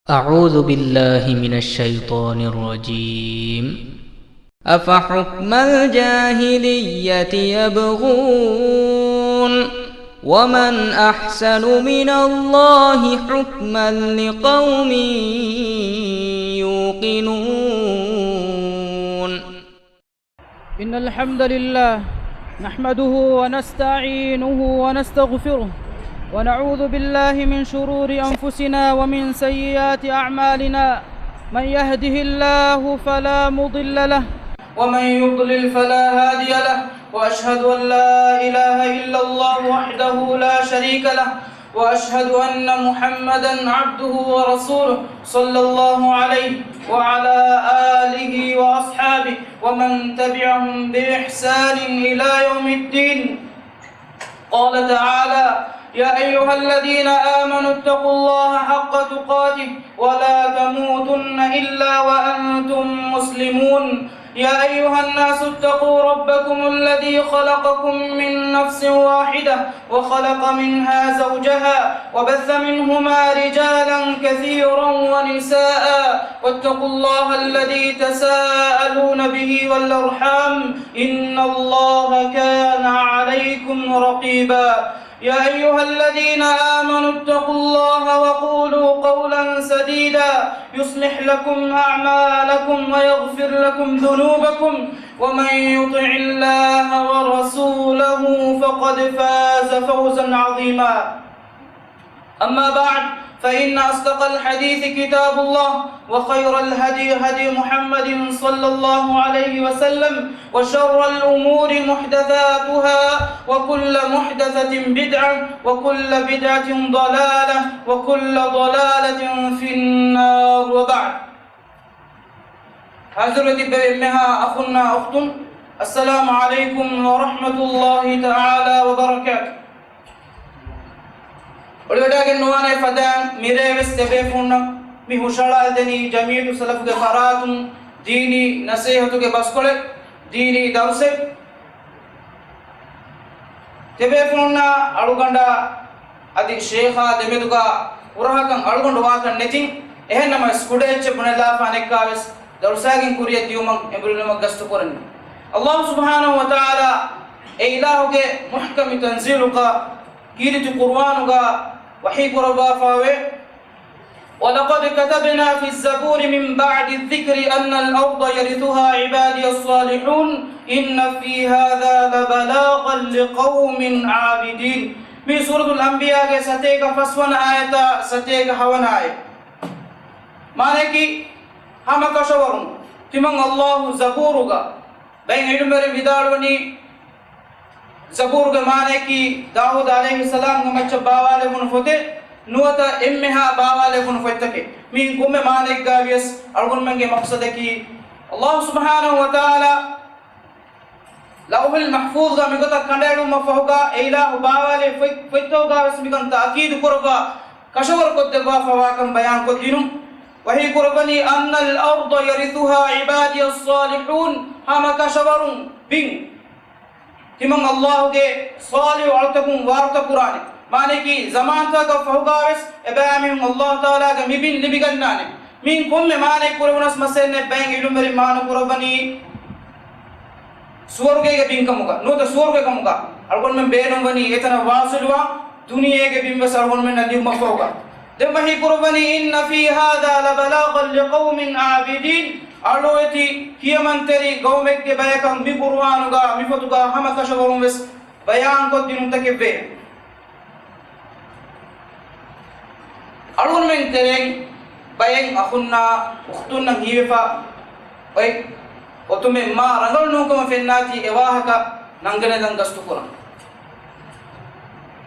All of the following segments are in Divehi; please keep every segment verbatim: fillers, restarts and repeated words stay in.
أعوذ بالله من الشيطان الرجيم. أفحكم الجاهلية يبغون ومن أحسن من الله حكما لقوم يوقنون. إن الحمد لله نحمده ونستعينه ونستغفره ونعوذ بالله من شرور أنفسنا ومن سيئات أعمالنا. من يهده الله فلا مضل له ومن يضلل فلا هادي له، وأشهد أن لا إله إلا الله وحده لا شريك له، وأشهد أن محمدا عبده ورسوله، صلى الله عليه وعلى آله وأصحابه ومن تبعهم بإحسان إلى يوم الدين. قال تعالى: يا أيها الذين آمنوا اتقوا الله حق تقاته ولا تموتن إلا وأنتم مسلمون. يا أيها الناس اتقوا ربكم الذي خلقكم من نفس واحدة وخلق منها زوجها وبث منهما رجالا كثيرا ونساء واتقوا الله الذي تساءلون به والأرحام إن الله كان عليكم رقيبا. يا أيها الذين آمنوا اتقوا الله وقولوا قولا سديدا يصلح لكم أعمالكم ويغفر لكم ذنوبكم ومن يطع الله ورسوله فقد فاز فوزا عظيما. أما بعد، فإن أصدق الحديث كتاب الله، وخير الهدي هدي محمد صلى الله عليه وسلم، وشر الأمور محدثاتها، وكل محدثة بدعة، وكل بدعة ضلالة، وكل ضلالة في النار، وبعد. ހާޒިރުވެ ތިއްބެވި އެންމެހާ އަޚުންނާ އުޚްތުން، السلام عليكم ورحمة الله تعالى وبركاته. އޮޅިވަޑައިގެން ނުވާނޭ ފަދައިން މިރޭވެސް ތިބޭފުޅުންނަށް މި ހުށަހަޅާލަދެނީ ޖަމިއްޔަތު ސަލަފުގެ ފަރާތުން ދީނީ ނަސޭހަތުގެ ބަސްކޮޅެއް، ދީނީ ދަރުސެއް. ތިބޭފުޅުންނާ އަޅުގަނޑާ އަދި ޝޭޚާ ދެމެދުގަ ހުރަހަކަށް އަޅުގަނޑު ވާކަށް ނެތިން. އެހެންނަމަވެސް ކުޑައެއްޗެއް ބުނެލާފާ ނެއްކާވެސް ދަރުސާގެން ކުރިއަށް ދިޔުމަށް އެނބުރިލުމަށް ގަސްތުކުރަންވީ. އައްލާހު ސުބްޙާނަހު ވަތަޢާލާ އެ އިލާހުގެ މުޙްކަމި ތަންޒީލުގަ، ކީރިތި ޤުރުއާނުގަ ވަޙީ ކުރައްވާފާވޭ، ولقد كتبنا في الزبور من بعد الذكر أن الأرض يرثها عبادي الصالحون إن في هذا لبلاغا لقوم عابدين. މީ ސޫރަތުލް އަންބިޔާގެ ސަތޭކަ ފަސްވަނަ އާޔަތާ ސަތޭކަ ހަވަނަ އާޔަތް. މާނައަކީ، ހަމަ ކަށަވަރުން ތިމަން އައްލާހު ޒަބޫރުގަ، ބައެއް ޢިލްމުވެރިން ވިދާޅުވަނީ، ޒަބޫރުގެ މާނައަކީ ދާވޫދު ޢަލައިހިއްސަލާމްގެ މައްޗަށް ބާވާލެވުނު ފޮތެއް ނުވަތަ އެންމެހާ ބާވާލެވުނު ފޮތްތަކެއް. މިއިން ކޮންމެ މާނައެއްގަ ވިޔަސް އަޅުގަނޑުމެންގެ މަޤްޞަދަކީ، އައްލާހު ސުބްޙާނަހު ވަތަޢާލާ ލައުޙުލް މަޙްފޫޡުގަ މިގޮތަށް ކަނޑައެޅުމަށް ފަހުގަ، އެ އިލާހު ބާވާލޭ ފޮތް، ފޮތްތަކުގަ ވެސް މިކަން ތައުކީދު ކުރައްވާ، ކަށަވަރު ކޮށްދެއްވާފަވާކަން ބަޔާންކޮށްދިނުން. ވަޙީ ކުރައްވަނީ، أن الأرض يرثها عبادي الصالحون، ހަމަ ކަށަވަރުން ބިން ތިމަން އައްލާހުގެ ޞާލިޙު އަޅުތަކުން ވާރުތަކުރާނެ. މާނައަކީ، ޒަމާންތަކަށް ފަހުގަވެސް އެބައިމީހުން އައްލާހު ތަޢާލާގެ މި ބިން ލިބިގަންނާނެ. މިއިން ކޮންމެ މާނައެއް ކުރެވުނަސް މަސައްކަތް ނެތް. ބައެއް ޢިލްމުވެރިން މާނަ ކުރައްވަނީ، ސުވަރުގޭގެ ބިންކަމުގަ ނުވަތަ ސުވަރުގެ ކަމުގަ އަޅުގަނޑުމެން ބޭނުންވަނީ އެތަނަށް ވާސިލުވާ، ދުނިޔޭގެ ބިންވެސް އަޅުގަނޑުމެންނަށް ލިބުމަށްފަހުގަ. ދެން ވަޙީ ކުރައްވަނީ، إن في هذا لبلاغا لقوم عابدين، އަޅުއެތި ކިޔަމަންތެރި ޤައުމެއްގެ ބަޔަކަށް މި ޤުރުއާނުގަ މި ފޮތުގަ ހަމަ ކަށަވަރުން ވެސް ބަޔާންކޮށްދިނުންތަކެއްވޭ. އަޅުގަނޑުމެން ތެރެއިން ބައެއް އަޚުންނާ އުޚްތުންނަށް ހީވެފަ އޮތް އޮތުމެއް މާ ރަނގަޅު ނޫންކަމަށް ފެންނާތީ އެ ވާހަކަ ނަންގަނެލަން ގަސްތުކުރަން.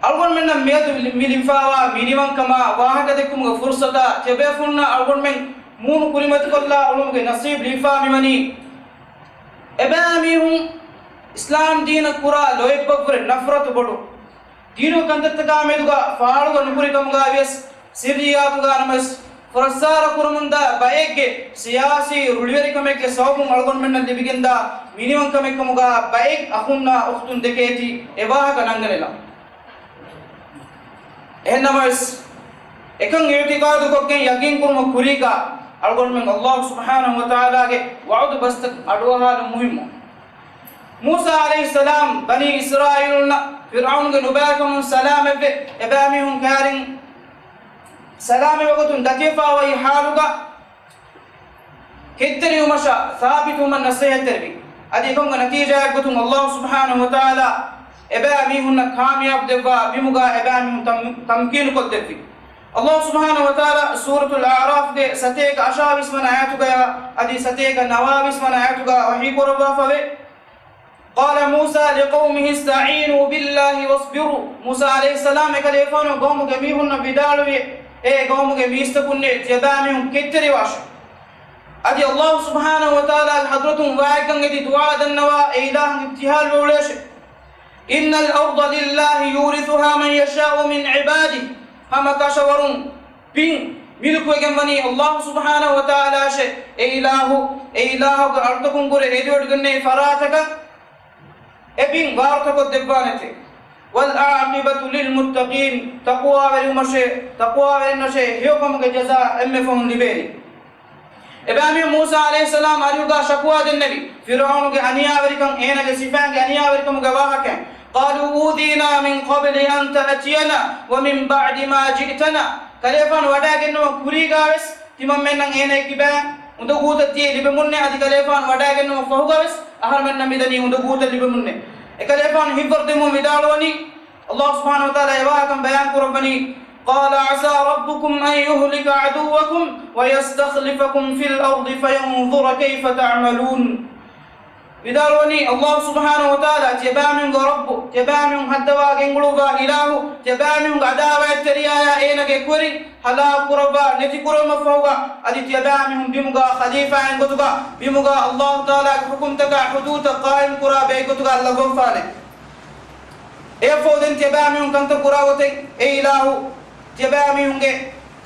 އަޅުގަނޑުމެންނަށް މިއަދު މި ލިބިފާވާ މިނިވަންކަމާ ވާހަކަދެއްކުމުގެ ފުރުޞަތާ ތިޔަބޭފުޅުންނާ އަޅުގަނޑުމެން މޫނު ކުރިމަތިކޮށްލާ އުޅުމުގެ ނަސީބު ލިބިފާ މިވަނީ، އެބައިމީހުން އިސްލާމް ދީނަށް ކުރާ ލޯތްބަށްވުރެ ނަފްރަތު ބޮޑު. ދީނު ކަންތައްތަކާ މެދުގަ ފާޅުގަ ނުކުރި ކަމުގަ ވިޔަސް، ސިއްރިއްޔާތުގަ ނަމަވެސް ފުރައްސާރަ ކުރަމުންދާ ބައެއްގެ ސިޔާސީ ރުޅިވެރިކަމެއްގެ ސަބަބުން އަޅުގަނޑުމެންނަށް ލިބިގެންދާ މިނިވަންކަމެއްކަމުގަ ބައެއް އަޚުންނާ އުޚްތުން ދެކޭތީ އެ ވާހަކަ ނަންގަނެލަން. އެހެންނަމަވެސް، އެކަން އިޢުތިޤާދުކޮށްގެން ޔަޤީންކުރުމަށް ކުރީގާ، އަޅުގަނޑުމެން އައްލާހު ސުބްޙާނަހު ވަތަޢާލާގެ ވަޢުދު ބަސްތައް އަޑުއަހާލުން މުހިއްމު. މޫސާ ޢަލައިހިއްސަލާމް ބަނީ އިސްރާއީލުންނަށް ފިރްޢައުނުގެ ނުބައިކަމުން ސަލާމަތްވެ، އެބައިމީހުން ކައިރިން ސަލާމަތް ވަގުތުން ދަތިވެފާ އޮތް ޙާލުގަ، ކެތްތެރިވުމަށާ ސާބިތުވުމަށް ނަޞޭޙަތްތެރިވި. އަދި އެކަމުގެ ނަތީޖާއެއްގޮތުން އައްލާހު ސުބްޙާނަހު ވަތަޢާލާ އެބައިމީހުންނަށް ކާމިޔާބު ދެއްވާ ބިމުގަ އެބައިމީހުން ތަމް-، ތަމްކީނުކޮށްދެއްވި. އައްލާހު ސުބްޙާނަހު ވަތަޢާލާ ސޫރަތުލް އަޢުރާފްގެ ސަތޭކަ އަށާވީސް ވަނަ އާޔަތުގަޔާ އަދި ސަތޭކަ ނަވާވީސް ވަނަ އާޔަތުގަ ވަޙީ ކުރައްވާފަވޭ، قال موسى لقومه استعينوا بالله واصبروا. މޫސާ ޢަލައިހިއްސަލާމް އެކަލޭފާނު ޤައުމުގެ މީހުންނަށް ވިދާޅުވި، އޭ ޤައުމުގެ މީސްތަކުންނޭ، ތިޔަބައިމީހުން ކެތްތެރިވާށޭ. އަދި އައްލާހު ސުބްޙާނަހު ވަތަޢާލާގެ ޙަޟްރަތުން ވާހެއްކަން އެދި ދުޢާ ދަންނަވާ، އެ އިލާހަށް އިބްތިހާލުވެ އުޅޭށޭ. إن الأرض لله يورثها من يشاء من عباده. ހަމަ ކަށަވަރުން ބިން މިލްކުވެގެން ވަނީ އައްލާހު ސުބްޙާނަހު ވަތަޢާލާށޭ. އެ އިލާހު، އެ އިލާހުގެ އަޅުތަކުން ކުރެ އެދިވަޑައިގަންނަ ފަރާތަކަށް އެ ބިން ވާރުތަކޮށްދެއްވާނެތެ. والعاقبة للمتقين. ތަޤްވާވެރިވުމަށޭ، ތަޤްވާވެރިންނަށޭ ހެޔޮކަމުގެ ޖަޒާ އެންމެ ފަހުން ލިބޭނީ. އެބައިމީހުން މޫސާ ޢަލައިހިއްސަލާމް އަރިހުގަ ޝަކުވާ ދެންނެވި، ފިރްޢައުނުގެ އަނިޔާވެރިކަން، އޭނާގެ ސިފައިންގެ އަނިޔާވެރިކަމުގެ ވާހަކައިން. قالوا أوذينا من قبل أن تأتينا ومن بعد ما جئتنا. ކަލޭފާނު ވަޑައިގެންނަވަން ކުރީގާވެސް ތިމަންމެންނަށް އޭނާ ކިބައިން އުނދަގޫތައް ދިޔައީ ލިބެމުންނޭ، އަދި ކަލޭފާނު ވަޑައިގެންނަވަން ފަހުގަވެސް އަހަރުމެންނަށް މިދަނީ އުނދަގޫތައް ލިބެމުންނޭ. އެކަލޭފާނު ހިތްވަރު ދެމުން ވިދާޅުވަނީ، އައްލާހު ސުބްޙާނަހު ވަތަޢާލާ އެ ވާހަކަ ބަޔާން ކުރައްވަނީ، قال عسى ربكم أن يهلك عدوكم ويستخلفكم في الأرض فينظر كيف تعملون. ވިދާޅުވަނީ، އައްލާހު ސުބްޙާނަހު ވަތަޢާލާ ތިޔަބައިމީހުންގެ ރައްބު، ތިޔަބައިމީހުން ހައްދަވާ ގެންގުޅުއްވާ އިލާހު، ތިޔަބައިމީހުންގެ ޢަދާވާތްތެރިޔާޔާ އޭނާގެ އެކުވެރިން ހަލާކު ކުރައްވާ ނެތި ކުރުމަށްފަހުގަ، އަދި ތިޔަބައިމީހުން ބިމުގަ ޚަލީފާއިން ގޮތުގަ، ބިމުގަ އައްލާހު ތަޢާލާގެ ޙުކުމްތަކާ ޙުދޫދުތައް ޤާއިމް ކުރާ ބައެއްގޮތުގަ އަލަށްވަންފާނެ. އެއަށްފަހު ދެން ތިޔަބައިމީހުން ކަންތައް ކުރާ ގޮތެއް އެ އިލާހު ތިޔަބައިމީހުންގެ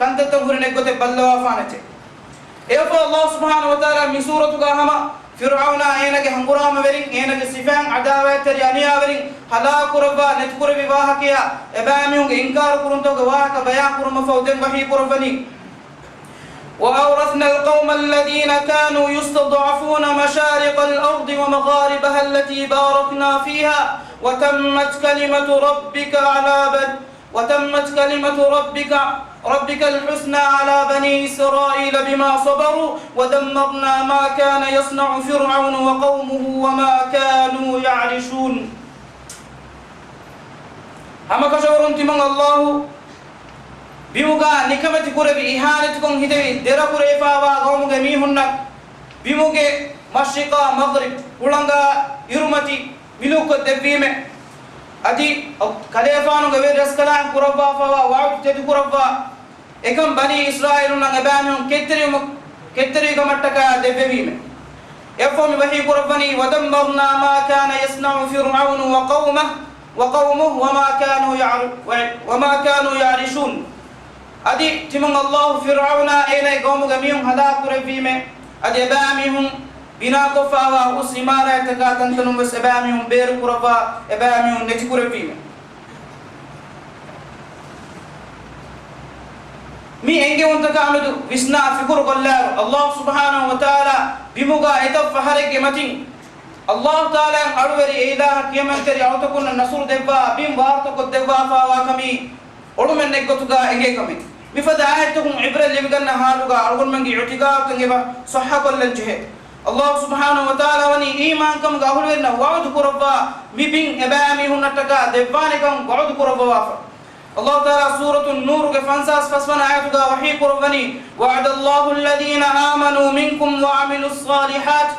ކަންތައްތައް ހުރި ނެތް ގޮތެއް ބައްލަވާފާނެތެ. އެއަށްފަހު އައްލާހު ސުބްޙާނަހު ވަތަޢާލާ މި ސޫރަތުގަ ހަމަ ފިރްޢައުނާ އޭނާގެ ހަނގުރާމަވެރިން، އޭނާގެ ސިފައިން، ޢަދާވާތްތެރި އަނިޔާވެރިން ހަލާކު ކުރައްވާ ނެތިކުރެއްވި ވާހަކަޔާ، އެބައިމީހުންގެ އިންކާރު ކުރުންތަކުގެ ވާހަކަ ބަޔާން ކުރުމަށްފަހު ދެން ވަޙީ ކުރައްވަނީ، وأورثنا القوم الذين كانوا يستضعفون مشارق الأرض ومغاربها التي باركنا فيها وتمت كلمة ربك على بن-، وتمت كلمة ربك، ربك الحسنى على بني إسرائيل بما صبروا ودمرنا ما كان يصنع فرعون وقومه وما كانوا يعرشون. ހަމަކަށަވަރުން ތިމަން އައްލާހު ބިމުގަ ނިކަމެތި ކުރެވި، އިހާނެތިކޮށް ހިދެވި، ދެރަ ކުރެވިފާވާ ޤައުމުގެ މީހުންނަށް ބިމުގެ މަޝްރިޤާ މަޣްރިބް، ހުޅަނގާ އިރުމަތި މިލުކުކޮށް ދެއްވީމެ. އަދި ކަލޭފާނުގެ ވެރި ރަސްކަލާނގެ ކުރައްވާފައިވާ ވަޢުދު ތެދުކުރައްވާ އެކަން ބަނީ އިސްރާއީލުންނަށް އެބައިމީހުން ކެތްތެރިވުމަށް، ކެތްތެރިވި ކަމަށްޓަކާ ދެއްވެވީމެ. އެއަށްފަހު މި ވަޙީ ކުރައްވަނީ، ودمرنا ما كان يصنع فرعون وقومه، وقومه وما كانوا يعر-، وما كانوا يعرشون. އަދި ތިމަން އައްލާހު ފިރްޢައުނާ އޭނާގެ ޤައުމުގެ މީހުން ހަލާކު ކުރެއްވީމެ. އަދި އެބައިމީހުން ބިނާކޮށްފާވާ ހުސް ޢިމާރާތްތަކާ ތަންތަނުން ވެސް އެބައިމީހުން ބޭރު ކުރައްވާ، އެބައިމީހުން ނެތި ކުރެއްވީމެ. މި އެންގެވުންތަކާމެދު ވިސްނާ ފިކުރު ކޮށްލާއިރު، އައްލާހު ސުބްޙާނަހު ވަތަޢާލާ ބިމުގަ އެތައް ފަހަރެއްގެ މަތިން އައްލާހު ތަޢާލާއަށް އަޅުވެރި އެ އިލާހަށް ކިޔަމަންތެރި އަޅުތަކުންނަށް ނަޞްރު ދެއްވާ ބިން ވާރުތަކޮށް ދެއްވާފާވާ ކަމީ އޮޅުމެއް ނެތް ގޮތުގަ އެނގޭ ކަމެއް. މިފަދަ އާޔަތްތަކުން ޢިބްރަތް ލިބިގަންނަ ޙާލުގަ އަޅުގަނޑުމެންގެ އިޢުތިޤާދުތައް އެބަ ޞައްޙަކޮށްލަން ޖެހޭ. އައްލާހު ސުބްޙާނަހު ވަތަޢާލާ ވަނީ އީމާންކަމުގެ އަހުލުވެރިންނަށް ވަޢުދު ކުރައްވާ މި ބިން އެބައިމީހުންނަށްޓަކާ ދެއްވާނެކަން ވަޢުދު ކުރައްވަވާފަ. އައްލާހު ތަޢާލާ ސޫރަތުއް ނޫރުގެ ފަންސާސް ފަސްވަނަ އާޔަތުގަ ވަޙީ ކުރައްވަނީ، وعد الله الذين آمنوا منكم وعملوا الصالحات.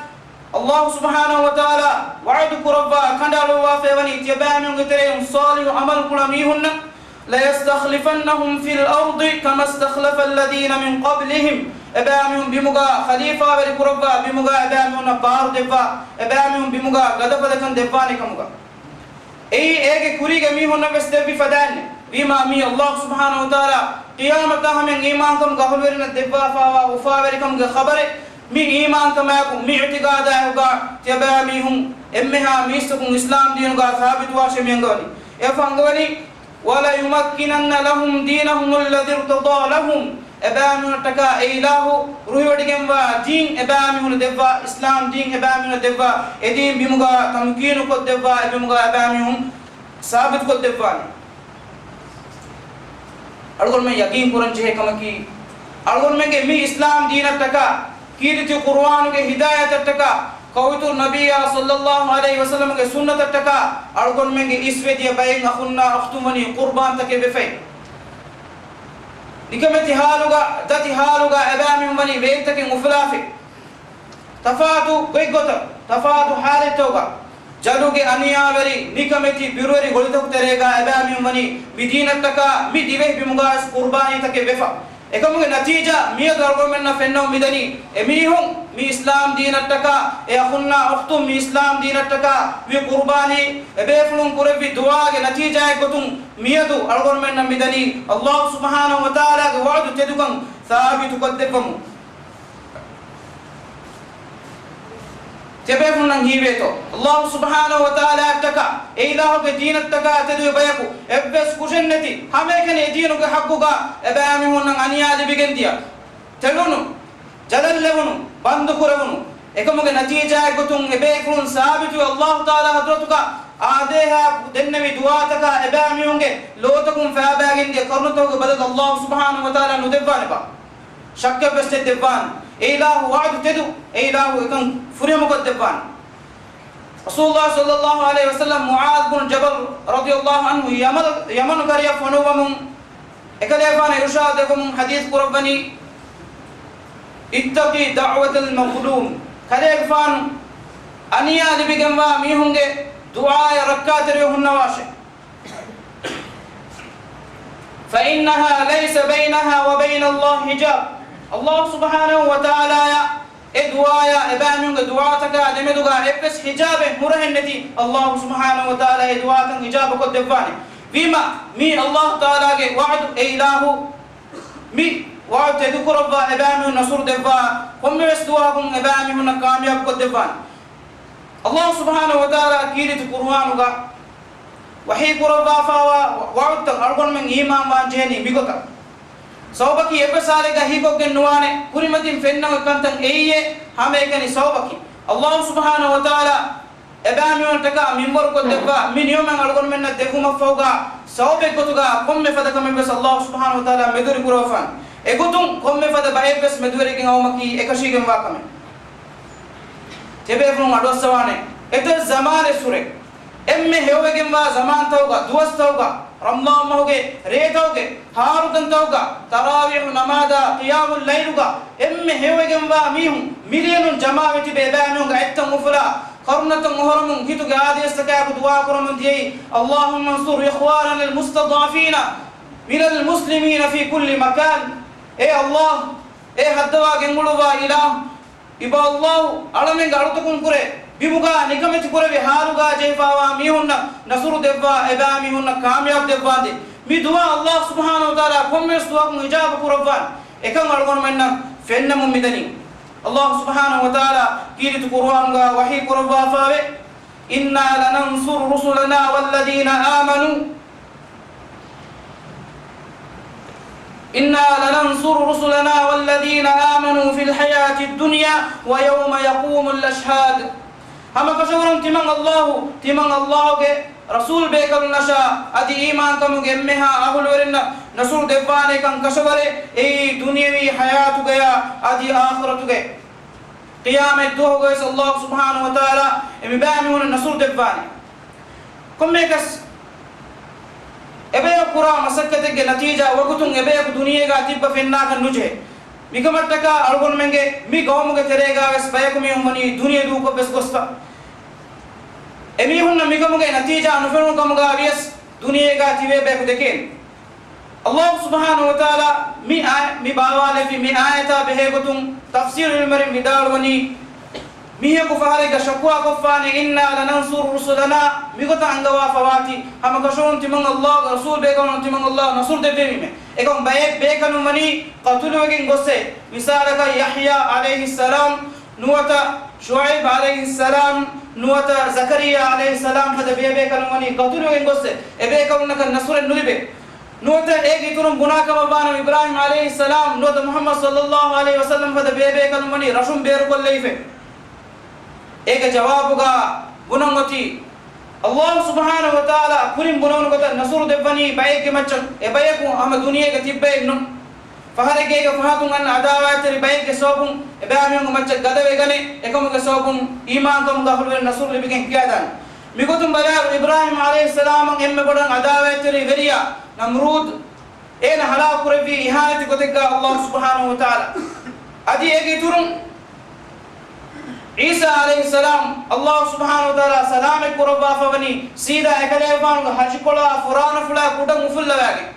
އައްލާހު ސުބްޙާނަހު ވަތަޢާލާ ވަޢުދު ކުރައްވާ ކަނޑައަޅުއްވާފައިވަނީ ތިޔަބައިމީހުންގެ ތެރެއިން ޞާލިޙު ޢަމަލު ކުޅަ މީހުންނަށް، ليستخلفنهم في الأرض كما استخلف الذين من قبلهم. އެބައިމީހުން ބިމުގަ ޚަލީފާވެރި ކުރައްވާ، ބިމުގަ އެބައިމީހުންނަށް ބާރު ދެއްވާ، އެބައިމީހުން ބިމުގަ ގަދަފަދަކަން ދެއްވާނެ ކަމުގަ. އެއީ އޭގެ ކުރީގެ މީހުންނަށް ވެސް ދެއްވި ފަދައިންނޭ. ވީމާ މީ އައްލާހު ސުބްޙާނަހު ވަތަޢާލާ ޤިޔާމަތާ ހަމަޔަށް އީމާންކަމުގެ އަހުލުވެރިންނަށް ދެއްވާފާވާ އުފާވެރިކަމުގެ ޚަބަރެއް. މި އީމާންކަމާއެކު މި އިޢުތިޤާދާއެކުގަ ތިޔަބައިމީހުން އެންމެހާ މީސްތަކުން އިސްލާމް ދީނުގަ ސާބިތުވާށޭ މި އަންގަވަނީ. އެއަށްފަހު އަންގަވަނީ، وَلَيُمَكِّنَنَّ لَهُمْ دِينَهُمُ الَّذِي ارْتَضَىٰ لَهُمْ. އެބައިމީހުންނަށްޓަކާ އެ އިލާހު ރުހިވޮޑިގެންވާ ދީން އެބައިމީހުންނަށް ދެއްވާ، އިސްލާމް ދީން އެބައިމީހުންނަށް ދެއްވާ، އެ ދީން ބިމުގަ ތަމްކީނުކޮށްދެއްވާ، އެ ބިމުގަ އެބައިމީހުން ސާބިތުކޮށްދެއްވާނެ. އަޅުގަނޑުމެން ޔަގީން ކުރަން ޖެހޭ ކަމަކީ، އަޅުގަނޑުމެންގެ މި އިސްލާމް ދީނަށްޓަކާ، ކީރިތި ޤުރުއާނުގެ ހިދާޔަތަށްޓަކާ، ކައުތު ނަބިއްޔާ ޞައްލައްލާހު ޢަލައިހި ވަސައްލަމްގެ ސުންނަތަށްޓަކާ، އަޅުގަނޑުމެންގެ އިސްވެދިޔަ ބައެއް އަޚުންނާ އުޚްތުން ވަނީ ޤުރުބާންތަކެއް ވެފައި. ނިކަމެތި ހާލުގަ، ދަތި ހާލުގަ އެބައިމީހުން ވަނީ ވޭންތަކެއް އުފުލާފައި. ތަފާތު ގޮތްގޮތަށް، ތަފާތު ހާލަތްތަކުގަ، ޖަލުގެ އަނިޔާވެރި، ނިކަމެތި ބިރުވެރި ގޮޅިތަކު ތެރޭގަ އެބައިމީހުން ވަނީ މި ދީނަށްޓަކާ މި ދިވެހި ބިމުގަވެސް ޤުރުބާނީތަކެއް ވެފަ. އެކަމުގެ ނަތީޖާ މިއަދު އަޅުގަނޑުމެންނަށް ފެންނަމުން މިދަނީ، އެމީހުން މި އިސްލާމް ދީނަށްޓަކާ، އެ އަޚުންނާ އުޚްތުން މި އިސްލާމް ދީނަށްޓަކާ ވި ޤުރުބާނީ، އެބޭފުޅުން ކުރެއްވި ދުޢާގެ ނަތީޖާއެއްގޮތުން މިއަދު އަޅުގަނޑުމެންނަށް މިދަނީ، ﷲ ސުބްޙާނަހޫ ވަތަޢާލާގެ ވަޢުދު ތެދުކަން ސާބިތުކޮށްދެއްވަމުން. ތިޔަބޭފުޅުންނަށް ހީވޭތޯ، ﷲ ސުބްޙާނަހޫ ވަތަޢާލާއަށްޓަކާ، އެ އިލާހުގެ ދީނަށްޓަކާ ތެދުވި ބަޔަކު އެއްވެސް ކުށެއްނެތި، ހަމައެކަނި އެ ދީނުގެ ޙައްޤުގަ އެބައިމީހުންނަށް އަނިޔާ ލިބިގެންދިޔަ، ތެޅުނު، ޖަލަށްލެވުނު، ބަންދުކުރެވުނު، އެކަމުގެ ނަތީޖާއެއްގޮތުން އެބޭފުޅުން ސާބިތުވެ ﷲ ތަޢާލާ ޙަޟްރަތުގަ އާދޭހާ ދެންނެވި ދުޢާތަކާ އެބައިމީހުންގެ ލޯތަކުން ފައިބައިގެންދިޔަ ކަރުނަތަކުގެ ބަދަލު ﷲ ސުބްޙާނަހޫ ވަތަޢާލާ ނުދެއްވާނެބާ؟ ޝައްކެއްވެސް ނެތް ދެއްވާނެ. އެ އިލާހު ވަޢުދު ތެދު، އެ އިލާހު އެކަން ފުރިހަމަކޮށްދެއްވާނެ. ރަސޫލުﷲ ޞައްލައްލާހު ޢަލައިހި ވަސައްލަމް މުޢާޛް ބުން ޖަބަލް ރަޟިޔަﷲ ޢަންހު ޔަމަން، ޔަމަނު ކަރަޔަށް ފޮނުއްވަމުން، އެކަލޭގެފާނު އިރުޝާދު ދެއްވަމުން ޙަދީޘް ކުރައްވަނީ، اتق دعوة المظلوم، ކަލޭގެފާނު އަނިޔާ ލިބިގެންވާ މީހުންގެ ދުޢާއަށް ރައްކާތެރިވެ ހުންނަވާށޭ. فإنها ليس بينها وبين الله حجاب. ﷲ ސުބްޙާނަހޫ ވަތަޢާލާއާ އެ ދުޢާއާ އެބައިމީހުންގެ ދުޢާތަކާ ދެމެދުގަ އެއްވެސް ޙިޖާބެއް ހުރަހެއްނެތި، ﷲ ސުބްޙާނަހޫ ވަތަޢާލާ އެ ދުޢާތައް އިޖާބަކޮށްދެއްވާނެ. ވީމާ، މީ ﷲ ތަޢާލާގެ ވަޢުދު، އެ އިލާހު މި ވަޢުދު ތެދުކުރައްވާ އެބައިމީހުން ނަޞްރު ދެއްވާ ކޮންމެވެސް ދުވަހަކުން އެބައިމީހުންނަށް ކާމިޔާބުކޮށްދެއްވާނެ. ﷲ ސުބްޙާނަހޫ ވަތަޢާލާ ކީރިތި ޤުރުއާނުގަ ވަޙީ ކުރައްވާފައިވާ ވަޢުދުތައް އަޅުގަނޑުމެން އީމާންވާން ޖެހެނީ މިގޮތަށް. ސަބަބަކީ އެއްވެސް ހާލެއްގަ ހީކޮށްގެން ނުވާނެ، ކުރިމަތިން ފެންނަ އޮތް ކަންތައް އެއީ އެއް ހަމައެކަނި ސަބަބަކީ. ﷲ ސުބްޙާނަހޫ ވަތަޢާލާ އެބައިމީހުންނަށްޓަކާ މިންވަރުކޮށްދެއްވާ މި ނިޢުމަތް އަޅުގަނޑުމެންނަށް ދެއްވުމަށްފަހުގަ ސަބަބެއްގޮތުގަ ކޮންމެ ފަދަ ކަމެއްވެސް ﷲ ސުބްޙާނަހޫ ވަތަޢާލާ މެދުވެރި ކުރައްވާފާނެ. އެގޮތުން ކޮންމެ ފަދަ ބައެއްވެސް މެދުވެރިވެގެން އައުމަކީ އެކަށީގެންވާ ކަމެއް. ތިޔަބޭފުޅުން އަޑުއައްސަވާނެ. އެތައް ޒަމާނެއްސުރެ އެންމެ ހެޔޮވެގެންވާ ޒަމާންތަކުގަ، ދުވަސްތަކުގަ، ރަމަޟާން މަހުގެ ރޭތަކުގެ ހާރުތަންތަކުގަ، ތަރާވީޙު ނަމާދާ، ޤިޔާމުއް ލައިލުގަ އެންމެ ހެޔޮވެގެންވާ މީހުން މިލިޔަނުން ޖަމާވެ ތިބެ އެބައިމީހުންގެ އަތްތައް އުފުލާ، ކަރުނަތައް އޮހޮރަމުން ހިތުގެ އާދޭސްތަކާއެކު ދުޢާ ކުރަމުން ދިޔައީ، اللهم انصر إخواننا المستضعفين من المسلمين في كل مكان. އޭ ﷲ، އޭ ހައްދަވާ ގެންގުޅުއްވާ އިލާހު، އިބަ ﷲ، އަޅަމެންގެ އަޅުތަކުން ކުރެ، ބިމުގަ ނިކަމެތި ކުރެވި ހާލުގަ ޖެހިފައިވާ މީހުންނަށް ނަޞްރު ދެއްވާ، އެބައިމީހުންނަށް ކާމިޔާބު ދެއްވާނދޭ. މި ދުޢާ ﷲ ސުބްޙާނަހޫ ވަތަޢާލާ ކޮންމެވެސް ދުވަހަކުން އިޖާބަ ކުރައްވާނެ. އެކަން އަޅުގަނޑުމެންނަށް ފެންނަމުން މިދަނީ. ﷲ ސުބްޙާނަހޫ ވަތަޢާލާ ކީރިތި ޤުރުއާނުގަ ވަޙީ ކުރައްވާފައިވޭ، إنا لننصر رسلنا والذين آمنوا إنا لننصر رسلنا والذين آمنوا في الحياة الدنيا ويوم يقوم الأشهاد. ހަމަ ކަށަވަރުން ތިމަން ﷲ، ތިމަން ﷲގެ ރަސޫލް ބޭކަލުންނަށާ އަދި އީމާންކަމުގެ އެންމެހާ އަހުލުވެރިންނަށް ނަޞްރު ދެއްވާނޭކަން ކަށަވަރޭ، އެއީ ދުނިޔަވީ ޙަޔާތުގަޔާ އަދި އާޚިރަތުގައި. ޤިޔާމަތް ދުވަހުގަވެސް ﷲ ސުބްޙާނަހޫ ވަތަޢާލާ އެ މިބައިމީހުންނަށް ނަޞްރު ދެއްވާނެ. ކޮންމެއަކަސް އެބަޔަކު ކުރާ މަސައްކަތެއްގެ ނަތީޖާ ވަގުތުން އެބަޔަކު ދުނިޔޭގަ ތިއްބަ ފެންނާކަށް ނުޖެހޭ. މިކަމަށްޓަކާ އަޅުގަނޑުމެންގެ މި ގައުމުގެ ތެރޭގަވެސް ބަޔަކު މީހުން ވަނީ ދުނިޔެ ދޫކޮށްވެސް ގޮސްފަ. އެމީހުންނަށް މިކަމުގެ ނަތީޖާ ނުފެނުނު ކަމުގަ ވިޔަސް ދުނިޔޭގަ ތިބޭ ބަޔަކު ދެކޭނެ. ﷲ ސުބްޙާނަހޫ ވަތަޢާލާ މި އާ-، މި ބާވާލެއްވި މި އާޔަތާ ބެހޭގޮތުން ތަފްސީރު ޢިލްމުވެރިން ވިދާޅުވަނީ، މީހަކު ފަހަރެއްގަ ޝަކުވާކޮށްފާނެ، إنا لننصر رسلنا، މިގޮތަށް އަންގަވާފަވާތީ، ހަމަ ކަށަވަރުން ތިމަން ﷲގެ ރަސޫލް ބޭކަލުންނަށް ތިމަން ﷲ ނަޞްރު ދެއްވެވީމޭ. އެކަމު ބައެއް ބޭކަލުން ވަނީ ޤަތުލުވެގެން ގޮއްސޭ. މިސާލަކަށް ޔަޙްޔާ ޢަލައިހިއްސަލާމް ނުވަތަ ޝުޢައިބް ޢަލައިހިއްސަލާމް ނުވަތަ ޒަކަރިއްޔާ ޢަލައިހިއްސަލާމް ފަދަ ބޭބޭކަލުން ވަނީ ގަތުލުވެގެން ގޮއްސެ، އެބޭކަލުންނަކަށް ނަޞްރެއް ނުލިބޭ. ނުވަތަ އޭގެ އިތުރުން ބުނާކަމަށްވާނަމަ، އިބްރާހީމް ޢަލައިހިއްސަލާމް ނުވަތަ މުޙައްމަދު ޞައްލައްލާހު ޢަލައިހި ވަސައްލަމް ފަދަ ބޭބޭކަލުން ވަނީ ރަށުން ބޭރުކޮށްލައިފަ. އޭގެ ޖަވާބުގަ ބުނަން އޮތީ، ﷲ ސުބްޙާނަހޫ ވަތަޢާލާ ކުރިން ބުނެވުނު ގޮތަށް ނަޞްރު ދެއްވަނީ ބައެއްގެ މައްޗަށް، އެ ބަޔަކު ހަމަ ދުނިޔޭގަ ތިއްބައެއް ނޫން. ފަހަރެއްގެ އޭގެ ފަހަތުން އަންނަ ޢަދާވާތްތެރި ބައެއްގެ ސަބަބުން އެބައިމީހުންގެ މައްޗަށް ގަދަވެގަނެ، އެކަމުގެ ސަބަބުން އީމާންކަމުގެ އަހުލުވެރިން ނަޞްރު ލިބިގެން ހިނގައިދާނެ. މިގޮތުން ބަލާއިރު، އިބްރާހީމް ޢަލައިހިއްސަލާމަށް އެންމެ ބޮޑަށް ޢަދާވާތްތެރި ވެރިޔާ ނަމްރޫދު އޭނަ ހަލާކުކުރެއްވީ އިހާނެތި ގޮތެއްގަ ﷲ ސުބްޙާނަހޫ ވަތަޢާލާ. އަދި އޭގެ އިތުރުން ޢީސާ ޢަލައިހިއްސަލާމް ﷲ ސުބްޙާނަހޫ ވަތަޢާލާ ސަލާމަތް ކުރައްވާފަ ވަނީ ސީދާ އެކަލޭގެފާނުގެ ހަށިކޮޅާ ފުރާނަފުޅާ ކުޑަން އުފުއްލަވާގެން.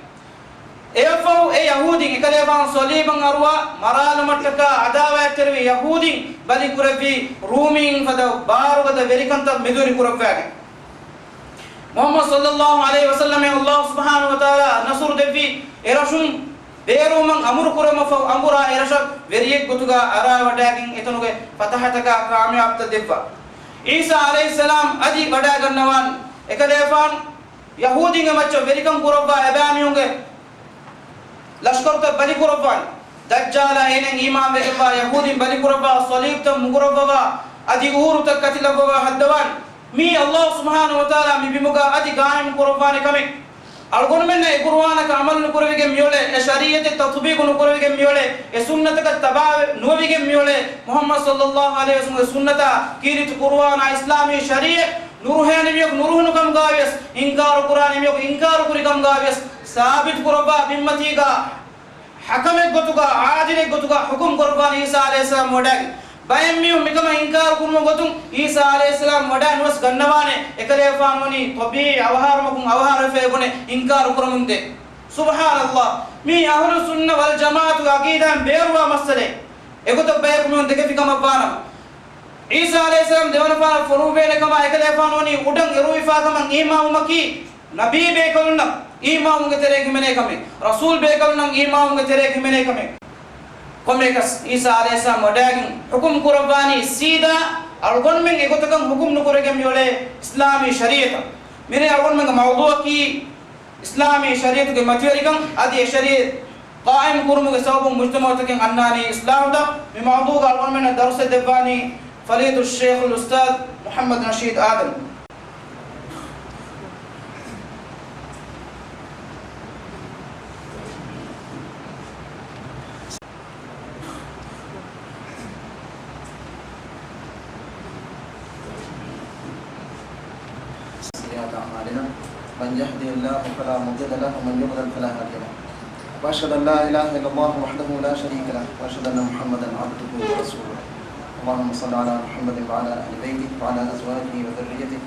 އެއަށްފަހު އެ ޔަހޫދީން އެކަލޭގެފާނު ޞަލީބަށް އަރުވާ މަރާލުމަށްޓަކާ ޢަދާވާތްތެރިވި ޔަހޫދީން ބަލިކުރެއްވީ ރޫމީން ފަދަ ބާރުގަދަ ވެރިކަންތައް މެދުވެރި ކުރައްވާގެން. މުޙައްމަދު ޞައްލައްލާހު ޢަލައިހި ވަސައްލަމަށް ﷲ ސުބްޙާނަހޫ ވަތަޢާލާ ނަޞްރު ދެއްވީ އެ ރަށުން ބޭރުވުމަށް އަމުރު ކުރުމަށްފަހު އަނބުރާ އެ ރަށަށް ވެރިއެއް ގޮތުގަ އަރާވަޑައިގެން އެތަނުގެ ފަތަޙަތަކާ ކާމިޔާބުތައް ދެއްވާ. ޢީސާ ޢަލައިހިއްސަލާމް އަދި ވަޑައިގަންނަވާން އެކަލޭގެފާނު ޔަހޫދީންގެ މައްޗަށް ވެރިކަން ކުރައްވާ އެބައިމީހުންގެ ލަޝްކަރުތައް ބަލިކުރައްވާން. ދައްޖާލާ އޭނައަށް އީމާންވެގެންވާ ޔަހޫދީން ބަލިކުރައްވާ، ޞަލީބްތައް މުގުރައްވަވާ، އަދި އުހުރުތައް ކަތިލައްވަވާ ހައްދަވާން. މީ ﷲ ސުބްޙާނަހޫ ވަތަޢާލާ މި ބިމުގަ އަދި ޤާއިމް ކުރައްވާނެ ކަމެއް. އަޅުގަނޑުމެންނަށް އެ ޤުރުއާނަކަށް ޢަމަލު ނުކުރެވިގެން މިއުޅޭ، އެ ޝަރީޢަތެއް ތަޠުބީޤު ނުކުރެވިގެން މިއުޅޭ، އެ ސުންނަތަކަށް ތަބާވެ ނުވެވިގެން މިއުޅޭ، މުޙައްމަދު ޞައްލައްލާހު ޢަލައިހި ވަސައްލަމްގެ ސުންނަތާ ކީރިތި ޤުރުއާނާ އިސްލާމީ ޝަރީޢަތް ނުރުހޭނި މީހަކު ނުރުހުނު ކަމުގައިވިޔަސް، އިންކާރު ކުރާނެ މީހަކު އިންކާރު ކުރި ކަމުގައިވިޔަސް، ސާބިތު ކުރައްވާ ބިންމަތީގަ ޙަކަމެއް ގޮތުގަ، ޢާދިލެއް ގޮތުގަ ޙުކުމް ކުރައްވާނެ ޢީސާ ޢަލައިހިއްސަލާމް ވަޑައިގެން. ބައެއް މީހުން މިކަމަށް އިންކާރު ކުރުމުގެ ގޮތުން ޢީސާ ޢަލައިހިއްސަލާމް ވަޑައި ނުވެސް ގަންނަވާނެ، އެކަލޭގެފާނު ވަނީ ޠަބީޢީ އަވަހާރަމަކުން އަވަހާރަވެފައި ބުނެ އިންކާރު ކުރަމުންދޭ. ސުބްޙާނައްލާހް، މީ އަހުލު ސުންނަ ވަލް ޖަމާޢަތުގެ ޢަޤީދާއިން ބޭރުވާ މައްސަލައެއް. އެގޮތަށް ބަޔަކު މީހުން ދެކެފި ކަމަށްވާނަމަ، ޢީސާ ޢަލައިހިއްސަލާމް ދެވަނަ ފަހަރަށް ފޮނުއްވޭނެ ކަމާ އެކަލޭގެފާނު ވަނީ އުޑަން އެރުވިފާ ކަމަށް އީމާން ވުމަކީ، ނަބީ ބޭކަލުންނަށް އީމާންވުމުގެ ތެރޭގަ ހިމެނޭ ކަމެއް، ރަސޫލް ބޭކަލުންނަށް އީމާންވުމުގެ ތެރޭގަ ހިމެނޭ ކަމެއް. ކޮންމެއަކަސް ޢީސާ ޢަލައިހިއްސަލާމް ވަޑައިގެން ޙުކުމް ކުރައްވާނީ ސީދާ އަޅުގަނޑުމެން އެގޮތަކަށް ޙުކުމް ނުކުރެވިގެން މިއުޅޭ އިސްލާމީ ޝަރީޢަތަށް. މިރޭ އަޅުގަނޑުމެންގެ މައުޟޫޢަކީ އިސްލާމީ ޝަރީޢަތުގެ މަތިވެރިކަން އަދި އެ ޝަރީޢަތް ޤާއިމް ކުރުމުގެ ސަބަބުން މުޖްތަމަޢުތަކެއް އަންނާނީ އިޞްލާޙުތައް. މި މައުޟޫޢުގަ އަޅުގަނޑުމެންނަށް ދަރުސެއް ދެއްވާނީ ފަޟީލަތުއްޝައިޚުލް އުސްތާޛު މުޙައްމަދު ނަޝީދު އާދަމް. سيئات أعمالنا، من يهده الله فلا مضل له ومن يضلل فلا هادي له. وأشهد أن لا إله إلا الله وحده لا شريك له، وأشهد أن محمدا عبده ورسوله. اللهم صل على محمد وعلى أهل بيته وعلى أزواجه وذريته،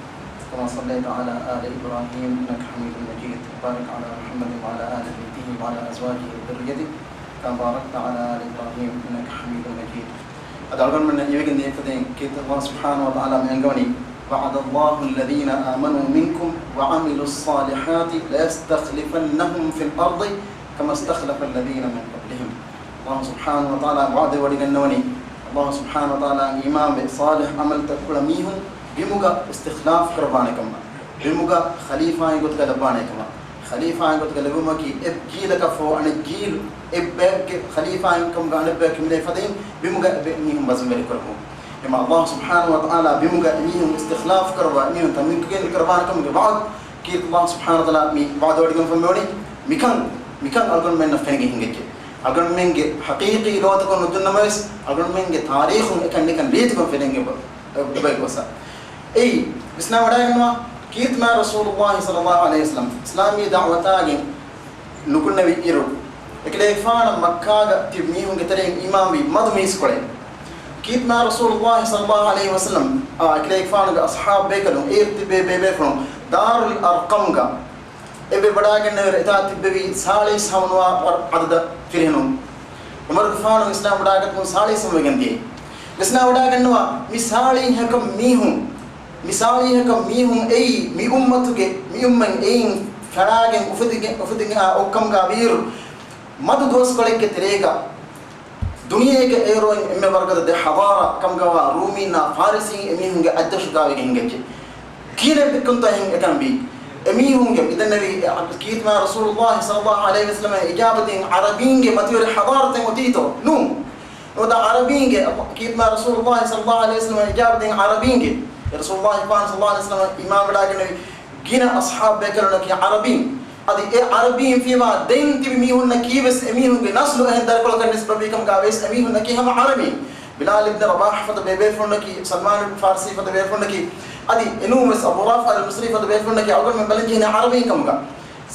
كما صليت على آل إبراهيم إنك حميد مجيد، وبارك على محمد وعلى آل بيته وعلى أزواجه وذريته، كما باركت على آل إبراهيم إنك حميد مجيد. އަދި އަޅުގަނޑުމެންނަށް އިވިގެން ދިޔައީ ކީރިތި ﷲ ސުބްޙާނަހޫ ވަތަޢާލާ މި އަންގަވަނީ، وعد الله الذين آمنوا منكم وعملوا الصالحات ليستخلفنهم في الأرض كما استخلف الذين من قبلهم. ﷲ ސުބްޙާނަހޫ ވަތަޢާލާ ވަޢުދެއް ވޮޑިގަންނަވަނީ، ﷲ ސުބްޙާނަހޫ ވަތަޢާލާ އީމާންވެ ޞާލިޙު ޢަމަލުތައް ކުޅަ މީހުން ބިމުގަ އިސްތިޚްލާފް ކުރައްވާނެ ކަމަށް، ބިމުގަ ޚަލީފާއެއް ގޮތުގަ ލައްވާނެ ކަމަށް. ޚަލީފާއެއް ގޮތުގަ ލެއްވުމަކީ، އެއް ޖީލަކަށްފަހު އަނެއް ޖީލު، އެއްބައެއްގެ ޚަލީފާއެއް ކަމުގަ އަނެއްބަޔަކު ހިމެނޭ ފަދައިން، ބިމުގަ އެބައިމީހުން ބަޒުންވެރި ކުރަމުން. އެމަ ﷲ ސުބްޙާނަހޫ ވަތަޢާލާ ބިމުގަ އެމީހުން އިސްތިޚްލާފް ކުރައްވާ، އެމީހުން ތަމްކީން ކުރައްވާނެ ކަމުގެ ވަޢުދު ކީރިތި ﷲ ސުބްޙާނަހޫ ވަތަޢާލާ މި ވަޢުދު ވޮޑިގެންފަ މިވަނީ. މިކަން، މިކަން އަޅުގަނޑުމެންނަށް ފެނިގެން ހިނގައްޖެ. އަޅުގަނޑުމެންގެ ޙަޤީޤީ ލޯތަކުން ނުދުންނަމަވެސް، އަޅުގަނޑުމެންގެ ތާރީޚުން އެކަން ނިކަން ރީތިކޮށް ފެނެން އެބަ، އެބަ ގޮސް. އެއީ، ވިސްނާވަޑައިގަންނަވާ، ކީރިތި މާތް ރަސޫލުﷲ ޞައްލައްލާހު ޢަލައިހި ވަސައްލަމް އިސްލާމީ ދަޢުވަތާގެން ނުކުންނެވި އިރު، އެކަލޭގެފާނަށް މައްކާގަ ތިބި މީހުންގެ ތެރެއިން އީމާންވި މަދު މީސްކޮޅެއް. ކީރިތި މާތް ރަސޫލުﷲ ޞައްލައްލާހު ޢަލައިހި ވަސައްލަމް، އާ، އެކަލޭގެފާނުގެ އަޞްޙާބު ބޭކަލުން، އޭރު ތިބޭ ބޭބޭފުޅުން، ދާރުލް އަރްޤަމްގަ އެބަ ވަޑައިގެންނެވިއިރު، އެތާ ތިއްބެވި ސާޅީސް ހަމަނުވާ ވަރަށް ޢަދަދަށް ފިރިހެނުން. ޢުމަރުގެފާނު އިސްލާމް ވަޑައިގަތުމުން ސާޅީސް ހަމަވެގެން ދިޔައީ. ވިސްނާވަޑައިގަންނަވާ، މި ސާޅީސް ހަކަމް މީހުން، މި ސާޅީސް ހަކަމް މީހުން އެއީ، މި އުއްމަތުގެ، މި އުއްމަތް އެއިން ފަޅާގެން އުފެދިގެ، އުފެދިގެން އާ އޮއްކަމުގަ ވީއިރު، މަދު ދުވަސްކޮޅެއްގެ ތެރޭގަ، ދުނިޔޭގެ އޭރު އޮތް އެންމެ ވަރުގަދަ ދެ ޙަޟާރާ ކަމުގަވާ ރޫމީންނާ ފާރިސީން އެމީހުންގެ އަތްދަށުގާ ވެގެން ހިނގައްޖެ. ކިހިނެއް ވެއްކުންތޯ އެހެން އެކަން ވީ؟ އެމީހުންގެ މިދެންނެވީ ކީރިތިމާ ރަސޫލުﷲ ޞައްލަﷲ ޢަލައިހި ވަސައްލަމަށް އިޖާބަދިން ޢަރަބީންގެ މަތިވެރި ޙަޟާރަތެއް އޮތީތޯ؟ ނޫން. ނުވަތަ ޢަރަބީންގެ، ކީރިތިމާ ރަސޫލުﷲ ޞައްލަﷲ ޢަލައިހި ވަސައްލަމަށް އިޖާބަދިން ޢަރަބީންގެ، އެ ރަސޫލުﷲ ޞައްލަﷲ ޢަލައިހި ވަސައްލަމަށް އީމާންވެޑާގެންނެވި ގިނަ އަޞްޙާބު ބޭކަލުންނަކީ ޢަރަބީން. އަދި އެ ޢަރަބީން ފީވާ ދެން ތިބި މީހުންނަށް ކީވެސް އެމީހުންގެ ނަސްލު އެހެން ދަރިކޮޅަކަށް ނިސްބަތްވީ ކަމުގަ ވެސް އެމީހުންނަކީ ހަމަ ޢަރަބީން. ބިލާލް އިބްނު ރަބާޙް ފަދަ ބޭބޭފުޅުންނަކީ، ސަލްމާން އިބްނު ފާރިސީ ފަދަ ބޭފުޅުންނަކީ، އަދި އެނޫން ވެސް އަބޫ ރާފިޢުލް މިޞްރީ ފަދަ ބޭފުޅުންނަކީ އަޅުގަނޑުމެން ބަލަންޖެހޭނެ ޢަރަބީން ކަމުގަ.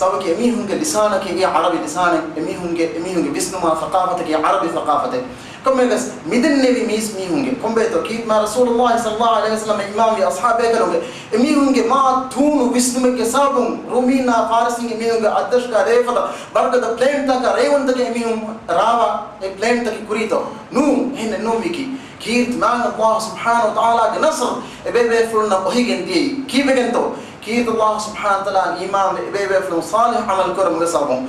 ސަބަބަކީ އެމީހުންގެ ލިސާނަކީ އެ ޢަރަބި ލިސާނެއް، އެމީހުންގެ، އެމީހުންގެ ވިސްނުމާ ފަޤާފަތަކީ ޢަރަބި ފަޤާފަތެއް. ކޮންމެވެސް މިދެންނެވި މީސް މީހުންގެ، ކޮންބޭތޯ ކީރިތިމާ ރަސޫލުﷲ ޞައްލަﷲ ޢަލައިހި ވަސައްލަމަށް އީމާންވި އަޞްޙާބު ބޭކަލުންގެ، އެމީހުންގެ މާ ތޫނު ވިސްނުމެއްގެ ސަބަބުން ރޫމީންނާ ފާރިސީން އެމީހުންގެ އަތްދަށުގާ ރޭ ފަދަ ވަރުގަދަ ޕްލޭންތަކާ ރޭވަންތަކެއް އެމީހުން ރާވާ އެ ޕްލޭންތަކެއް ކުރީތޯ؟ ނޫން، އެހެން ނޫންވީކީ. ކީރިތި މާތް ﷲ ސުބްޙާނަހޫ ވަތަޢާލާގެ ނަޞްރު އެބޭބޭފުޅުންނަށް އޮހިގެން ދިޔައީ. ކީއްވެގެންތޯ؟ ކީރިތި ﷲ ސުބްޙާނަހޫ ވަތަޢާލާ އީމާންވެ އެބޭބޭފުޅުން ޞާލިޙު ޢަމަލު ކުރުމުގެ ސަބަބުން.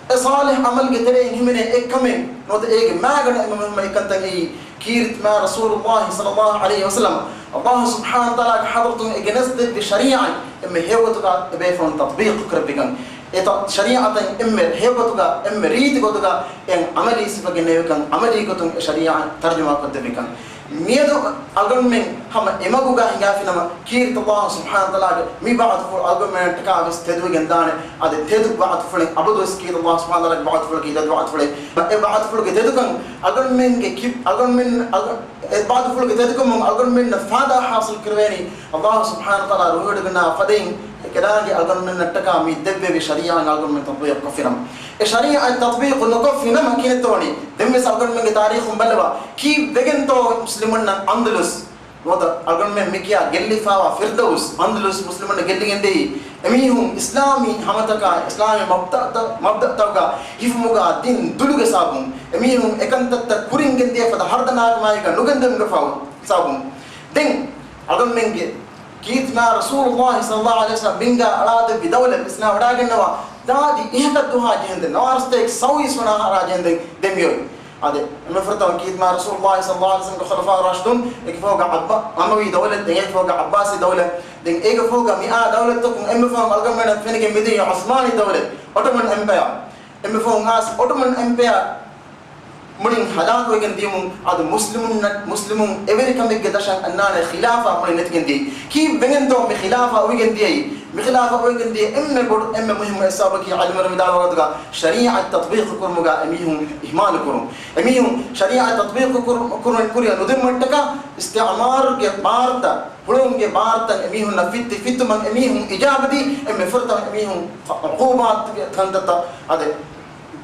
އެ ޞާލިޙު ޢަމަލުގެ ތެރެއިން ހިމެނޭ އެއްކަމެއް ނުވަތަ އޭގެ މާގަނޑު އެންމެ މުހިއްމު އެއްކަންތައް އެއީ، ކީރިތި މާތް ރަސޫލުﷲ ޞައްލަﷲ ޢަލައިހި ވަސައްލަމަ ﷲ ސުބްޙާނަހޫ ވަތަޢާލާގެ ޙަޟްރަތުން އެ ގެނެސްދެއްވި ޝަރީޢަތް އެންމެ ހެޔޮގޮތުގަ އެބޭފުޅުން ތަޠްބީޤު ކުރެއްވިކަން. އެ ތަ-، ޝަރީޢަތަށް އެންމެ ހެޔޮގޮތުގަ، އެންމެ ރީތި ގޮތުގަ އެ ޢަމަލީ ސިފަ ގެނެވިކަން، ޢަމަލީ ގޮތުން އެ ޝަރީޢަތް ތަރްޖަމާ ކޮށްދެއްވިކަން. މިއަދު އަޅުގަނޑުމެން ހަމަ އެމަގުގަ ހިނގާފިނަމަ، ކީރިތި ﷲ ސުބްޙާނަހޫ ވަތަޢާލާގެ މި ބަޢުތުފުޅު އަޅުގަނޑުމެންނަށްޓަކާ ވެސް ތެދުވެގެން ދާނެ. އަދި ތެދު ބަޢުތުފުޅެއް އަބަދުވެސް ކީރިތި ﷲ ސުބްޙާނަހޫ ވަތަޢާލާގެ ބަޢުތުފުޅަކީ ތެދު ބަޢުތުފުޅެއް. އެ ބަޢުތުފުޅުގެ ތެދުކަން އަޅުގަނޑުމެންގެ ކި-، އަޅުގަނޑުމެން، އަޅު-، އެ ބަޢުތުފުޅުގެ ތެދުކަމުން އަޅުގަނޑުމެންނަށް ފާއިދާ ޙާޞިލް ކުރެވޭނީ ﷲ ސުބްޙާނަހޫ ވަތަޢާލާ ރުހިވޮޑިގަންނަވާ ފަދައިން އެކަލާނގެ އަޅުގަނޑުމެންނަށްޓަކާ މި ދެއްވެވި ޝަރީޢަތް އަޅުގަނޑުމެން ތަޠްބީޤު ކޮށްފިނަމަ، އެ ޝަރީޢަތް ތަޠްބީޤު ނުކޮށްފިނަމަ ކިހިނެއްތޯ ވަނީ؟ ދެންވެސް އަޅުގަނޑުމެންގެ ތާރީޚުން ބައްލަވާ، ކީއްވެގެންތޯ މުސްލިމުންނަށް އަންދަލުސް ނުވަތަ އަޅުގަނޑުމެން މި ކިޔާ ގެއްލިފާވާ ފިރްދައުސް، އަންދަލުސް މުސްލިމުންނަށް ގެއްލިގެންދިޔައީ؟ އެމީހުން އިސްލާމީ ހަމަތަކާ، އިސްލާމީ މަބްދައުތައް، މަބްދައުތަކުގަ ހިފުމުގަ ދިން ދުލުގެ ސަބަބުން، އެމީހުން އެކަންތައްތައް ކުރިން ގެންދިޔަ ފަދަ ހަރުދަނާކަމާއެކަށް ނުގެންދެވުމުގެ ފަހު ސަބަބުން. ދެން އަޅުގަނޑުމެންގެ ކީރިތި މާތް ރަސޫލުﷲ ޞައްލަﷲ ޢަލައިހި ވަސައްލަމަ ބިންގާ އަޅާދެއްވި ދައުލަތް ވިސްނާ ވަޑާގަންނަވާ ދާދި އިހަކަށް ދުހާ ޖެހެންދެން، ނަވާރަ ސަތޭކަ ސައުވީސް ވަނަ އަހަރާ ޖެހެންދެން ދެން މިއޮތް. އާދެ، އެންމެ ފުރަތަމަ ކީރިތި މާތް ރަސޫލުﷲ ޞައްލަﷲ ޢަލައިހި ވަސައްލަމަގެ ޚުލަފާ ރާޝިދޫން، އޭގެ ފަހުގަ ޢައްބާ-، އަމަވީ ދައުލަތް، ދެން އޭގެ ފަހުގަ ޢައްބާސީ ދައުލަތް، ދެން އޭގެ ފަހުގަ މިއާ ދައުލަތްތަކުން އެންމެ ފަހުން އަޅުގަނޑުމެންނަށް ފެނިގެން މިދިޔަ ޢުސްމާނީ ދައުލަތް، އޮޓޮމަން އެމްޕަޔާ. އެންމެ ފަހުން އައިސް އޮޓޮމަން އެމްޕަޔާ މުޅިން ހަލާކުވެގެން ދިޔުމުން އަދި މުސްލިމުންނަށް، މުސްލިމުން އެވެރިކަމެއްގެ ދަށަށް އަންނާނެ ޚިލާފާ މުޅިން ނެތިގެން ދިޔައީ. ކީއްވެގެންތޯ މި ޚިލާފާ އޮވިގެން ދިޔައީ؟ މި ޚިލާފާ އޮވިގެން ދިޔަ އެންމެ ބޮޑު، އެންމެ މުހިއްމު އެއް ސަބަބަކީ ޢަލިމުން ވިދާޅުވާ ގޮތުގަ ޝަރީޢަތް ތަޠްބީޤު ކުރުމުގަ އެމީހުން އިހްމާލު ކުރުން. އެމީހުން ޝަރީޢަތް ތަޠްބީޤު ކުރު-، ކުރު-، ކުރިއަށް ނުދިނުމަށްޓަކާ އިސްތިޢުމާރުގެ ބާރުތައް، ހުޅުވުމުގެ ބާރުތައް އެމީހުންނަށް ފިއްތި ފިއްތުމަށް އެމީހުން އިޖާބަދީ، އެންމެ ފުރަތަމަ އެމީހުން ޢުޤޫބާތުގެ ކަންތައްތައް އަދި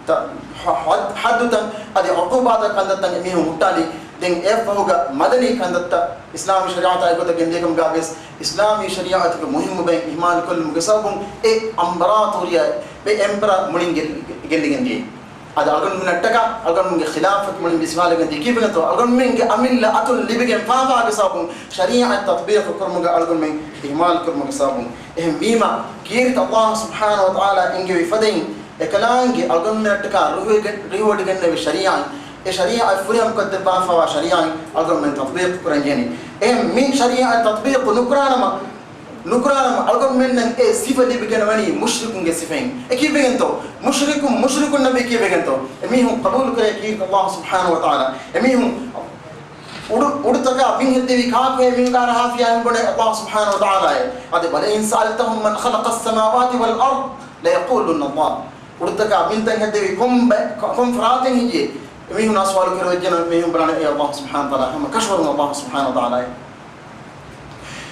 ތަ-، ޙަ-، ޙައްދުތައް އަދި ޢުޤޫބާތައް ކަންތައްތައް އެމީހުން ހުއްޓާލި. ދެން އެއަށްފަހުގަ މަދަނީ ކަންތައްތައް އިސްލާމީ ޝަރީޢަތާ އެއްގޮތަށް ގެންދިޔަކަމުގަ ވެސް އިސްލާމީ ޝަރީޢަތުގެ މުހިއްމު ބައިން އިހްމާލު ކޮށްލުމުގެ ސަބަބުން އެ އަމްބަރާތޯރިއާ އެ އެމްޕަރާ މުޅިން ގެ-، ގެ-، ގެއްލިގެން ދިޔައީ. އަދި އަޅުގަނޑުމެންނަށްޓަކާ އަޅުގަނޑުމެންގެ ޚިލާފަތު މުޅިން ވިސްވާލެގެން ދިޔަ ކީއްވެގެންތޯ؟ އަޅުގަނޑުމެންގެ އަމިއްލަ އަތުން ލިބިގެން ފާފާގެ ސަބަބުން ޝަރީޢަތް ތަޠްބީޤު ކުރުމުގަ އަޅުގަނޑުމެން އިހްމާލު ކުރުމުގެ ސަބަބުން. އެހެންވީމަ، ކީރިތި ﷲ ސުބްޙާނަހޫ ވަތަޢާލާ އެންގެވި ފަދައިން، އެކަލާނގެ އަޅުގަނޑުމެންނަށްޓަކާ ރުހިވެގެން-، ރުހިވޮޑިގެންނެވި ޝަރީޢަތް، އެ ޝަރީޢަތް ފުރިހަމަކޮށްދެއްވާފަވާ ޝަރީޢަތް އަޅުގަނޑުމެން ތަޠްބީޤު ކުރަންޖެހެނީ. އެހެން މި ޝަރީޢަތް ތަޠްބީޤު ނުކުރާނަމަ، ނުކުރާނަމަ އަޅުގަނޑުމެންނަށް އެ ސިފަ ލިބިގެން ވަނީ މުޝްރިކުންގެ ސިފައިން. އެ ކީއްވެގެންތޯ؟ މުޝްރިކުން، މުޝްރިކުންނަށް ވީ ކީއްވެގެންތޯ؟ އެމީހުން ޤަބޫލު ކުރޭ ކީރިތި ﷲ ސުބްޙާނަހޫ ވަތަޢާލާ. އެމީހުން އުޑު-، އުޑުތަކާ ބިން ހެއްދެވީ ކާކުހޭ މީހުން ކާރަހާފިޔާ އެނބުނެ ﷲ ސުބްޙާނަހޫ ވަތަޢާލާއޭ. އަދި ވަލައިން ސައަލްތަހުމް މަން ޚަލަޤައްސަމާވާތި ވަލްއަރްޟަ ލަޔަޤޫލުންނަ ﷲ. އުޑުތަކާ ބިންތައް ހެއްދެވީ ކޮން ބަ-، ކޮ-، ކޮން ފަރާތެއް ހެއްޔޭ؟ އެމީހުންނާ ސުވާލު ކުރެވިއްޖެނަމަ އެމީހުން ބުނާނެ އޭ ﷲ ސުބްޙާނަހޫ ވަތަޢާލާ، ހަމަ ކަށަވަރުން ﷲ ސުބްޙާނަހޫ ވަތަޢާލާއޭ.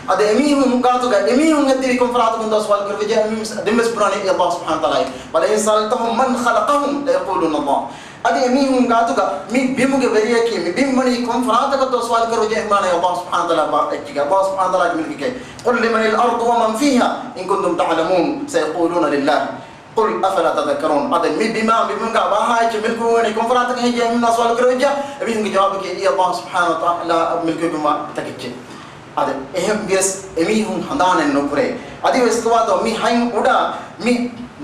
އަދި އެމީހުން ގާތުގަ އެމީހުން ހެއްދެވީ ކޮން ފަރާތަކުންތޯ ސުވާލު ކުރެވިއްޖެ، އެމީހުން ދެންވެސް ބުނާނެ އޭ ﷲ ސުބްޙާނަހޫ ވަތަޢާލާއޭ. وَلَئِنْ سَأَلْتَهُمْ مَنْ خَلَقَهُمْ لَيَقُولُنَّ اللَّهُ. އަދި އެމީހުން ގާތުގަ މި ބިމުގެ ވެރިޔަކީ މި ބިން ވަނީ ކޮން ފަރާތަކަށްތޯ ސުވާލު ކުރެވިއްޖެ، އެހެން ބުނާނެ ﷲ ސުބްޙާނަހޫ ވަތަޢާލާ ބާ އެއްޗިގަ، ﷲ ސުބްޙާނަހޫ ވަތަޢާލާގެ މިލްކަކީ. قُلْ لِمَنِ الْأَرْضُ وَمَنْ فِيهَا إِنْ كُنْتُمْ تَعْلَمُونَ. قُلْ أَفَلَا تَذَكَّرُونَ. އަދި މި ބިމާ މި ބިމުގަ ވާހާ އެއްޗެއް މިލްކުވެވޭނީ ކޮން ފަރާތަކަށް ހެއްޔޭ އެމީހުންނާ ސުވާލު ކުރެވިއްޖެ، އެމީހުންގެ ޖަވާބަކީ އެއީ ﷲ ސުބްޙާނަހޫ ވަތަޢާލާ މިލްކުވެގެންވާ ތަކެއްޗެއް. އަދި އެހެން ވިޔަސް އެމީހުން ހަނދާނެއް ނުކުރޭ. އަދިވެސް ކޮބާތޯ މި ހަތް އުޑާ މި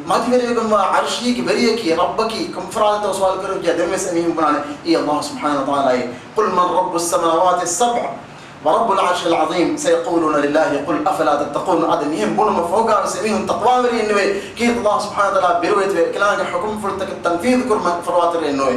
މަތިވެރިވެގެންވާ ޢަރްޝީގެ ވެރިޔަކީ، ރައްބަކީ، ކޮންފަރާތަށްތޯ ސުވާލު ކުރެވިއްޖެ ދެންވެސް އެމީހުން ބުނާނެ، އީ ﷲ ސުބްޙާނަހޫ ވަތަޢާލާއޭ. قل من رب السماوات السبع ورب العرش العظيم سيقولون لله قل أفلا تتقون. އަދި މިހެން ބުނުމަށް ފަހުގާވެސް އެމީހުން ތަޤްވާވެރިއެއް ނުވޭ، ކީރިތި ﷲ ސުބްޙާނަހޫ ވަތަޢާލާ ބިރުވެތިވެ، އެކަލާނގެ ޙުކުމްފުޅުތަކެއް ތަންފީޛު ކުރުމަށް ފަރުވާތެރިއެއް ނުވޭ.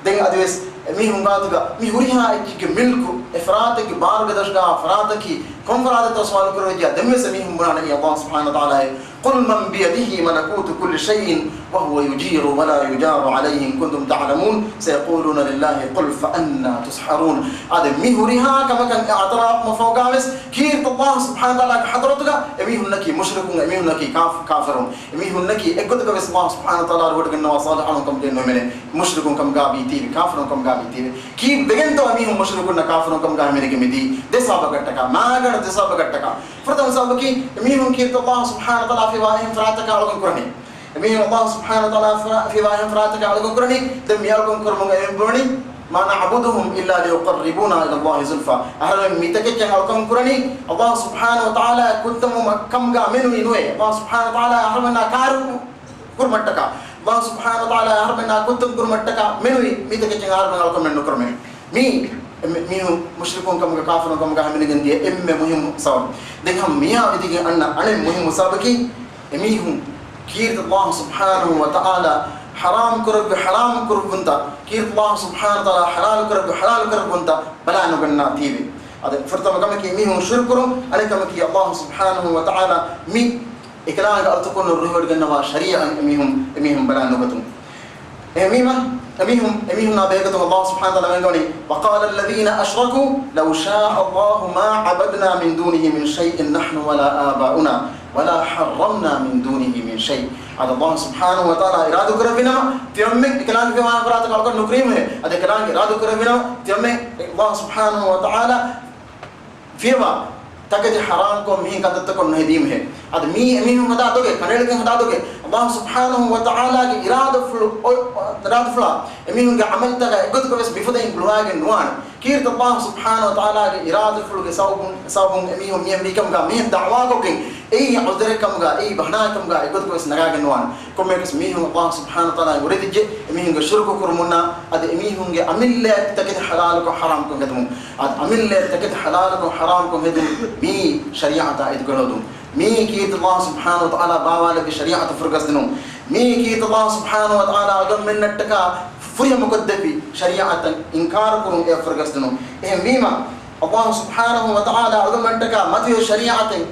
ދެން އަދިވެސް އެމީހުން ގާތުގަ މި ހުރިހާ އެއްޗެއްގެ މިލްކު، އެ ފަރާތެއްގެ ބާރުގަދަށްގާ ފަރާތަކީ ކޮން ފަރާތެއްތޯ ސުވާލު ކުރެވިއްޖެ ދެންވެސް އެމީހުން ބުނާނެ، އީ ﷲ ސުބްޙާނަހޫ ވަތަޢާލާއޭ. قل من بيده ملكوت كل شيء وهو يجير ولا يجار عليه إن كنتم تعلمون سيقولون لله قل فأنى تسحرون. އަދި މި ހުރިހާ ކަމަކަށް އެ އަތަރާ ފަހުގާވެސް ކީރިތި ﷲ ސުބްޙާނަހޫ ވަތަޢާލާގެ ޙަޟްރަތުގަ އެމީހުންނަކީ މުޝްރިކުން، އެމީހުންނަކީ ކާފް-، ކާފިރުން. އެމީހުންނަކީ އެއްގޮތަކަށް ވެސް ﷲ ސުބްޙާނަހޫ ވަތަޢާލާ ރުހައިގެންނަވާ ޞާލިޙުން ކަމުގައި ނުއެމެނޭ، މުޝްރިކުން ކަމުގަ ބީތީވި، ކާފިރުން ކަމުގަ ބީތީވި. ކީއްވެގެންތޯ އެމީހުން މުޝްރިކުންނަށް ކާފިރުން ކަމުގަ ހަމައެކަނި މިދީ؟ ދެ ސަބަބަކަށްޓަކާ، މާގަނޑު ދެ ސަބަބަކަށްޓަކާ. ފުރަތަމަ ސަބަބަކީ، އެމީހުން ކީރިތި ﷲ ސުބްޙާނަހޫ ވަތަޢާލާ ފިވާ އެހެން ފަރާތަކަށް އަޅުކަން ކުރަނީ. އެމީހުން ﷲ ސުބްޙާނަހޫ ވަތަޢާލާ ފިވާ އެހެން ފަރާތަކަށް އަޅުކަން ކުރަނީ. ދެން މި އަޅުކަން ކުރުމުން އެމީހުން ބުނަނީ، ما نعبدهم إلا ليقربونا إلى الله زلفى. އަހަރެމެން މިތަކެއްޗަށް އަޅުކަން ކުރަނީ، ﷲ ސުބްޙާނަހޫ ވަތަޢާލާ ކުއްތަމުމަށް ކަމުގަ މެނުވީ ނުވޭ. ﷲ ސުބްޙާނަހޫ ވަތަޢާލާ އަހަރެމެންނާ ކާރު ކުރުމަށްޓަކާ، ﷲ ސުބްޙާނަހޫ ވަތަޢާލާ އަހަރެމެންނާ ކުއްތަން ކުރުމަށްޓަކާ މެނުވީ މިތަކެއްޗަށް އަހަރެމެން އަޅުކަން ނުކުރަމޭ. މީ އެންމެ މީހުން މުޝްރިކުން ކަމުގަ ކާފިރުން ކަމުގަ ހަމަނިގެން ދިޔަ އެންމެ މުހިއްމު ސަބަބު. ދެން ހަމަ މިހާ ވިދިގެން އަންނަ އަނެއް މުހިއްމު ސަބަބަކީ، އެމީހުން ކީރިތި ﷲ ސުބްޙާނަހޫ ވަތަޢާލާ ޙަރާމް ކުރެއްވި ޙަރާމް ކުރެއްވުންތައް، ކީރިތި ﷲ ސުބްޙާނަހޫ ވަތަޢާލާ ޙަލާލު ކުރެއްވި ޙަލާލު ކުރެއްވުންތައް ބަލާ ނުގަންނާ ތީވެ. އަދި ފުރަތަމަ ކަމަކީ އެމީހުން ޝިރުކު ކުރުން، އަނެއް ކަމަކީ ﷲ ސުބްޙާނަހޫ ވަތަޢާލާ މި އެކަލާނގެ އަލްތަކުން ރުހިވޮޑިގަންނަވާ ޝަރީޢަތް އެމީހުން، އެމީހުން ބަލާ ނުގަތުން. އެހެންވީމަ، އެމީހުން، އެމީހުންނާ ބެހޭގޮތުން ﷲ ސުބްޙާނަހޫ ވަތަޢާލާ ވަންގަވަނީ، وقال الذين أشركوا لو شاء الله ما عبدنا من دونه من شيء نحن ولا آباؤنا ولا حرمنا من دونه من شيء. އަދި ﷲ ސުބްޙާނަހޫ ވަތަޢާލާ އިރާދަ ކުރެއްވިނަމަ، ތިމަންމެން އެކަލާނގެ ފިވާ ފަރާތަކަށް އަޅުކަން ނުކުރީމޭ. އަދި އެކަލާނގެ އިރާދަ ކުރެއްވިނަމަ، ތިމަންމެން ﷲ ސުބްޙާނަހޫ ވަތަޢާލާ ފިޔަވާ ތަކެތި ޙަރާމްކޮށް މިހެން ކަންތައްތަކުން ނުހެދީމެހެ. އަދި މީ އެމީހުން ހަދާ ދޮގެއް، ކަނޑައެޅިގެން ހަދާ ދޮގެއް. ﷲ ސުބްޙާނަހޫ ވަތަޢާލާގެ އިރާދަފުޅު، އޮ-، އިރާދަފުޅާ އެމީހުންގެ ޢަމަލުތަކަށް އެގޮތަކަށް ވެސް މިފަދައިން ގުޅުވާގެން ނުވާނެ. ކީރިތި ﷲ ސުބްޙާނަހޫ ވަތަޢާލާގެ އިރާދަފުޅުގެ ސަބަބުން، ސަބަބުން އެމީހުން މި އެންމެ ކަމުގަ މިހެން ދަޢުވާކޮށްގެން އެއީ ޢުޛުރެއް ކަމުގަ، އެއީ ބަހަނާއެއް ކަމުގަ އެގޮތަކަށް ވެސް ނަގާގެން ނުވާނެ. ކޮންމެއަކަސް މީހުން ﷲ ސުބްޙާނަހޫ ވަތަޢާލާ އުރެދިއްޖެ އެމީހުންގެ ޝިރުކު ކުރުމުންނާ، އަދި އެމީހުންގެ އަމިއްލައަށް ތަކެތި ޙަލާލުކޮށް ޙަރާމްކޮށް ހެދުމުން. އަދި އަމިއްލައަށް ތަކެތި ޙަލާލުކޮށް ޙަރާމްކޮށް ހެދުން މީ ޝަރީޢަތާ އެދިގަނެވުން. މީ ކީރިތި ﷲ ސުބްޙާނަހޫ ވަތަޢާލާ ބާވާލެއްވި ޝަރީޢަތަށް ފުރިގަސްދިނުން. މީ ކީރިތި ﷲ ސުބްޙާނަހޫ ވަތަޢާލާ އަޅުގަނޑުމެންނަށްޓަކާ ފުރިހަމަކޮށްދެއްވި ޝަރީޢަތަށް އިންކާރުކުރުން އެ ފުރިގަސްދިނުން. އެހެންވީމަ، ﷲ ސުބްޙާނަހޫ ވަތަޢާލާ އަޅުގަނޑުމެންނަށްޓަކާ މަތިވެރި ޝަރީޢަތެއް،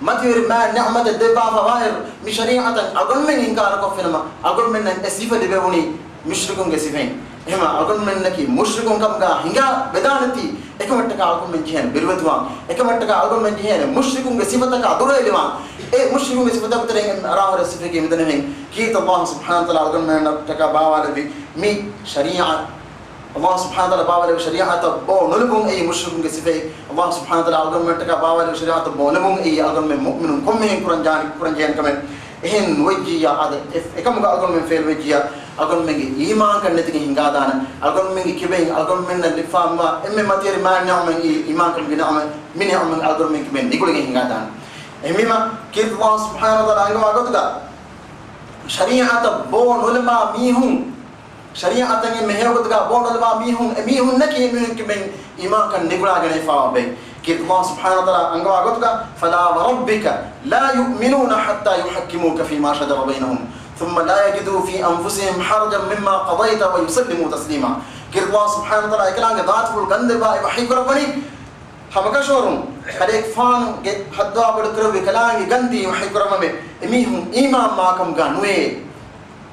މަތިވެރި މާތް ނިޢުމަތެއް ދެއްވާފަ ވާއިރު، މި ޝަރީޢަތަށް އަޅުގަނޑުމެން އިންކާރުކޮށްފިނަމަ، އަޅުގަނޑުމެންނަށް އެ ސިފަ ލިބެވުނީ މުޝްރިކުންގެ ސިފައިން. އެހެންވީމަ އަޅުގަނޑުމެންނަކީ މުޝްރިކުން ކަމުގަ ހިނގާ ވެދާނެތީ، އެކަމަށްޓަކާ އަޅުގަނޑުމެން ޖެހޭނެ ބިރުވެތިވާން. އެކަމަށްޓަކާ އަޅުގަނޑުމެން ޖެހޭނެ މުޝްރިކުންގެ ސިފަތަކާ ދުރުހެލިވާން. އެ މުޝްރިކުންގެ ސިފަތަކުގެ ތެރެއިން އެންމެ އަރާހުރެ ސިފައެއް މިދަނީ. ކީރިތި ﷲ ސުބްޙާނަހޫ ވަތަޢާލާ އަޅުގަނޑުމެންނަށްޓަކާ ބާވާލެއްވި މި ޝަރީޢަތް، ﷲ ސުބްޙާނަހޫ ވަތަޢާލާ ބާވާލެއްވި ޝަރީޢަތަށް ބޯ ނުލިބުން އެއީ މުޝްރިކުންގެ ސިފައެއް. ﷲ ސުބްޙާނަހޫ ވަތަޢާލާ އަޅުގަނޑުމެންނަށްޓަކާ ބާވާލެއްވި ޝަރީޢަތަށް ބޯ ނުލިބުން އެއީ އަޅުގަނޑުމެން މުއުމިނުން ކޮންމެހެން ކުރަން ޖާނި، ކުރަން ޖެހޭނެ ކަމެއް. އެހެން ނުވެއްޖިއްޔާ އަދި އެ، އެކަމުގަ އަޅުގަނޑުމެން ފެއިލް ވެއްޖިއްޔާ، އަޅުގަނޑުމެންގެ އީމާންކަން ނެތިގެން ހިނގާދާނެ. އަޅުގަނޑުމެންގެ ކިބައިން އަޅުގަނޑުމެންނަށް ލިބިފާ މި އެންމެ މަތިވެރި މާތް ނިޢުމަތް އީ އީމާންކަމުގެ ނިޢުމަތް. މި ނިޢުމަތް އަޅުގަނޑުމެން ކިބައިން ނިގުޅިގެން ހިނގާދާނެ. އެހެންވީމަ، ކީރިތި ﷲ ސުބްޙާނަހޫ ވަތަޢާލާ އަންގަވާ ގޮތުގަ، ޝަރީޢަތަށް ބޯ ނުލަމާ މީހުން، ޝަރީޢަތަށް އެންމެ ހެޔޮ ގޮތުގަ ބޯ ނުލަމާ މީހުން، އެމީހުންނަކީ އެމީހުން ކިބައިން އީމާންކަން ނިގުޅާގަނެފާ ބައެއް. ކީރިތި ﷲ ސުބްޙާނަހޫ ވަތަޢާލާ އަންގަވާ ގޮތުގަ، فلا وربك لا يؤمنون حتى يحكموك فيما شجر بينهم ثم لا يجدوا في أنفسهم حرجا مما قضيت ويسلموا تسليما. ކީރިތި ﷲ ސުބްޙާނަހޫ ވަތަޢާލާ އެކަލާނގެ ޛާތުފުޅު ގަންދެއްވާ އެ ވަޙީ ކުރައްވަނީ، ހަމަކަށަވަރުން ކަލޭގެފާނުގެ ހައްދުވާ ބޮޑު ކުރެއްވި ކަލާނގެ ގަންދީ ވަޙީ ކުރައްވަމޭ، އެމީހުން އީމާން މާކަމުގަ ނުވޭ.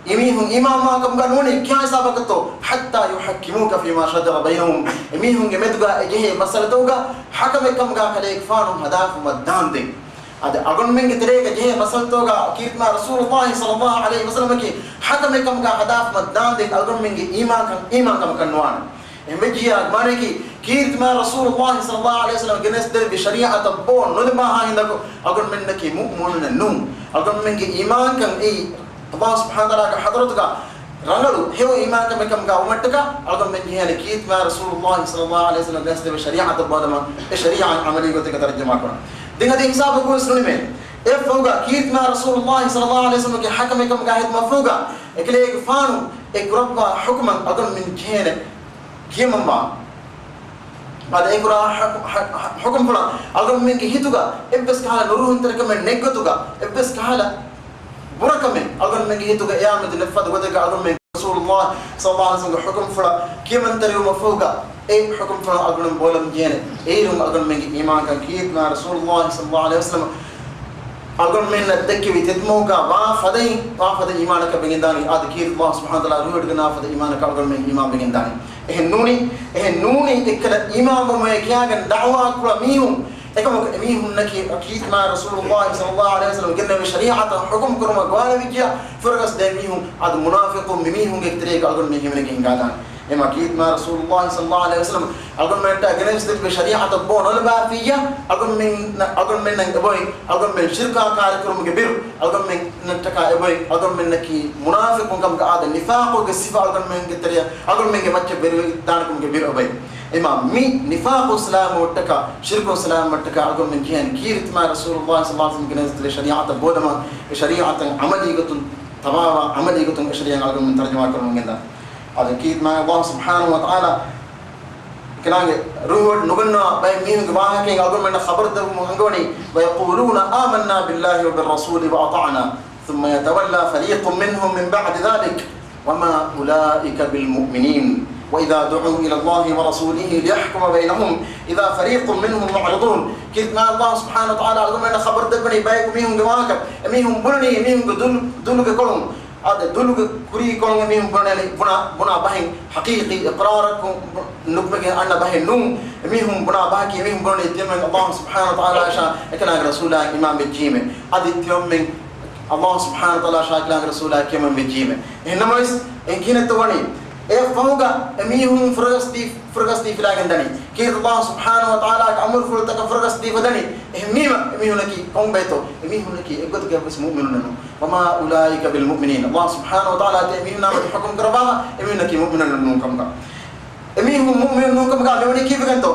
އެމީހުން އީމާން މާކަމުގަ ނުވަނީ ކިހާ ހިސާބަކަށްތޯ؟ حتى يحكموك فيما شجر بينهم. އެމީހުންގެ މެދުގަ އެ ޖެހޭ މައްސަލަތަކުގަ ޙަކަމެއް ކަމުގަ ކަލޭގެފާނު ހަދާފަ މައްދާންދެން. އަދި އަޅުގަނޑުމެންގެ ތެރޭގަ ޖެހޭ މައްސަލަތަކުގަ ކީރިތި މާތް ރަސޫލުﷲ ޞައްލަﷲ ޢަލައިހި ވަސައްލަމަކީ ޙަކަމެއް ކަމުގަ ހަދާފަ މައްދާންދެން އަޅުގަނޑުމެންގެ އީމާންކަން، އީމާންކަމަކަށް ނުވާނެ. އެހެންވެއްޖިއްޔާ މާނައަކީ، ކީރިތި މާތް ރަސޫލުﷲ ޞައްލަﷲ ޢަލައިހި ވަސައްލަމަ ގެނެސްދެއްވި ޝަރީޢަތަށް ބޯ ނުލިބާހާ ހިނދަކު އަޅުގަނޑުމެންނަކީ މުއުމިނުން ނޫން. އަޅުގަނޑުމެންގެ އީމާންކަން އެއީ ﷲ ސުބްޙާނަހޫ ވަތަޢާލާގެ ޙަޟްރަތުގަ ރަނގަޅު ހެޔޮ އީމާންކަމެއް ކަމުގަ ވުމަށްޓަކާ އަޅުގަނޑުމެން ޖެހޭނެ ކީރިތި މާތް ރަސޫލުﷲ ޞައްލަﷲ ޢަލައިހި ވަސައްލަމަ ގެނެސްދެއްވި ޝަރީޢަތަށް ބޯލަމާ، އެ ޝަރީޢަތް ޢަމަލީ ގޮތެއްގަ ތަރްޖަމާ ކުރަން. ދެން އަދި ހިސާބަކުވެސް ނުނިމޭ. އެއަށްފަހުގަ ކީރިތިމާ ރަސޫލުﷲ ޞައްލަﷲ ޢަލައިހި ވަސައްލަމަގެ ޙަކަމެއް ކަމުގަ ހިދުމަތްފަހުގަ އެކަލޭގެފާނު އެ ކުރައްވާ ޙުކުމަށް އަޅުގަނޑުމެން ޖެހޭނެ ކިޔަމަންވާ. އަދި އެ ކުރާ ޙަ-، ޙަ-، ޙަ-، ޙުކުމްފުޅަށް އަޅުގަނޑުމެންގެ ހިތުގަ އެއްވެސް ކަހަލަ ނުރުހުންތެރިކަމެއް ނެތްގޮތުގަ، އެއްވެސް ކަހަލަ ބުރަކަމެއް އަޅުގަނޑުމެންގެ ހިތުގަ އެއާމެދު ނެތްފަދަ ގޮތެއްގަ އަޅުގަނޑުމެން ރަސޫލުﷲ ޞައްލަﷲ ޢަލައިހި ވަސައްލަމަގެ ޙުކުމްފުޅަށް ކިޔަމަންތެރިވުމަށްފަހުގަ، އެ ޙުކުމްފުޅަށް އަޅުގަނޑު ބޯލަން ޖެހޭނެ. އޭރުން އަޅުގަނޑުމެންގެ އީމާންކަން ކީރިތިމާ ރަސޫލުﷲ ޞައްލަﷲ ޢަލައިހި ވަސައްލަމަ އަޅުގަނޑުމެންނަށް ދެއްކެވި ތެދުމަގުގަ ވާ ފަދައިން، ވާ ފަދަ އީމާނަކަށް ވެގެންދާނީ. އާދެ، ކީރިތި ﷲ ސުބްޙާނަހޫ ވަތަޢާލާ ރުހިވޮޑިގަންނަވާ ފަދަ އީމާނަކަށް އަޅުގަނޑުމެން އީމާން ވެގެންދާނީ. އެހެން ނޫނީ، އެހެން ނޫނީ އެއްކަލަ އީމާންވަމުވޭ ކިޔާގެން ދަޢުވާ ކުޅަ މީހުން، އެކަމަކު އެމީހުންނަކީ ކީރިތިމާ ރަސޫލުﷲ ޞައްލަﷲ ޢަލައިހި ވަސައްލަމަ ގެންނެވި ޝަރީޢަތަށް ޙުކުމް ކުރުމަށް ގޮވާލެވިއްޖިޔާ ފުރަގަސްދޭ މީހުން، އަދި މުނާފިޤުން މިމީހުންގެ ތެރޭގަ އަޅުގަނޑުމެން ހިމެނިގެން ހިނގާދާނެ. އެމާ ކީރިތިމާ ރަސޫލުﷲ ޞައްލަﷲ ޢަލައިހި ވަސައްލަމަ އަޅުގަނޑުމެންނަށް ގެނެސްދެއްވި ޝަރީޢަތަށް ބޯ ނުލަބާފިއްޔާ، އަޅުގަނޑުމެން، އަޅުގަނޑުމެންނަށް އެބައޮތް، އަޅުގަނޑުމެން ޝިރްކާ ކާރި ކުރުމުގެ ބިރު އަޅުގަނޑުމެންނަށްޓަކާ އެބައޮތް، އަޅުގަނޑުމެންނަކީ މުނާފިޤުން ކަމުގަ އާދެ، ނިފާޤުގެ ސިފަ އަޅުގަނޑުމެންގެ ތެރެއަށް، އަޅުގަނޑުމެންގެ މައްޗަށް ވެރިވެދާނެ ކަމުގެ ބިރު އެބައޮތް. އެމާ މި ނިފާޤު ސަލާމަތްވުމަށްޓަކާ، ޝިރްކު ސަލާމަތްވުމަށްޓަކާ އަޅުގަނޑުމެން ކިޔަން ކީރިތިމާ ރަސޫލުﷲ ޞައްލަﷲ ޢަލައިހި ވަސައްލަމަ ގެނެސްދެއްވި ޝަރީޢަތަށް ބޯލަމާ، އެ ޝަރީޢަތަށް ޢަމަލީގޮތުން ތަބާވާ، ޢަމަލީގޮތުން އެ ޝަރީޢަތަށް އަޅުގަނޑުމެން ތަރުޖަމާ ކުރަމުން ގެންދާނެ. އަދި ކީރިތިމާ ﷲ ސުބްޙާނަހޫ ވަތަޢާލާ އެކަލާނގެ ރުހުވަޑު ނުގަންނަވާ ބައެއް މީހުންގެ ވާހަކައިން އަޅުގަނޑުމެންނަށް ޚަބަރު ދެއްވުމުން އަންގަވަނީ، وَيَقُولُونَ آمَنَّا بِاللَّهِ وَبِالرَّسُولِ وَأَطَعْنَا ثُمَّ يَتَوَلَّى فَرِيقٌ مِّنْهُمْ مِنْ بَعْدِ ذَلِكَ وَمَا أُولَٰئِكَ بِالْمُؤْمِنِينَ وَإِذَا دُعُوا إِلَى اللَّهِ وَرَسُولِهِ لِيَحْكُمَ بَيْنَهُمْ إِذَا فَرِيقٌ مِّنْهُمْ مُعْرِضُونَ. ކީރިތިމާ ﷲ ސުބްޙާނަހޫ ވަތަޢާލާ އަޅުގަނޑުމެންނަށް ޚަބަރު ދެއްވަނީ ބަޔަކު މީހުންގެ ވާހަކަ، އެމީހުން ބުނަނީ އެމީހުންގެ ދުލު، ދުލުގެ ކޮޅުން، އާދެ، ދުލުގެ ކުރީ ކޮޅުން އެމީހުން ބުނަނީ، ބުނާ، ބުނާ ބަހެއް ޙަޤީޤީ އިޤްރާރަކުން ނުކުމެގެން އަންނަ ބަހެއް ނޫން. އެމީހުން ބުނާ ބަހަކީ އެމީހުން ބުނަނީ ތިޔަމެން ﷲ ސުބްޙާނަހޫ ވަތަޢާލާއަށާ އެކަލާނގެ ރަސޫލާއަށް އީމާން ވެއްޖީމެ. އަދި ތިޔަމެން ﷲ ސުބްޙާނަހޫ ވަތަޢާލާއަށާ އެކަލާނގެ ރަސޫލާއަށް ކިޔަމަން ވެއްޖީމެ. އެހެންނަމަވެސް އެ ކިހިނެއްތޯ ވަނީ؟ އެއަށްފަހުގަ އެމީހުން ފުރަގަސްދީ، ފުރަގަސްދީ ފިލާގެން ދަނީ. ކީރިތި ﷲ ސުބްޙާނަހޫ ވަތަޢާލާގެ އަމުރުފުޅުތަކަށް ފުރަގަސްދީފަ ދަނީ. އެހެންވީމަ އެމީހުންނަކީ ކޮންބައެއްތޯ؟ އެމީހުންނަކީ އެއްގޮތަކަށްވެސް މުއުމިނުންނެއް ނޫން. وَمَا أُولَٰئِكَ بِالْمُؤْمِنِينَ. ﷲ ސުބްޙާނަހޫ ވަތަޢާލާ އެ މީހުންނާ މެދު ޙުކުމް ކުރައްވާފަ، އެމީހުންނަކީ މުއުމިނުންނެއް ނޫން ކަމުގަ. އެމީހުން މުއުމިނުން ނޫން ކަމުގަ މިވަނީ ކީއްވެގެންތޯ؟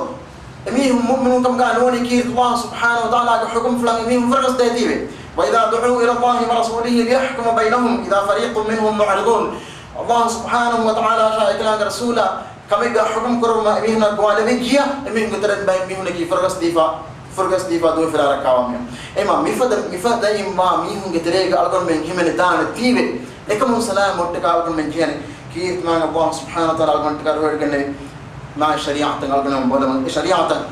އެމީހުން މުއުމިނުން ކަމުގަ ނުވަނީ ކީރިތި ﷲ ސުބްޙާނަހޫ ވަތަޢާލާގެ ޙުކުމްފުޅަށް އެމީހުން ފުރަގަސްދޭތީވެ. وَإِذَا دُعُوا إِلَى اللَّهِ وَرَسُولِهِ لِيَحْكُمَ بَيْنَهُمْ إِذَا فَرِيقٌ مِّنْهُمْ مُعْرِضُونَ. ﷲ ސުބްޙާނަހޫ ވަތަޢާލާއަށާ އެކަލާނގެ ރަސޫލާ ކަމެއްގަ ޙުކުމް ކުރުމަށް އެމީހުންނަށް ގޮވާލެވިއްޖިޔާ، އެމީހުންގެ ތެރެއިން ބައެއް މީހުންނަކީ ފުރަގަސްދީފަ، ފުރަގަސްދީފަ ދޫވެފިލާ ރައްކާވާ މީހުން. އެމާ މިފަދަ، މިފަދައިން ވާ މީހުންގެ ތެރޭގަ އަޅުގަނޑުމެން ހިމެނިދާނެތީވެ. އެކަމުން ސަލާމަތްވުމަށްޓަކާ އަޅުގަނޑުމެން ކިޔަނީ ކީރިތި މާތް ﷲ ސުބްޙާނަހޫ ވަތަޢާލާ އަޅުގަނޑުމެންނަށްޓަކާ ރުހިވޮޑިގެންނެވި މާތް ޝަރީޢަތަށް އަޅުގަނޑުމެން ބޯލަމުން، އެ ޝަރީޢަތަށް،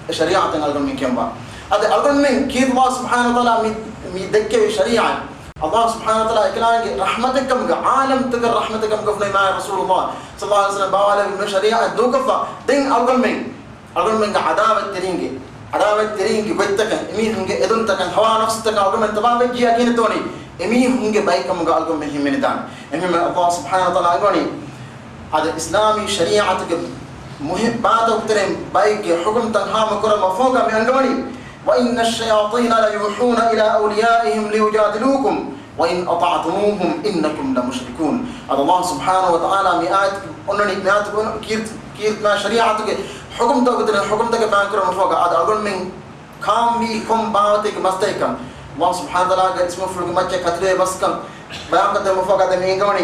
އެ ޝަރީޢަތަށް އަޅުގަނޑުމެން ކިޔަންވާ. އަދި އަޅުގަނޑުމެން ކީރިތި ﷲ ސުބްޙާނަހޫ ވަތަޢާލާ މި، މި ދެއްކެވި ޝަރީޢަތް ﷲ ސުބްޙާނަހޫ ވަތަޢާލާ އެކަލާނގެ ރަޙްމަތެއް ކަމުގަ، ޢާލަމްތަކަށް ރަޙްމަތެއް ކަމުގަ ފުނެ މާތް ރަސޫލުﷲ ޞައްލަﷲ ޢަލައިހި ވަސައްލަމަ ބާވާލެއްވި މި ޝަރީޢަތް ދޫކޮށްފަ، ދެން އަޅުގަނޑުމެން، އަޅުގަނޑުމެންގެ ޢަދާވަތްތެރިންގެ، ޢަދާވަތްތެރިންގެ ގޮތްތަކަށް، އެމީހުންގެ އެދުންތަކަށް، ހަވާ ނަފްސުތަކަށް އަޅުގަނޑުމެން ތަބާވެއްޖިޔާ ކިހިނެއްތޯ ވަނީ؟ އެމީހުންގެ ބައެއް ކަމުގަ އަޅުގަނޑުމެން ހިމެނިދާނެ. އެހެންވީމަ ﷲ ސުބްޙާނަހޫ ވަތަޢާލާ އަންގަވަނީ، އަދި އިސްލާމީ ޝަރީޢަތުގެ މުހިއް ބާތަކުތެރެއިން ބައެއްގެ ޙުކުމްތައް ހާމަކުރުމަށްފަހުގަ މި އަންގަވަނީ، وَإِنَّ الشَّيَاطِينَ لَيُوحُونَ إِلَىٰ أَوْلِيَائِهِمْ لِيُجَادِلُوكُمْ وَإِنْ أَطَعْتُمُوهُمْ إِنَّكُمْ لَمُشْرِكُونَ. އަދި ﷲ ސުބްޙާނަހޫ ވަތަޢާލާ މި އާޔަތު އޮންނަނީ، މި އާޔަތު ކީރިތި، ކީރިތި ޝަރީޢަތުގެ ޙުކުމްތަކުގެ ތެރެއިން ޙުކުމްތަކެއް ބަޔާންކުރުމަށްފަހުގަ އަދި އަޅުގަނޑުމެން ކާންވީ ކޮން ބާވަތެއްގެ މަސްތަކެއްކަން، ﷲ ސުބްޙާނަހޫ ވަތަޢާލާގެ އިސްމުފުޅުގެ މައްޗަށް ކަތިރިވޭ މަސްކަން ބަޔާންކޮށްދެއްވުމަށްފަހުގަ އަދި މި އަންގަވަނީ،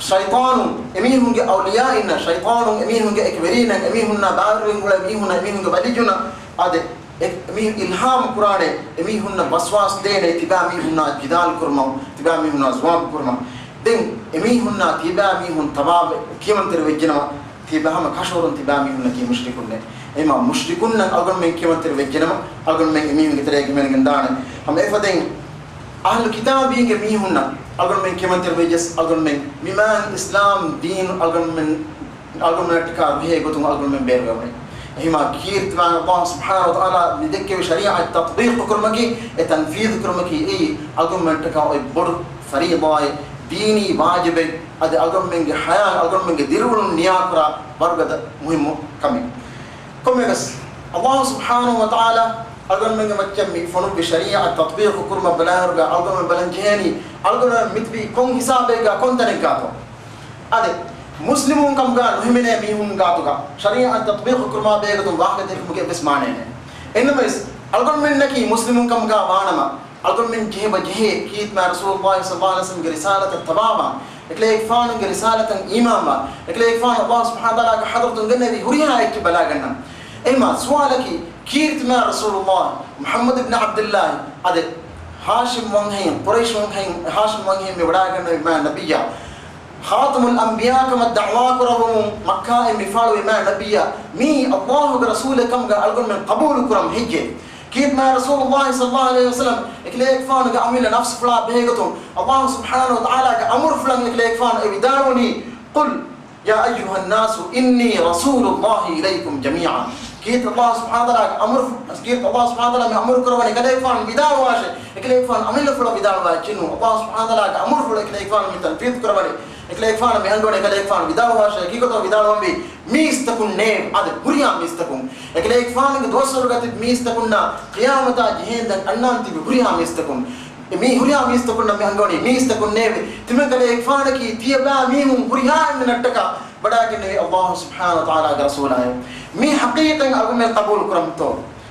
ޝައިޠާނުން އެމީހުންގެ އައުލިޔާއިންނަށް، ޝައިޠާނުން އެމީހުންގެ އެކިވެރީންނަށް، އެމީހުންނާ ބާރުވެގެން އުޅޭ މީހުންނަށް، އެމީހުންގެ ވަލިއްޔުންނަށް އާދެ، އެ، އެމީހުން އިލްހާމް ކުރާނެ، އެމީހުންނަށް ވަސްވާސް ދޭނެ، ތިބާ މީހުންނާ ޖިދާލު ކުރުމަށް، ތިބާ މީހުންނާ ޖަވާބު ކުރުމަށް. ދެން އެމީހުންނާ ތިބާ މީހުން ތަބާވެ، ކިޔަމަންތެރި ވެއްޖެނަމަ، ތިބާ ހަމަ ކަށަވަރުން ތިބާ މީހުންނަކީ މުޝްރިކުންނޭ. އެހެންވީމަ މުޝްރިކުންނަށް އަޅުގަނޑުމެން ކިޔަމަންތެރި ވެއްޖެނަމަ، އަޅުގަނޑުމެން އެމީހުންގެ ތެރޭގަ ހިމެނިގެން ދާނެ. ހަމަ އެފަދައިން އަހްލު ކިތާބީންގެ މީހުންނަށް އަޅުގަނޑުމެން ކިޔަމަންތެރި ވެއްޖެސް، އަޅުގަނޑުމެން މި މާތް އިސްލާމް ދީނު އަޅުގަނޑުމެން، އަޅުގަނޑުމެންނަށްޓަކާ ރުހޭ ގޮތުން އަޅުގަނޑުމެން ބޭރުވެވަނީ. އެހެންވީމަ ކީރިތިވާން ﷲ ސުބްޙާނަހޫ ވަތަޢާލާ މި ދެއްކެވި ޝަރީޢަތް ތަޠްބީޤު ކުރުމަކީ، އެ ތަންފީޛު ކުރުމަކީ އެއީ އަޅުގަނޑުމެންނަށްޓަކާ އޮތް ބޮޑު ފަރީޟާއެއް، ދީނީ ވާޖިބެއް، އަދި އަޅުގަނޑުމެންގެ ޙަޔާތް، އަޅުގަނޑުމެންގެ ދިރިއުޅުން ނިޔާކުރާ ވަރުގަދަ މުހިއްމު ކަމެއް. ކޮންމެވެސް، ﷲ ސުބްޙާނަހޫ ވަތަޢާލާ އަޅުގަނޑުމެންގެ މައްޗަށް މި ފޮނުއްވި ޝަރީޢަތް ތަޠްބީޤު ކުރުމަށް ބަލާއިރުގަ އަޅުގަނޑުމެން ބަލަން ޖެހޭނީ، އަޅުގަނޑުމެން މިތިބީ ކޮން ހިސާބެއްގަ ކޮން ތަނެއްގާތޯ؟ އާދެ، މުސްލިމުން ކަމުގަ ނުހިމެނޭ މީހުން ގާތުގަ ޝަރީޢަތް ތަޠްބީޤު ކުރުމާ ބެހޭގޮތުން ވާހަކަ ދެއްކުމުގެ އެއްވެސް މާނައެއް ނެތް. އެހެންނަމަވެސް، އަޅުގަނޑުމެންނަކީ މުސްލިމުން ކަމުގަ ވާނަމަ، އަޅުގަނޑުމެން ޖެހިބަ ޖެހޭ ކީރިތި މާތް ރަސޫލުﷲ ޞައްލަﷲ ޢަލައިހި ވަސައްލަމްގެ ރިސާލަތަށް ތަބާވާން، އެކަލޭގެފާނުގެ ރިސާލަތަށް އީމާންވާން، އެކަލޭގެފާނު ﷲ ސުބްޙާނަހޫ ވަތަޢާލާގެ ޙަޟްރަތުން ގެންނެވި ހުރިހާ އެއްޗެއް ބަލާގަންނަން. އެހެންމާ ސުވާލަކީ، ކީރިތި މާތް ރަސޫލުﷲ މުޙައްމަދު ބިން ޢަބްދިﷲ އަދި ހާޝިމް ވަންހައިން، ޤުރައިޝް ވަންހައިން، ހާޝިމް ވަންހައިން މި ވަޑާގަންނަވި މާތް ނަބިއްޔާ، ޚާތަމުލް އަންބިޔާ ކަމަށް ދަޢުވާ ކުރައްވަމުން މައްކާއިން މި ފާޅުވި މާތް ނަބިއްޔާ، މީ ﷲގެ ރަސޫލެއް ކަމުގަ އަޅުގަނޑުމެން ޤަބޫލު ކުރަން ހެއްޔޭ؟ ކީރިތި މާތް ރަސޫލުﷲ ޞައްލަﷲ ޢަލައިހި ވަސައްލަމް އެކަލޭގެފާނުގެ އަމިއްލަ ނަފްސުފުޅާ ބެހޭގޮތުން ﷲ ސުބްޙާނަހޫ ވަތަޢާލާގެ އަމުރުފުޅަށް އެކަލޭގެފާނު އެ ވިދާޅުވަނީ، قل يا أيها الناس إني رسول الله إليكم جميعا. ކީރިތި ﷲ ސުބްޙާނަހޫ ވަތަޢާލާގެ އަމުރު، ކީރިތި ﷲ ސުބްޙާނަހޫ ވަތަޢާލާ މި އަމުރު ކުރައްވަނީ އެކަލޭގެފާނު ވިދާޅުވާށޭ. އެކަލޭގެފާނު އަމިއްލަފުޅަށް ވިދާޅުވާ އެއްޗެއް ނޫން. ﷲ ސުބްޙާނަހޫ ވަތަޢާލާގެ އަމުރުފުޅު އެކަލޭގެފާނު މި ތަންފީޛު ކުރައްވަނީ. އެކަލޭގެފާނު މި އަންގަވަނީ އެކަލޭގެފާނު ވިދާޅުވާށޭ. އެކީގޮތަށް ވިދާޅުވަންވީ މީސްތަކުންނޭވެ. އަދި ހުރިހާ މީސްތަކުން. އެކަލޭގެފާނުގެ ދުވަސްވަރުގަ ތިބި މީސްތަކުންނާ ޤިޔާމަތާ ޖެހޭންދެން އަންނާން ތިބި ހުރިހާ މީސްތަކުން. އެ މީ ހުރިހާ މީސްތަކުންނަށް މި އަންގަވަނީ މީސްތަކުންނޭވެ. ތިމަން ކަލޭގެފާނަކީ ތިޔަބާ މީހުން ހުރިހާ އެންމެނަށްޓަކާ ވަޑާގެންނެވި ﷲ ސުބްޙާނަހޫ ވަތަޢާލާގެ ރަސޫލާއެވެ. މި ޙަޤީޤަތް އަޅުގަނޑުމެން ޤަބޫލު ކުރަންތޯ؟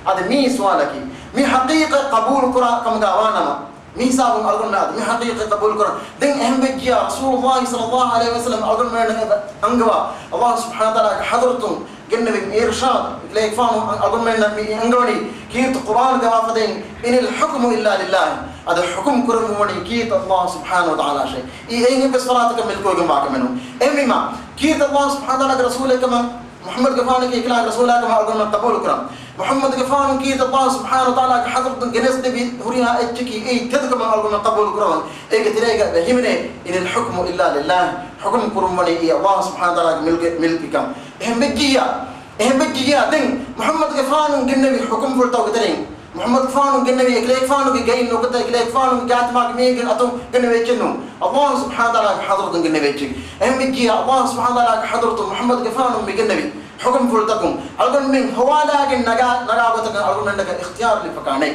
އަދި މީ ސުވާލަކީ، މި ޙަޤީޤަތް ޤަބޫލު ކުރާ ކަމުގަ ވާނަމަ، މި ހިސާބުން އަޅުގަނޑުމެން އަދި މި ޙަޤީޤަތް ޤަބޫލު ކުރަން. ދެން އެހެން ވެއްޖިޔާ، ރަސޫލުﷲ ޞައްލަﷲ ޢަލައިހި ވަސައްލަމް އަޅުގަނޑުމެންނަށް އެބަ އަންގަވާ، ﷲ ސުބްޙާނަހޫ ވަތަޢާލާގެ ޙަޟްރަތުން ގެންނެވި އިރުޝާދު، އެކަލޭގެފާނު އަޅުގަނޑުމެންނަށް މި އަންގަވަނީ ކީރިތި ޤުރްއާނުގަ ވާ ފަދައިން، إن الحكم إلا لله. އަދި ޙުކުމް ކުރެއްވުމަވަނީ ކީރިތި ﷲ ސުބްޙާނަހޫ ވަތަޢާލާށޭ. އެއީ އެއިން އެއްވެސް ފަރާތަކަށް މިލްކުވެގެން ވާ ކަމެއް ނޫން. އެހެންވީމާ، ކީރިތި ﷲ ސުބްޙާނަހޫ ވަތަޢާލާގެ ރަސޫލެއް ކަމަށް، މުޙައްމަދުގެފާނަކީ އެކަލާނގެ ރަސޫލާ ކަމަށް އަޅުގަނޑުމެން ޤަބޫލު ކުރަން. މުޙައްމަދުގެފާނު ކީރިތި ﷲ ސުބްޙާނަހޫ ވަތަޢާލާގެ ޙަޟްރަތުން ގެނެސްދެވި ހުރިހާ އެއްޗަކީ އެއީ ތެދު ކަމަށް އަޅުގަނޑުމެން ޤަބޫލު ކުރަވަން. އޭގެ ތެރޭގަ އެބަ ހިމެނޭ، إن الحكم إلا لله. ޙުކުމް ކުރުންވަނީ އެއީ ﷲ ސުބްޙާނަހޫ ވަތަޢާލާގެ މިލްކެއް، މިލްކީ ކަން. އެހެން ވެއްޖިއްޔާ، އެހެން ވެއްޖިއްޔާ، ދެން މުޙައްމަދުގެފާނު ގެންނެވި ޙުކުމްފުޅުތަކުގެ ތެރެއިން، މުޙައްމަދުގެފާނު ގެންނެވީ އެކަލޭގެފާނުގެ ގެއިން ނުކުތަ، އެކަލޭގެފާނުގެ ގާތްމާގެ މީހެއްގެ އަތުން ގެންނެވި އެއްޗެއް ނޫން. ﷲ ސުބްޙާނަހޫ ވަތަޢާލާގެ ޙަޟްރަތުން ގެންނެވި އެއްޗެއް. އެހެން ވެއްޖިއްޔާ، ﷲ ސުބްޙާނަހޫ ވަތަޢާލާގެ ޙަޟްރަތުން މުޙައްމަދުގެފާނު މި ގެންނެވި ޙުކުމްފުޅުތަކުން އަޅުގަނޑުމެން ހޮވާލާގެން ނަގާ، ނަގާ ގޮތަކަށް އަޅުގަނޑުމެންނަކަށް އިޚްތިޔާރު ލިބިފަކާނެ.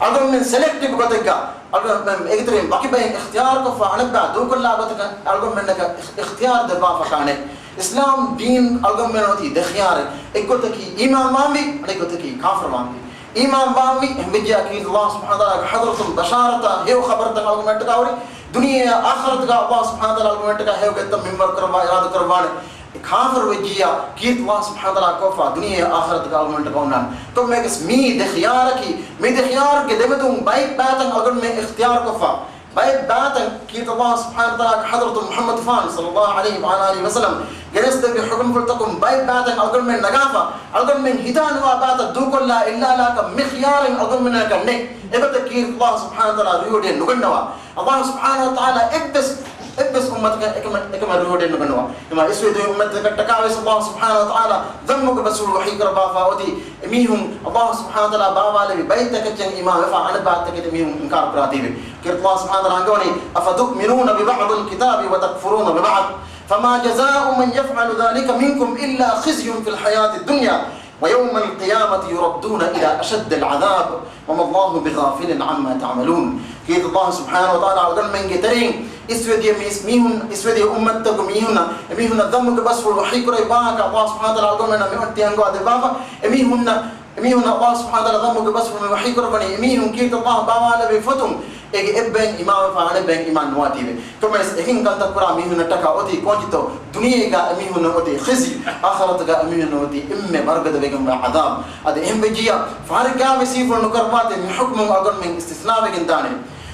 އަޅުގަނޑުމެން ސެލެކްޓިވް ގޮތެއްގަ އަޅުގަނޑުމެން އޭގެތެރެއިން ވަކި ބައެއް އިޚްތިޔާރުކޮށްފަ އަނެއްބައި ދޫކޮށްލާ ގޮތަކަށް އަޅުގަނޑުމެންނަކަށް އިޚް، އިޚްތިޔާރު ދެއްވާފަކާނެ. އިސްލާމް ދީން އަޅުގަނޑުމެން އޮތީ ދެ ޚިޔާރެއް. އެއްގޮތަކީ އީމާންވާންވީ، އަނެއްގޮތަކީ ކާފަރުވާންވީ. އީމާންވާންވީ، އެހެންވެއްޖިއްޔާ ކީރިތި ﷲ ސުބްޙާނަހޫ ވަތަޢާލާގެ ޙަޟްރަތުން ބަޝާރަތާ ހެޔޮ ޚަބަރުތައް އަޅުގަނޑުމެންޓަކާ ހުރި، ދުނިޔެއާ އާޚިރަތުގަ ﷲ ސުބްޙާނަހޫ ވަތަޢާލާ އަޅުގަނޑުމެންޓަކާ ހެޔޮ ގޮތްތައް މިންވަރު ކުރައްވާ އިރާދަ ކުރައްވާނެ. އެ ކާފަރު ވެއްޖިއްޔާ، ކީރިތި ﷲ ސުބްޙާނަހޫ ވަތަޢާލާ ކޮށްފަ ދުނިޔެއާ އާޚިރަތުގަ އަޅުގަނޑުމެންޓަކަށް އޮންނާނެ. ކޮންމެއަކަސް މީ ދެ ޚިޔާރަކީ، މި ދެ ޚިޔާރުގެ ދެމެދުން ބައެއް ބައިތައް އަޅުގަނޑުމެން އިޚްތިޔާރުކޮށްފަ، ބައެއް ބައިތައް ކީރިތި ﷲ ސުބްޙާނަހޫ ވަތަޢާލާގެ ޙަޟްރަތުން މުޙައްމަދުގެފާނު ޞައްލަﷲ ޢަލައިހި ވަޢަލާ އާލިހި ވަސައްލަމް ގެނެސްދެއްވި ޙުކުމްފުޅުތަކުން ބައެއް ބައިތައް އަޅުގަނޑުމެން ނަގާފަ، އަޅުގަނޑުމެން ހިތާ ނުވާ ބައިތައް ދޫކޮށްލާ އެއްލާލާކަށް މި ޚިޔާރެއް އަޅުގަނޑުމެންނަކަށް ނެތް. އެގޮތަށް ކީރިތި ﷲ ސުބްޙާނަހޫ ވަތަޢާލާ ރިވޯޑެއް ނުގަންނަވާ. ﷲ ސުބްޙާނަހޫ ވަތަޢާލާ އެއްވެސް، އެއްވެސް އުއްމަތަކަށް އެކަމަ، އެކަމަށް ރިވޯޑެއް ނުގަންނަވާ. އެމާ އިސްވެދިޔަ އުއްމަތަކަށްޓަކާ ވެސް ﷲ ސުބްޙާނަހޫ ވަތަޢާލާ ޛައްމުގެ ބަސްފުޅު ވަޙީ ކުރައްވާފަ އޮތީ، އެމީހުން ﷲ ސުބްޙާނަހޫ ވަތަޢާލާ ބާވާލެއްވި ބައިތަކެއްޗެއް އިމާ ވެފަ އަނެއްބައިތަކެތި މީހުން އިންކާރު ކުރާތީވެ. ކީރިތި ﷲ ސުބްޙާނަހޫ ވަތަޢާލާ އަންގަވަނީ، أفتؤمنون ببعض الكتاب وتكفرون ببعض فما جزاء من يفعل ذلك منكم إلا خزي في الحياة الدنيا ويوم القيامة يردون إلى أشد العذاب وما الله بغافل عما تعملون. ކީރިތި ﷲ ސުބްޙާނަހޫ ވަތަޢާލާ އަޅުގަނޑުމެންގެ ތެރެއިން އިސްވެދިޔަ މީސް، މީހުން، އިސްވެދިޔަ އުއްމަތްތަކުގެ މީހުންނަށް، އެމީހުންނަށް ޛައްމުގެ ބަސްފުޅު ވަޙީ ކުރެވި ވާހަކަ ﷲ ސުބްޙާނަހޫ ވަތަޢާލާ އަޅުގަނޑުމެންނަށް މި އޮތީ އަންގަވާ ދެއްވާފަ. އެމީހުންނަށް، އެމީހުންނަށް ﷲ ސުބްޙާނަހޫ ވަތަޢާލާ ޛައްމުގެ ބަސްފުޅު މި ވަޙީ ކުރައްވަނީ، އެމީހުން ކީރިތި ﷲ ބާވާލެއްވި ފޮތުން އޭގެ އެއްބައިން އިމާންވެފަ އަނެއްބައިން އިމާން ނުވާތީވެ. ކޮންމެވެސް އެހެން ކަންތައް ކުރާ މީހުންނަށްޓަކާ އޮތީ ކޯންޗިތޯ؟ ދުނިޔޭގަ އެމީހުންނަށް އޮތީ ޚިޒްޔު، އާޚިރަތުގަ އެމީހުންނަށް އޮތީ އެންމެ ވަރުގަދަވެގެންވާ ޢަޛާބު. އަދި އެހެން ވެއްޖިއްޔާ، ފާރިގާވެސް ހީފުޅު ނުކުރައްވާތީ މި ޙުކުމުން އަޅުގަނޑުމެން އިސްތިސްނާވެގެން ދާނެ.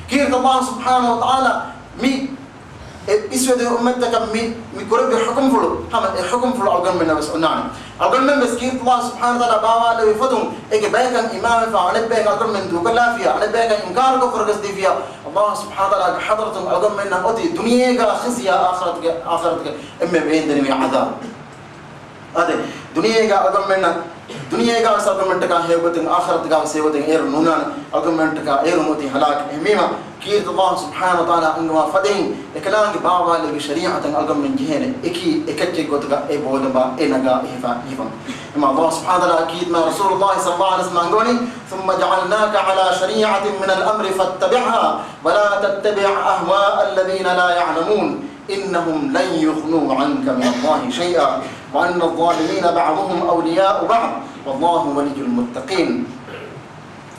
ކީރިތި ﷲ ސުބްޙާނަހޫ ވަތަޢާލާ މި އެ އިސްވެދިޔަ އުއްމަތްތަކަށް މި، މި ކުރެއްވި ޙުކުމްފުޅު، ހަމަ އެ ޙުކުމްފުޅު އަޅުގަނޑުމެންނަށް ވެސް އޮންނާނެ. އަޅުގަނޑުމެން ވެސް ކީރިތި ﷲ ސުބްޙާނަހޫ ވަތަޢާލާ ބާވާލެއްވި ފޮތުން އޭގެ ބަޔަކަށް އިމާންވެފަ، އަނެއްބަޔަކަށް އަޅުގަނޑުމެން ދޫކޮށްލާފިޔާ، އަނެއްބަޔަކަށް އިންކާރުކޮށް ފުރަގަސްދީފިޔާ، ﷲ ސުބްޙާނަހޫ ވަތަޢާލާގެ ޙަޟްރަތުން އަޅުގަނޑުމެންނަށް އޮތީ ދުނިޔޭގަ ޚިޒްޔާ، އާޚިރަތުގެ، އާޚިރަތުގެ އެންމެ ވޭންދެނިވި ޢަޛާބު. އާދެ، ދުނިޔޭގަ އަޅުގަނޑުމެންނަށް، ދުނިޔޭގަ ވެސް އަޅުގަނޑުމެންނަށްޓަކާ ހެޔޮގޮތުން، އާޚިރަތުގަ ވެސް ހެޔޮގޮތެއް އޭރު ނުނާނެ. އަޅުގަނޑުމެންނަށްޓަކާ އޭރުން އޮތީ ހަލާކު. އެހެންވީމަ، ކީރިތި ﷲ ސުބްޙާނަހޫ ވަތަޢާލާ އަންގަވާ ފަދައިން އެކަލާނގެ ބާވާލެއްވި ޝަރީޢަތަށް އަޅުގަނޑުމެން ޖެހޭނެ. އެކީ އެކައްޗެއް ގޮތުގަ އެ ބޯލަނބާ އެ ނަގާ އެހިފަ، އެހިފަ. އެމާ ﷲ ސުބްޙާނަހޫ ވަތަޢާލާ ކީރިތި މާތް ރަސޫލުﷲ ޞައްލަﷲ ޢަލައިހި ވަސައްލަމަ އަންގަވަނީ، ثم جعلناك على شريعة من الأمر فاتبعها ولا تتبع أهواء الذين لا يعلمون إنهم لن يغنوا عنك من الله شيئا وأن الظالمين بعضهم أولياء بعض والله ولي المتقين.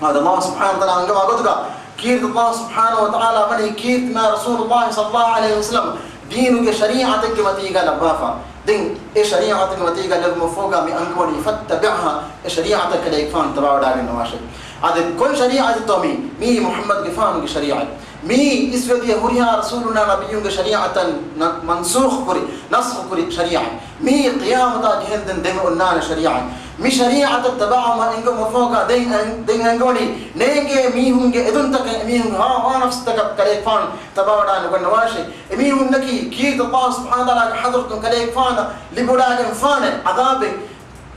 އާދެ، ﷲ ސުބްޙާނަހޫ ވަތަޢާލާ އަންގަވާ ގޮތުގަ ކީރިތި ﷲ ސުބްޙާނަހޫ ވަތަޢާލާ ވަނީ ކީރިތި މާތް ރަސޫލުﷲ ޞައްލަﷲ ޢަލައިހި ވަސައްލަމަ ދީނުގެ ޝަރީޢަތެއްގެ މަތީގަ ލައްވާފަ. ދެން އެ ޝަރީޢަތުގެ މަތީގަ ލެއްވުމަށްފަހުގަ މި އަންގަވަނީ فاتبعها، އެ ޝަރީޢަތަށް ކަލޭގެފާނު ތަބާވަޑައިގަންނަވާށޭ. އާދެ، ކޮން ޝަރީޢަތެއްތޯ މީ؟ މީ މުޙައްމަދުގެފާނުގެ ޝަރީޢަތް. މީ އިސްވެދިޔަ ހުރިހާ ރަސޫލުންނާ ނަބިއްޔުންގެ ޝަރީޢަތަށް ނަ-، މަންސޫޚު ކުރި، ނަސްޚު ކުރި ޝަރީޢަތް. މީ ޤިޔާމަތާ ގެހެންދެން ދެމި އޮންނާނެ ޝަރީޢަތް. މި ޝަރީޢަތަށް ތަބާވުމަށް އެންގުމަށްފަހުގަ ދެން އެން-، ދެން އެންގުވަނީ ނޭނގޭ މީހުންގެ އެދުންތަކަށް، އެމީހުންގެ ހަވާ، ހަވާ ނަފްސުތަކަށް ކަލޭގެފާނު ތަބާވަޑައި ނުގަންނަވާށޭ. އެމީހުންނަކީ ކީރިތި ﷲ ސުބްޙާނަހޫ ވަތަޢާލާގެ ޙަޟްރަތުން ކަލޭގެފާނަށް ލިބިވަޑައިގެންފާނެ ޢަޛާބެއް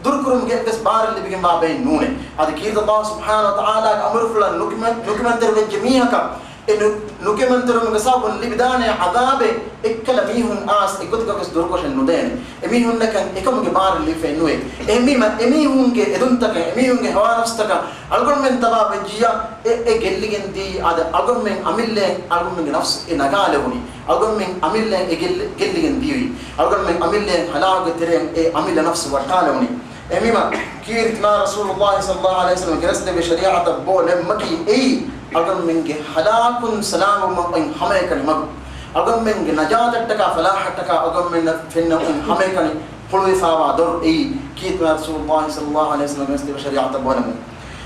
ދުރުކުރުމުގެ އެއްވެސް ބާރެއް ލިބިގެންވާ ބައެއް ނޫނޭ. އަދި ކީރިތި ﷲ ސުބްޙާނަހޫ ވަތަޢާލާގެ އަމުރުފުޅަށް ނުކިމެ-، ނުކިމެންތެރިވެއްޖެ މީހަކަށް އެ ނު-، ނުކިމެންތެރިވުމުގެ ސަބަބުން ލިބިދާނެ ޢަޛާބެއް އެއްކަލަ މީހުން އާސް އެއްގޮތަކަށްވެސް ދުރުކޮށެއް ނުދޭނެ. އެމީހުންނަކަށް އެކަމުގެ ބާރެއް ލިބިފައެއް ނުވޭ. އެހެންވީމަ އެމީހުންގެ އެދުންތަކަށް، އެމީހުންގެ ހަވާ ނަފްސުތަކަށް އަޅުގަނޑުމެން ތަބާވެއްޖިއްޔާ އެ، އެ ގެއްލިގެން ދިޔައީ އާދެ، އަޅުގަނޑުމެން އަމިއްލައަށް އަޅުގަނޑުމެންގެ ނަފްސު އެ ނަގާލެވުނީ. އަޅުގަނޑުމެން އަމިއްލައަށް އެ ގެއްލި-، ގެއްލިގެން ދިޔުއީ. އަޅުގަނޑުމެން އަމިއްލައަށް ހަލާކުގެ ތެރެއަށް އެ އަމިއްލަ ނަފްސު ވައްޓާލެވުނީ. އެހެންވީމަ ކީރިތި މާތް ރަސޫލުﷲ ޞައްލަﷲ ޢަލައިހި ވަސައްލަމަ ގެނެސްދެއްވި ޝަރީޢަތަށް ބޯ ލެއްމަކީ އެއީ އަޅުގަނޑުމެންގެ ހަލާކުން ސަލާމަތްވުމަށް އޮތް ހަމައެކަނި މަގު. އަޅުގަނޑުމެންގެ ނަޖާތަށްޓަކާ ފަލާޙަށްޓަކާ އަޅުގަނޑުމެންނަށް ފެންނަ އޮތް ހަމައެކަނި ހުޅުވިފާވާ ދޮރު އެއީ ކީރިތި މާތް ރަސޫލުﷲ ޞައްލަﷲ ޢަލައިހި ވަސައްލަމަ ގެނެސްދެއްވި ޝަރީޢަތަށް ބޯ ލެއްމުން.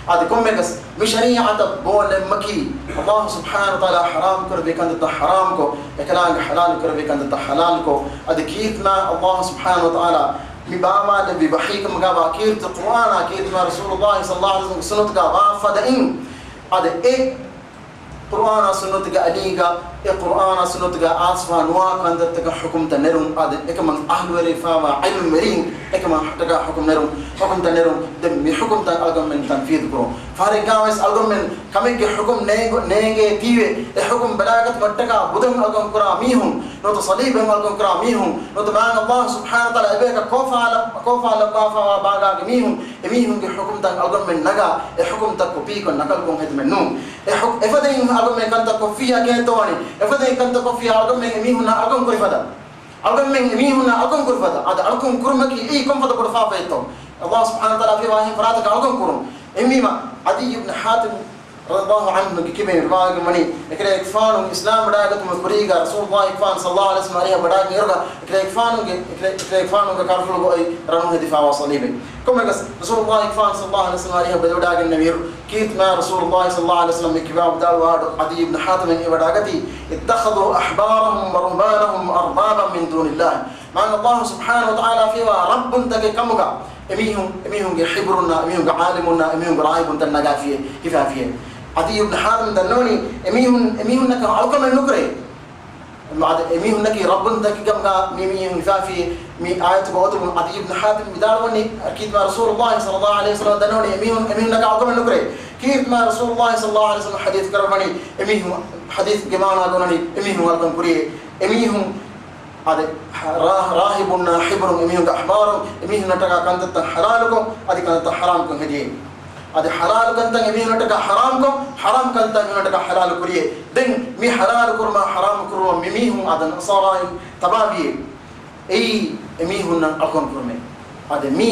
އަދި ކޮންމެއަކަސް މި ޝަރީޢަތަށް ބޯ ލެއްމަކީ ﷲ ސުބްޙާނަހޫ ވަތަޢާލާ ޙަރާމް ކުރެއްވި ކަންތައްތައް ޙަރާމްކޮށް، އެކަލާނގެ ޙަލާލު ކުރެއްވި ކަންތައްތައް ޙަލާލުކޮށް، އަދި ކީރިތި މާތް ﷲ ސުބްޙާނަހޫ ވަތަޢާލާ މި ބާވާލެއްވި ވަޙީ ކަމުގައިވާ ކީރިތި ޤުރްއާނާ، ކީރިތި މާތް ރަސޫލުﷲ ޞައްލަﷲ ޢަލައިހި ވަސައްލަމަގެ ސުންނަތުގައި ވާ ފަދައިން، އަދި އެ ޤުރްއާނާ ސުންނަތުގެ އަލީގަ، އެ ޤުރްއާނާ ސުންނަތުގައި އާސްވާ ނުވާ ކަންތައްތަކަށް ޙުކުމްތައް ނެރުން، އަދި އެކަމަށް އަހްލުވެރިވެފާވާ ޢިލްމުވެރީން އެކަމަށްޓަކާ ޙުކުމް ނެރުން، ޙުކުމްތައް ނެރުން. ދެން މި ޙުކުމްތައް އަޅުގަނޑުމެން ތަންފީޛު ކުރުން. ފަހަރެއްގައިވެސް އަޅުގަނޑުމެން ކަމެއްގެ ޙުކުމް ނޭނގު-، ނޭނގޭތީވެ، އެ ޙުކުމް ބަލާގަތުމަށްޓަކާ ބުދަށް އަޅުކަން ކުރާ މީހުން، ނުވަތަ ޞަލީބެއް އަޅުކަން ކުރާ މީހުން، ނުވަތަ މާތް ﷲ ސުބްޙާނަހޫ ވަތަޢާލާ އެބަޔަކަށް ކޯފާ ލައް-، ކޯފާ ލައްވާފާވާ ބާގާގެ މީހުން، އެ މީހުންގެ ޙުކުމްތައް އަޅުގަނޑުމެން ނަގާ، އެ ޙުކުމްތައް ކޮޕީކޮށް ނަކަލުކޮށް ހެދުމެއް ނޫން. އެ ޙު-، އެފަދައިން އަޅުގަނޑުމެން ކަންތައް ކޮށްފިއްޔާ ކޭތޯ ވަނީ؟ އެފަދައިން ކަންތައް ކޮށްފިއްޔާ އަޅުގަނޑުމެން އެމީހުންނާ އަޅުކަން ކުރި ފަދަ. އަޅުގަނޑުމެން އެމީހުންނާ އަޅުކަން ކުރި ފަދަ. އަދި އަޅުކަން ކުރުމަކީ އެއީ ކޮންފަދަ ބޮޑު ފާފައެއްތޯ؟ ﷲ ސުބްޙާނަހޫ ވަތަޢާލާ ފިޔަވާހެން ފަރާތަކަށް އަޅުކަން ކުރުން. އެހެންވީމަ، ޢަދިއްޔު ބްނު ޙާތިމް ރަޟިޔަﷲ ޢަންހުގެ ކިބައިން ރިވާވެގެން ވަނީ، އެކަލޭގެފާނު އިސްލާމް ވަޑައިގަތުމަށް ކުރީގަ ރަސޫލުﷲ ފާން ޞައްލަﷲ ޢަލައިހި ވަސައްލަމަ އަރިހަށް ވަޑައިގެން އިރުގަ، އެކަލޭގެފާނުގެ، އެކަލޭ-، އެކަލޭގެފާނުގެ ކަރުފުޅުގަ އޮތް ރަނުން ހެދިފާވާ ޞަލީބެއް. ކޮންމެއަކަސް، ރަސޫލުﷲ ފާން ޞައްލަﷲ ޢަލައިހި ވަސައްލަމަ އަރިހަށް ވަދެވަޑައިގެންނެވިއިރު، ކީރިތި މާތް ރަސޫލުﷲ ޞައްލަﷲ ޢަލައިހި ވަސައްލަމަ މި ކިބާ ވިދާޅުވާ ޢަދިއްޔު ބްނު ޙާތިމަށް އެ ވަޑައިގަތީ، اتخذوا أحبارهم ورهبانهم أربابا من دون الله. މާތް ﷲ ސުބްޙާނަހޫ ވަތަޢާލާ ފިޔަވާ ރައްބުންތަކެއް ކަމުގަ އެމީހުން، އެމީހުންގެ ޙިބްރުންނާ، އެމީހުންގެ ޢާލިމުންނާ، އެމީހުންގެ ރާހިބުންތައް ނަގާފިޔޭ، ހިފާފިޔޭ. ޢަދިއްޔު ބްނު ޙާތިމް ދަންނަވަނީ އެމީހުން، އެމީހުންނަކަށް އަޅުކަމެއް ނުކުރޭ. އަދި އެމީހުންނަކީ ރައްބުންތަކެއް ކަމުގަ މި މީހުން ހިފާފިޔޭ. މި އާޔަތުގަ އޮތުމުން ޢަދިއްޔު ބްނު ޙާތިމް ވިދާޅުވަނީ، ކީރިތި މާތް ރަސޫލުﷲ ޞައްލަﷲ ޢަލައިހި ވަސައްލަމަ ދަންނަވަނީ އެމީހުން، އެމީހުންނަކަށް އަޅުކަމެއް ނުކުރޭ. ކީރިތި މާތް ރަސޫލުﷲ ޞައްލަﷲ ޢަލައިހި ވަސައްލަމަ ޙަދީޘް ކުރައްވަނީ އެމީހުން، ޙަދީޘްގެ މާނާ ގޮނަނީ އެމީހުން އަޅުކަން ކުރިޔޭ. އެމީހުން އަދި ރާ-، ރާހިބުންނާ ޙިބްރުން އެމީހުންގެ އަޙްބާރުން އެމީހުންނަށްޓަކާ ކަންތައްތައް ޙަލާލުކޮށް، އަދި ކަންތައްތައް ޙަރާމްކޮށް ހެދިޔޭ. އަދި ޙަލާލު ކަންތައް އެމީހުންނަށްޓަކާ ޙަރާމްކޮށް، ޙަރާމް ކަންތައް އެމީހުންނަށްޓަކާ ޙަލާލު ކުރިޔޭ. ދެން މި ޙަލާލު ކުރުމާ ޙަރާމް ކުރުމަށް މި މީހުން އަދި ނަޞާރާއިން ތަބާވިޔޭ. އެއީ އެމީހުންނަށް އަޅުކަން ކުރުމޭ. އަދި މި،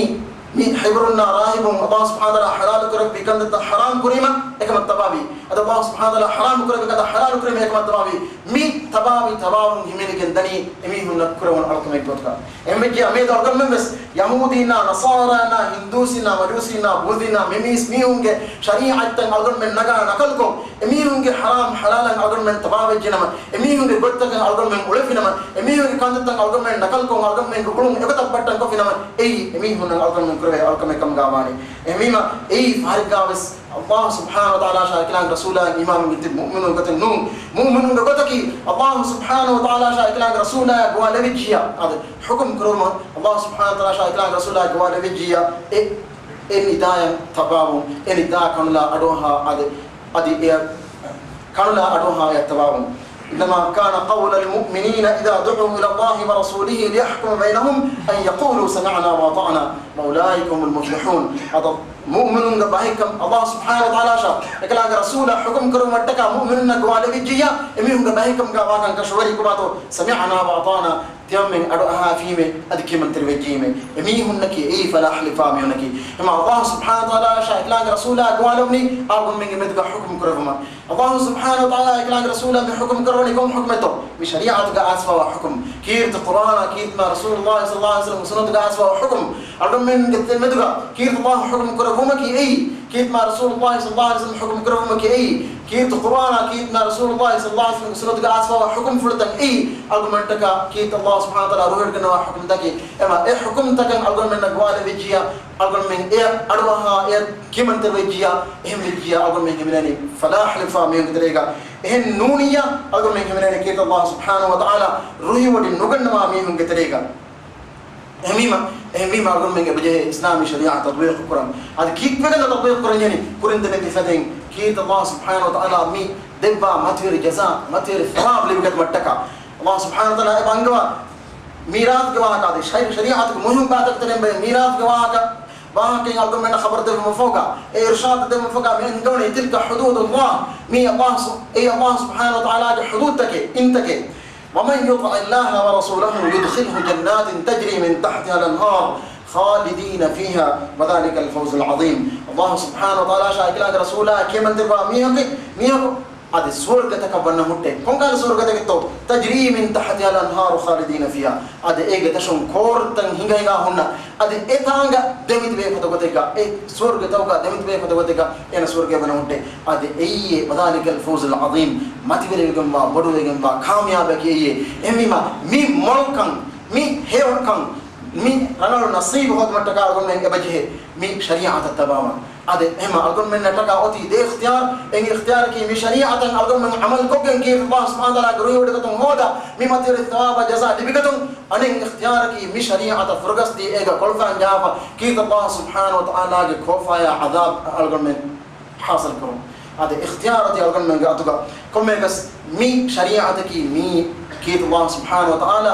މި ޙިބްރުންނާ ރާހިބުން ﷲ ސުބްޙާނަހޫ ވަތަޢާލާ ޙަލާލު ކުރެއްވި ކަންތައްތައް ޙަރާމް ކުރީމަ އެކަމަށް ތަބާވީ. އަދި ﷲ ސުބްޙާނަހޫ ވަތަޢާލާ ޙަރާމް ކުރެއްވި ކަންތައް ޙަލާލު ކުރީމަ އެކަމަށް ތަބާވީ. މި ތަބާވީ، ތަބާވުން ހިމެނިގެން ދަނީ އެމީހުންނަށް ކުރެވުނު އަޅުކަމެއް ގޮތުގަ. އެހެންވެއްޖެ އަމީދު އަޅުގަނޑުމެން ވެސް ޔަހޫދީންނާ، ނަޞާރާންނާ، ހިންދޫސީންނާ، މަޖޫސީންނާ، ބޫދީންނާ، މި މީސް މީހުންގެ ޝަރީޢަތްތައް އަޅުގަނޑުމެން ނަގާ ނަކަލުކޮށް، އެމީހުންގެ ޙަރާމް ޙަލާލަށް އަޅުގަނޑުމެން ތަބާވެއްޖެނަމަ، އެމީހުންގެ ގޮތްތަކަށް އަޅުގަނޑުމެން އުޅެފިނަމަ، އެމީހުންގެ ކަންތައްތައް އަޅުގަނޑުމެން ނަކަލުކޮށް، އަޅުގަނޑުމެންގެ ގުޅުން އެގޮތަށް ބައްޓަން ކޮށްފިނަމަ، އެއީ އެމީހުންނަށް އަޅުގަނޑުމެން ކުރެވޭ އަޅުކަމެއް ކަމުގަ ވާނެ. އެހެންވީމަ، އެއީ ފަހަރެއްގާވެސް ﷲ ސުބްޙާނަހޫ ވަތަޢާލާއަށާ އެކަލާނގެ ރަސޫލާއަށް އީމާންވެގެން ތިބި މުއުމިނުން ގޮތެއް ނޫން. މުއުމިނުންގެ ގޮތަކީ، ﷲ ސުބްޙާނަހޫ ވަތަޢާލާއަށާ އެކަލާނގެ ރަސޫލާއަށް ގޮވާލެވިއްޖިއްޔާ، އަދި ޙުކުމް ކުރުމަށް ﷲ ސުބްޙާނަހޫ ވަތަޢާލާއަށާ އެކަލާނގެ ރަސޫލާއަށް ގޮވާލެވިއްޖިއްޔާ، އެ، އެ ނިދާޔަށް ތަބާވުން، އެ ނިދާ ކަނުލާ އަޑުއަހާ އަދި، އަދި އެ ކަނުލާ އަޑުއަހާ އެއަށް ތަބާވުން. إنما كان قول المؤمنين إذا دعوا إلى الله ورسوله ليحكم بينهم أن يقولوا سمعنا وأطعنا وأولئك هم المفلحون. އަދި މުއުމިނުންގެ ބަހެއްކަން ﷲ ސުބްޙާނަހޫ ވަތަޢާލާއަށާ އެކަލާނގެ ރަސޫލަށް ޙުކުމް ކުރުމަށްޓަކާ މުއުމިނުންނަށް ގޮވާލެވިއްޖިއްޔާ، އެމީހުންގެ ބަހެއްކަމުގަ ވާކަން ކަށަވަރީ ކޮބާތޯ؟ سمعنا وأطعنا. ތިމަންމެން އަޑުއަހާފީމެ، އަދި ކިމަންތެރިވެއްޖީމެ. އެމީހުންނަކީ އެއީ ފަލާހް ލިބިފާ މީހުންނަކީ. އެމާ އައްލާހު ސުބްޙާނަހު ވަތަޢާލާ އެކަލާނގެ ރަސޫލާ ގޮވާލައްވަނީ އަޅުގަނޑުމެންގެ މެދުގަ ޙުކުމް ކުރެއްވުމަށް. އައްލާހު ސުބްޙާނަހު ވަތަޢާލާ އެކަލާނގެ ރަސޫލާ މި ޙުކުމް ކުރައްވަނީ ކޮން ޙުކުމެއްތޯ؟ މި ޝަރީޢަތުގަ އައިސްފާވާ ޙުކުމް. ކީރިތި ޤުރްއާނާ ކީރިތި މާ ރަސޫލުﷲ ޞައްލަﷲ ޢަލައިހި ވަސައްލަމް ސުންނަތުގަ އައިސްފާވާ ޙުކުމް. އަޅުގަނޑުމެންގެ ތެ-، މެދުގަ ކީރިތި ﷲ ޙުކުމް ކުރެއްވުމަކީ އެއީ. ކީރިތި މާ ރަސޫލުﷲ ޞައްލަﷲ ޢަލައިހި ވަސައްލަމް ޙުކުމް ކުރެއްވުމަކީ އެއީ. ކީރިތި ޤުރްއާނާ ކީރިތި މާ ރަސޫލުﷲ ޞައްލަﷲ ޢަލައިހި ވަސައްލަމް ސުންނަތުގަ އައިސްފާވާ ޙުކުމްފުޅުތައް އެއީ. އަޅުގަނޑުމެންނަށްޓަކާ ކީރިތި ﷲ ސުބްޙާނަހު ވަތަޢާލާ ރުހިވޮޑިގަންނަވާ ޙުކުމްތަކީ. އެމާ އެ ޙުކުމްތަކަށް އަޅުގަނޑުމެންނަށް ގޮވާލެވިއްޖިއްޔާ، އަޅުގަނޑުމެން އެ އަޑުއަހާ، އެ ކިމަންތެރިވެއްޖިއްޔާ، އެހެން ވެއްޖިއްޔާ އަޅުގަނޑުމެން ހިމެނޭނީ ފަލާޙް ލިބިފާ މީހުންގެ ތެރޭގަ. އެހެން ނޫނިއްޔާ އަޅުގަނޑުމެން ހިމެނޭނީ ކީރިތި ﷲ ސުބްޙާނަހު ވަތަޢާލާ ރުހިވޮޑި ނުގަންނަވާ މީހުންގެ ތެރޭގަ. އެހެންވީމަ، އެހެންވީމަ އަޅުގަނޑުމެން އެބަޖެހޭ އިސްލާމީ ޝަރީޢަތް ތަޠްބީޤު ކުރަން. އަދި ކީއްވެގެން ތަޠްބީޤު ކުރަންޖެހެނީ؟ ކުރިން ދެންނެވި ފަދައިން ކީރިތި ﷲ ސުބްޙާނަހު ވަތަޢާލާ މި ދެއްވާ މަތިވެރި ޖަޒާ، މަތިވެރި ޘަވާބު ލިބިގަތުމަށްޓަކާ. ﷲ ސުބްޙާނަހު ވަތަޢާލާ އެބަ އަންގަވާ މީރާޘްގެ ވާހަކަ، އަދި ޝަރީ-، ޝަރީޢަތުގެ މުހިންމު ބާތަކުތެރެއިން ބައެއް މީރާޘްގެ ވާހަކަ، ވާހަކައިން އަޅުގަނޑުމެންނަށް ޚަބަރު ދެއްވުމަށްފަހުގަ، އެ އިރުޝާދު ދެއްވުމަށްފަހުގަ މި އަންގަވަނީ، تلك حدود الله، މީ ﷲ ސު-، އެއީ ﷲ ސުބްޙާނަހު ވަތަޢާލާގެ ޙުދޫދުތަކެއް، އިންތަކެއް. ومن يطع الله ورسوله يدخله جنات تجري من تحتها الأنهار خالدين فيها وذلك الفوز العظيم. ﷲ ސުބްޙާނަހު ވަތަޢާލާ ޝާ އެކަލާނގެ ރަސޫލާ ކިޔަމަންތެރިވާ މީހަކު، މީހަކު އަދި ސުވަރުގެތަކަށް ވަންނަ ހުއްޓެއް. ކޮންކަހަލަ ސުވަރުގެތަކެއްތޯ؟ تجري من تحتها الأنهار خالدين فيها. އަދި އޭގެ ދަށުން ކޯރުތައް ހިނގަ ހިނގާ ހުންނަ، އަދި އެ ތާނގަ ދެމިތިބޭ ފަދަ ގޮތެއްގަ، އެ ސުވަރުގެތަކުގަ ދެމިތިބޭ ފަދަ ގޮތެއްގަ އޭނަ ސުވަރުގެ ވަންނަ ހުއްޓެއް. އަދި އެއީ وذلك الفوز العظيم، މަތިވެރިވެގެންވާ، ބޮޑުވެގެންވާ ކާމިޔާބަކީ އެއީ. އެހެންވީމަ، މި މޮޅުކަން، މި ހެޔޮކަން، މި ރަނގަޅު ނަސީބު ހޯދުމަށްޓަކާ އަޅުގަނޑުމެން އެބަޖެހޭ މި ޝަރީޢަތަށް ތަބާވާން. އަދި އެހެންމަ އަޅުގަނޑުމެންނަށްޓަކާ އޮތީ ދެ އިޚްތިޔާރު. އެއް އިޚްތިޔާރަކީ މި ޝަރީޢަތަށް އަޅުގަނޑުމެން ޢަމަލު ކޮށްގެން ކީރިތި ﷲ ސުބްޙާނަހު ވަތަޢާލާގެ ރުހިވޮޑިގަތުން ހޯދާ، މި މަތިވެރި ޘަވާބާ ޖަޒާ ލިބިގަތުން. އަނެއް އިޚްތިޔާރަކީ މި ޝަރީޢަތަށް ފުރަގަސްދީ އޭގަ ކޮޅުފައިން ޖަހާފަ ކީރިތި ﷲ ސުބްޙާނަހު ވަތަޢާލާގެ ކޯފާޔާ ޢަޛާބު އަޅުގަނޑުމެން ޙާޞިލް ކުރުން. އަދި އިޚްތިޔާރު އޮތީ އަޅުގަނޑުމެންގެ އަތުގަ. ކޮންމެއަކަސް މި ޝަރީޢަތަކީ މީ ކީރިތި ﷲ ސުބްޙާނަހު ވަތަޢާލާ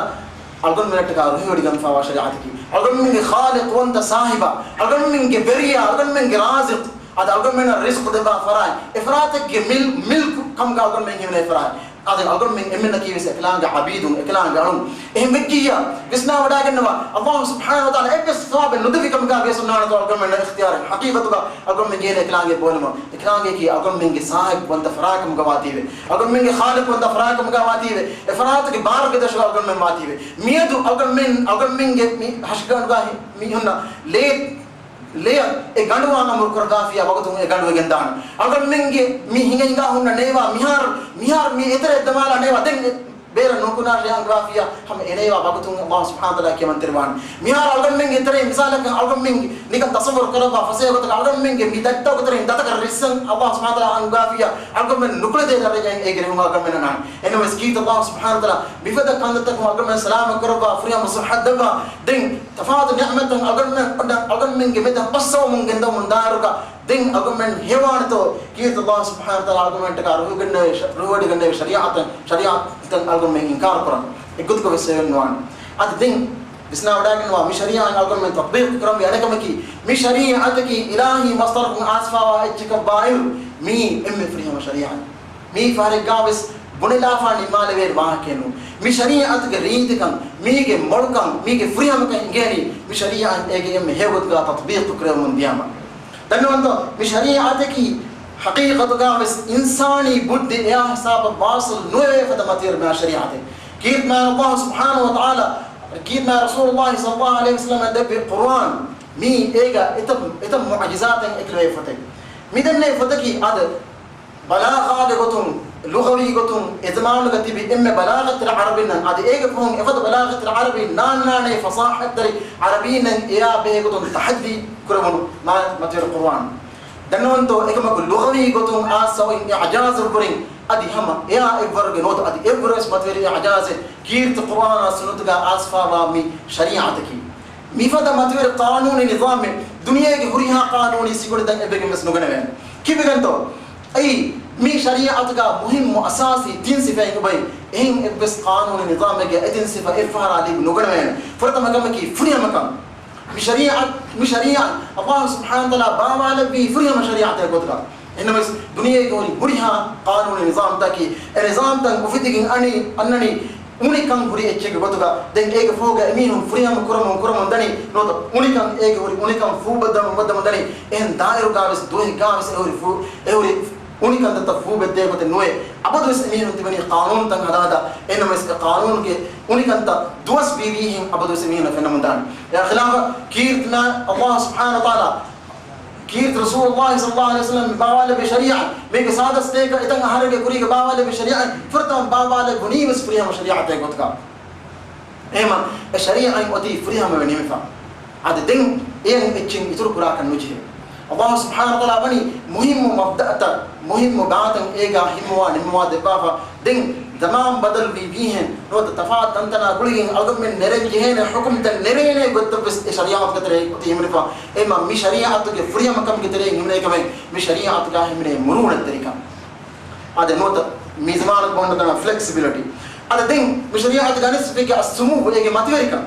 އަޅުގަނޑުމެންނަށްޓަކާ ރުހިވޮޑިގަންފާވާ ޝަރީޢަތަކީ. އަޅުގަނޑުމެންގެ ޚާލިޤުވަންތަ ސާހިބާ، އަޅުގަނޑުމެންގެ ވެރިޔާ، އަޅުގަނޑުމެންގެ ރާޒިޤު، އަދި އަޅުގަނޑުމެންނަށް ރިޒްޤު ދެއްވާ ފަރާތް، އެ ފަރާތެއްގެ މިލް-، މިލްކު ކަމުގަ އަޅުގަނޑުމެން ހިމެނޭ ފަރާތް. އަދި އަޅުގަނޑުމެން އެންމެންނަކީވެސް އެކަލާނގެ ޢަބީދުން، އެކަލާނގެ އަޅުން. އެހެން ވެއްޖިއްޔާ، ވިސްނާވަޑައިގަންނަވާ، ﷲ ސުބްޙާނަހު ވަތަޢާލާ އެއްވެސް ސަވާބެއް ނުދެއްވި ކަމުގަ ވިޔަސް އޮންނާނެތޯ އަޅުގަނޑުމެންނަށް އިޚްތިޔާރެއް. ޙަޤީޤަތުގަ އަޅުގަނޑުމެން ޖެހޭނެ އެކަލާނގެ ބޯލުމަށް. އެކަލާނގެއަކީ އަޅުގަނޑުމެންގެ ސާހިބުވަންތަ ފަރާތް ކަމުގަ ވާތީވެ. އަޅުގަނޑުމެންގެ ޚާލިޤުވަންތަ ފަރާތް ކަމުގަ ވާތީވެ. އެ ފަރާތުގެ ބާރުގެ ދަށުގަ އަޅުގަނޑުމެން ވާތީވެ. މިއަދު އަޅުގަނޑުމެން، އަޅުގަނޑުމެންގެ މި ހަށިގަނޑުގަ މީހުންނަށް ލޭ ލެޔަށް އެ ގަނޑުވާން އަމުރު ކުރައްވާފިޔާ ވަގުތުން އެ ގަނޑުވެގެން ދާނެ. އަޅުގަނޑުމެންގެ މި ހިނގަ ހިނގާ ހުންނަ ނޭވާ މިހާރު، މިހާރު މި އެތެރެ ދަމާލާ ނޭވާ ދެން ބޭރަށް ނުކުނާށޭ އަންގަވާފިޔާ ހަމަ އެ ނޭވާ ވަގުތުން ﷲ ސުބްޙާނަހު ވަތަޢާލާ ކިޔަމަންތެރިވާނެ. މިހާރު އަޅުގަނޑުމެންގެ ތެރެއިން މިސާލަކަށް އަޅުގަނޑުމެން ނިކަން ތަޞައްވަރު ކުރައްވާ ފަސޭހަ ގޮތަކަށް އަޅުގަނޑުމެންގެ މި ދަތްތަކުގެ ތެރެއިން ދަތަކަށް ރިއްސަން ﷲ ސުބްޙާނަހު ވަތަޢާލާ އަންގަވާފިޔާ އަޅުގަނޑުމެން ނުކުޅެދޭ ދަރަޖައިން އޭގެ ރިހުމަށް އަޅުގަނޑުމެންނަށް ނާން. އެހެންވެސް ކީރިތި ﷲ ސުބްޙާނަހު ވަތަޢާލާ މިފަދަ ކަންތައްތަކުން އަޅުގަނޑުމެން ސަލާމަތް ކުރައްވާ ފުރިހަމަ ޞިއްޙަތް ދެއްވާ ދެން ތަފާތު ނިޢުމަތްތައް އަޅުގަނޑުމެން، އަޅުގަނޑުމެންގެ މެދަށް ބައްސަވަމުން ގެންދަވަމުން ދާއިރުގަ ދެން އަޅުގަނޑުމެން ހެޔޮވާނެތޯ ކީރިތި ﷲ ސުބްޙާނަހު ވަތަޢާލާ އަޅުގަނޑުމެންޓަކާ ރުހިވޮޑިގަންނަވި ޝަ-، ރުހިވޮޑިގަންނަވި ޝަރީޢަތަށް، ޝަރީޢަތަށް އަޅުގަނޑުމެން އިންކާރު ކުރަން އެއްގޮތަކަށް ވެސް ހެޔޮނުވާނެ. އަދި ދެން ވިސްނާވަޑައިގަންނަވާ މި ޝަރީޢަތް އަޅުގަނޑުމެން ތަޠްބީޤު ކުރަންވީ އަނެއްކަމަކީ، މި ޝަރީޢަތަކީ އިލާހީ މަޞްދަރަކުން އައިސްފާވާ އެއްޗަކަށްވާއިރު، މީ އެންމެ ފުރިހަމަ ޝަރީޢަތް. މީ ފަހަރެއްގާވެސް ބުނެލާފާ ނިންމާލެވޭ ވާހަކައެއް ނޫން. މި ޝަރީޢަތުގެ ރީތިކަން، މީގެ މޮޅުކަން، މީގެ ފުރިހަމަކަން އިނގޭނީ، މި ޝަރީޢަތް އޭގެ އެންމެ ހެޔޮގޮތުގަ ތަޠްބީޤު ކުރެވެމުން ދިޔަމަ. ދަންނަވަންތޯ، މި ޝަރީޢަތަކީ ޙަޤީޤަތުގަވެސް އިންސާނީ ބުއްދި އެއާ ހިސާބަށް ވާޞިލް ނުވެވޭ ފަދަ މަތިވެރި މާ ޝަރީޢަތެއް. ކީރިތި ﷲ ސުބްޙާނަހު ވަތަޢާލާ، ކީރިތި ރަސޫލުﷲ ޞައްލަﷲ ޢަލައިހި ވަސައްލަމަށް ދެއްވި ޤުރުއާން، މީ އޭގަ އެތައް، އެތައް މުޢުޖިޒާތެއް އެކުލެވޭ ފޮތެއް. މި ދެންނެވި ފޮތަކީ އަދަ ބަލާޣާގެ ގޮތުން، ލުޣަވީ ގޮތުން އެ ޒަމާނުގަ ތިބި އެންމެ ބަލާޣަތްތެރި ޢަރަބީންނަށް، އަދި އޭގެ ފަހުން އެފަދަ ބަލާޣަތްތެރި ޢަރަބީން ނާންނާނޭ ފަޞާޙަތްތެރި ޢަރަބީންނަށް އެއާ ބެހޭ ގޮތުން ތަޙައްދީ ކުރެވުނު މާ-، މަތިވެރި ޤުރުއާން. ދަންނަވަންތޯ، އެކަމަކު ލުޣަވީ ގޮތުން އާސަވިން އިޢުޖާޒު ކުރިން އަދި ހަމަ އެއާ އެއްވަރުގެ ނުވަތަ އަދި އެއްވަރުވެސް މަތިވެރި އިޢުޖާޒެއް ކީރިތި ޤުރުއާނާ ސުންނަތުގަ އާސްފާވާ މި ޝަރީޢަތަކީ. މިފަދަ މަތިވެރި ޤާނޫނީ ނިޒާމެއް ދުނިޔޭގެ ހުރިހާ ޤާނޫނީ ސިކުނޑިތައް އެއްވެގެން ވެސް ނުގަނެވޭނެ. ކީއްވެގެންތޯ؟ އެއީ، މި ޝަރީޢަތުގަ މުހިއްމު އަސާސީ ތިން ސިފައެއް އެބައި. އެހެން އެއްވެސް ޤާނޫނީ ނިޒާމެއްގެ އެ ތިން ސިފަ އެއްފަހަރާ ލިބި ނުގަނެވޭނެ. ފުރަތަމަ ކަމަކީ ފުރިހަމަކަން. މި ޝަރީޢަތް، މި ޝަރީޢަތް އައްލާހު ސުބްޙާނަހު ވަތަޢާލާ ބާވާލެއްވީ ފުރިހަމަ ޝަރީޢަތެއް ގޮތުގަ. އެހެންނަމަވެސް، ދުނިޔޭގެ ހުރި ހުރިހާ ޤާނޫނީ ނިޒާމްތަކީ، އެ ނިޒާމްތައް އުފެދިގެން އަނީ، އަންނަނީ، އުނިކަން ހުރި އެއްޗެއްގެ ގޮތުގަ ދެން އޭގެ ފަހުގަ އެމީހުން ފުރިހަމަ ކުރަމުން ކުރަމުން ދަނީ ނުވަތަ އުނިކަން އޭގެ ހުރި އުނިކަން ފޫބައްދަމުން ބައްދަމުން ދަނީ. އެހެން ދާއިރުގަވެސް ދުވަހެއްގަވެސް އެ ހުރި ފޫ، އެ ހުރި އުނިކަންތައްތައް ފޫބެއްދޭ ގޮތެއް ނުވޭ. އަބަދުވެސް އެމީހުން ތިބެނީ ޤާނޫނުތައް ހަދާ ހަދާ. އެހެންނަމަވެސް އެ ޤާނޫނުގެ އުނިކަންތައް ދުވަސް ވީ ވީހިން އަބަދުވެސް އެމީހުންނަށް ފެންނަމުން ދާނެ. އެއާ ޚިލާފަށް ކީރިތި ﷲ ސުބްޙާނަހޫ ވަތަޢާލާ، ކީރިތި ރަސޫލުﷲ ޞައްލަﷲ ޢަލައިހި ވަސައްލަމް ބާވާލެއްވި ޝަރީޢަތް، މީގެ ސާދަ ސަތޭކަ އެތައް އަހަރެއްގެ ކުރީގަ ބާވާލެއްވި ޝަރީޢަތް، ފުރަތަމަ ބާވާލެއްވުނީވެސް ފުރިހަމަ ޝަރީޢަތެއް ގޮތުގަ. އެހެމަ އެ ޝަރީޢަތް އޮތީ ފުރިހަމަވެ ނިމިފަ. އަދި ދެން އެއަށް އެއްޗެއް އިތުރު ކުރާކަށް ނުޖެހޭ. ﷲ ސުބްޙާނަހޫ ވަތަޢާލާ ވަނީ މުހިއްމު މަބްދައަތައް، މުހިއްމު ބާތައް އޭގާ ހިންމުވާ ނިންމުވާ ދެއްވާފަ. ދެން ޒަމާން ބަދަލުވީ ވީހެން ނުވަތަ ތަފާތު ތަންތަނާ ގުޅިގެން އަޅުގަނޑުމެން ނެރެން ޖެހޭނެ ޙުކުމްތައް ނެރޭނެ ގޮތްތައްވެސް އެ ޝަރީޢަތުގެ ތެރެއިން އޮތީ ހިމެނިފަ. އެހެމަ މި ޝަރީޢަތުގެ ފުރިހަމަކަމުގެ ތެރެއިން ހިމެނޭ ކަމެއް މި ޝަރީޢަތުގާ ހިމެނޭ މުރޫނަތްތެރިކަން. އާދެ ނުވަތަ މި ޒަމާނުގަ ބޮންޑަ ދަނާ ފްލެކްސިބިލިޓީ. އާދެ ދެން މި ޝަރީޢަތުގެ އަނެއް ސިފައެއްގެ އައްސުމުއްވު އޭގެ މަތިވެރިކަން.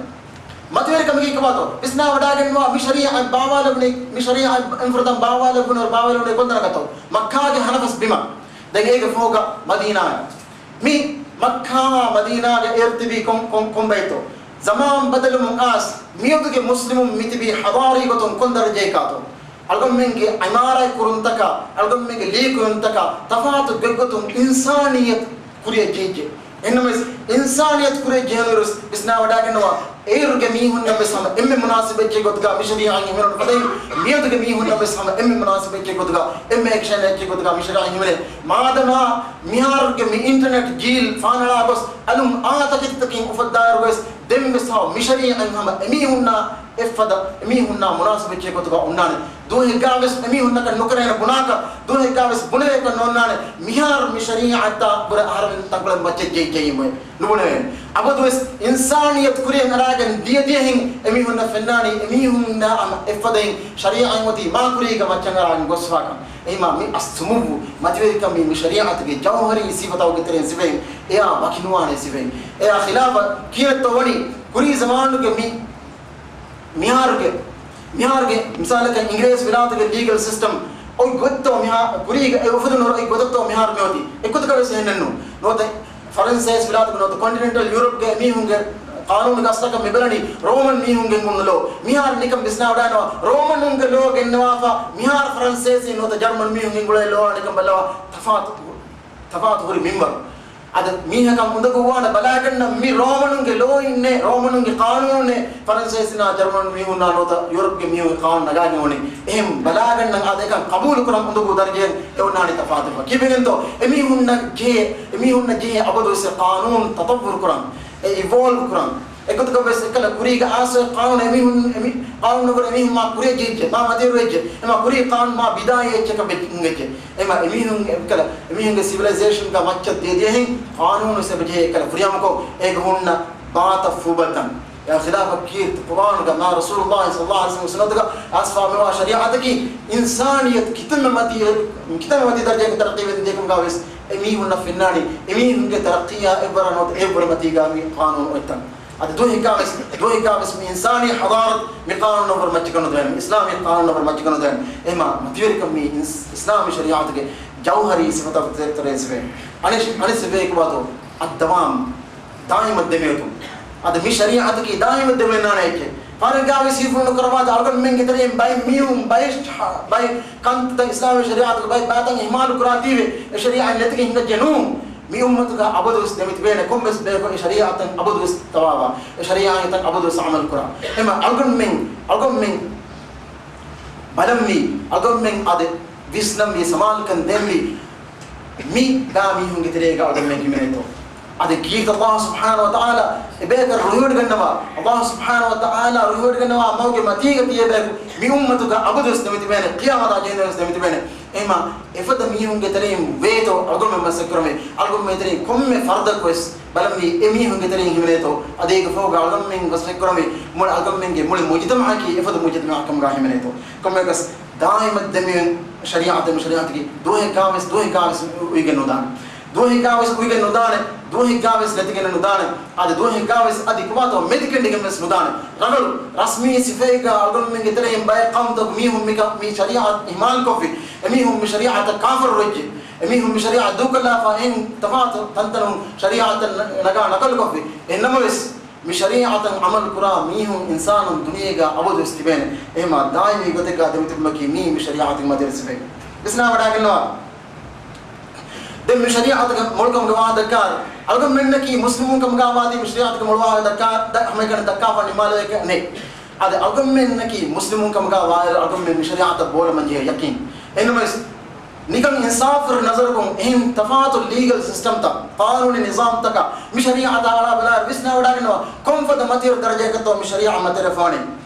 މަތިވެރިކަމަކީ ކޮބާތޯ؟ ވިސްނާވަޑައިގަންނަވާ މި ޝަރީޢަތް ބާވާލެވުނީ، މި ޝަރީޢަތް އެންފުރަތަމަ ބާވާލެވުނު، ބާވާލެވުނީ ކޮންތަނަކަށްތޯ؟ މައްކާގެ ހަނަފަސް ބިމަށް. ދެން އޭގެ ފަހުގަ މަދީނާއަށް. މި މައްކާ މަދީނާގެ އޭރު ތިބީ ކޮން، ކޮން، ކޮންބައިތޯ؟ ޒަމާން ބަދަލުމުން އާސް މިއަދުގެ މުސްލިމުން މިތިބީ ޙަޟާރީ ގޮތުން ކޮން ދަރަޖައެއްގާތޯ؟ އަޅުގަނޑުމެންގެ ޢިމާރާތް ކުރުންތަކާ، އަޅުގަނޑުމެންގެ ލިޔެކުރުންތަކާ ތަފާތު ގޮތްގޮތުން އިންސާނިއްޔަތު ކުރިއަށް ޖެހިއްޖެ. އެހެންނަމަވެސް، އިންސާނިއްޔަތު ކުރިއަށް ޖެހުނުއިރު ވިސްނާވަޑައިގަންނަވާ، އޭރުގެ މީހުންނަށްވެސް ހަމަ އެންމެ މުނާސިބު އެއްޗެއް ގޮތުގަ މި ޝަރީޢަތް ހިމެނުނު ފަދައިން، މިއަދުގެ މީހުންނަށްވެސް ހަމަ އެންމެ މުނާސިބު އެއްޗެއް ގޮތުގަ، އެންމެ އެކްޝަން އެއްޗެއް ގޮތުގަ މި ޝަރީޢަތް ހިމެނޭ. މާދަމާ މިހާރުގެ މި އިންޓަރނެޓް ޖީލް ފާނަޅާ ގޮސް، އަލުން އާ ތަކެތިތަކެއް އުފައްދާއިރުވެސް، ދެންވެސް ހަމަ މި ޝަރީޢަތް ހަމަ އެމީހުންނާ އެއްފަދަ، އެމީހުންނާ މުނާސިބު އެއްޗެއް ގޮތުގަ އޮންނާނެ. ދުވަހެއްގާވެސް އެމީހުންނަކަށް ނުކެރޭނެ ބުނާކަށް، ދުވަހެއްގާވެސް ބުނެވޭކަށް ނޯންނާނެ. މިހާރު މި ޝަރީޢަތާ ބުރަ އަހަރެމެން ތަންކޮޅެއް މައްޗަށް ޖެހިއްޖެއީމުއޭ. ނުބުނެވޭނެ. އަބަދުވެސް އިންސާނިއްޔަތު ކުރިއަށް އަރާގެން ދިޔަ ދިޔަހެން އެމީހުންނަށް ފެންނާނީ އެމީހުންނާ ހަމަ އެއްފަދައިން ޝަރީޢަތް އޮތީ މާ ކުރީގަ މައްޗަށް އަރާގެން ގޮސްފާކަން. އެހިމާ މި އައްސުމުއްވު މަތިވެރިކަން މީ މި ޝަރީޢަތުގެ ޖައުހަރީ ސިފަތަކުގެ ތެރެއިން ސިފައިން އެއާ ވަކިނުވާނެ ސިފައިން. އެއާ ޚިލާފަށް ކިޔަންތޯ ވަނީ ކުރީ ޒަމާނުގެ މި މިހާރުގެ، މިހާރުގެ މިސާލަކަށް އިނގިރޭސި ވިލާތުގެ ލީގަލް ސިސްޓަމް އޮތް ގޮތްތޯ މިހާ ކުރީގަ އެ އުފެދުނު އޮތް ގޮތަށްތޯ މިހާރު މިއޮތީ؟ އެއްގޮތަކަށް ވެސް އެހެންނެއްނު. ނުވަތަ ފަރަންސޭސި ވިލާތުގެ ނުވަތަ ކޮންޓިނެންޓަލް ޔޫރަޕްގެ މީހުންގެ ޤާނޫނުގެ އަސްލަކަށް މިބަލަނީ ރޯމަން މީހުން ގެންގުޅުނު ލޯ. މިހާރު ނިކަން ވިސްނާވަޑައިނަވާ ރޯމަނުންގެ ލޯ ގެންނަވާފަ މިހާރު ފަރަންސޭސީ ނުވަތަ ޖަރުމަން މީހުން ގެންގުޅޭ ލޯ ނިކަން ބައްލަވާ ތަފާތު، ތަފާތު ހުރި މިންވަރު. އަދި މީހަކަށް އުނދަގޫވާނެ ބަލާގަންނަ މި ރޯމަނުންގެ ލޯއިންނޭ، ރޯމަނުންގެ ޤާނޫނުނޭ، ފަރަންސޭސިންނާ ޖަރުމަނު މީހުންނާ ނުވަތަ ޔޫރަޕްގެ މީހުންގެ ޤާނޫނު ނަގާގެން އުޅެނީ. އެހެން ބަލާގަންނަ އާދެ އެކަން ޤަބޫލުކުރަން އުނދަގޫ ދަރަޖައެއް އެ އޮންނާނީ ތަފާތުވެފަ. ކީއްވެގެންތޯ؟ އެމީހުންނަށް ޖެހޭ، އެމީހުންނަށް ޖެހޭ އަބަދުވެސް ޤާނޫނު ތަޠައްވުރު ކުރަން، އެ އިވޯލްވް ކުރަން. އެގޮތުގަވެސް އެކަލަ ކުރީގެ އާސަ ޤާނޫނު އެމީހުން، އެމީ، ޤާނޫނު ނުކުރެ އެމީހުން މާ ކުރިއަށް ޖެހިއްޖެ، މާ މަތިވެރިވެއްޖެ. އެމާ ކުރީ ޤާނޫނު މާ ބިދާއީ އެއްޗަކަށް ވެއްޖެ، އިނގެއްޖެ. އެމާ އެމީހުން އެކަލަ، އެމީހުންގެ ސިވިލައިޒޭޝަންގަ މައްޗަށް ދިޔަ ދިޔަހެން ޤާނޫނު ސެބަޖެހޭ އެކަލަ ފުރިހަމަކޮށް، އޭގަ ހުންނަ ބާތައް ފޫބައްދަން. އެ ޚިލާފަށް ކީރިތި ޤުރްއާނުގަ މާ ރަސޫލުﷲ ޞައްލަﷲ ޢަލައިހި ވަސައްލަމް ސުންނަތުގަ އައިސްފާ މިވާ ޝަރީޢަތަކީ އިންސާނިއްޔަތު ކިތަންމެ މަތީ، ކިތަންމެ މަތީ ދަރަޖައަކަށް ތަރައްޤީވެގެން ދިޔަކަމުގަވެސް އެމީހުންނަށް ފެންނާނީ އެމީހުންގެ ތަރައްޤީއާ އެއްވަރަށް ނުވަތަ އެއްވަރު މަތީގަ މި ޤާނޫނު އޮތްތަން. އަދި ދުވަހެއްގަވެސް، ދުވަހެއްގަވެސް މި އިންސާނީ ޙަޟާރަތު މި ޤާނޫނަށްވުރެ މައްޗަކަށް ނުދެވޭނެ، އިސްލާމީ ޤާނޫނަށްވުރެ މައްޗަކަށް ނުދެވޭނެ. އެހެމާ މަތިވެރިކަން މީ އިސް، އިސްލާމީ ޝަރީޢަތުގެ ޖައުހަރީ ސިފަތައް ތެރެއިން ސިފައެއް. އަނެއް، އަނެއް ސިފައެއް ކޮބާތޯ؟ އައްދަވާމް. ދާއިމަށް ދެމިއޮތުން. އަދި މި ޝަރީޢަތަކީ ދާއިމަށް ދެމިއޮންނާނެ އެއްޗެއް. ފާރެއްގަވެސް ހިފުނު ކުރަވާތި އަޅުގަނޑުމެންގެ ތެރެއިން ބައެއް މީހުން ބައެއް، ބައެއް ކަންތައް އިސްލާމީ ޝަރީޢަތުގެ ބައެއް ބާތައް އިހުމާލު ކުރާތީވެ، އެ ޝަރީޢަތް ނެތިގެން ހިނގައްޖެ ނޫން. މި އުއްމަތުގަ އަބަދުވެސް ދެމިތިބޭނެ ކޮންމެސް ބަޔަކު އެ ޝަރީޢަތަށް އަބަދުވެސް ތަބާވާ، އެ ޝަރީޢަތަށް އަބަދުވެސް ޢަމަލު ކުރާ. އެމަ އަޅުގަނޑުމެން، އަޅުގަނޑުމެން ބަލަންވީ، އަޅުގަނޑުމެން އަދި ވިސްނަންވީ، ސަމާލުކަން ދޭންވީ، މި ބާ މީހުންގެ ތެރޭގަ އަޅުގަނޑުމެން ހިމެނޭތޯ؟ އަދި ކީރިތި ﷲ ސުބްޙާނަހޫ ވަތަޢާލާ އެބަޔަކަށް ރުހިވޮޑިގަންނަވާ، ﷲ ސުބްޙާނަހޫ ވަތަޢާލާ ރުހިވޮޑިގަންނަވާ މަގުގެ މަތީގަ ތިޔަބަޔަކު މި އުއްމަތުގަ އަބަދުވެސް ދެމިތިބޭނެ، ޤިޔާމަތާ ޖެހެންވެސް ދެމިތިބޭނެ. އެހެމާ އެފަދަ މީހުންގެ ތެރެއިން ވޭތޯ އަޅުގަނޑުމެން މަސައްކަތްކުރަމޭ؟ އަޅުގަނޑުމެން ތެރެއިން ކޮންމެ ފަރްދަކުވެސް ބަލަންވީ އެ މީހުންގެ ތެރެއިން ހިމެނޭތޯ؟ އަދި އޭގެ ފަހުގަ އަޅުގަނޑުމެން މަސައްކަތްކުރަމޭ؟ މުޅި އަޅުގަނޑުމެންގެ މުޅި މުޖުތަމަޢަކީ އެފަދަ މުޖުތަމަޢަކަށް ކަމުގަ ހިމެނޭތޯ؟ ކޮންމެއަކަސް ދާއިމަށް ދެމިއޮތް ޝަރީޢަތެއް މި ޝަރީޢަތަކީ ދުވަހެއްގަވެސް، ދުވަހެއްގަވެސް އު-، އުއިގެން ނުދާނެ. ދުވަހެއްގަވެސް އުއިގެން ނުދާނެ. ދުވަހެއްގަވެސް ނެތިގެން ނުދާނެ. އަދި ދުވަހެއްގަވެސް އަދި ކޮބާތޯ މެދިކެނޑިގެންވެސް ނުދާނެ. ރަނގަޅު ރަސްމީ ސިފައެއްގަ އަޅުގަނޑުމެންގެ ތެރެއިން ބައެއް ޤައުމުތަކު މީހުން މިކަ-، މި ޝަރީޢަތް އިހުމާލުކޮށްފި. އެމީހުން މި ޝަރީޢަތަށް ކާފަރުވެއްޖެ. އެމީހުން މި ޝަރީޢަތް ދޫކޮށްލާފަ އެހެން ތަފާތު ތަންތަނުން ޝަރީޢަތަށް ނަގާ ނަޤަލުކޮށްފި. އެހެންނަމަވެސް، މި ޝަރީޢަތަށް ޢަމަލު ކުރާ މީހުން އިންސާނުން ދުނިޔޭގަ އަބަދުވެސް ތިބޭނެ. އެހެމާ ދާއިމީ ގޮތެއްގަ ދެމިތިބުމަކީ މީ މި ޝަރީޢަތުގެ މަދަރުސަފެ. ވިސްނާވަޑާގަންނަވާ. ދެން މި ޝަރީޢަތުގެ މޮޅުކަމުގެ ވާހަކަ ދައްކާ، އަޅުގަނޑުމެންނަކީ މުސްލިމުން ކަމުގަ ވާތީ މި ޝަރީޢަތުގެ މޮޅު ވާހަކަ ދައްކާ ހަމައެކަނި ދައްކާފަ ނިމާލެވޭކަށް ނެތް. އަދި އަޅުގަނޑުމެންނަކީ މުސްލިމުން ކަމުގަ ވާއިރު އަޅުގަނޑުމެން މި ޝަރީޢަތަށް ބޯލަމަން ޖެހޭ ޔަޤީން. އެހެންނަމަވެސް، ނިކަން އިންސާފުވެރި ނަޒަރަކުން އެހެން ތަފާތު ލީގަލް ސިސްޓަމްތައް، ޤާނޫނީ ނިޒާމްތަކަށް މި ޝަރީޢަތާ އަޅާ ބަލާއިރު ވިސްނާވަޑާގަންނަވާ، ކޮންފަދަ މަތިވެރި ދަރަޖައަކަށްތޯ މި ޝަރީޢަތް މަތިވެރިވެފާނީ.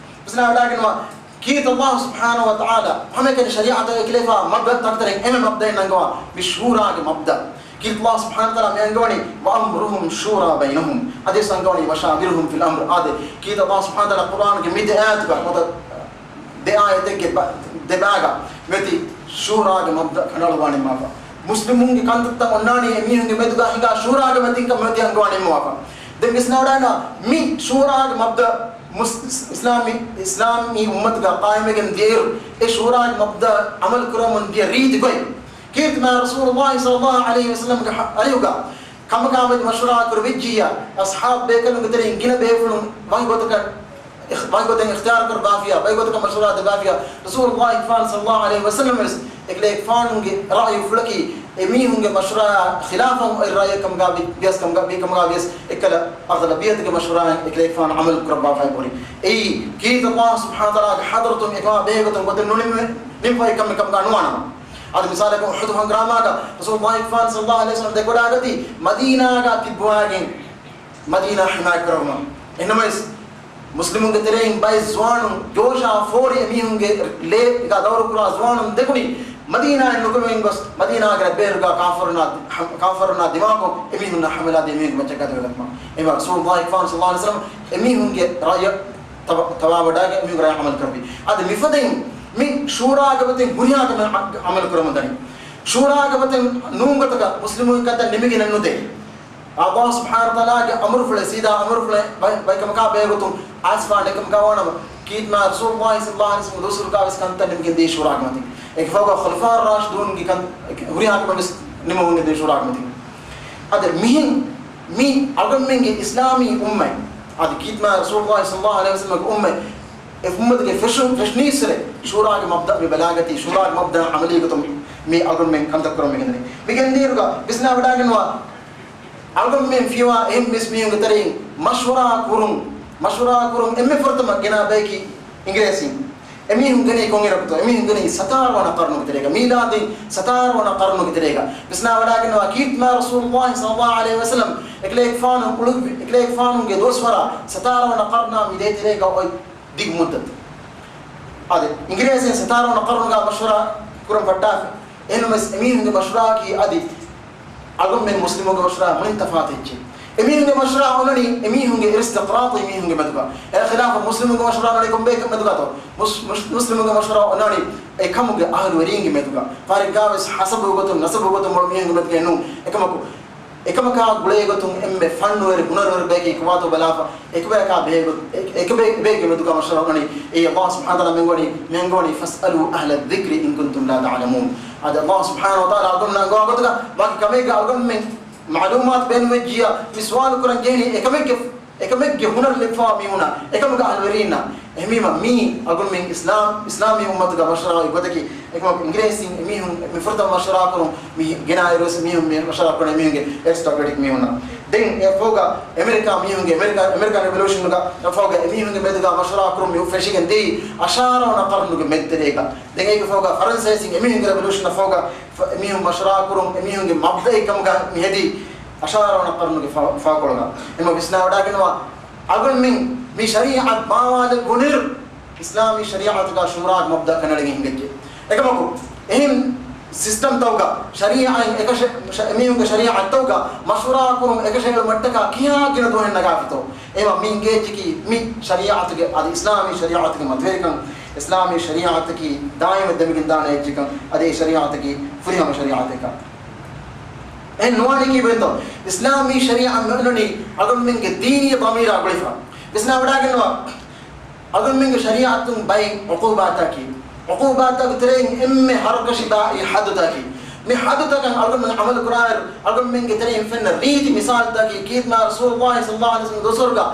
ވިސްނާވަޑާގަންނަވާ، ކީރިތި ﷲ ސުބްޙާނަހޫ ވަތަޢާލާ ހަމައެކަނި ޝަރީޢަތަށް އެކިލެވިފާ މަބްދައުތަކުގެ ތެރެއިން އެންމެ މަބްދައެއް ނަންގަވާ މި ޝޫރާގެ މަބްދަ. ކީރިތި ﷲ ސުބްޙާނަހޫ ވަތަޢާލާ މި އަންގަވަނީ، "وأمرهم شورى بينهم." އަދިވެސް އަންގަވަނީ، "وشاورهم في الأمر." އާދެ، ކީރިތި ﷲ ސުބްޙާނަހޫ ވަތަޢާލާ ޤުރްއާނުގެ މި ދެ އާޔަތުގަ ނުވަތަ ދެ އާޔަތެއްގެ ބަ-، ދެ ބާގަ މިއޮތީ ޝޫރާގެ މަބްދަ ކަނޑައަޅުއްވާނެ މާފަ. މުސްލިމުންގެ ކަންތައްތައް އޮންނާނީ އެމީހުންގެ މެދުގަ ހިނގާ ޝޫރާގެ މަތިންކަން މިއޮތީ އަންގަވާނެ މާފަ. ދެން ވިސްނާވަޑާނަ މި ޝޫރާގެ މަބްދަ މުސް-، އިސްލާމީ، އިސްލާމީ އުއްމަތުގަ ޤާއިމްވެގެން ދިޔައިރު، އެ ޝޫރާގެ މަބްދަ ޢަމަލު ކުރަމުން ދިޔަ ރީތި ގޮތް. ކީރިތި މާތް ރަސޫލުﷲ ޞައްލަﷲ ޢަލައިހި ވަސައްލަމްގެ ހަ-، އަރިހުގަ ކަމަކާމެދު މަޝްވަރާ ކުރެވިއްޖިއްޔާ، އަޞްޙާބު ބޭކަލުންގެ ތެރެއިން ގިނަ ބޭފުޅުން ވަކި ގޮތަކަށް އިޚް-، ވަކި ގޮތެއް އިޚްތިޔާރު ކުރައްވާފިޔާ، ވަކި ގޮތަކަށް މަޝްވަރާ ދެއްވާފިޔާ، ރަސޫލުﷲ ފާން ޞައްލަﷲ ޢަލައިހި ވަސައްލަމް ވެސް އެކަލޭގެފާނުގެ ރައުޔުފުޅަކީ އެމީހުންގެ މަޝްވަރާއާ ޚިލާފަށް އޮތް ރައުޔެއް ކަމުގަ ވި-، ވިޔަސް ކަމުގަ ވީ ކަމުގަ ވިޔަސް އެއްކަލަ އަޣްލަބިއްޔަތުގެ މަޝްވަރާއިން އެކަލޭގެފާނު ޢަމަލު ކުރައްވާފައި ހުރި. އެއީ ކީރިތި ﷲ ސުބްޙާނަހޫ ވަތަޢާލާގެ ޙަޟްރަތުން އެކަމާ ބެހޭގޮތުން ގޮތެއް ނުނިމި-، ނިމިފައި ކަމެއް ކަމުގަ ނުވާނަމަ. އަދި މިސާލަކަށް އުޙުދު ހަނގުރާމާގަ ރަސޫލުﷲ ފާން ޞައްލަﷲ ޢަލައިހި ވަސައްލަމް ދެކެވަޑައިގަތީ މަދީނާގަ ތިއްބަވައިގެން މަދީނާ ޙިމާޔަތް ކުރައްވުމަށް. އެހެންނަމަވެސް، މުސްލިމުންގެ ތެރެއިން ބައެއް ޒުވާނުން ޖޯޝާ ފޯރި އެމީހުންގެ ލޭގަ ދައުރުކުރާ ޒުވާނުން ދެކުނީ މަދީނާއިން ނުކުމެވެން ގޮސް މަދީނާގެ ރަށް ބޭރުގަ ކާފަރުންނާ، ކާފަރުންނާ ދިމާކޮށް އެމީހުންނަށް ޙަމަލާ ދީ އެމީހުންގެ މައްޗަށް ގަދަވެލައްވުމަށް. އެމަ ރަސޫލުﷲ ފާން ޞައްލަﷲ ޢަލައިހި ވަސައްލަމް އެމީހުންގެ ރައުޔަށް ތަވާ-، ތަވާވަޑައިގެން އެމީހުންގެ ރައުޔަށް ޢަމަލު ކުރެއްވި. އަދި މިފަދައިން މި ޝޫރާގެ މަތިން ހުރިހާ ކަމެއް ޢަ-، ޢަމަލު ކުރަމުން ދަނީ. ޝޫރާގެ މަތިން ނޫން ގޮތަކަށް މުސްލިމުންގެ ކަންތައް ނިމިގެނެއް ނުދޭ. ﷲ ސުބްޙާނަހޫ ވަތަޢާލާގެ އަމުރުފުޅެއް، ސީދާ އަމުރުފުޅެއް ބައި-، ބައިކަމަކާ ބެހޭގޮތުން އައިސްފާނެ ކަމަކާ ވާނަމަ، ކީރިތި މާތް ރަސޫލުﷲ ޞައްލަﷲ ޢަލައިހި ވަސައްލަމްގެ ދުވަސްވަރުގަ ވެސް ކަންތައް ނިމިގެން ދިޔައީ ޝޫރާގެ މަތިން. އެކި ފަހުގަ ޚުލަފާއު ރާޝިދޫންގެ ކަން-، އެކި ހުރިހާ ކަމެއް ވެސް ނިމުމުން ގެންދިޔަ ޝޫރާގެ މަތިން. އަދި މިހެން މި އަޅުގަނޑުމެންގެ އިސްލާމީ އުއްމަތް، އަދި ކީރިތި މާތް ރަސޫލުﷲ ޞައްލަﷲ ޢަލައިހި ވަސައްލަމްގެ އުއްމަތް، އެ އުއްމަތުގެ ފެށުން، ފެށުނީއްސުރެ ޝޫރާގެ މަބްދަ މި ބަލާގަތީ، ޝޫރާގެ މަބްދަ ޢަމަލީ ގޮތުން މި އަޅުގަނޑުމެން ކަންތައް ކުރަމުން ގެންދަނީ. މި ގެންދިޔައިރުގަ ވިސްނާވަޑައިގަންނަވާ، އަޅުގަނޑުމެން ފިޔަވާ އެހެން މީސް މީހުންގެ ތެރެއިން މަޝްވަރާ ކުރުން، މަޝްވަރާ ކުރުން އެންމެ ފުރަތަމަ ގެނާ ބަޔަކީ އިނގިރޭސީން. އެމީހުން ގެނައީ ކޮންއިރަކުތޯ؟ އެމީހުން ގެނައީ ސަތާރަ ވަނަ ޤަރުނުގެ ތެރޭގަ، މީލާދީ ސަތާރަ ވަނަ ޤަރުނުގެ ތެރޭގަ. ވިސްނާވަޑައިގަންނަވާ، ކީރިތި މާތް ރަސޫލުﷲ ޞައްލަﷲ ޢަލައިހި ވަސައްލަމް އެކަލޭގެފާނު އުޅުއްވި، އެކަލޭގެފާނުގެ ދުވަސްވަރާ ސަތާރަ ވަނަ ޤަރުނާ މި ދޭތެރޭގަ އޮތް ދިގު މުއްދަތު. އާދެ، އިނގިރޭސީން ސަތާރަ ވަނަ ޤަރުނުގަ މަޝްވަރާ ކުރަން ފައްޓާފަ. އެހެންނަމަވެސް އެމީހުންގެ މަޝްވަރާއަކީ އަދި އަޅުގަނޑުމެން މުސްލިމުންގެ މަޝްވަރާ މުޅިން ތަފާތު އެއްޗެއް. އެމީހުންގެ މަޝްވަރާ އޮންނަނީ އެމީހުންގެ އިސްތިޤްރާރު އެމީހުންގެ މެދުގަ. އެ ޚިލާފަށް މުސްލިމުންގެ މަޝްވަރާ އޮންނަނީ ކޮންބައެއްގެ މެދުގަތޯ؟ މުސް-، މުސް-، މުސްލިމުންގެ މަޝްވަރާ އޮންނަނީ އެކަމުގެ އަހުލުވެރީންގެ މެދުގަ. ފާރެއްގާވެސް ހަސަބު ގޮތުން، ނަސަބު ގޮތުން މުޅި މީހުންގެ މެދުގަ ނޫން. އެކަމަކު، އެކަމަކާ ގުޅޭގޮތުން އެންމެ ފަންނުވެރި ހުނަރުވެރި ބަޔަކީ ކޮބާތޯ ބަލާފަ، އެކަބަޔަކާ ބެހޭގޮތު-، އެ-، އެކަބައި-، އެބައިގެ މެދުގަ މަޝްވަރާ އޮންނަނީ. އެއީ ﷲ ސުބްޙާނަހޫ ވަތަޢާލާ މި އަންގަވަނީ، "فاسألوا أهل الذكر إن كنتم لا تعلمون." އާދެ، ﷲ ސުބްޙާނަހޫ ވަތަޢާލާ އަޅުގަނޑުމެންނަށް އަންގަވާ ގޮތުގަ ވަކި ކަމެއްގަ އަޅުގަނޑުމެން މަޢުލޫމާތު ބޭނުންވެއްޖިއްޔާ، މި ސުވާލު ކުރަން ޖެހެނީ އެކަމެއްގެ، އެކަމެއްގެ ހުނަރު ލިބިފައިވާ މީހުންނާ، އެކަމުގެ އަހުލުވެރީންނާ. އެހެންވީމަ މީ އަޅުގަނޑުމެން އިސްލާމް، އިސްލާމީ އުއްމަތުގަ މަޝްވަރާ އޮތް ގޮތަކީ، އެކަމަކު އިނގިރޭސީން އެމީހުން މި ފުރަތަމަ މަޝްވަރާ ކުރުން މި ގެނާއިރުވެސް މީހުން މި މަޝްވަރާ ކުރަނީ މީހުންގެ އެރިސްޓޮކްރެޓިކް މީހުންނާ. ދެން އެއަށްފަހުގަ އެމެރިކާ މީހުންގެ، އެމެރިކާ، އެމެރިކާން ރެވޮލޫޝަނުގަ އެއަށްފަހުގަ އެމީހުންގެ މެދުގަ މަޝްވަރާ ކުރުން މި ފެށިގެން ދިޔައީ އަށާރަ ވަނަ ޤަރުނުގެ މެދުތެރޭގަ. ދެން އޭގެ ފަހުގަ ފަރަންސޭސިން އެމީހުންގެ ރެވޮލޫޝަނަށް ފަހުގަ ފަ-، އެމީހުން މަޝްވަރާ ކުރުން އެމީހުންގެ މަބްދައެއް ކަމުގަ މި ހެދީ އަށާރަ ވަނަ ޤަރުނުގެ ފަ-، ފަހުކޮޅުގަ. އެމަ ވިސްނާވަޑައިގަންނަވާ، އަޅުގަނޑުމެން މި ޝަރީޢަތް ބާވާލެއްވުނުއިރު، އިސްލާމީ ޝަރީޢަތުގަ ޝޫރާގެ މަބްދަ ކަނޑައަޅިގެން ހިނގައްޖެ. އެކަމަކު، އެހެން ސިސްޓަމްތަކުގަ، ޝަރީޢަތް އެކަށަ-، ޝަ-، އެމީހުންގެ ޝަރީޢަތްތަކުގަ މަޝްވަރާ ކުރުން އެކަށައެޅުމަށްޓަކާ ކިހާ ގިނަ ދުވަހެއް ނަގާފިތޯ؟ އެމަ މި އިނގޭއްޖަކީ މި ޝަރީޢަތުގެ، އަދި އިސްލާމީ ޝަރީޢަތުގެ މަތިވެރިކަން، އިސްލާމީ ޝަރީޢަތަކީ ދާއިމަށް ދެމިގެންދާނެ އެއްޗެކަން، އަދި އެ ޝަރީޢަތަކީ ފުރިހަމަ ޝަރީޢަތެއްކަން. އެހެން ނުވާނީ ކީއްވެތޯ؟ އިސްލާމީ ޝަރީޢަތް މިއޮންނަނީ އަޅުގަނޑުމެންގެ ދީނީ ޟަމީރާ ގުޅިފަ. ވިސްނާވަޑައިގަންނަވާ. އަޅުގަނޑުމެންގެ ޝަރީޢަތުން ބައެއް ޢުޤޫބާތަކީ، ޢުޤޫބާތަކުގެ ތެރެއިން އެންމެ ހަރުކަށި ބައި ޙައްދުތަކީ، މި ޙައްދުތަކަށް އަޅުގަނޑުމެން ޢަމަލު ކުރާއިރު، އަޅުގަނޑުމެންގެ ތެރެއިން ފެންނަ ރީތި މިސާލުތަކީ، ކީރިތި މާތް ރަސޫލުﷲ ޞައްލަﷲ ޢަލައިހި ވަސައްލަމް ދުވަސްވަރުގަ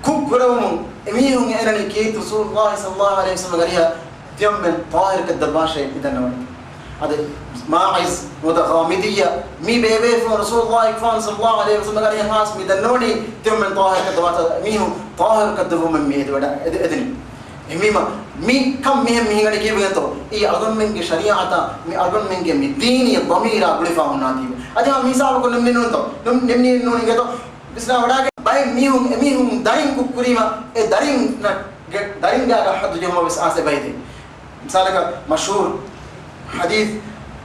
ކުށް ކުރެވުމުން އެމީހުން އެނަނީ ކީރިތި ރަސޫލުﷲ ޞައްލަﷲ ޢަލައިހި ވަސައްލަމްގެ އަރިހަށް ތިމަންމެން ޠާހިރު ކަށްދެއްވާށޭ މި ދަންނަވަނީ. އަދި މާޢިޒް ނުވަތަ ޣާމިދިއްޔާ މި ބޭބޭފުޅުން ރަސޫލުﷲ ފާން ޞައްލަﷲ ޢަލައިހި ވަސައްލަމްގެ އަރިހަށް އާސް މި ދަންނަވަނީ ތިމަންމެން ޠާހިރު ކަށްދެއްވާތާ އެމީހުން ޠާހިރު ކަށްދެއްވުމެއް މި އެދިވަޑަ-، އެދި-، އެދެނީ. އެހެންވީމަ، މި ކަން މިހެން މިހިނގަނީ ކީއްވެގެންތޯ؟ އެއީ އަޅުގަނޑުމެންގެ ޝަރީޢަތާ، މި އަޅުގަނޑުމެންގެ މި ދީނީ ޟަމީރާ ގުޅިފަ ހުންނާތީވެ. އަދި ހަމަ މި ހިސާބަކުން ނިމްނީ ނޫންތޯ؟ ނު-، ނިމްނީ ނޫނީގެތޯ؟ ވިސްނާ ވަޑާގެ ބައެއް މީހުން، އެމީހުން ދަރިން ކުށްކުރީމަ، އެ ދަރިން ނަ-، ގެ-، ދަރިންގާގަ ޙައްދު ޖެހުމަށް ވެސް އާސް އެބައިދޭ. މިސާލަކަށް މަޝްހޫރު ޙަދީޘް،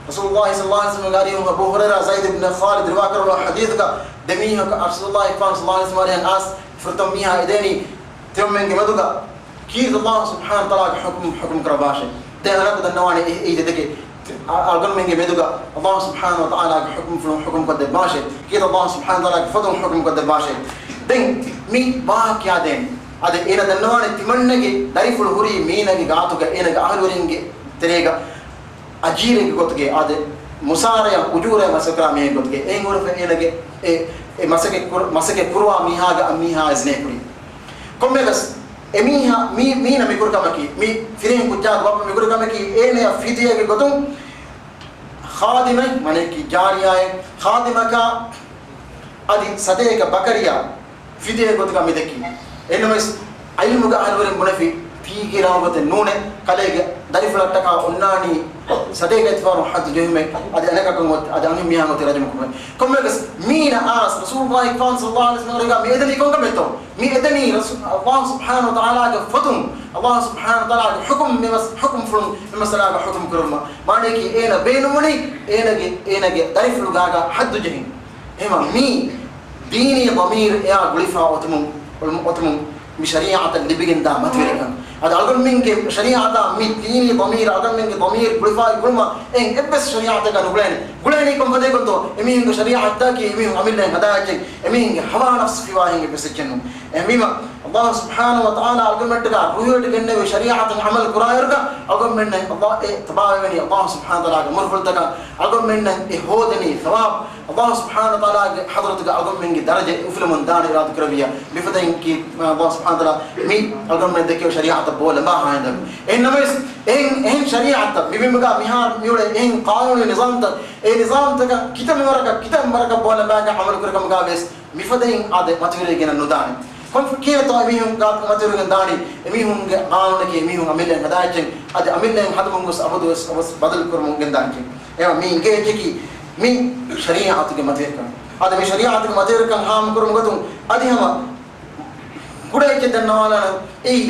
ރަސޫލުﷲ ޞައްލަﷲ ޢަލައިހި ވަސައްލަމްގެ އަރިހުން އަބޫ ހުރައިރާ ޒައިދު ބިން ޚާލިދު ރިވާކުރެއްވި ޙަދީޘްގަ ދެމީހަކު ރަސޫލުﷲ ފާން ޞައްލަﷲ ޢަލައިހި ވަސައްލަމްގެ އަރިހަށް އާސް ފުރަތަމަ މީހާ އެދޭނީ ތިމަންމެންގެ މެދުގަ ކީރިތި ﷲ ސުބްޙާނަހޫ ވަތަޢާލާގެ ޙުކުމް ޙުކުމް ކުރައްވާށޭ. ދެން އަނެކަކު ދަންނަވާނެ އެ، އެއީ ދެ ދެކެ އަ-، އަޅުގަނޑުމެންގެ މެދުގަ ﷲ ސުބްޙާނަހޫ ވަތަޢާލާގެ ޙުކުމްފުޅުން ޙުކުމް ކޮށްދެއްވާށޭ. ކީރިތި ﷲ ސުބްޙާނަހޫ ވަތަޢާލާގެ ފޮތުން ޙުކުމް ކޮށްދެއްވާށޭ. ދެން މި ވާހަކަ ކިޔާދޭނެ. އަދި އޭނަ ދަންނަވާނެ ތިމަންނަގެ ދަރިފުޅު ހުރީ މީނަގެ ގާތުގަ އޭނަގެ އަހުލުވެރިންގެ ތެރޭގަ އަޖީރެއްގެ ގޮތުގައި އާދެ، މުސާރަޔަށް އުޖޫރަޔަށް މަސައްކަތް ކުރާ މީހެއްގެ ގޮތުގައި. އެހެން ހުރެފަ އޭނަގެ އެ، އެ މަސައްކަތް ކުރ-، މަސައްކަތް ކުރުވާ މީހާގެ އަންމީހާ ޒިނޭ ކުރީ. ކޮންމެވެސް އެމީހާ، މީ، މީނަ މިކުރި ކަމަކީ، މި ފިރިހެން ކުއްޖާގެ ބައްޕަ މިކުރި ކަމަކީ، އޭނަޔަށް ފިދިޔައެއްގެ ގޮތުން ޚާދިމެއް، މާނައަކީ ޖާރިޔާއެއް، ޚާދިމަކާ އަދި ސަދޭކަ ބަކަރިޔާ ފިދިޔައެއް ގޮތުގަ މި ދެއްކީ. އެހެންނަމަވެސް، ޢިލްމުގެ އަހުލުވެރިން ބުނެފި، ފީގިރާ ގޮތެއް ނޫނޭ، ކަލޭގެ ދަރިފުޅަށްޓަކާ އޮންނާނީ ސަދޭކަ އެތިފާރު ޙައްދު ޖެހުމެއް، އަދި އަނެކަކުން އޮތް، އަދި އަނެއް މީހާ އޮތީ ރަޖުމު ކުރުމެއް. ކޮންމެވެސް މީނަ އާސް ރަސޫލުﷲ ފާން ޞައްލަﷲ ޢަލައިހި ވަސައްލަމްގެ އަރިހަށް މި އެދެނީ ކޮންކަމެއްތޯ؟ މި އެދެނީ ރަސޫ-، ﷲ ސުބްޙާނަހޫ ވަތަޢާލާގެ ފޮތުން، ﷲ ސުބްޙާނަހޫ ވަތަޢާލާގެ ޙުކުމް މި މަސް-، ޙުކުމްފުޅުން މި މައްސަލާގަ ޙުކުމް ކުރުމަށް. މާނައަކީ އޭނަ ބޭނުންވަނީ އޭނަގެ، އޭނަގެ ދަރިފުޅުގާގަ ޙައްދު ޖެހިން. އެހެންވީމަ މީ ދީނީ ޟަމީރު އެއާ ގުޅިފަ އޮތުމުން، އޮތުމުން މި ޝަރީޢަތަށް ލިބިގެންދާ މަތިވެރިކަން. އަދި އަޅުގަނޑުމެންގެ ޝަރީޢަތާ މި ދީނީ ޟަމީރު، އަޅުގަނޑުމެންގެ ޟަމީރު ގުޅިފައި ގުޅުމަށް އެހެން އެއްވެސް ޝަރީޢަތަކަށް ނުގުޅޭނެ. ގުޅޭނީ ކޮންފަދައިންތޯ؟ އެމީހުންގެ ޝަރީޢަތަކީ އެމީހުން އަމިއްލައިން ހަދާ އެއްޗެއް، އެމީހުންގެ ހަވާ ނަފްސު ފިވާ ހިނގި އެއްވެސް އެއްޗެއް ނޫން. އެހެންވީމަ، ﷲ ސުބްޙާނަހޫ ވަތަޢާލާ އަޅުގަނޑުމެންނަށްޓަކާ ރުހިވެތި ގެންނެވި ޝަރީޢަތުން ޢަމަލު ކުރާއިރުގަ، އަޅުގަނޑުމެންނަށް ﷲ އެ ތަބާވެވެނީ ﷲ ސުބްޙާނަހޫ ވަތަޢާލާގެ މުރުފުޅުތަކަށް، އަޅުގަނޑުމެންނަށް އެ ހޯދެނީ ޘަވާބު، ﷲ ސުބްޙާނަހޫ ވަތަޢާލާގެ ޙަޟްރަތުގަ އަޅުގަނޑުމެންގެ ދަރަޖަ އުފުލެމުން ދާނެ އިރާދަ ކުރެއްވިއްޔާ. މިފަދައިން ކީ، ﷲ ސުބްޙާނަހޫ ވަތަޢާލާ މި އަޅުގަނޑުމެން ދެއްކެވި ޝަރީޢަތަށް ބޯ ލަނބާހާ ހިނދަކު. އެހެން ނަމަވެސް، އެހެން، އެހެން ޝަރީޢަތަށް މި ބިމުގަ މިހާރު މިއުޅޭ އެހެން ޤާނޫނީ ނިޒާމްތައް، އެ ނިޒާމްތަކަށް ކިތަންމެ ވަރަކަށް، ކިތަންމެ ވަރަކަށް ބޯ ލަނބާގެ ޢަމަލު ކުރި ކަމުގަ ވެސް، މިފަދައިން އާދެ މަތިވެރިވެ ގެނަން ނުދާނެ. ކޮން ކިހިނެއްތޯ އެމީހުން ގާތު މަތިވެރިވެ ގެން ދާނީ؟ އެމީހުންގެ ޤާނޫނަކީ އެމީހުން އަމިއްލައިން ހަދާ އެއްޗެއް، އަދި އަމިއްލައިން ހަދަމުން ގޮސް އަބަދުވެސް އަބަސް ބަދަލު ކުރަމުން ގެންދާ އެއްޗެއް. އެހެންވީމަ މި އިނގޭ އެއްޗަކީ މި ޝަރީޢަތުގެ މަތިވެރިކަން. އަދި މި ޝަރީޢަތުގެ މަތިވެރިކަން ހާމަކުރުމުގެ ގޮތުން އަދި ހަމަ ކުޑަ އެއްޗެއް ދަންނަވާލާނަން. އެއީ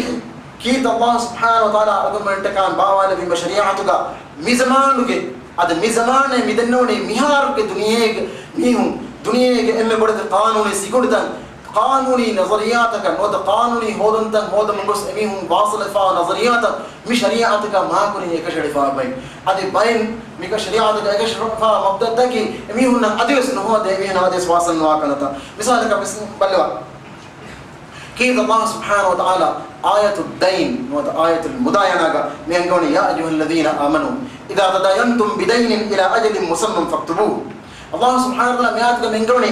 ކީރިތި ﷲ ސުބްޙާނަހޫ ވަތަޢާލާ އަޅުގަނޑުމެންނަށްޓަކާ ބާވާލެއްވި މި ޝަރީޢަތުގަ މި ޒަމާނުގެ، އަދި މި ޒަމާނޭ މި ދެންނެވުނީ މިހާރުގެ ދުނިޔޭގެ މީހުން، ދުނިޔޭގެ އެންމެ ބޮޑެތި ޤާނޫނީ ސިކުނޑިތައް، ޤާނޫނީ ނަޒަރިއްޔާތަކަށް ނުވަތަ ޤާނޫނީ ހޯދުންތައް ހޯދަމުން ގޮސް އެމީހުން ވާސިލުވެފައިވާ ނަޒަރިއްޔާތައް މި ޝަރީޢަތުގަ މާކުރިން އެކަށައެޅިފައި އޮތް ބައި. އަދި ބައެއް މިކަ ޝަރީޢަތުގަ އެކަށައެޅިފައިވާ މަބްދައަކީ އެމީހުންނަށް އަދިވެސް ނުހޯދޭ، އެމީހުންނަށް އަދިވެސް ވާސިލު ނުވާ ކަންތައްތައް. މިސާލަކަށް ވެސް ބައްލަވާ. ކީރިތި ﷲ ސުބްޙާނަހޫ ވަތަޢާލާ އާޔަތު ދައިން ނުވަތަ އާޔަތުލް މުދާޔަނާގަ މި އަންގަވަނީ، يا أيها الذين آمنوا إذا تداينتم بدين إلى أجل مسمى فاكتبوه. ﷲ ސުބްޙާނަހޫ ވަތަޢާލާ މި އާޔަތުގަ މި އަންގަވަނީ،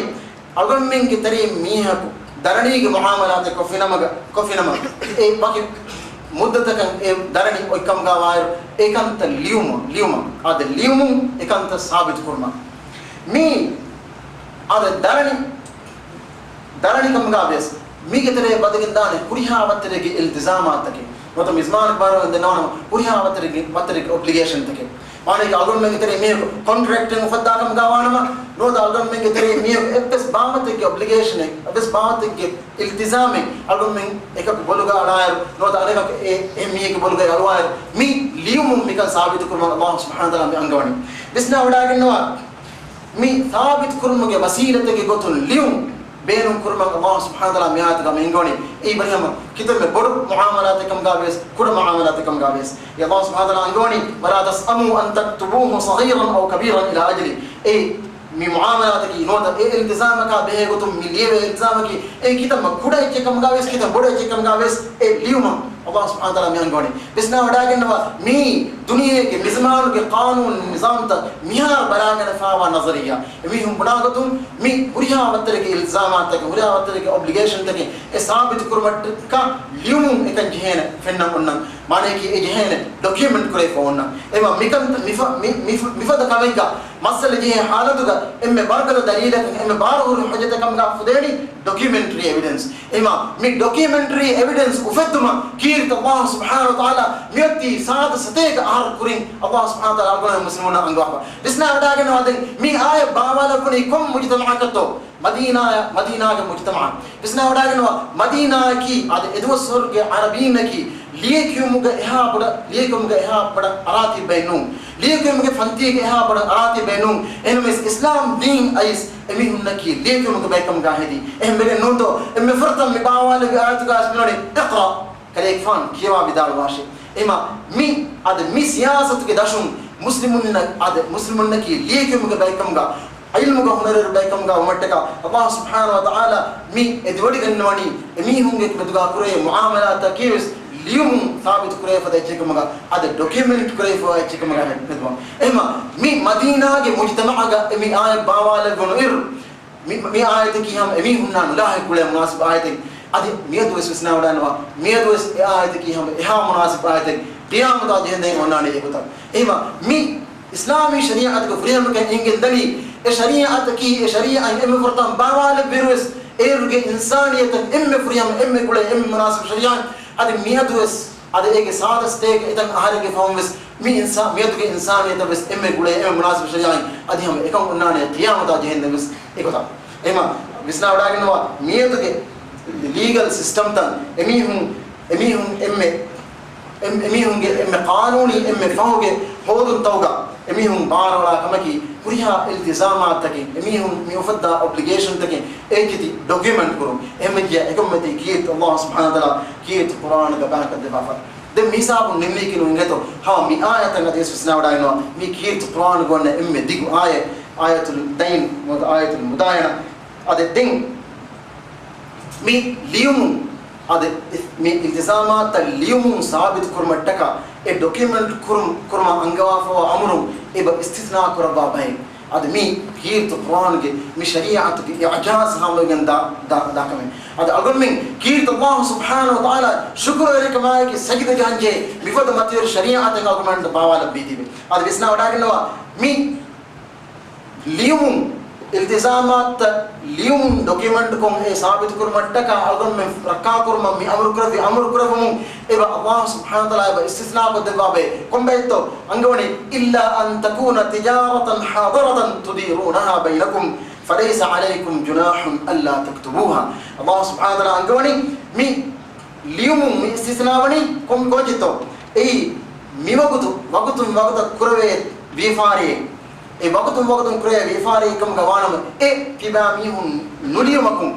އަޅުގަނޑުމެންގެ ތެރެއިން މީހަކު ދަރަނީގެ މުޢާމަލާތެއް ކޮށްފިނަމަ، ކޮށްފިނަމަ، އެ ވަކި މުއްދަތަކަށް އެ ދަރަނި އޮތްކަމުގަ ވާއިރު، އެކަންތައް ލިޔުމަށް، ލިޔުމަށް، އާދެ، ލިޔުމުން އެކަންތައް ސާބިތު ކުރުމަށް. މީ، އާދެ، ދަރަނި ދަރަނިކަމުގަ ވިޔަސް، މީގެ ތެރޭ ވަދެގެން ދާނެ ހުރިހާ ވައްތަރެއްގެ އިލްތިޒާމާތަކެއް، ނުވަތަ މި ޒަމާނުގެ ބާރުގަ ދެންނެވި ނަމަ، ހުރިހާ ވައްތަރެއްގެ، ވައްތަރެއްގެ އޮބްލިގޭޝަންތަކެއް. މާނައަކީ އަޅުގަނޑުމެންގެ ތެރޭ މީހަކު ކޮންޓްރެކްޓެއް އުފައްދާ ކަމުގަ ވާނަމަ، ނުވަތަ އަޅުގަނޑުމެންގެ ތެރޭ މީހަކު އެއްވެސް ބާވަތެއްގެ އޮބްލިގޭޝަނެއް، އެއްވެސް ބާވަތެއްގެ އިލްތިޒާމެއް އަޅުގަނޑުމެން އެކަކު ބޮލުގަ އަޅާއިރު، ނުވަތަ އަނެކަކު އެ، އެ މީހެއްގެ ބޮލުގަ އަޅުވާއިރު، މި ލިޔުމުން މިކަން ސާބިތު ކުރުމަށް ﷲ ސުބްޙާނަހޫ ވަތަޢާލާ މި އަންގަވަނީ. ވިސްނާ ވަޑާގަންނަވާ. މި ސާބިތު ކުރުމުގެ ވަސީލަތެއްގެ ގޮތުން ލިޔުން ބޭނުން ކުރުމަށް ﷲ ސުބްޙާނަހޫ ވަތަޢާލާ މި އާޔަތުގަ މި އަންގަވަނީ. އެއީ ވަރިހަމަ ކިތަންމެ ބޮޑު މުޢާމަލާތެއް ކަމުގަ ވިޔަސް، ކުޑަ މުޢާމަލާތެއް ކަމުގަ ވިޔަސް. އެ ﷲ ސުބްޙާނަހޫ ވަތަޢާލާ އަންގަވަނީ، ولا تسأموا أن تكتبوه صغيرا أو كبيرا إلى أجله. އެއީ މި މުޢާމަލާތަކީ ނުވަތަ އެ އިލްތިޒާމަކާ ބެހޭ ގޮތުން މި ލިޔެވޭ އިލްތިޒާމަކީ އެއީ ކިތަންމެ ކުޑަ އެއްޗެއް ކަމުގަ ވެސް، ކިތަންމެ ބޮޑު އެއްޗެއް ކަމުގަ ވެސް އެ ލިޔުމަށް ﷲ ސުބްޙާނަހޫ ވަތަޢާލާ މި އަންގަވަނީ. ވިސްނާވަޑައިގަންނަވާ، މިއީ ދުނިޔޭގެ މިޒަމާނުގެ ޤާނޫނު ނިޒާމްތައް މިހާރު ބަލާގަނެފާވާ ނަޒަރިއްޔާ. އެމީހުން ބުނާގޮތުން މި ހުރިހާ ވައްތަރެއްގެ އިލްޒާމާތަކެއް، ހުރިހާ ވައްތަރެއްގެ އޮބްލިގޭޝަންތަކެއް އެ ސާބިތު ކުރުމަށްޓަކާ ލިޔުމުން އެކަން ޖެހޭނެ ފެންނަން އޮންނަން. މާނަޔަކީ އެ ޖެހޭނެ ޑޮކިއުމެންޓް ކުރެވިފަ އޮންނަން. އެމަ މިކަން މިފަ-، މި-، މި-، މިފަދަ ކަމެއްގަ މައްސަލަ ޖެހޭ ޙާލަތުގަ އެންމެ ބަރުގަދަ ދަލީލަކަށް، އެންމެ ބާރުހުރި ޙުއްޖަތެއް ކަމުގަ ފުދޭނީ ޑޮކިއުމެންޓްރީ އެވިޑެންސް. އެމަ މި ޑޮކިއުމެންޓްރީ އެވިޑެންސް އުފެއްދުމަށް ކީރިތި ﷲ ސުބްޙާނަހޫ ވަތަޢާލާ މިއޮތީ ސާދަ ސަތޭކަ އަހަރު ކުރިން ﷲ ސުބްޙާނަހޫ ވަތަޢާލާ އަޅުގަނޑުމެން މުސްލިމުންނަށް އަންގަވާފަ. ވިސްނާވަޑައިގަންނަވާ ދެން މި އާޔަތް ބާވާލެއްވުނީ ކޮން މުޖުތަމަޢަކަށްތޯ؟ މަދީނާ، މަދީނާގެ މުޖުތަމަޢަށް. ވިސްނާވަޑައިގަންނަވާ، މަދީނާއަކީ އަދި އެދުވަސްވަރުގެ ޢަރަބީންނަކީ ލިޔެކިޔުމުގެ އެހާ ބޮޑަށް، ލިޔެކިޔުމުގެ އެހާ ބޮޑަށް އަރާތީ ބައެއް ނޫން. ލިޔެކިޔުމުގެ ފަންތީގެ އެހާ ބޮޑަށް އަރާތީ ބައެއް ނޫން. އެހެންވެސް އިސްލާމް ދީން އައިސް އެމީހުންނަކީ ލިޔެކިޔުމުގެ ބައެއްކަމުގަ ހެދީ. އެހެންވެގެން ނޫންތޯ؟ އެންމެ ފުރަތަމަ މި ބާވާލެއްވި އާޔަތުގަ އައިސް މިވަނީ، "اقرأ"، ކަލޭގެފާނު ކިޔަވާ ވިދާޅުވާށޭ. އެމަ މި އަދި މި ސިޔާސަތުގެ ދަށުން މުސްލިމުންނަށް، އަދި މުސްލިމުންނަކީ ލިޔެކިޔުމުގެ ބައެއްކަމުގަ، ޢިލްމުގަ ހުނަރުވެރި ބައެއްކަމުގަ ވުމަށްޓަކާ، ﷲ ސުބްޙާނަހޫ ވަތަޢާލާ މި އެދިވަޑިގަންނަވަނީ އެމީހުންގެ މެދުގަ ކުރެވޭ މުޢާމަލާތަކީވެސް ލިޔުމުން ސާބިތު ކުރެވޭ ފަދަ އެއްޗެއް ކަމުގަ، އަދި ޑޮކިއުމެންޓް ކުރެވިފައިވާ އެއްޗެއް ކަމުގަ މެދުވަން. އެހެމަ މި މަދީނާގެ މުޖުތަމަޢުގަ އެ މި އާޔަތް ބާވާލެއްވުނު އިރު، މި، މި އާޔަތަކީ ހަމަ އެމީހުންނާ ނުލާހިކު ކުޅޭ މުނާސިބު އާޔަތެއް. އަދި މިއަދުވެސް ވިސްނާވަޑައިގަންނަވާ، މިއަދުވެސް އެ އާޔަތަކީ ހަމަ އެހާ މުނާސިބު އާޔަތެއް. ޤިޔާމަތާ ޖެހެންދެން އޮންނާނެ އެގޮތަށް. އެހެމަ މި އިސްލާމީ ޝަރީޢަތުގެ ފުރިހަމަކަން އެނގެން ދަނީ، އެ ޝަރީޢަތަކީ، އެ ޝަރީޢަތް އެންމެ ފުރަތަމަ ބާވާލެއްވިއިރުވެސް، އޭރުގެ އިންސާނިއްޔަތަށް އެންމެ ފުރިހަމަ، އެންމެ ގުޅޭ، އެންމެ މުނާސިބު ޝަރީޢަތް. އަދި މިއަދުވެސް، އަދި އޭގެ ސާދަ ސަތޭކަ އެތަން އަހަރެއްގެ ފަހުންވެސް، މި އިންސާ-، މިއަދުގެ އިންސާނިއްޔަތަށްވެސް އެންމެ ގުޅޭ، އެންމެ މުނާސިބު ޝަރީޢަތް. އަދި ހަމަ އެކަން އޮންނާނެ ޤިޔާމަތާ ޖެހެންދެންވެސް އެގޮތަށް. އެހެމަ ވިސްނާވަޑައިގަންނަވާ، މިއަދުގެ ލީގަލް ސިސްޓަމްތައް އެމީހުން، އެމީހުން އެންމެ، އެ-، އެމީހުންގެ އެންމެ ޤާނޫނީ އެންމެ ފަހުގެ ހޯދުންތަކުގަ އެމީހުން ބާރުއަޅާ ކަމަކީ، ހުރިހާ އިލްތިޒާމާތަކެއް، އެމީހުން މި އުފައްދާ އޮބްލިގޭޝަންތަކެއް އެއްޗިތި ޑޮކިއުމެންޓް ކުރުން. އެހެންވެއްޖެ އެކަމަކީ ކީރިތި ﷲ ސުބްޙާނަހޫ ވަތަޢާލާ ކީރިތި ޤުރްއާނުގަ ބަޔާންކޮށްދެއްވާފަ. ދެން މިހިސާބުން ނިންމީކީ ނޫން އިނގޭތޯ؟ ހަމަ މި އާޔަތަށް އަދިވެސް ވިސްނާވަޑައިގަންނަވާ. މި ކީރިތި ޤުރްއާނުގަ އޮންނަ އެންމެ ދިގު އާޔަތް، އާޔަތުލް ދައިން ނުވަތަ އާޔަތުލް މުދާޔަނަ. އަދި ދެން މި ލިޔުމުން، އަދި މި އިލްތިޒާމާތައް ލިޔުމުން ސާބިތު ކުރުމަށްޓަކާ، އެ ޑޮކިއުމެންޓް ކުރު-، ކުރުމަށް އަންގަވާފައިވާ އަމުރުން އެބަ އިސްތިސްނާ ކުރައްވާ ބަހެއް. އަދި މި ކީރިތި ޤުރްއާނުގެ މި ޝަރީޢަތުގެ އިޢްޖާޒް ހާމަވެގެން ދާ، ދާ، ދާ ކަމެއް. އަދި އަޅުގަނޑުމެން ކީރިތި ﷲ ސުބްޙާނަހޫ ވަތަޢާލާ ޝުކުރުވެރިކަމާއެކީ ސަޖިދަ ޖަހަންޖެހޭ މިފަދަ މަތިވެރި ޝަރީޢަތެއް އަޅުގަނޑުމެންނަށް ބާވާލައްވީތީވެ. އަދި ވިސްނާވަޑައިގަންނަވާ، މި ލިޔުމުން، އިލްތިޒާމާތްތައް ލިޔުމުން ޑޮކިއުމެންޓްކޮށް އެ ސާބިތުކުރުމަށްޓަކާ އަޅުގަނޑުމެން ރައްކާކުރުމަށް މި އަމުރުކުރެއްވި އަމުރުކުރެއްވުމުން އެބަ ﷲ ސުބްޙާނަހޫ ވަތަޢާލާ އެބަ އިސްތިސްނާކޮށްދެއްވާބައި. ކޮންބައެއްތޯ؟ އަންގަވަނީ، "إلا أن تكون تجارة حاضرة تديرونها بينكم فليس عليكم جناح ألا تكتبوها." ﷲ ސުބްޙާނަހޫ ވަތަޢާލާ އަންގަވަނީ މި ލިޔުމުން މި އިސްތިސްނާވަނީ ކޮން ކޯޗެއްތޯ؟ އެއީ މިވަގުތު، ވަގުތުން ވަގުތަށް ކުރެވޭ ވިޔަފާރިއެއް. އެ ވަގުތުން ވަގުތުން ކުރެވޭ ވިޔަފާރިއެއްކަމުގަ ވާނަމަ، އެ ތިބާ މީހުން ނުލިޔުމަކުން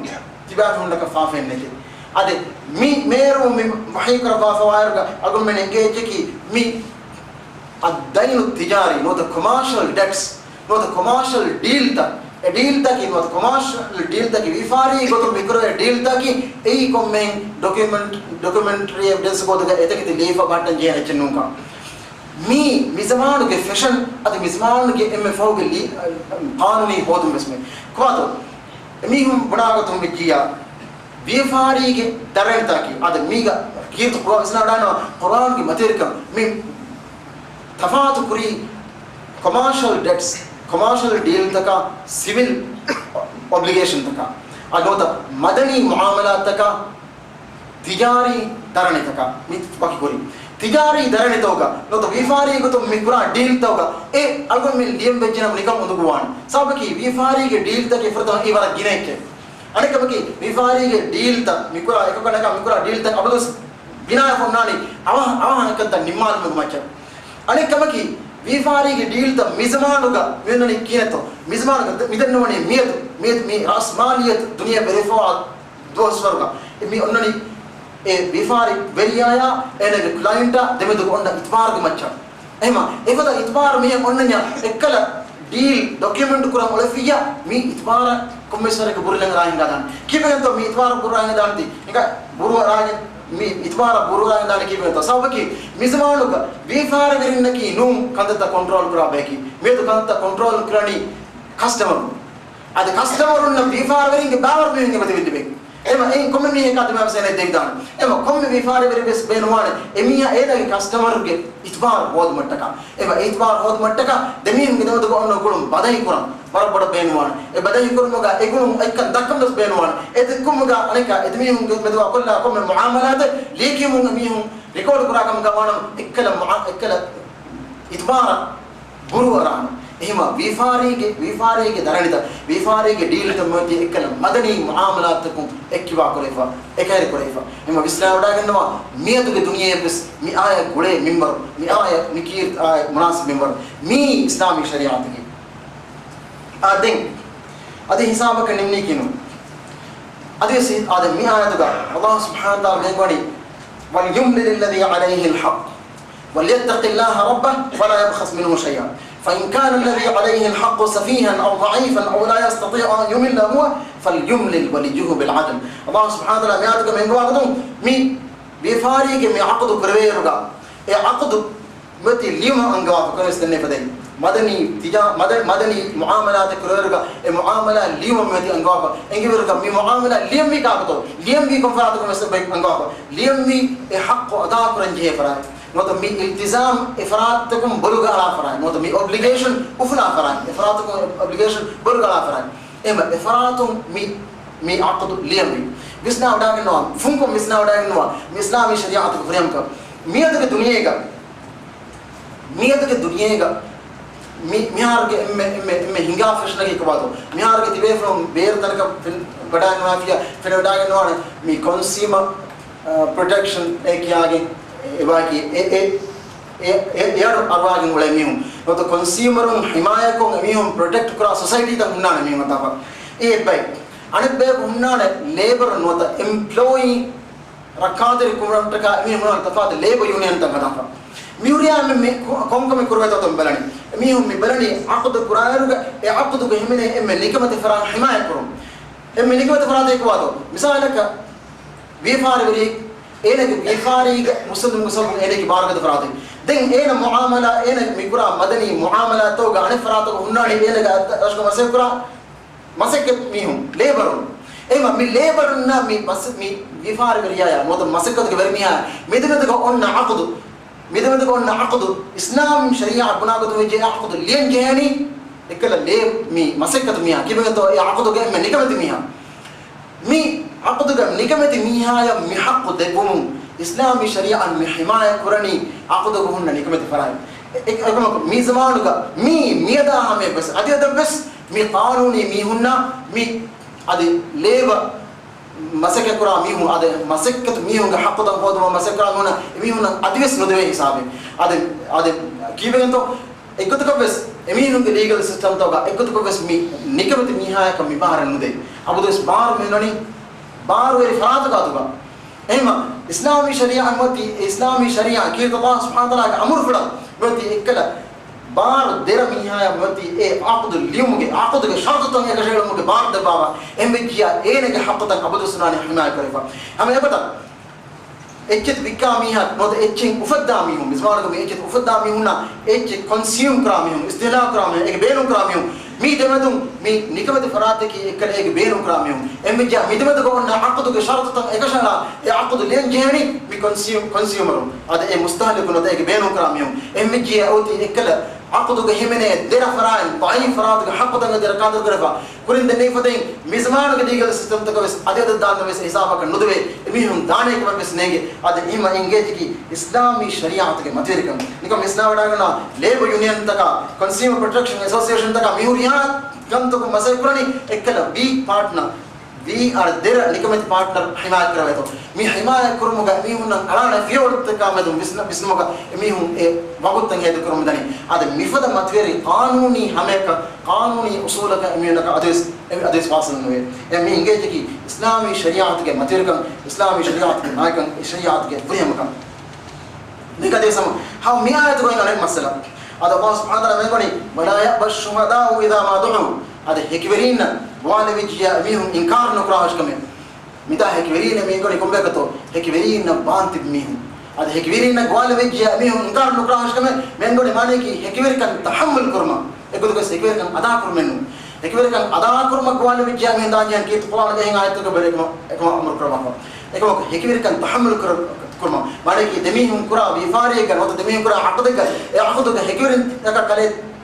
ތިބާ މީހުންނަކަށް ފާފައެއް ނެތޭ. އަދި މި މޭރު މި ވަޙީކުރައްވާފަވާއިރުގަ އަޅުގަނޑުމެން އެނގޭ އެއްޗަކީ މި އައްދައިނު ތިޖާރީ ނުވަތަ ކޮމާޝަލް ޑެޓްސް ނުވަތަ ކޮމާޝަލް ޑީލްތައް، އެ ޑީލްތަކީ ނުވަތަ ކޮމާޝަލް ޑީލްތަކީ ވިޔަފާރީ ގޮތުން މިކުރެވޭ ޑީލްތަކީ އެއީ ކޮންމެހެން ޑޮކިއުމެންޓް، ޑޮކިއުމެންޓްރީ އެވިޑެންސް ގޮތުގަ އެތަކެތި ލިޔެފަ ބަހައްޓަން ޖެހޭ އެއްޗެއް ނޫންކަން. މީ މިޒަމާނުގެ ފެޝަން، އަދި މިޒަމާނުގެ އެންމެ ފަހުގެ ލީ-، ޤާނޫނީ ހޯދުން ވެސް މެ. ކުމާތޯ؟ އެމީހުން ބުނާގޮތުން ވެއްޖިއްޔާ، ވިޔަފާރީގެ ދަރަނިތަކީ، އަދި މީގަ ކީރިތި ޤުރްއާން ވިސްނާވަޑައިގަންނަވާ ޤުރްއާންގެ މަތިވެރިކަން މި ތަފާތު ކުރީ ކޮމާޝަލް ޑެޓްސް، ކޮމާޝަލް ޑީލްތަކާ، ސިވިލް އޮބްލިގޭޝަންތަކާ، އަދި ނުވަތަ މަދަނީ މުޢާމަލާތްތަކާ، ތިޖާރީ ދަރަނިތަކާ މި ވަކިކުރީ. ތިޖާރީ ދަރަނިތަކުގަ ނުވަތަ ވިޔަފާރީ ގޮތުން މި ކުރާ ޑީލްތަކުގަ އެ އަޅުގަނޑުމެން ލިޔަން ވެއްޖެނަމަ ނިކަން އުނދަގޫވާނެ. ސަބަބަކީ ވިޔަފާރީގެ ޑީލްތަކެއް ފުރަތަމަ އެއީ ވަރަށް ގިނަ އެއްޗެއް. އަނެއްކަމަކީ، ވިޔަފާރީގެ ޑީލްތައް މިކުރާ އެކަކަށް ނަކާ މިކުރާ ޑީލްތައް އަބަދުވެސް ބިނާވެފަ އޮންނާނީ އަވަހަ-، އަވަހަށް އެކަންތައް ނިންމާލުމުގެ މައްޗަށް. އަނެއްކަމަކީ، ވިޔަފާރީގެ ޑީލްތައް މިޒަމާނުގަ މިއޮންނަނީ ކިހިނެއްތޯ؟ މިޒަމާނުގަ ދެ-، މިދެންނެވުނީ މިއަދު، މިއަދު މި ރާސްމާލިއްޔަތު ދުނިޔެ ބެލެފަވާ ދުވަސްވަރުގަ މި އޮންނަނީ އެ ވިޔަފާރި ވެރިޔާޔާ އޭނާގެ ކްލައިންޓާ ދެމެދުގަ އޮންނަ އިތުބާރުގެ މައްޗަށް. އެހެމަ އެފަދަ އިތުބާރު މިހެން އޮންނަންޏާ އެއްކަލަ ޑީލް ޑޮކިއުމެންޓް ކުރަން އުޅެފިއްޔާ، މި އިތުބާރަށް ކޮންމެސް ވަރެއްގެ ބުރިލަން ރާހިނގާ ދާނެ. ކީއްވެގެންތޯ މި އިތުބާރަށް ބުރު ރާހިނގާ ދާންތީ؟ ހިނގާ ބުރު ރާހިނގާ، މި އިތުބާރަށް ބުރު ރާހިނގާ ދާނެ ކީއްވެގެންތޯ؟ ސަބަބަކީ މި ޒަމާނުގަ ވިޔަފާރިވެރިންނަކީ ނޫން ކަންތައްތައް ކޮންޓްރޯލް ކުރާ ބަޔަކީ. މިއަދު ކަންތައް ކޮންޓްރޯލް ކުރަނީ ކަސްޓަމަރުން. އަދި ކަސްޓަމަރުންނަށް ވިޔަފާރިވެރިންގެ ބާވަރު މީހުން އެބަތިބި ތިބޭ. އެމަ އެއިން ކޮންމެ މީހަކާ ދިމާވެސް އޭނަ ދެވިދާނެ. އެމަ ކޮންމެ ވިޔަފާރިވެރިވެސް ބޭނުންވާނެ އެމީހާ އޭނާގެ ކަސްޓަމަރުގެ އިތުބާރު ހޯދުމަށްޓަކާ. އެމަ އެ އިތުބާރު ހޯދުމަށްޓަކާ ދެމީހުންގެ ދެމެދުގަ އޮންނަ ގުޅުން ބަދަހި ކުރަން ވަރަށް ބޮޑަށް ބޭނުންވާނެ. އެ ބަދަހި ކުރުމުގަ އެ ގުޅުން އެއްކަން ދައްކަން ވެސް ބޭނުންވާނެ. އެ ދެއްކުމުގަ އަނެއްކާ އެ ދެމީހުންގެ މެދުގަ ކޮށްލާ ކޮންމެ މުއާމަލާތެއް ލިޔެކިޔުމުން އެމީހުން ރެކޯޑް ކުރާ ކަމުގަ ވާނަމަ އެއްކަލަ މުއާ-، އެއްކަލަ އިތުބާރަށް ބުރު އަރާނެ. އެހެންވީމަ ވިޔަފާރީގެ، ވިޔަފާރީގެ ދަރަނިތައް، ވިޔަފާރީގެ ޑީލްތައް މިއޮތީ އެއްކަލަ މަދަނީ މުއާމަލާތަކުން އެއްކިބާ ކުރެވިފަ، އެކަހެރި ކުރެވިފަ. އެހެންވީމަ ވިސްނާވަޑައިގަންނަވާ، މިއަދުގެ ދުނިޔެއަށްވެސް މި އާޔަތް ގުޅޭ މިންވަރު، މި އާޔަތް މި ކީރިތި އާޔަތް މުނާސިބު މިންވަރު މީ އިސްލާމީ ޝަރީޢަތަކީ. އާ، ދެން އަދި ހިސާބަކަށް ނިންމީކީނު. އަދިވެސް އާ، ދެން މި އާޔަތުގަ އަލްލާހު ސުބްޙާނަހު ވަތަޢާލާ މި ގޮނޑި، "وليملل الذي عليه الحق وليتق الله ربه ولا يبخس منه شيئا فإن كان الذي عليه الحق سفيها أو ضعيفا أو لا يستطيع أن يمل هو فليملل وليه بالعدل." އަލްލާހު ސުބްޙާނަހު ވަތަޢާލާ މި އާޔަތުގަ މި އަންގަވާގަތުން މި ވިޔަފާރީގެ މި ޢަޤުދު ކުރެވޭއިރުގަ އެ ޢަޤުދު މިއޮތީ ލިޔުމަށް އަންގަވާފަ ކަމެއް ދެންނެވި ފަދައިން. މަދަނީ ތިޖާ-، މަދަ-، މަދަނީ މުޢާމަލާތެއް ކުރެވޭއިރުގަ އެ މުޢާމަލާ ލިޔުމަށް މިއޮތީ އަންގަވާފަ. އެނގިވިއިރުގަ މި މުޢާމަލާ ލިޔަންވީ ކާކުތޯ؟ ލިޔަންވީ ކޮން ފަރާތަކުން ވެސް އެބައި އަންގަވާފަ. ލިޔަންވީ އެ ޙައްޤު އަދާކުރަން ޖެހޭ ފަރާތް. ނުވަތަ މި އިލްތިޒާމް އެ ފަރާތްތަކުން ބޮލުގަ އަޅާ ފަރާތް. ނުވަތަ މި އޮބްލިގޭޝަން އުފުލާ ފަރާތް. އެ ފަރާތަކުން އޮބްލިގޭޝަން ބޮލުގަ އަޅާ ފަރާތް. އެހެންވީމަ އެ ފަރާތުން މި، މި ޢަޤުދު ލިޔަންވީ. ވިސްނާވަޑައިގަންނަވާ، ފުންކޮށް ވިސްނާވަޑައިގަންނަވާ، މި އިސްލާމީ ޝަރީޢަތުގެ ހުރިހަމަކަން. މިއަދުގެ ދުނިޔޭގަ، މިއަދުގެ ދުނިޔޭގަ މި، މިހާރުގެ އެންމެ، އެންމެ، އެންމެ ހިނގާ ފެށުނަކީ ކޮބާތޯ؟ މިހާރުގެ ތިބޭފުޅުން ބޭރު ތަނަކަށް ފެން-، ވަޑައިގަންނަވާފިޔާ، ފެނިވަޑައިގަންނަވާނެ މި ކޮންސިއުމަރ، އަ، ޕްރޮޓެކްޝަން އޭ ކިޔާގެން އެބައަކީ އެ، އެ، އެ، އެ، އެ އަޑު އަރުވާގެން އުޅޭ މީހުން. ނުވަތަ ކޮންސިއުމަރުން ޙިމާޔަތްކޮށް އެމީހުން ޕްރޮޓެކްޓް ކުރާ ސޮސައިޓީތައް ހުންނާނެ މީހުން ތާފަ. އެ އެއްބައި. އަނެއްބަޔަކު ހުންނާނެ ލޭބަރުން ނުވަތަ އެމްޕްލޯއީ ރައްކާތެރި ކުރުމަށްޓަކާ އެމީހުން ހުންނާނެ ތަފާތު ލޭބަ ޔޫނިއަންތައް ހަދާފަ. މިހުރިހާ މި، މި ކޮ-، ކޮންކަމެއް ކުރެވޭތޯ ބަލަނީ. އެމީހުން މި ބަލަނީ ޢަޤުދު ކުރާއިރުގަ އެ ޢަޤުދުގަ ހިމެނޭ އެންމެ ނިކަމެތި ފަރާތް ޙިމާޔަތް ކުރުން. އެންމެ ނިކަމެތި ފަރާތަކީ ކޮބާތޯ؟ މިސާލަކަށް ވިޔަފާރިވެރި އޭނަގެ ވިޔަފާރީގެ މުސައްލަމުގެ ސަބަބުން އޭނަގެ ބާރުގަދަ ފަރާތެއް. ދެން އޭނަ މުޢާމަލާ، އޭނަ މި ކުރާ މަދަނީ މުޢާމަލާތަކުގަ އަނެއް ފަރާތަކު ހުންނާނީ އޭނަގެ އަތް-، ރަށުގަ މަސައްކަތް ކުރާ މަސައްކަތް މީހުން، ލޭބަރުން. އެހެންވީމަ މި ލޭބަރުންނާ މި މަސް-، މި ވިޔަފާރިވެރިޔާޔާ ނުވަތަ މަސައްކަތުގެ ވެރިމީހާ މިދެމެދުގަ އޮންނަ ޢަޤުދު، މިދެމެދުގަ އޮންނަ ޢަޤުދު، އިސްލާމް ޝަރީޢަތް ބުނާ ގޮތުން ވެއްޖެ ޢަޤުދު ލިޔަން ޖެހޭނީ އެއްކަލަ ލޭ-، މި މަސައްކަތު މީހާ ކިބަގެތޯ އެ ޢަޤުދުގެ އެންމެ ނިކަމެތި މީހާ. މި ޢަޤުދުގަ ނިކަމެތި މީހާޔަށް މި ޙައްޤު ދެއްވުމުން އިސްލާމީ ޝަރީޢަތް މި ޙިމާޔަތް ކުރަނީ ޢަޤުދުގަ ހުންނަ ނިކަމެތި ފަރާތް. އެ-، އެ-، އެކަމަކު މި ޒަމާނުގަ މީ މިއަދާ ހަމަޔަށްވެސް އަދި އަދަށްވެސް މި ޤާނޫނީ މީހުންނާ މި އަދި ލޭބަ މަސައްކަތްކުރާ މީހުން، އަދި މަސައްކަތު މީހުންގެ ޙައްޤުތައް ހޯދުމަށް މަސައްކަތްކުރާ މީހުންނަށް އެމީހުންނަށް އަދިވެސް ނުދެވޭ ހިސާބެއް. އަދި، އަދި ކީއްވެގެންތޯ؟ އެއްގޮތަކަށްވެސް އެމީހުންގެ ލީގަލް ސިސްޓަމްތަކުގަ އެއްގޮތަކަށްވެސް މި ނިކަމެތި މީހާޔަކަށް މި ބާރެއް ނުދޭ. އަބަދުވެސް ބާރު މި އޮންނަނީ ބާރުވެރި ފަރާތުގަ އަތުގަ. އެހެންވީމަ އިސްލާމީ ޝަރީޢަތް މިއޮތީ، އިސްލާމީ ޝަރީޢަތް ކީރިތި ﷲ ސުބްޙާނަހޫ ވަތަޢާލާގެ އަމުރުފުޅަށް މިއޮތީ އެއްކަލަ ބާރު ދެރަ މީހާޔަށް މިއޮތީ އެ ޢަޤުދު ލިޔުމުގެ، ޢަޤުދުގެ ޝަރުޠުތައް އެކަށައެޅުމުގެ ބާރު ދެއްވާފަ. އެހެންވެއްޖިއްޔާ އޭނަގެ ޙައްޤުތައް އަބަދުވެސް ހުންނާނީ ޙިމާޔަތް ކުރެވިފަ. ހަމަ އެގޮތަށް އެއްޗެތި ވިއްކާ މީހާ ނުވަތަ އެއްޗެއް އުފައްދާ މީހުން، މި ޒަމާނުގަ މި އެއްޗެތި އުފައްދާ މީހުންނާ އެއްޗެއް ކޮންސިއުމް ކުރާ މީހުން، އިސްތިހްލާކް ކުރާ މީހުން، އޭގެ ބޭނުން ކުރާ މީހުން، މީ ދެމެދުން މި ނިކަމެތި ފަރާތަކީ އެއްކަލަ އޭގެ ބޭނުން ކުރާ މީހުން. އެހެންވެއްޖިއްޔާ މި ދެމެދުގަ އޮންނަ ޢަޤުދުގެ ޝަރުޠުތައް އެކަށައަޅާ އެ ޢަޤުދު ލިޔަން ޖެހޭނީ މި ކޮންސިއު-، ކޮންސިއުމަރުން. އަދި އެ މުސްތަހްލިކު ނުވަތަ އޭގެ ބޭނުން ކުރާ މީހުން. އެހެންވެއްޖިއްޔާ އޮތީ އެއްކަލަ ޢަޤުދުގަ ހިމެނޭ ދެރަ ފަރާތް، ޟަޢީފު ފަރާތުގެ ޙައްޤުތައް އެދި ރައްކާތެރި ކުރެވިފަ. ކުރިން ދެންނެވި ފަދައިން މި ޒަމާނުގެ ލީގަލް ސިސްޓަމްތަކަށް ވެސް އަދި އަދަށް ދާންވެސް އެ ހިސާބަކަށް ނުދެވޭ. އެމީހުން ދާނެ ކަމެއް ވެސް ނޭނގެ. އަދި އެހެންވީމަ އެނގޭތަކީ އިސްލާމީ ޝަރީޢަތުގެ މަތިވެރިކަން. ނިކަން ވިސްނާވަޑައިގަންނަވާ ލޭބަ ޔޫނިއަންތަކާ، ކޮންސިއުމަރ ޕްރޮޓެކްޝަން އެސޯސިއޭޝަންތަކާ މި ހުރިހާ ކަންތަކުން މަސައްކަތް ކުރަނީ އެއްކަލަ ވީކް ޕާޓްނަރ، ވީ އަށް ދެރަ ނިކަމެތި ޕާޓްނަރ ޙިމާޔަތް ކުރެވޭތޯ. މި ޙިމާޔަތް ކުރުމުގަ އެމީހުންނަށް އަޅާނެ ފިޔަވަޅުތަކާ މެދު ވިސްނަ-، ވިސްނުމުގަ އެމީހުން އެ ވަގުތުތައް ހޭދަކުރަމުން ދަނީ. އަދި މިފަދަ މަތިވެރި ޤާނޫނީ ހަމަޔަކަށް، ޤާނޫނީ އުސޫލަކަށް އެމީހުންނަކަށް އަދިވެސް، އަދިވެސް ވާސިލު ނުވޭ. އެ މި އިނގޭތަކީ އިސްލާމީ ޝަރީޢަތުގެ މަތިވެރިކަން، އިސްލާމީ ޝަރީޢަތުގެ މާތްކަން، ޝަރީޢަތުގެ ފުރިހަމަކަން. ދެން އަދިވެސް ހަމަ މި އާޔަތުގައި އަނެއް މައްސަލަ. އަދި ﷲ ސުބްޙާނަހޫ ވަތަޢާލާ މި ގޮނި، "ولا يأبى الشهداء إذا ما دعوا." އަދި ހެކިވެރީންނަށް ގޮވާލެވިއްޖިއްޔާ މީހުން އިންކާރު ނުކުރާ ހުށިކަމެއް. މިތާ ހެކިވެރީންނަށް މި ގޮނި ކޮންބަޔަކަށްތޯ؟ ހެކިވެރީންނަށް ވާން ތިބި މީހުން. އަދި ހެކިވެރީންނަށް ގޮވާލެވިއްޖިއްޔާ މީހުން އިންކާރު ނުކުރާ ހުށިކަމެއް. މި ގޮނި މާނަޔަކީ ހެކިވެރިކަން ތަޙައްމަލް ކުރުމަށް. އެގޮތުގަސް ހެކިވެރިކަން އަދާކުރުމެއް ނޫން. ހެކިވެރިކަން އަދާކުރުމަށް ގޮވާލެވިއްޖިއްޔާ މީހުން ދާންޖެހޭނީ ކީރިތި ޤުރުއާނުގެ އެހެން އާޔަތަކަށް ވެރިކަމަށް އެކަމަށް އަމުރު ކުރައްވާފަ. އެކަމަކު ހެކިވެރިކަން ތަޙައްމަލް ކުރ-، ކުރުމަށް. މާނަޔަކީ ދެމީހުން ކުރާ ވިޔަފާރިއެއްގަ ނުވަތަ ދެމީހުން ކުރާ ޢަޤުދެއްގަ އެ ޢަޤުދުގަ ހެކިވެރިން އަކަށް ކަލޭ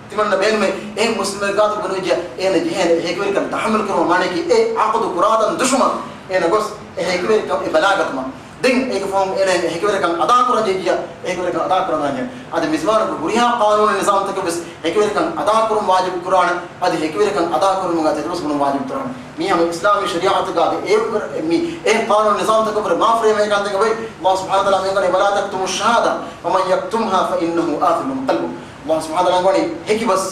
ތިމަންނަ ބޭނުމޭ. އެހެން މުސްލިމެއްގާތު ބުނެވިއްޖެ އޭނަ ޖެހޭނެ އެ ހެކިވެރިކަން ތަޙައްމަލް ކުރުމަށް. މާނަޔަކީ އެ ޢަޤުދު ކުރާތަން ދުށުމަށް އޭނަ ގޮސް އެ ހެކިވެރިކަން އެ ބަލާގަތުމަށް. ދެން އޭގެ ފަހުން އޭނަ ހެކިވެރިކަން އަދާކުރަން ޖެހިއްޖެ އެ ހެކިވެރިކަން އަދާކުރަން ޖެހޭ. އަދި މިޒުވާނަކު ހުރިހާ ޤާނޫނީ ނިޒާމްތަކެއް ވެސް ހެކިވެރިކަން އަދާކުރުން ވާޖިބު ކުރާނެ. އަދި ހެކިވެރިކަން އަދާކުރުމުގަ ތެދުވެސް ބުނުން ވާޖިބު ކުރާނެ. މީ ހަމަ އިސްލާމީ ޝަރީޢަތުގަ އަދި އެ މި އެ ޤާނޫނީ ނިޒާމްތަކަށް ވުރެ މާފުރޭ މޭ ކަންތަކަށް ވައި. ﷲ ސުބްޙާނަހޫ ވަތަޢާލާ މި ގޮނި، "ولا تكتموا الشهادة ومن يكتمها فإنه آثم قلبه." ﷲ ސުބްޙާނަހޫ ވަތަޢާލާ ގޮނި ހެކިބަސް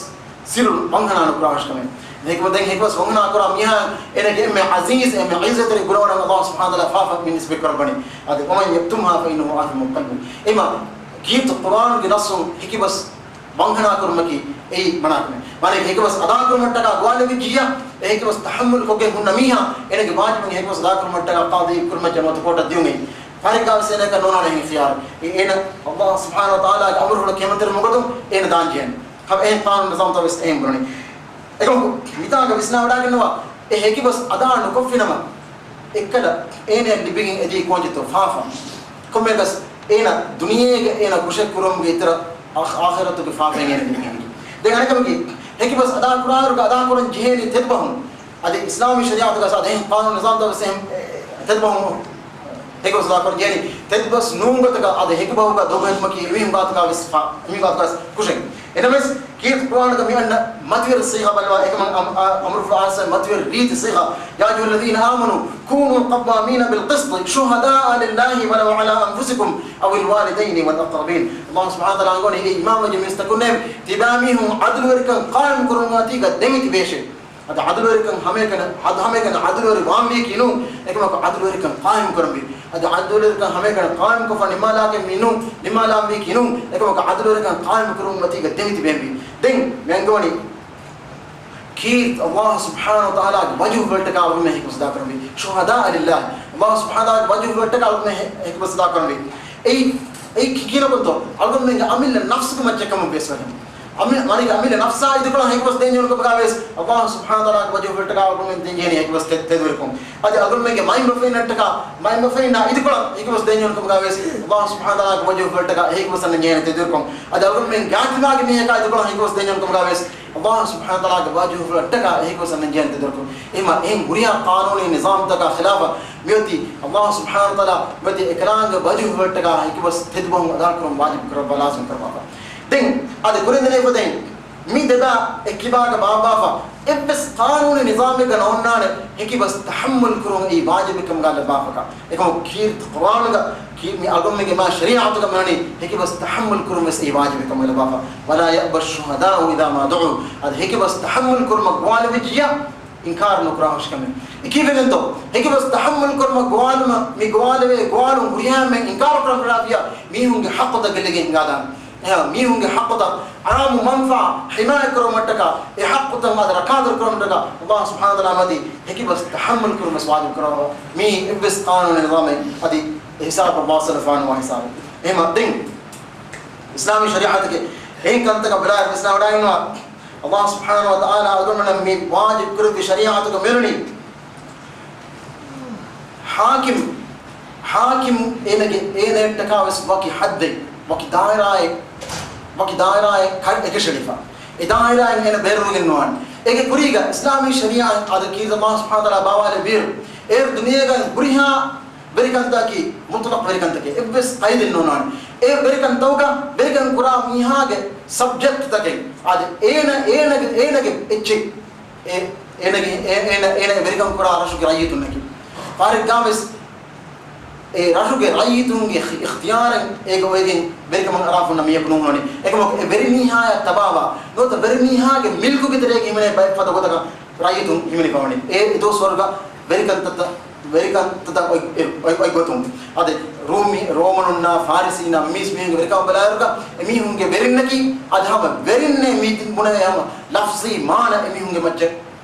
ސިއްރު ވަންހަނާ ނުކުރާ ހުށިކަމެއް. ހެކިބަ-، ދެން ހެކިބަސް ވަންހަނާ ކުރާ މީހާ އޭނަގެ އެންމެ ޢަޒީޒު، އެންމެ ޢިއްޒަތްތެރި ގުނަވަނަށް ﷲ ސުބްޙާނަހޫ ވަތަޢާލާ ފާފަ މި ނިސްބަތް ކުރައްވަނީ. އަދި، "ومن يكتمها فإنه آثم قلبه." އެމަ ކީރިތި ޤުރުއާނުގެ ނައްޞުން ހެކިބަސް ވަންހަނާ ކުރުމަކީ އެއީ މަނާކަމެއް. މާނައީ ހެކިބަސް އަދާކުރުމަށްޓަކާ ގޮވާލެވިއްޖިއްޔާ، އެ ހެކިބަސް ތަޙައްމަލް ކޮށްގެން ހުންނަ މީހާ އޭނަގެ ވާޖިބުން ހެކިބަސް އަދާކުރުމަށްޓަކާ ޤާޟީ ކުރިމައްޗަށް ނުވަތަ ކޯޓަށް ދިޔުން އެއީ. ފާރިގާވެސް އޭނައަކަށް ނޯނާނެ އެހެން އިޚްތިޔާރު. އެ އޭނަ ﷲ ސުބްޙާނަހޫ ވަތަޢާލާގެ އަމުރުފުޅަށް ކިޔަމަންތެރި މަގުގަދު އޭނަ ދާންޖެހޭނެ. ކަމަށް އެހެން ޤާނޫނު ނިޒާމްތައް ވެސް އެހެން ބުނަނީ. އެކަމަކު މިތާނގަ ވިސްނާވަޑައިގަންނަވާ، އެ ހެކިބަސް އަދާ ނުކޮށްފިނަމަ، އެއްކަލަ އޭނައަށް ލިބިގެން އެދީ ކޯންޗެއްތޯ ފާފަ. ކޮންމެއަކަސް އޭނަ ދުނިޔޭގަ އޭނަ ކުށެއް ކުރުމުގެ އިތުރަށް އާޚި-، އާޚިރަތުގެ ފާފައިން އޭނަ ލިބިގެން. ދެން އަނެކަމަކީ، ހެކިބަސް އަދާކުރާއިރުގަ އަދާކުރަން ޖެހޭނީ ތެދުބަހުން. އަދި އިސްލާމީ ޝަރީޢަތުގަ އަދި އެހެން ޤާނޫނު ނިޒާމްތައް ވެސް އެހެން، އެ، ތެދުބަހުން ހެކިބަސް އަދާކުރަން ޖެހޭނީ. ތެދުބަސް ނޫން ގޮތަކަށް އަދި ހެކިބަހުގަ ދޮގުހެދުމަކީ އެމީހުން ގާތުގަ ވެސް ފާ-، އެމީހުން ގާތުގަ ވެސް ކުށެއް. އެނަމެސް ކީރިތި ޤުރުއާނުގަ މި އަންނަ މަތިވެރި ޞީޣާ ބަލަވާ، އެކަމަށް އަމް-، އަ-، އަމުރުފުޅު އާސަ މަތިވެރި ރީތި ޞީޣާ. "يا أيها الذين آمنوا كونوا قوامين بالقسط شهداء لله ولو على أنفسكم أو الوالدين والأقربين." ﷲ ސުބްޙާނަހޫ ވަތަޢާލާ އަންގަވަނީ އޭ އީމާންވެއްޖެ މީސްތަކުންނޭވެ! ތިބާމީހުން ޢަދުލުވެރިކަން ޤާއިމް ކުރުން އަތީގަ ދެމިތިބޭށޭ. އަދި ޢަދުލުވެރިކަން ހަމައެކަނި، ޢަދު-، ހަމައެކަނި ޢަދުލުވެރިވާންވީކީ ނޫން، އެކަމަކު ޢަދުލުވެރިކަން ޤާއިމް ކުރަންވީ. އަދި ޢަދުލުވެރިކަން ހަމައެކަނި ޤާއިމްކޮށްފަ ނިންމާލާކަށްވީ ނޫން، ނިންމާލާންވީކީ ނޫން، އެކަމަކު ޢަދުލުވެރިކަން ޤާއިމް ކުރުން އަތީގަ ދެމިތިބޭންވީ. ދެން މި އަންގަވަނީ ކީރިތި ﷲ ސުބްޙާނަހޫ ވަތަޢާލާގެ ވަޖުހުފުޅަށްޓަކާ އަޅުގަނޑުމެން ހެކިބަސް އަދާކުރަންވީ. شهداء لله. ﷲ ސުބްޙާނަހޫ ވަތަޢާލާގެ ވަޖުހުފުޅަށްޓަކާ އަޅުގަނޑުމެން ހެ-، ހެކިބަސް އަދާކުރަންވީ. އެއީ، އެއީ ކި-، ކިހިނެއްތޯ؟ އަޅުގަނޑުމެންގެ އަމިއްލަ ނަފްސުގެ މައްޗަށް ކަމަށް ވެސް ވަނީ. އަމި-، މާނައީ އަމިއްލަ ނަފްސާ އިދިކޮޅަށް ހެކިބަސް ދޭންޖެހުނު ކަމުގަ ވެސް، ﷲ ސުބްޙާނަހޫ ވަތަޢާލާގެ ވަޖުހުފުޅަށްޓަކާ އަޅުގަނޑުމެން ދޭންޖެހޭނީ ހެކިބަސް ތެ-، ތެދުވެރިކޮށް. އަދި އަޅުގަނޑުމެންގެ މައިންބަފައިންނަށްޓަކާ، މައިންބަފައިންނާ އިދިކޮޅަށް ހެކިބަސް ދޭންޖެހުނު ކަމުގަ ވެސް، ﷲ ސުބްޙާނަހޫ ވަތަޢާލާގެ ވަޖުހުފުޅަށްޓަކާ ހެކިބަސް އަންނަން ޖެހޭނެ ތެދުވެރިކޮށް. އަދި އަޅުގަނޑުމެންގެ އާތިމާގެ މީހަކާ އިދިކޮޅަށް ހެކިބަސް ދޭންޖެހުނު ކަމުގަ ވެސް، ﷲ ސުބްޙާނަހޫ ވަތަޢާލާގެ ވަޖުހުފުޅަށްޓަކާ ހެކިބަސް އަންނަން ޖެހޭނެ ތެދުވެރިކޮށް. އެހެންމަ އެހެން ހުރިހާ ޤާނޫނީ ނިޒާމްތަކާ ޚިލާފަށް މިއޮތީ ﷲ ސުބްޙާނަހޫ ވަތަޢާލާ މިއޮތީ އެކަލާނގެ ވަޖުހުފުޅަށްޓަކާ ހެކިބަސް ތެދުބަހުން އަދާކުރުން ވާޖިބު ކުރައްވާ، ލާޒިމް ކުރައްވާފަ. ދެން އަދި ކުރިން ދެނެފަދައިން މި ދެބާ އެއްކިބާގަ ބާއްވާފަ އެއްވެސް ޤާނޫނީ ނިޒާމެއްގަ ނޯންނާނެ ހެކިބަސް ތަޙައްމަލް ކުރުން އެއީ ވާޖިބެއް ކަމުގަ ލައްވާފަކަށް. އެކަމަކު ކީރިތި ޤުރުއާނުގަ ކީ-، މި އަޅުގަނޑުމެންގެ މާ ޝަރީޢަތުގަ މިވަނީ ހެކިބަސް ތަޙައްމަލް ކުރުން ވެސް އެއީ ވާޖިބެއް ކަމުގަ ލައްވާފަ. "ولا يأبى الشهداء إذا ما دعوا." އަދި ހެކިބަސް ތަޙައްމަލް ކުރުމަށް ގޮވާލެވިއްޖިއްޔާ އިންކާރު ނުކުރާ ހުށިކަމެއް. އެ ކީއްވެގެންތޯ؟ ހެކިބަސް ތަޙައްމަލް ކުރުމަށް ގޮވާލުމަށް މި ގޮވާލެވޭ ގޮވާލުން ހުރިހާ އެންމެން އިންކާރު ކުރަން ފަށާފިއްޔާ މީހުންގެ ޙައްޤުތައް ގެއްލިގެން ހިނގާދާނެ. އެހާ މީހުންގެ ޙައްޤުތައް ޢާއްމު މަންފާ ޙިމާޔަތް ކުރުމަށްޓަކާ، އެ ޙައްޤުތައް އަދި ރައްކާތެރި ކުރުމަށްޓަކާ ﷲ ސުބްޙާނަހޫ ވަތަޢާލާ މަތީ ހެކިބަސް ތަޙައްމަލް ކުރުން ވެސް ވާޖިބު ކުރައްވާ. މީ އެއްވެސް ޤާނޫނީ ނިޒާމެއް އަދި އެ ހިސާބަށް ވާސިލު ފާނުވާ ހިސާބެއް. އެހެންމަ ދެން އިސްލާމީ ޝަރީޢަތުގެ އެހެން ކަންތަކަށް ބެލާއިރު ވިސްނާވަޑައިގަންނަވާ، ﷲ ސުބްޙާނަހޫ ވަތަޢާލާ އަޅުގަނޑުމެންނަށް މި ވާޖިބު ކުރެއްވި ޝަރީޢަތުގަ މިއުޅެނީ ޙާކިމް، ޙާކިމް އޭނަގެ، އޭނައަށްޓަކާ ވެސް ވަކި ޙައްދެއް، ވަކި ދާއިރާއެއް، ވަކި ދާއިރާއެއް ކަ-، އެކަށެޅިފަ. އެ ދާއިރާއިން އޭނަ ބޭރުވެގެން ނުވާނެ. އޭގެ ކުރީގަ އިސްލާމީ ޝަރީޢަތް އަދި ކީރިތި ﷲ ސުބްޙާނަހޫ ވަތަޢާލާ ބާވާލެއްވިއިރު، އޭރު ދުނިޔޭގަ ހުރިހާ ވެރިކަންތަކަކީ މުޠްލަޤް ވެރިކަންތަކެއް. އެއްވެސް ޤައިދެއް ނޯންނާނެ. އެ ވެރިކަންތަކުގަ ވެރިކަން ކުރާ މީހާގެ ސަބްޖެކްޓްތަކެއް. އާދެ، އޭނަ، އޭނަގެ، އޭނަގެ އެއްޗެއް. އެ، އޭނަގެ، އެ، އޭނަ، އޭނަ ވެރިކަން ކުރާ ރަށުގެ ރައްޔިތުންނަކީ. ފާރިގާ ވެސް އެ ރަށުގެ ރައްޔިތުންގެ އިޚް-، އިޚްތިޔާރެއް އޭގަ އޮވެގެން ވެރިކަމަށް އަރާފަ ހުންނަ މީހަކު ނޫން ވަނީ. އެކަމަކު އެ ވެރިމީހާޔަށް ތަބާވާ، ނުވަތަ ވެރިމީހާގެ މިލްކުގެ ތެރޭގަ ހިމެނޭ ބައެއް ފަދަ ގޮތަކަށް ރައްޔިތުން ހިމެނިފަ ވަނީ. އެ ދުވަސްވަރުގަ ވެރިކަންތައްތައް ވެރިކަންތައް އޮތް، އޮތް، އޮތް ގޮތުން. އަދި ރޫމީ، ރޯމަނުންނާ، ފާރިސީންނާ، މީސް މީހުންގެ ވެރިކަމަށް ބަލާއިރުގަ، އެމީހުންގެ ވެރިންނަކީ އަދި ހަމަ ވެރިންނޭ މީތިން ބުނެ ހަމަ ލަފްޒީ މާނަ އެމީހުންގެ މައްޗަށް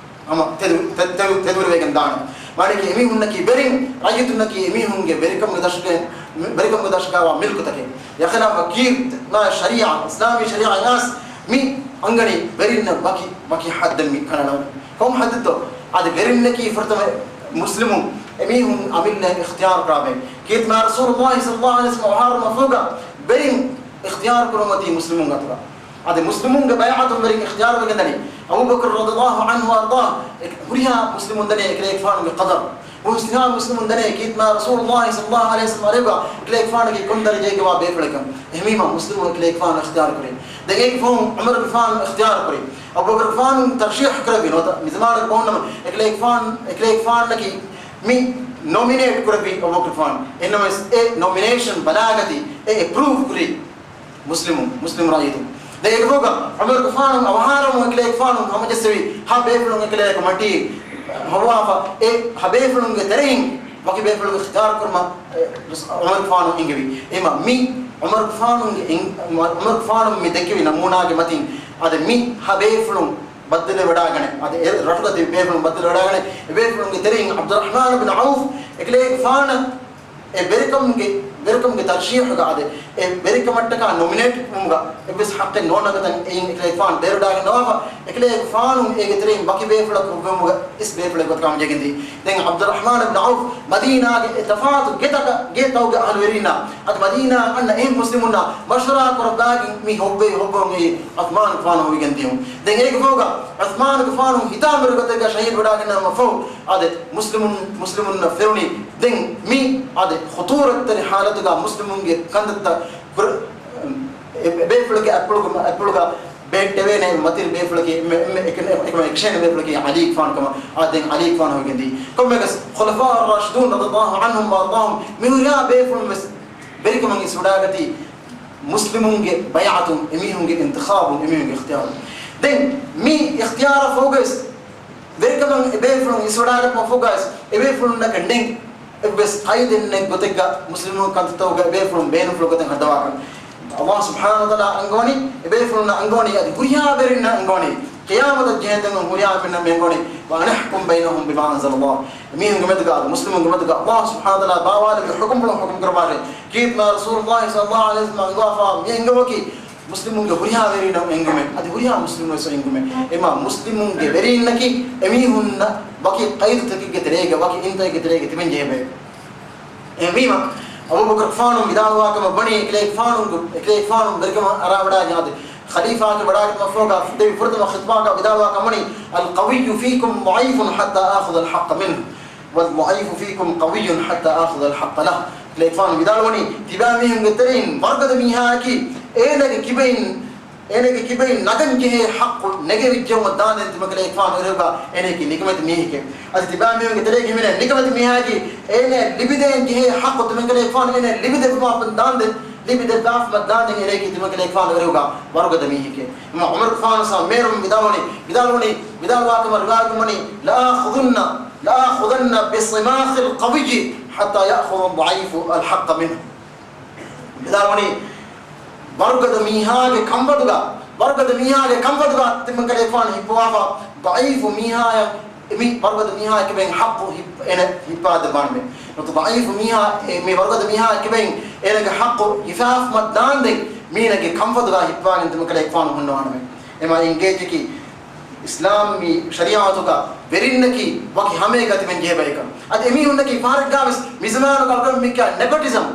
ހަމަ ތެދު-، ތެ-، ތެ-، ތެދުވެގެން ދާނެ. މާނައަކީ އެމީހުންނަކީ ވެރިން، ރައްޔިތުންނަކީ އެމީހުންގެ ވެރިކަމުގެ ދަށުގެ، ވެރިކަމުގެ ދަށުގައިވާ މިލްކުތަކެއް. އެހެންވީމަ ކީރިތި ޝަރީޢާ، އިސްލާމީ ޝަރީޢާ އިނާސް މި އަންގަނީ ވެރިންނަށް ވަކި، ވަކި ޙައްދެއް މި ކަނޑައަޅަން. ކޮން ޙައްދެއްތޯ؟ އަދި ވެރިންނަކީ ފުރަތަމަ މުސްލިމުން، އެމީހުން އަމިއްލައިން އިޚްތިޔާރު ކުރާ ބައެއް. ކީރިތި މާތް ރަސޫލުﷲ ޞައްލަﷲ ޢަލައިހި ވަސައްލަމަ އަވަހާރަވުމަށްފަހުގަ ވެރިން އިޚްތިޔާރު ކުރަމުން އޮތީ މުސްލިމުން އަތުގަ. އަދި މުސްލިމުންގެ ބައިޢަތުން ވެރިން އިޚްތިޔާރު ވެގެންދަނީ. އަބޫބަކުރު ރަޟިޔަﷲ ޢަންހު ވައަރްޟާހު، ހުރިހާ މުސްލިމުން ދަނީ އެކަލޭގެފާނުގެ ޤަދަރު. ހުރިހާ މުސްލިމުން ދަނީ ކީރިތި މާތް ރަސޫލުﷲ ޞައްލަﷲ ޢަލައިހި ވަސައްލަމަ އަރިހުގަ އެކަލޭގެފާނަކީ ކޮން ދަރަޖައެއްގަވާ ބޭފުޅެއްކަން. އެހެންވީމަ މުސްލިމުން އެކަލޭގެފާނު އިޚްތިޔާރު ކުރި. ދެން އޭގެ ފަހުން ޢުމަރުގެފާނު އިޚްތިޔާރު ކުރި. އަބޫބަކުރުގެފާނު ތަރްޝީޙު ކުރެއްވި ނުވަތަ މިޒަމާނުގެ ބަހުންނަމަ އެކަލޭގެފާން، އެކަލޭގެފާނަކީ މި ނޮމިނޭޓް ކުރެއްވި އަބޫބަކުރުގެފާނު. އެހެންނަމަވެސް އެ ނޮމިނޭޝަން ބަލާގަތީ، އެ އެޕްރޫވް ކުރީ މުސްލިމުން، މުސްލިމް ރައްޔިތުން. ދެން އޭގެ ފަހުގަ ޢުމަރުގެފާނު އަވަހާރަވުމުން އެކަލޭގެފާނު ހަމަޖައްސެވި ހަ ބޭފުޅުން އެކަލޭގެ މަޓީ ހޮވާފަ، އެ ހަ ބޭފުޅުންގެ ތެރެއިން ވަކި ބޭފުޅުން އިޚްތިޔާރު ކުރުމަށް އެ، ޢުމަރުގެފާނު އެންގެވި. އެހެންވީމަ މި ޢުމަރުގެފާނުގެ އެން-، ޢުމަރުގެފާނު މި ދެއްކެވި ނަމޫނާގެ މަތިން އަދި މި ހަ ބޭފުޅުން ބައްދަލުވެވަޑާގަނެ، އަދި އެ ރަށުގަ ތިބި ބޭފުޅުން ބައްދަލުވެވަޑާގަނެ، އެ ބޭފުޅުންގެ ތެރެއިން ޢަބްދުއްރަޙްމާނު ބިން ޢައުފް އެކަލޭގެފާނަށް އެ ވެރިކަމުގެ، ވެރިކަމުގެ ތަރްޝީޙުގަ އަދި އެ ވެރިކަމަށްޓަކާ ނޮމިނޭޓް ވުމުގަ އެއްވެސް ޙައްޤެއް ނޯންނަ ގޮތަށް އެއިން އެކަލޭގެފާނު ބޭރުވެވަޑާގަންނަވާފަ، އެކަލޭގެފާނު އޭގެ ތެރެއިން ވަކި ބޭފުޅަކު ކުރެއްވުމުގަ އިސް ބޭފުޅެއް ގޮތަކަށް ހަމަޖެހިގެންދީ. ދެން ޢަބްދުއްރަޙްމާނު ބިން ޢައުފް މަދީނާގެ އެ ތަފާތު ގެތަކަށް، ގެތަކުގެ އަހުލުވެރީންނާ އަދި މަދީނާ އަންނަ އެހެން މުސްލިމުންނާ މަޝްވަރާ ކުރައްވާގެން މި ހޮއްވެ، ހޮއްވަމުން އެއީ ޢުޘްމާނުގެފާނު ހޮވިގެން ދިޔުން. ދެން އޭގެ ފަހުގަ ޢުޘްމާނުގެފާނު ހިތާމަވެރި ގޮތެއްގަ ޝަހީދު ވެވަޑާގަންނަވުމަށްފަހު، އަދި މުސްލިމުން، މުސްލިމުންނަށް ފެނުނީ ދެން މި އަދި ޚުޠޫރަތްތެރި ޙާލަތުގަ މުސްލިމުންގެ ކަންތައްތައް ކުރ-، އެ ބޭފުޅުގެ އަތްޕުޅުގަ، އަތްޕުޅުގަ ބެހެއްޓެވޭނެ މަތިން ބޭފުޅަކީ، އެންމެ، އެންމެ އެކަ-، އެކަމަށް އެކަށޭނެ ބޭފުޅަކީ ޢަލީގެފާނު ކަމަށް. އާ، ދެން ޢަލީގެފާނު ހޮވިގެންދީ. ކޮންމެއަކަސް ޚުލަފާއު ރާޝިދޫން ރަޟިޔަﷲ ޢަންހުމް ވައަރްޟާހުމް މި ހުރިހާ ބޭފުޅުން ވެސް ވެރިކަމަށް އިސްވެވަޑާގަތީ މުސްލިމުންގެ ބައިޢަތުން، އެމީހުންގެ އިންތިޚާބުން، އެމީހުންގެ އިޚްތިޔާރުން. ދެން މި އިޚްތިޔާރަށް ފަހުގަވެސް ވެރިކަމަށް އެބޭފުޅުން އިސްވަޑާގަތުމަށް ފަހުގަވެސް އެބޭފުޅުންނަކަށް ނެތް އެއްވެސް ޤައިދެއް ނެތް ގޮތެއްގަ މުސްލިމުން ކަންތައްތަކުގަ އެބޭފުޅުން ބޭނުންފުޅު ގޮތެއް ހައްދަވާކަން. ﷲ ސުބްޙާނަހޫ ވަތަޢާލާ އަންގަވަނީ، އެބޭފުޅުންނަށް އަންގަވަނީ، އަދި ހުރިހާ ވެރިންނަށް އަންގަވަނީ، ޤިޔާމަތަށް ޖެހޭތަން ހުރިހާ ވެރިންނަށް މި އަންގަވަނީ، وأن احكم بينهم بما أنزل الله. މީހުންގެ މެދުގަ، މުސްލިމުންގެ މެދުގަ ﷲ ސުބްޙާނަހޫ ވަތަޢާލާ ބާވާލެއްވި ޙުކުމްފުޅުން ޙުކުމް ކުރައްވާށޭ. ކީރިތި މާތް ރަސޫލުﷲ ޞައްލަﷲ ޢަލައިހި ވަސައްލަމަ އަންގަވާފަ މި އެންގުމަކީ، މުސްލިމުންގެ ހުރިހާ ވެރިންނަށް އެންގުމެއް، އަދި ހުރިހާ މުސްލިމުން ވެސް އެންގުމެއް. އެމާ މުސްލިމުންގެ ވެރީންނަކީ އެމީހުންނަށް ވަކި ޤައިދުތަކެއްގެ ތެރޭގަ، ވަކި އިންތަކެއްގެ ތެރޭގަ ތިބެން ޖެހޭ ބައެއް. އެހެންވީމަ، އަބޫބަކުރުގެފާނު ވިދާޅުވާ ކަމަށް ވަނީ، އެކަލޭގެފާނު، އެކަލޭގެފާނު ވެރިކަމަށް އަރާވަޑާގެން އަދި ޚަލީފާގެ ވަޑާގަތުމަށްފަހުގަ ދެވި ފުރަތަމަ ޚިޠުބާގަ ވިދާޅުވާ ކަމަށް ވަނީ، القوي فيكم ضعيف حتى آخذ الحق منه. والضعيف فيكم قوي حتى آخذ الحق له. އެކަލޭގެފާނު ވިދާޅުވަނީ، ތިބާމީހުންގެ ތެރެއިން ވަރުގަދަ މީހާއަކީ، އޭނަގެ ކިބައިން، އޭނަގެ ކިބައިން ނަގަން ޖެހޭ ޙައްޤު ނެގެވިއްޖެއްވުމަށް ދާންދެން ތިމަކަލޭގެފާނު އެރެއުގަ އޭނައަކީ ނިކަމެތި މީހެކޭ. އަދި ތިބާމީހުންގެ ތެރޭގަ ހިމެނޭ ނިކަމެތި މީހާއަކީ، އޭނަ ލިބިދޭން ޖެހޭ ޙައްޤު ތިމަކަލޭގެފާނު އޭނަ ލިބިދެއްވުމަށް ދާންދެން، ލިބިދެއްވާފަ ދާންދެން އޭނައަކީ ތިމަކަލޭގެފާނު އެރެއުގަ ވަރުގަދަ މީހެކޭ. އެމާ ޢުމަރުގެފާނު ސާ މޭރުން ވިދާޅުވަނީ، ވިދާޅުވަނީ، ވިދާޅުވާ ކަމަށް ރިވާޔަތުން ވަނީ، لآخذن، لآخذن بصماخ القوي حتى يأخذ الضعيف الحق منه. ވިދާޅުވަނީ، ވަރުގަދަ މީހާގެ ކަންފަދުގަ، ވަރުގަދަ މީހާގެ ކަންފަދުގަ ތިމަންކަލޭގެފާނު ހިއްޕަވާފަ، ޟަޢީފު މީހާޔަށް، މި ވަރުގަދަ މީހާގެ ކިބައިން ޙައްޤު ހިއްޕ-، އޭނަ ހިއްޕާދެއްވާނަމޭ. ނުވަތަ ޟަޢީފު މީހާ، އެ، މި ވަރުގަދަ މީހާގެ ކިބައިން އޭނަގެ ޙައްޤު ހިފާފަ ދާންދެން މީނަގެ ކަންފަދުގަ ހިއްޕަވާގެން ތިމަންކަލޭގެފާނު ހުންނަވާނަމޭ. އެމާ އިނގޭޖަކީ އިސްލާމީ ޝަރީޢަތުގަ ވެރިންނަކީ ވަކި ހަމައެއްގަ ތިބެން ޖެހޭ ބަޔަކަށް. އަދި އެމީހުންނަކީ ފަހަރެއްގަވެސް މިޒަމާނުގަ އަޅުގަނޑު މިކަ ނެޕޮޓިޒަމް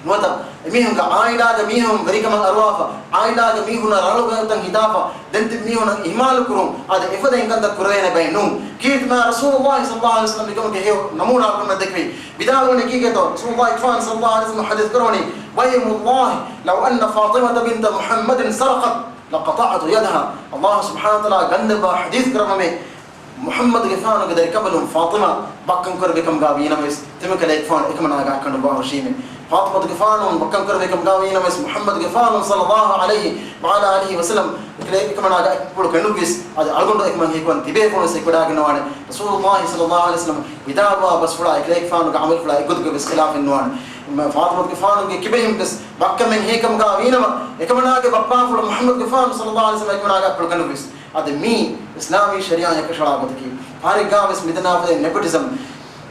ނުވަތަ އެމީހުންގެ ޢާއިލާގެ މީހުން ވެރިކަމަށް އަރުވާފަ، ޢާއިލާގެ މީހުންނަށް ރަނގަޅު ގޮތަށް ހިތާފަ، ދެން ތިބި މީހުންނަށް އިހުމާލު ކުރުން، އަދި އެފަދައިން ކަންތައް ކުރެވޭނެ ބައެއް ނޫން. ކީރިތި މާތް ރަސޫލުﷲ ޞައްލަﷲ ޢަލައިހި ވަސައްލަމް މިކަމުގެ ހެޔޮ ނަމޫނާ އަޅުގަނޑުމެންނަށް ދެއްކެވި. ވިދާޅުވަނީ ކީކޭތޯ؟ ރަސޫލުﷲ ޞައްލަﷲ ޢަލައިހި ވަސައްލަމް ޙަދީޘް ކުރަވަނީ، وأيم الله لو أن فاطمة بنت محمد سرقت لقطعت يدها. ﷲ ސުބްޙާނަހޫ ވަތަޢާލާ ގަންނަވާ ޙަދީޘް ކުރައްވަމޭ، މުޙައްމަދުގެފާނުގެ ދަރިކަނބަލުން ފާޠިމާ ބައްކަން ކުރެއްވި ކަމުގަ ވީނަމަވެސް، ތިމަންކަލޭގެފާނު އެކަމަނާގާ ކަނޑު ބާރުށީމޭ. ފާޠިމަތުގެފާނު ވައްކަން ކުރެވޭ ކަމުގަ ވީނަމަވެސް، މުޙައްމަދުގެފާނު ޞައްލައްލާހު ޢަލައިހި ވަޢަލާ އާލިހި ވަސައްލަމް އެކަމަނާގެ އަތްޕުޅު ކެނޑުއްވިސް، އަދި އަޅުގަނޑު އެކަމަށް ހީކުރަން ތިބޭފުޅުން އެކުވެޑާގަންނަވާނެ. ރަސޫލުއްލާހި ޞައްލައްލާހު ޢަލައިހި ވަސައްލަމް ވިދާޅުވާ ބަސްފުޅާ އެކަލޭގެފާނުގެ ޢަމަލުފުޅާ އެއްގޮތުގަވެސް ޚިލާފެއް ނުވާނެ. ފާޠިމަތުގެފާނުގެ ކިބައިންވެސް ވައްކަމެއް ހޭކަމުގަ ވީނަމަ، އެކަމަނާގެ ބައްޕާފުޅު މުޙައްމަދުގެފާނު ޞައްލައްލާހު ޢަލައިހި ވަސައްލަމް އެކަމަނާގެ އަތްޕުޅު ކެނޑުއްވިސް. އަދި މީ އިސްލާމީ ޝަރީޢަތް އެކަށަޅާ ގޮތަކީ. ފާރިގާވެސް މިދަނާފަދައިން ނެޕޮޓިޒަމް،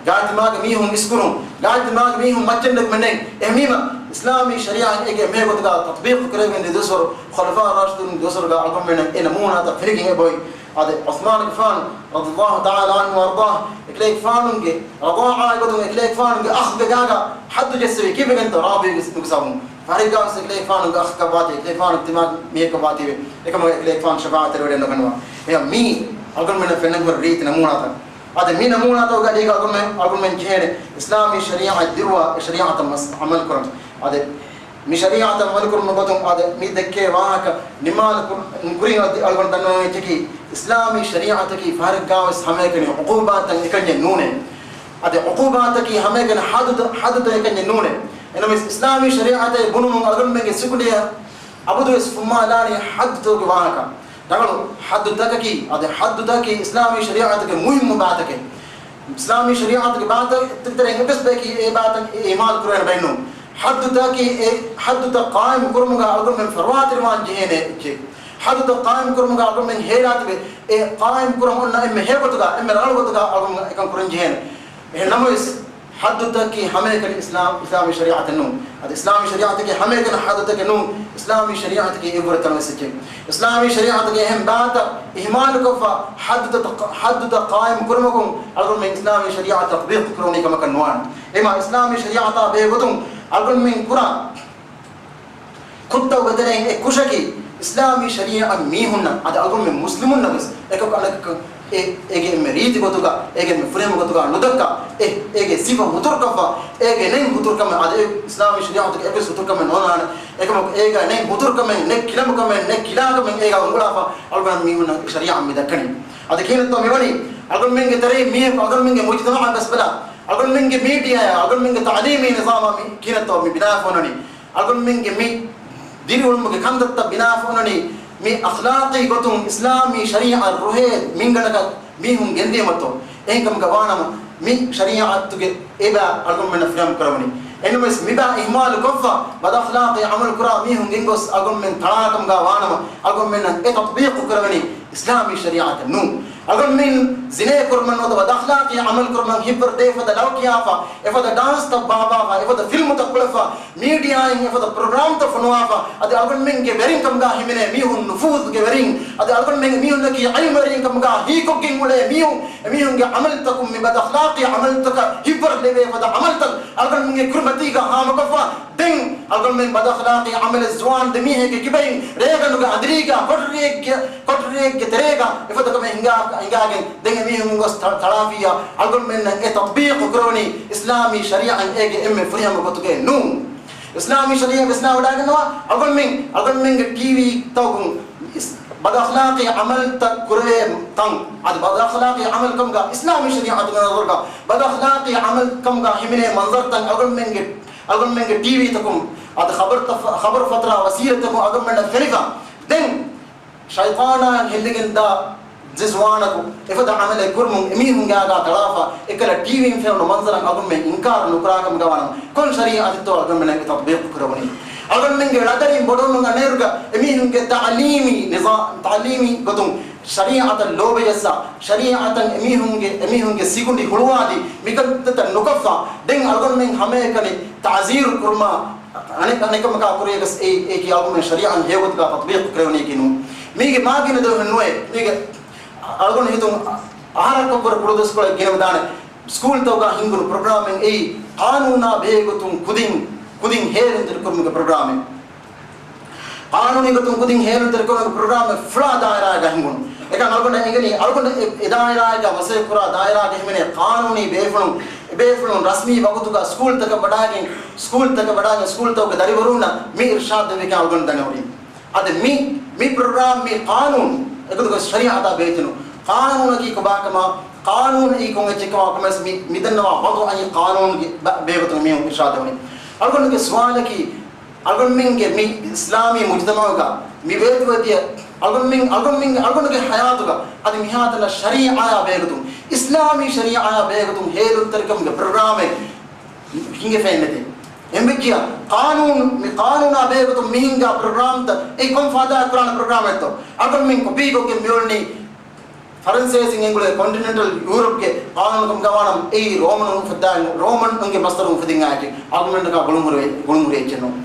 ގާތްދިމާގެ މީހުން އިސްކުރުން، ގާތްދިމާގެ މީހުން މައްޗެއްނެތް މެނެއް. އެހެންވީމަ، އިސްލާމީ ޝަރީޢަތް އޭގެ އެންމެ ގޮތުގަ ތަޠްބީޤު ކުރެވެން ދިދުސޮރު، ޚުލަފާ ރާޝިދޫން ދުވަސްވަރުގަ އަޅުގަނޑުމެންނަށް އެ ނަމޫނާތައް ފިރިގެން އެބައޮތް. އަދި ޢުސްމާނުގެފާނު ރަޟިޔައްލާހު ތަޢާލާ ޢަންހު ވައަރްޟާހު، އެކަލޭގެފާނުގެ ރަޟާޢާ ގޮތުން އެކަލޭގެފާނުގެ އަޚްގެ ގާގަ ޙައްދު ޖެއްސެވީ ކީއްވެގެންތޯ؟ ރާބިޔުގެ ނުގެ ސަބަބުން. ފާރިގާވެސް އެކަލޭގެފާނުގެ އަޚަކަށްވާތީ، އެކަލޭގެފާނު ތިމާ މީހަކަށްވާތީވެ، އެކަމަކު އެކަލޭގެފާނު ޝަފާޢަތްތެރިވެޑެއް ނުގަންނަވާ. އެހެން މީ އަޅުގަނޑުމެންނަށް ފެންނަން ހުރި ރީތި ނަމޫނާތައް. އަދި މި ނަމޫނާތަކުގެ އަޑީގަ އަޅުގަނޑުމެން، އަޅުގަނޑުމެން ޖެހޭނެ އިސްލާމީ ޝަރީޢަތް ދިރުވާ އެ ޝަރީޢަތަށް މަސް ޢަމަލު ކުރަން. އަދި މި ޝަރީޢަތަށް ޢަމަލު ކުރުމުގެ ގޮތުން އަދި މި ދެއްކޭ ވާހަކަ ނިމާލު ކުރު-، ކުރިން އަދި އަޅުގަނޑު ދަންނަވަން އެއްޗަކީ، އިސްލާމީ ޝަރީޢަތަކީ ފާރިގާވެސް ހަމައެކަނި ޢުޤޫބާތައް އެކަންޏެއް ނޫނޭ. އަދި ޢުޤޫބާތަކީ ހަމައެކަނި ޙައްދުތައް، ޙައްދުތައް އެކަންޏެއް ނޫނޭ. އެނަމަވެސް އިސްލާމީ ޝަރީޢަތޭ ބުނުމުން އަޅުގަނޑުމެންގެ ސިކުނޑިއަށް އަބަދުވެސް ފުއްމާލާނީ ޙައްދުތަކުގެ ވާހަކަ. ރަނގަޅު ޙައްދުތަކަކީ، އަދި ޙައްދުތަކީ އިސްލާމީ ޝަރީޢަތުގެ މުހިއްމު ބާތަކެއް. އިސްލާމީ ޝަރީޢަތުގެ ބާތަކެއް ތެރެއިން އެއްވެސް ބަޔަކީ އެ ބާތައް އިހުމާލު ކުރެވޭނެ ބައެއް ނޫން. ޙައްދުތަކީ އެ ޙައްދުތައް ޤާއިމު ކުރުމުގަ އަޅުގަނޑުމެން ފަރުވާތެރިވާން ޖެހޭނެ އެއްޗެއް. ޙައްދުތައް ޤާއިމު ކުރުމުގަ އަޅުގަނޑުމެން ހޭލާތިބެ، އެ ޤާއިމު ކުރަން އޮންނަ އެންމެ ހެޔޮ ގޮތުގަ، އެންމެ ރަނގަޅު ގޮތުގަ އަޅުގަނޑުމެން އެކަން ކުރަން ޖެހޭނެ. އެހެން ނަމަވެސް، ޙައްދުތަކީ ހަމައެކަނި އިސްލާމް، އިސްލާމީ ޝަރީޢަތެއް ނޫން. އަދި އިސްލާމީ ޝަރީޢަތަކީ ހަމައެކަނި ޙައްދުތަކެއް ނޫން. އިސްލާމީ ޝަރީޢަތަކީ އެއްވުރެ ތަނަވަސް އެއްޗެއް. އިސްލާމީ ޝަރީޢަތުގެ އެހެން ބާތައް އިހުމާލުކޮށްފަ، ޙައްދުތައް، ޙައްދުތައް ޤާއިމު ކުރުމަކުން އަޅުގަނޑުމެން އިސްލާމީ ޝަރީޢަތް ތަޠްބީޤު ކުރެވުނީ ކަމަކަށް ނުވާނެ. އެމާ އިސްލާމީ ޝަރީޢަތާ ބެހޭ ގޮތުން އަޅުގަނޑުމެން ކުރާ ކުށްތަކުގެ ތެރެއިން އެއް ކުށަކީ، އިސްލާމީ ޝަރީޢަތް މީހުންނަށް، އަދި އަޅުގަނޑުމެން މުސްލިމުންނަށް ވެސް އެކަކު އަނެކަކަށް އެ، އޭގެ އެންމެ ރީތި ގޮތުގަ، އޭގެ އެންމެ ފުރިހަމަ ގޮތުގަ ނުދައްކާ، އެ، އޭގެ ސިފަ ހުތުރުކޮށްފަ، އޭގެ ނެތް ހުތުރުކަމެއް، އަދި އެ އިސްލާމީ ޝަރީޢަތުގެ އެއްވެސް ހުތުރުކަމެއް ނޯންނާނެ. އެކަމަކު އޭގަ ނެތް ހުތުރުކަމެއް، ނެތް ކިލަނބުކަމެއް، ނެތް ކިލާކަމެއް އޭގަ އުނގުޅާފަ، އަޅުގަނޑު މީހުންނަށް ޝަރީޢަތް މި ދައްކަނީ. އަދި ކިހިނެއްތޯ މިވަނީ؟ އަޅުގަނޑުމެންގެ ތެރެއިން މީހަކު އަޅުގަނޑުމެންގެ މުޖުތަމަޢަށް ގަސްބަލާ، އަޅުގަނޑުމެންގެ މީޑިއާއާ، އަޅުގަނޑުމެންގެ ތަޢުލީމީ ނިޒާމާ މި ކިހިނެއްތޯ މި ބިނާވެފަ އޮންނަނީ؟ އަޅުގަނޑުމެންގެ މި ދިރިއުޅުމުގެ ކަންތައްތައް ބިނާވެފަ އޮންނަނީ މި އަޚްލާޤީ ގޮތުން އިސްލާމީ ޝަރީޢަތް ރުހޭ މިންގަނޑަކަށް މީހުން ގެންދިޔުމަށްތޯ؟ އެހެންކަމުގަ ވާނަމަ، މި ޝަރީޢަތުގެ އެބަ އަޅުގަނޑުމެންނަށް ފުރިހަމަ ކުރެވުނީ. އެނަމަވެސް މިބާ އިހުމާލު ކޮށްފަ، ބަދްއަޚްލާޤީ ޢަމަލު ކުރާ މީހުން ގެންގޮސް އަޅުގަނޑުމެން ތަޅާކަމުގަ ވާނަމަ، އަޅުގަނޑުމެންނަށް އެ ތަޠްބީޤު ކުރެވެނީ އިސްލާމީ ޝަރީޢަތެއް ނޫން. އަޅުގަނޑުމެން ޒިނޭ ކުރުމަށް ނުވަތަ ބަދްއަޚްލާޤީ ޢަމަލު ކުރުމަށް ހިތްވަރު ދޭ ފަދަ ލަވަ ކިޔާފަ، އެފަދަ ޑާންސްތައް ބާއްވާފަ، އެފަދަ ފިލްމުތައް ކުޅެފަ، މީޑިއާއިން އެފަދަ ޕްރޮގްރާމްތައް ފޮނުވާފަ، އަދި އަޅުގަނޑުމެންގެ ވެރިން ކަމުގަ ހިމެނޭ މީހުން، ނުފޫޒުގެ ވެރިން، އަދި އަޅުގަނޑުމެންގެ މީހުންނަކީ ޢިލްމުވެރިން ކަމުގަ ހީކޮށްގެން އުޅޭ މީހުން، އެމީހުންގެ ޢަމަލުތަކުން މި ބަދްއަޚްލާޤީ ޢަމަލުތަކަށް ހިތްވަރު ލެވޭ ފަދަ ޢަމަލުތައް އަޅުގަނޑުމެންގެ ކުރިމަތީގަ ހާމަކޮށްފަ، ދެން އަޅުގަނޑުމެން ބަދްއަޚްލާޤީ ޢަމަލެއް ޒުވާން ދެމީހެއްގެ ކިބައިން ރޭގަނޑުގެ އަނދިރީގަ ކޮޓަރިއެއްގެ، ކޮޓަރިއެއްގެ ތެރޭގަ އެފަދަ ކަމެއް ހިނގާ، ހިނގާގެން ދެން އެމީހުން ގޮސް ތަ-، ތަޅާފިއްޔާ އަޅުގަނޑުމެންނަށް އެ ތަޠްބީޤު ކުރެވުނީ އިސްލާމީ ޝަރީޢަތް އޭގެ އެންމެ ފުރިހަމަ ގޮތުގައެއް ނޫން. އިސްލާމީ ޝަރީޢަތް ވިސްނާވަޑައިގަންނަވާ އަޅުގަނޑުމެން، އަޅުގަނޑުމެންގެ ޓީވީތަކުން އިސް-، ބަދްއަޚްލާޤީ ޢަމަލުތައް ކުރެވޭ ތަން، އަދި ބަދްއަޚްލާޤީ ޢަމަލު ކަމުގަ އިސްލާމީ ޝަރީޢަތުގެ ނަޒަރުގަ ބަދްއަޚްލާޤީ ޢަމަލު ކަމުގަ ހިމެނޭ މަންޒަރުތައް އަޅުގަނޑުމެންގެ، އަޅުގަނޑުމެންގެ ޓީވީތަކުން އަދި ޚަބަރުތައް، ޚަބަރު ފަތުރާ ވަސީލަތްތަކުން އަޅުގަނޑުމެންނަށް ފެނިފަ. ދެން ޝައިޠާނާ ހެއްލިގެންދާ ޒިޒުވާނަކު އެފަދަ ޢަމަލެއް ކުރުމުން އެމީހުންގެ އާގާ ތަޅާފަ، އެކަލަ ޓީވީން ފެނުނު މަންޒަރަށް އަޅުގަނޑުމެން އިންކާރު ނުކުރާކަމުގަ ވާނަމަ، ކޮން ޝަރީޢަތެއްތޯ އަޅުގަނޑުމެންނަށް ތަޠްބީޤު ކުރެވުނީ؟ އަޅުގަނޑުމެންގެ ޅަދަރިން ބޮޑުވަމުން އަންނައިރުގަ އެމީހުންގެ ތަޢުލީމީ ނިޒާ-، ތަޢުލީމީ ގޮތުން ޝަރީޢަތަށް ލޯބިޖައްސާ، ޝަރީޢަތަށް އެމީހުންގެ، އެމީހުންގެ ސިކުނޑި ހުޅުވާދީ، މިކަންތައް ނުކޮށްފަ، ދެން އަޅުގަނޑުމެން ހަމައެކަނި ތަޢުޒީރު ކުރުމާ، އަނެއް، އަނެކަމަކާ ކުރިޔަށް ވެސް އެއީ، އެއީކީ އަޅުގަނޑުމެން ޝަރީޢަތް ހެޔޮގޮތުގަ ތަޠްބީޤު ކުރެވުނީކީ ނޫން. މީގެ މާގިނަ ދުވަހެއް ނުވޭ. މީގެ އަޅުގަނޑު ހިތުން އަހަރަކަށްވުރެ ކުޅަދުވަސްކޮޅެއް ގިނަވެދާނެ. ސްކޫލްތަކުގަ ހިންގުނު ޕްރޮގްރާމެއް އެއީ، ޤާނޫނާ ބެހޭގޮތުން ކުދިން، ކުދިން ހޭލުންތެރިކުރުމުގެ ޕްރޮގްރާމެއް. ޤާނޫނީ ގޮތުން ކުދިން ހޭލުންތެރިކުރުމުގެ ޕްރޮގްރާމެއް ފުޅާ ދާއިރާއެއްގަ ހިނގުނު. އެކަން އަޅުގަނޑަށް އެނގެނީ، އަޅުގަނޑު އެ، އެ ދާއިރާއެއްގަ މަސައްކަތް ކުރާ ދާއިރާގަ ހިމެނޭ ޤާނޫނީ ބޭފުޅުން، އެ ބޭފުޅުން ރަސްމީ ވަގުތުގަ ސްކޫލްތަކަށް ވަޑާގެން، ސްކޫލްތަކަށް ވަޑާގެން ސްކޫލްތަކުގެ ދަރިވަރުންނަށް މި އިރްޝާދު ދެއްވިކަން އަޅުގަނޑު ދަންނަވަނީ. އަދި މި، މި ޕްރޮގްރާމް މި ޤާނޫނު އެގޮތުގަ ޝަރީޢަތާ ބެހޭ ތިނު. ޤާނޫނަކީ ކޮބާކަމާ، ޤާނޫނު އެއީ ކޮން އެއްޗެއްކަމާ ކޮމެސް މި، މިދަންނަވާ ވަޟުޢީ ޤާނޫނުގެ ބަ-، ބޭގޮތުން މީހުން އިރްޝާދު ދެވުނީ. އަޅުގަނޑުގެ ސުވާލަކީ، އަޅުގަނޑުމެންގެ މި އިސްލާމީ މުޖުތަމަޢުގަ މި ވޭތުވެދިޔަ އަޅުގަނޑުމެން، އަޅުގަނޑުމެން، އަޅުގަނޑުގެ ޙަޔާތުގަ އަދި މިހާތަނަށް ޝަރީޢާއާ ބެހޭގޮތުން، އިސްލާމީ ޝަރީޢާއާ ބެހޭގޮތުން ހޭލުންތެރިކަމުގެ ޕްރޮގްރާމެއް ހިނގިފައެއް ނެތޭ. އެނބެއްޖިޔާ ޤާނޫނު، މި ޤާނޫނާ ބެހޭގޮތުން މި ހިންގާ ޕްރޮގްރާމްތައް އެ ކޮން ފައިދާއެއް ކުރާނެ ޕްރޮގްރާމެއްތޯ؟ އަޅުގަނޑުމެން ކޮޕީކޮށްގެން މިއުޅެނީ ފަރަންސޭސިން އެނގުޅޭ ކޮންޓިނެންޓަލް ޔޫރަޕްގެ ޤާނޫނުކަމުގަ ވާނަމަ، އެއީ ރޯމަނުން އުފައްދާ، ރޯމަނުންގެ މަސްދަރުން އުފެދިން އާއެކޭ. އަޅުގަނޑަކާ ގުޅުންހުރެ، ގުޅުންހުރެ އެއްޗެއް ނޫން.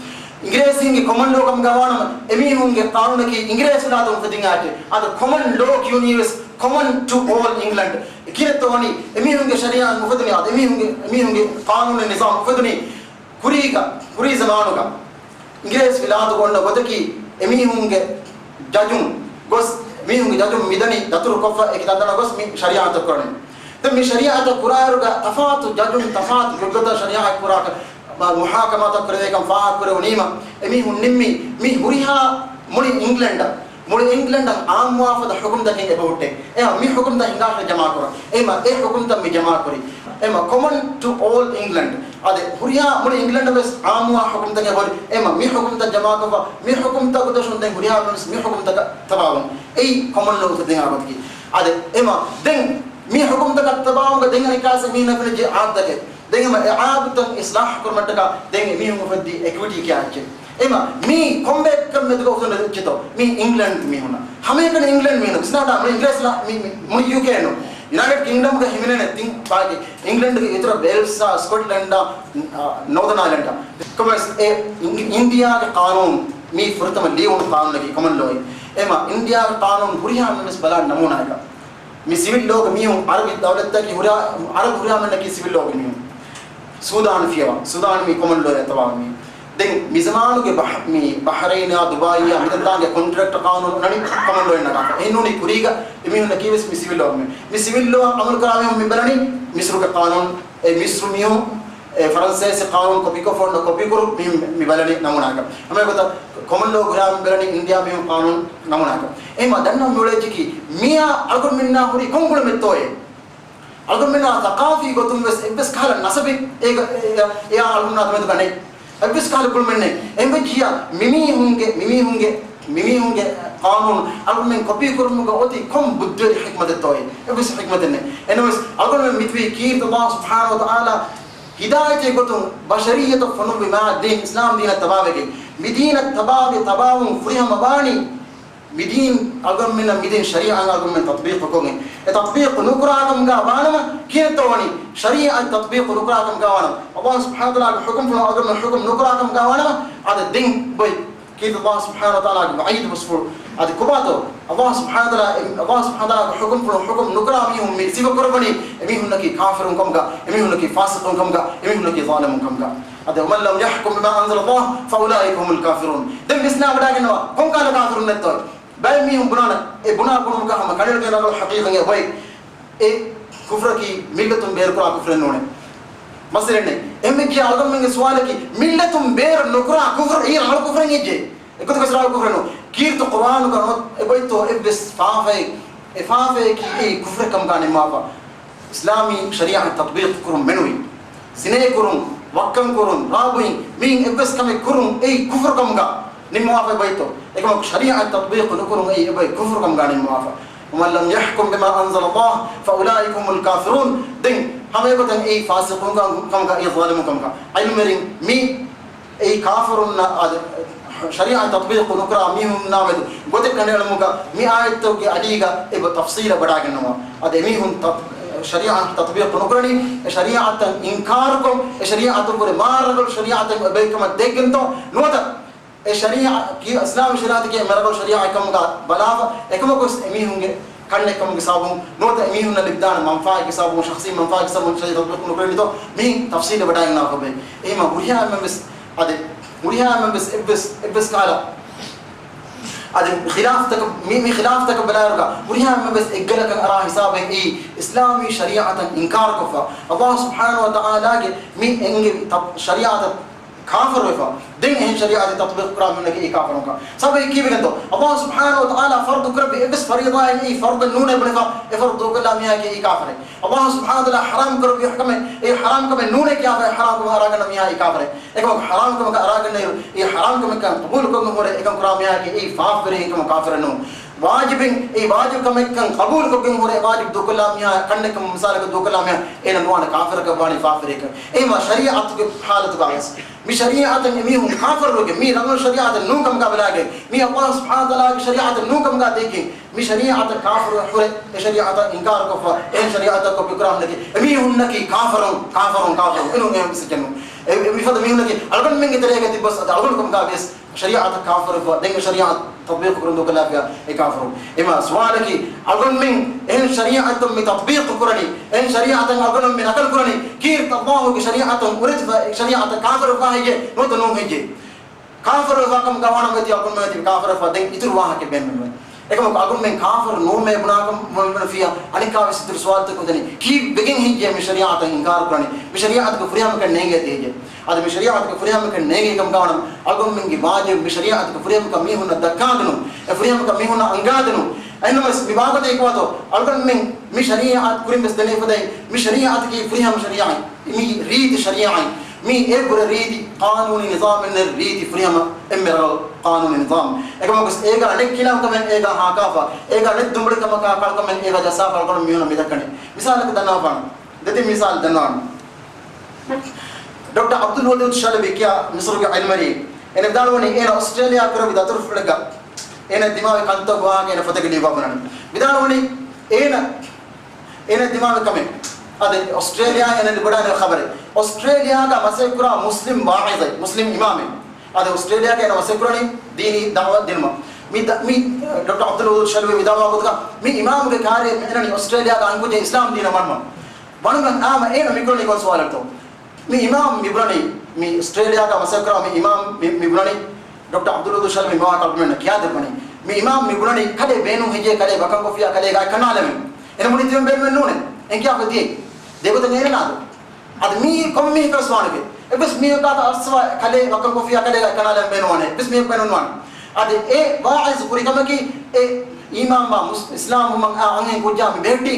އިނގިރޭސީންގެ ކޮމަން ލޯ ކަމުގަ ވާނަމަ، އެމީހުންގެ ޤާނޫނަކީ އިނގިރޭސި ވިލާތުން އުފެދިން އާއެކޭ. އަދަ ކޮމަން ލޯ ކިޔުނީވެސް ކޮމަން ޓު އޯލް އިންގްލެންޑް. ކިހިނެއްތޯ ވަނީ؟ އެމީހުންގެ ޝަރީޢާ އުފެދުނީ، އަދަ އެމީހުންގެ، އެމީހުންގެ ޤާނޫނީ ނިޒާމް އުފެދުނީ ކުރީގަ، ކުރީ ޒަމާނުގަ އިނގިރޭސި ވިލާތުގަ އޮންނަ ގޮތަކީ، އެމީހުންގެ ޖަޖުން ގޮސް، މީހުންގެ ޖަޖުން މިދަނީ ދަތުރުކޮށްފަ އެކި ތަންތަނަށް ގޮސް މި ޝަރީޢަތަށް ކުރަނީ. ދެން މި ޝަރީޢަތަށް ކުރާއިރުގަ ތަފާތު ޖަޖުން ތަފާތު ގޮތްގޮތަށް ޝަރީޢަތް ކުރާކަށް، މަ-، މުޙާކަމާތައް ކުރެވޭކަން ފާހަގަކުރެވުނީމަ، އެމީހުން ނިންމީ މި ހުރިހާ މުޅި އިންގްލެންޑަށް، މުޅި އިންގްލެންޑަށް އާއްމުވާފަދަ ޙުކުމްތަކެއް އެބަހުއްޓޭ. އެހެން މި ޙުކުމްތައް ހިނގާށޭ ޖަމާކުރަން. އެހެން އެ ޙުކުމްތައް މި ޖަމާކުރީ. އެހެން ކޮމަން ޓު އޯލް އިންގްލެންޑް. އަދި ހުރިހާ މުޅި އިންގްލެންޑަށް ވެސް އާއްމުވާ ޙުކުމްތަކެއް ހުރި. އެހެން މި ޙުކުމްތައް ޖަމާކޮށްފަ، މި ޙުކުމްތައް ގޮތަށް ދެން ހުރިހާ މީހުން ވެސް މި ޙުކުމްތަކަށް ތަބާވުން. އެއީ ކޮމަން ލޯ އުފެދިގެން އާ ގޮތަކީ. އަދި އެހެން ދެން މި ޙުކުމްތަކަށް ތަބާވުމުގަ ދެން އަނެއްކާސް މީނަ ފެނިއްޖެ އާދަކެ. ދެން އެ އާދަތައް އިޞްލާޙް ކުރުމަށްޓަކާ ދެން އެމީހުން އުފެއްދީ އެކުއިޓީ ކިޔާ އެއްޗެއް. އެމަ މީ ކޮންބައެއްކަން މެދުގަ އުފެދުނު އެއްޗެއްތޯ؟ މީ އިންގްލެންޑް މީހުންނަށް. ހަމައެކަނި އިންގްލެންޑް މީހުން. ސިނާޓާ މުޅި އިނގްރޭސި މި، މި، މުޅި ޔޫކޭ ނޫން. ޔުނައިޓެޑް ކިންގްޑަމްގަ ހިމެނޭނެ ތިން ބާގެ. އިންގްލެންޑްގެ އިތުރަށް ވޭލްސްއާ ސްކޮޓްލެންޑާ، އާ، ނޯދަން އައިލެންޑާ. ކޮމެސް އެ އިން-، އިންޑިޔާގެ ޤާނޫނު މީ ފުރަތަމަ ލިޔުނު ޤާނޫނަކީ ކޮމަން ލޯއިން. އެމަ އިންޑިޔާގެ ޤާނޫނު ހުރިހާ މިންވެސް ބަލާ ނަމޫނާއަކަށް. މި ސިވިލް ލޯގެ މީހުން އަރަބި ދައުލަތްތަކީ ހުރިހާ، އަރަބު ހުރިހާ މެންނަކީ ސިވިލް ލޯގެ މީހުން. ސޫދާން ފިޔަވާ، ސޫދާން މީ ކޮމަން ލޯއަށް ތަބާވާ މީހުން. ދެން މި ޒަމާނުގެ ބަހް-، މި ބަހްރައިނާ، ދުބާއީއާ މިތަންތާނގެ ކޮންޓްރެކްޓް ޤާނޫނު އޮންނަނީ ކޮމަން ލޯއިން ނަގާފަ. އެހެންނޫނީ ކުރީގަ އެމީހުންނަކީވެސް މި ސިވިލް ލޯ މީހުން. މި ސިވިލް ލޯ އަމަލު ކުރާ މީހުން މި ބަލަނީ މިސްރުގެ ޤާނޫނު. އެ މިސްރު މީހުން އެ ފަރަންސޭސި ޤާނޫނު ކޮޕީކޮށްފަ އޮންނަ ކޮޕީކުރު މި، މި ބަލަނީ ނަމޫނާއަކަށް. ހަމަ އެގޮތަށް ކޮމަން ލޯ ހުރިހާ މި ބަލަނީ އިންޑިޔާ މީހުން ޤާނޫނު ނަމޫނާއަކަށް. އެހެންމަ ދަންނަ މިއުޅޭ އެއްޗަކީ މިއާ އަޅުގަނޑުމެންނާ ހުރީ ކޮން ގުޅުމެއްތޯއޭ؟ އަޅުގަނޑުމެންނާ ސަޤާފީ ގޮތުން ވެސް އެއްވެސް ކަހަލަ ނަސަބެއް އޭގަ، އެ، އެ، އެއާ އަޅުގަނޑުމެންނާ ދެމެދުގަ ނެތް. އެއްވެސް ކަހަލަ ގުޅުމެއް ނެތް. އެހެންވެއްޖިއްޔާ މިމީހުންގެ، މިމީހުންގެ، މިމީހުންގެ ޤާނޫނު އަޅުގަނޑުމެން ކޮޕީ ކުރުމުގަ އޮތީ ކޮން ބުއްދިވެރި ޙިކްމަތެއްތޯއޭ؟ އެއްވެސް ޙިކްމަތެއް ނެތް. އެނަމަވެސް އަޅުގަނޑުމެން މިތިބީ ކީރިތި ﷲ ސުބްޙާނަހޫ ވަތަޢާލާ ހިދާޔަތެއް ގޮތުން ބަޝަރިއްޔަތަށް ފޮނުއްވި މާ ދީން، އިސްލާމް ދީނަށް ތަބާވެގެން. މި ދީނަށް ތަބާވެ، ތަބާވުން ފުރިހަމަ ވާނީ މިދީން އަޅުގަނޑުމެންނަށް މިދީން ޝަރީޢާ އަޅުގަނޑުމެން ތަޠްބީޤުކޮށްގެން. އެ ތަޠްބީޤު ނުކުރާކަމުގަ ވާނަމަ ކިހިނެއްތޯ ވަނީ؟ ޝަރީޢާ ތަޠްބީޤު ނުކުރާކަމުގަ ވާނަމަ، ﷲ ސުބްޙާނަހޫ ވަތަޢާލާގެ ޙުކުމްފުޅު އަޅުގަނޑުމެން ޙުކުމް ނުކުރާކަމުގަ ވާނަމަ، އަދި ދެން ބޮތް ކީރިތި ﷲ ސުބްޙާނަހޫ ވަތަޢާލާގެ ވަޢީދު ބަސްފުޅު. އަދި ކޮބާތޯ؟ ﷲ ސުބްޙާނަހޫ ވަތަޢާލާ، ﷲ ސުބްޙާނަހޫ ވަތަޢާލާގެ ޙުކުމްފުޅު ޙުކުމް ނުކުރާ މީހުން މި ސިފަކުރައްވަނީ އެމީހުންނަކީ ކާފިރުން ކަމުގަ، އެމީހުންނަކީ ފާސިޤުން ކަމުގަ، އެމީހުންނަކީ ޒާލިމުން ކަމުގަ. އަދި، ومن لم يحكم بما أنزل الله فأولئك هم الكافرون. ދެން ވިސްނާ ވަޑައިގަންނަވާ، ކޮންކަހަލަ ކާފިރުންނެއްތޯ؟ ބައެއް މީހުން ބުނާނެ، އެ ބުނާ ބުނުމުގަ ހަމަ ކަނޑައެޅިގެން ރަނގަޅު ޙަޤީޤަތް އެބައޮތް. އެ ކުފްރަކީ މިއްލަތުން ބޭރުކުރާ ކުފްރެއް ނޫނޭ. މައްސަލައެއް ނެތް. އެހެންވެއްޖިއްޔާ އަޅުގަނޑުމެންގެ ސުވާލަކީ، މިއްލަތުން ބޭރު ނުކުރާ ކުފްރު އެއީ ރަނގަޅު ކުފްރެއް އެއްޗެއް. އެގޮތަކަށް ރަނގަޅު ކުފްރެއް ނޫން. ކީރިތި ޤުރްއާނުގަ ނޯ-، އެބައޮތްތޯ އެއްވެސް ފާފައެއް، އެ ފާފައަކީ އެއީ ކުފްރެއް ކަމުގަ ނިންމާފަ. އިސްލާމީ ޝަރީޢަތް ތަޠްބީޤު ކުރުން މެނުވީ. ޒިނޭ ކުރުން، ވައްކަން ކުރުން، ރާބުއިން، މިއިން އެއްވެސް ކަމެއް ކުރުން އެއީ ކުފްރު ކަމުގަ ނިންމާފަ އެބައޮތްތޯ. އެކަމަކު ޝަރީޢަތް ތަޠްބީޤު ނުކުރުން އެއީ އެބައޮތް ކުފްރު ކަމުގަ ނިންމާފަ. ومن لم يحكم بما أنزل الله فأولئك هم الكافرون. ދެން ހަމައެގޮތަށް އެއީ ފާސިޤުން ކަމުގަ، އެއީ ޒާލިމު ކަމުގަ. ޢިލްމުވެރިން މި އެއީ ކާފަރުންނަށް އަދި ޝަރީޢަތް ތަޠްބީޤު ނުކުރާ މީހުންނާމެދު ގޮތެއް ކަނޑައެޅުމުގަ މި އާޔަތްތަކުގެ އަޑީގަ އެބަ ތަފްޞީލަށް ވަޑައިގަންނަވާ. އަދި އެމީހުން ތަ-، ޝަރީޢަތް ތަޠްބީޤު ނުކުރަނީ، އެ ޝަރީޢަތަށް އިންކާރުކޮށް، އެ ޝަރީޢަތުން ވުރެ މާ ރަނގަޅު ޝަރީޢަތެއް އެބައޮތްކަމަށް ދެއްކެންތޯ ނުވަތަ އެ ޝަރީޢަ-، ކީ-، އިސްލާމީ ޝަރީޢަތަކީ މާ ރަނގަޅު ޝަރީޢަތެއްކަމުގަ ބަލާފަ، އެކަމަކުވެސް އެމީހުންގެ ކަންނެއްކަމުގެ ސަބަބުން ނުވަތަ އެމީހުންނަށް ލިބިދާނެ މަންފާއެއްގެ ސަބަބުން، ޝަޚްޞީ މަންފާއެއްގެ ސަބަބުން ޝަރީޢަތް ތަޠްބީޤު ނުކުރެވެނީތޯ، މިހިން ތަފްޞީލެއް ވަޑައިގަންނަވާފަ އެބައޮތް. އެހެންމަ ހުރިހާ އެންމެންވެސް އަދި ހުރިހާ އެންމެންވެސް އެއްވެސް، އެއްވެސް ކަހަލަ އަދި ޚިލާފްތަކަށް، މި، މި ޚިލާފްތަކަށް ބަލާއިރުގަ ހުރިހާ އެންމެންވެސް އެއްގަލަކަށް އަރާ ހިސާބެއް އެއީ އިސްލާމީ ޝަރީޢަތަށް އިންކާރުކޮށްފަ، ﷲ ސުބްޙާނަހޫ ވަތަޢާލާގެ މި އެންގެވި ތަ-، ޝަރީޢަތަށް ކާފަރުވެފަ، ދެން އެހެން ޝަރީޢަތެއް ތަޠްބީޤު ކުރާ މީހުންނަކީ އެއީ ކާފަރުންކަން. ސަބަބަކީ ކީއްވެގެންތޯ؟ ﷲ ސުބްޙާނަހޫ ވަތަޢާލާ ފަރުޟު ކުރެއްވި އެއްވެސް ފަރީޟާއެއް އެއީ ފަރުޟެއް ނޫނޭ ބުނެފަ، އެ ފަރުޟު ދޫކޮށްލާ މީހާއަކީ އެއީ ކާފަރެއް. ﷲ ސުބްޙާނަހޫ ވަތަޢާލާ ޙަރާމް ކުރެއްވި ކަމެއް، އެ ޙަރާމް ކަމެއް ނޫނޭ ކިޔާފަ، އެ ޙަރާމް ކަމަށް އަރާގަންނަ މީހާ އެއީ ކާފަރެއް. އެކަމަކު ޙަރާމް ކަމަކަށް އަރާގަންނައިރު، އެ ޙަރާމް ކަމަކަށް ޤަބޫލުކޮށްގެން ހުރެ އެކަން ކުރާ މީހާއަކީ އެއީ ފާފަވެރި އެކަމަކު ކާފަރެއް ނޫން. ވާޖިބެއް، އެއީ ވާޖިބު ކަމެއްކަން ޤަބޫލުކޮށްގެން ހުރެ ވާޖިބު ދޫކޮށްލާ މީހާ ކަންނެއްކަމަށް މިސާލަކަށް ދޫކޮށްލާ މީހާ އޭނަ ނުވާނެ ކާފަރަކަށް ވާނީ ފާފަވެރިއެއްކަން. އެހެންވީމަ ޝަރީޢަތުގެ ޙާލަތުގަވެސް މި ޝަރީޢަތަށް އެމީހުން ކާފަރުވެގެން، މީ ރަނގަޅު ޝަރީޢަތެއް ނޫން ކަމުގަ ބަލާގެން، މީ ﷲ ސުބްޙާނަހޫ ވަތަޢާލާގެ ޝަރީޢަތެއް ނޫން ކަމުގަ ދެއްކި، މި ޝަރީޢަތަށް ކާފަރު ހުރެ، އެ ޝަރީޢަތަށް އިންކާރުކޮށްފަ، އެހެން ޝަރީޢަތަކަށް ކޮޕީ ކުރާ ހުންނަކީ، އެމީހުންނަކީ ކާފަރުން، ކާފަރުން، ކާފަރުން. އެނޫން އެ މިސްކިތް ނޫން. އެ، އެ މިފަދަ މީހުންނަކީ އަޅުގަނޑުމެންގެ ތެރޭގަ ތިއްބަސް އަޅުގަނޑު ކަމުގަ ވިޔަސް ޝަރީޢަތަށް ކާފަރުވެފަ، ދެން ޝަރީޢަތު ތަޠްބީޤު ކުރަން ދޫކޮށްލާފިޔާ އެ ކާފަރު. އެމާ ސުވާލަކީ، އަޅުގަނޑުމެން އެހެން ޝަރީޢަތުން މި ތަޠްބީޤު ކުރަނީ، އެހެން ޝަރީޢަތަށް އަޅުގަނޑުމެން ނަޤަލު ކުރަނީ، ކީރިތި ﷲގެ ޝަރީޢަތުން އުރެދިފަ، ޝަރީޢަތަށް ކާފަރުވެފަ ހެއްޔޭ ނުވަތަ ނޫން ހެއްޔޭ؟ ކާފަރުވެފަ ކަމުގަ ވާނަމަ ތި އަޅުގަނޑުމެން ތި ކާފަރުވެފަ ދެން އިތުރު ވާހަކަ ބޭނުމެއް ނުވޭ. އެކަމަކު އަޅުގަނޑުމެން ކާފަރު ނޫންމޭ ބުނާކަމަށް ވަންވަނަފިޔާ އަނެއްކާވެސް އިތުރު ސުވާލުތަކެއް އުދަނީ. ކީއްވެގެން ހެއްޔޭ މި ޝަރީޢަތަށް އިންކާރު ކުރަނީ؟ މި ޝަރީޢަތުގެ ފުރިހަމަކަން ނޭނގޭ ތި ހެއްޔޭ؟ އަދި މި ޝަރީޢަތުގެ ފުރިހަމަކަން ނޭނގޭ ކަމުގަ ވަނަމަ އަޅުގަނޑުމެންގެ ވާޖިބު މި ޝަރީޢަތުގެ ފުރިހަމަކަން މީހުންނަށް ދައްކާދިނުން، އެ ފުރިހަމަކަން މީހުންނަށް އަންގާދިނުން. އެހެންނަމަވެސް މި ބާވަތުގަ އެކުވާތޯ އަޅުގަނޑުމެން މި ޝަރީޢަތު ކުރިން ވެސް ދެނެފަދައި، މި ޝަރީޢަތަކީ ފުރިހަމަ ޝަރީޢަތް، މި ރީތި ޝަރީޢަތް، މީ އެ ބުރެ ރީތި ޤާނޫނީ ނިޒާމެއް ނެތް ރީތި ފުރިހަމަ އެންމެ ރަނގަޅު ޤާނޫނީ ނިޒާމް. އެކަމަކުވެސް އޭގަ ނެތް ޚިލާފުކަމެއް އޭގަ ހާކާފަ، އޭގަ ނެތް ދުނބުޅިކަމަކާ ކަޅުކަމެއް އޭގަ ޖައްސާފަ އަޅުގަނޑު މީހުންނަށް މި ދައްކަނީ. މިސާލަކަށް ދަންނަވާފާނަން. ދެތިން މިސާލު ދަންނަވާނަން. ޑޮކްޓަރ ޢަބްދުލް ވަދޫދު ޝަލްބީ ކިޔާ މިސްރުގެ ޢިލްމުވެރިއެއް. އޭނަ ވިދާޅުވަނީ އޭނަ އޮސްޓްރޭލިޔާ ކުރެއްވި ދަތުރުފުޅެއްގަ އޭނަ ދިމާވި ކަންތައް ވާހަކަ އޭނަ ފޮތެއްގަ ލިޔުއްވާފަނަނީ. ވިދާޅުވަނީ އޭނަ، އޭނަ ދިމާވި ކަމެއް. އަދި އޮސްޓްރޭލިޔާ އޭނަ ލިބިވަޑައިގެން ޚަބަރެއް. އޮސްޓްރޭލިޔާގަ މަސައްކަތްކުރާ މުސްލިމް ވާޢިޒެއް، މުސްލިމް އިމާމެއް. އަދި އޮސްޓްރޭލިޔާގަ އޭނަ މަސައްކަތްކުރަނީ ދީނީ ދަޢުވަތު ދިނުމަށް. މި ދަ-، މި ޑޮކްޓަރ ޢަބްދުލް ވަދޫދު ޝަލްބީ ވިދާޅުވާ ގޮތުގަ މި އިމާމުގެ ކާރިޔަށް މި އަންނަނީ އޮސްޓްރޭލިޔާގަ އަންކުއްޖެއް އިސްލާމް ދީނަށް ވަނުމަށް. ވަނުމަށް އާމަ އޭނަ މި ކުރަނީ ކޮން ސުވާލެއްތޯ؟ މި އިމާމް މި ބުނަނީ، މި އޮސްޓްރޭލިޔާގަ މަސައްކަތްކުރާ މި އިމާމް މި، މި ބުނަނީ، ޑޮކްޓަރ ޢަބްދުލް ވަދޫދު ޝަލްބީ މި ވާހަކަ އަޅުގަނޑުމެންނަށް ކިޔާދެއްވަނީ. މި އިމާމް މި ބުނަނީ ކަލޭ ބޭނުން ހެއްޔޭ، ކަލޭ ވަކަން ކޮށްފިޔާ ކަލޭގަ އަތް ކަނޑާލަމެއް. އޭނަ ބުނީ ތިމަން ބޭނުމެއް ނޫނޭ. އެނގިޔާފަ ދިޔައީ. ދެގޮތަށް އޭނަ ނާދު. އަދި މީ ކޮން މީހަކަށް ވެސް ވާނެކޭ. އެއްވެސް މީހަކާ އައްސަވާ ކަލޭ ވަކަން ކޮށްފިޔާ ކަލޭގަ އަތް ކަނޑާލަމެއް ބޭނުންވާނެ. އެއްވެސް މީހަކަށް ބޭނުންވާނެ. އަދި އެ ވާޢިޒު ކުރި ކަމަކީ އެ އީމާންވާ މުސް-، އިސްލާމްވުމަށް އަންހެން ކުއްޖާ މި ބެހެއްޓީ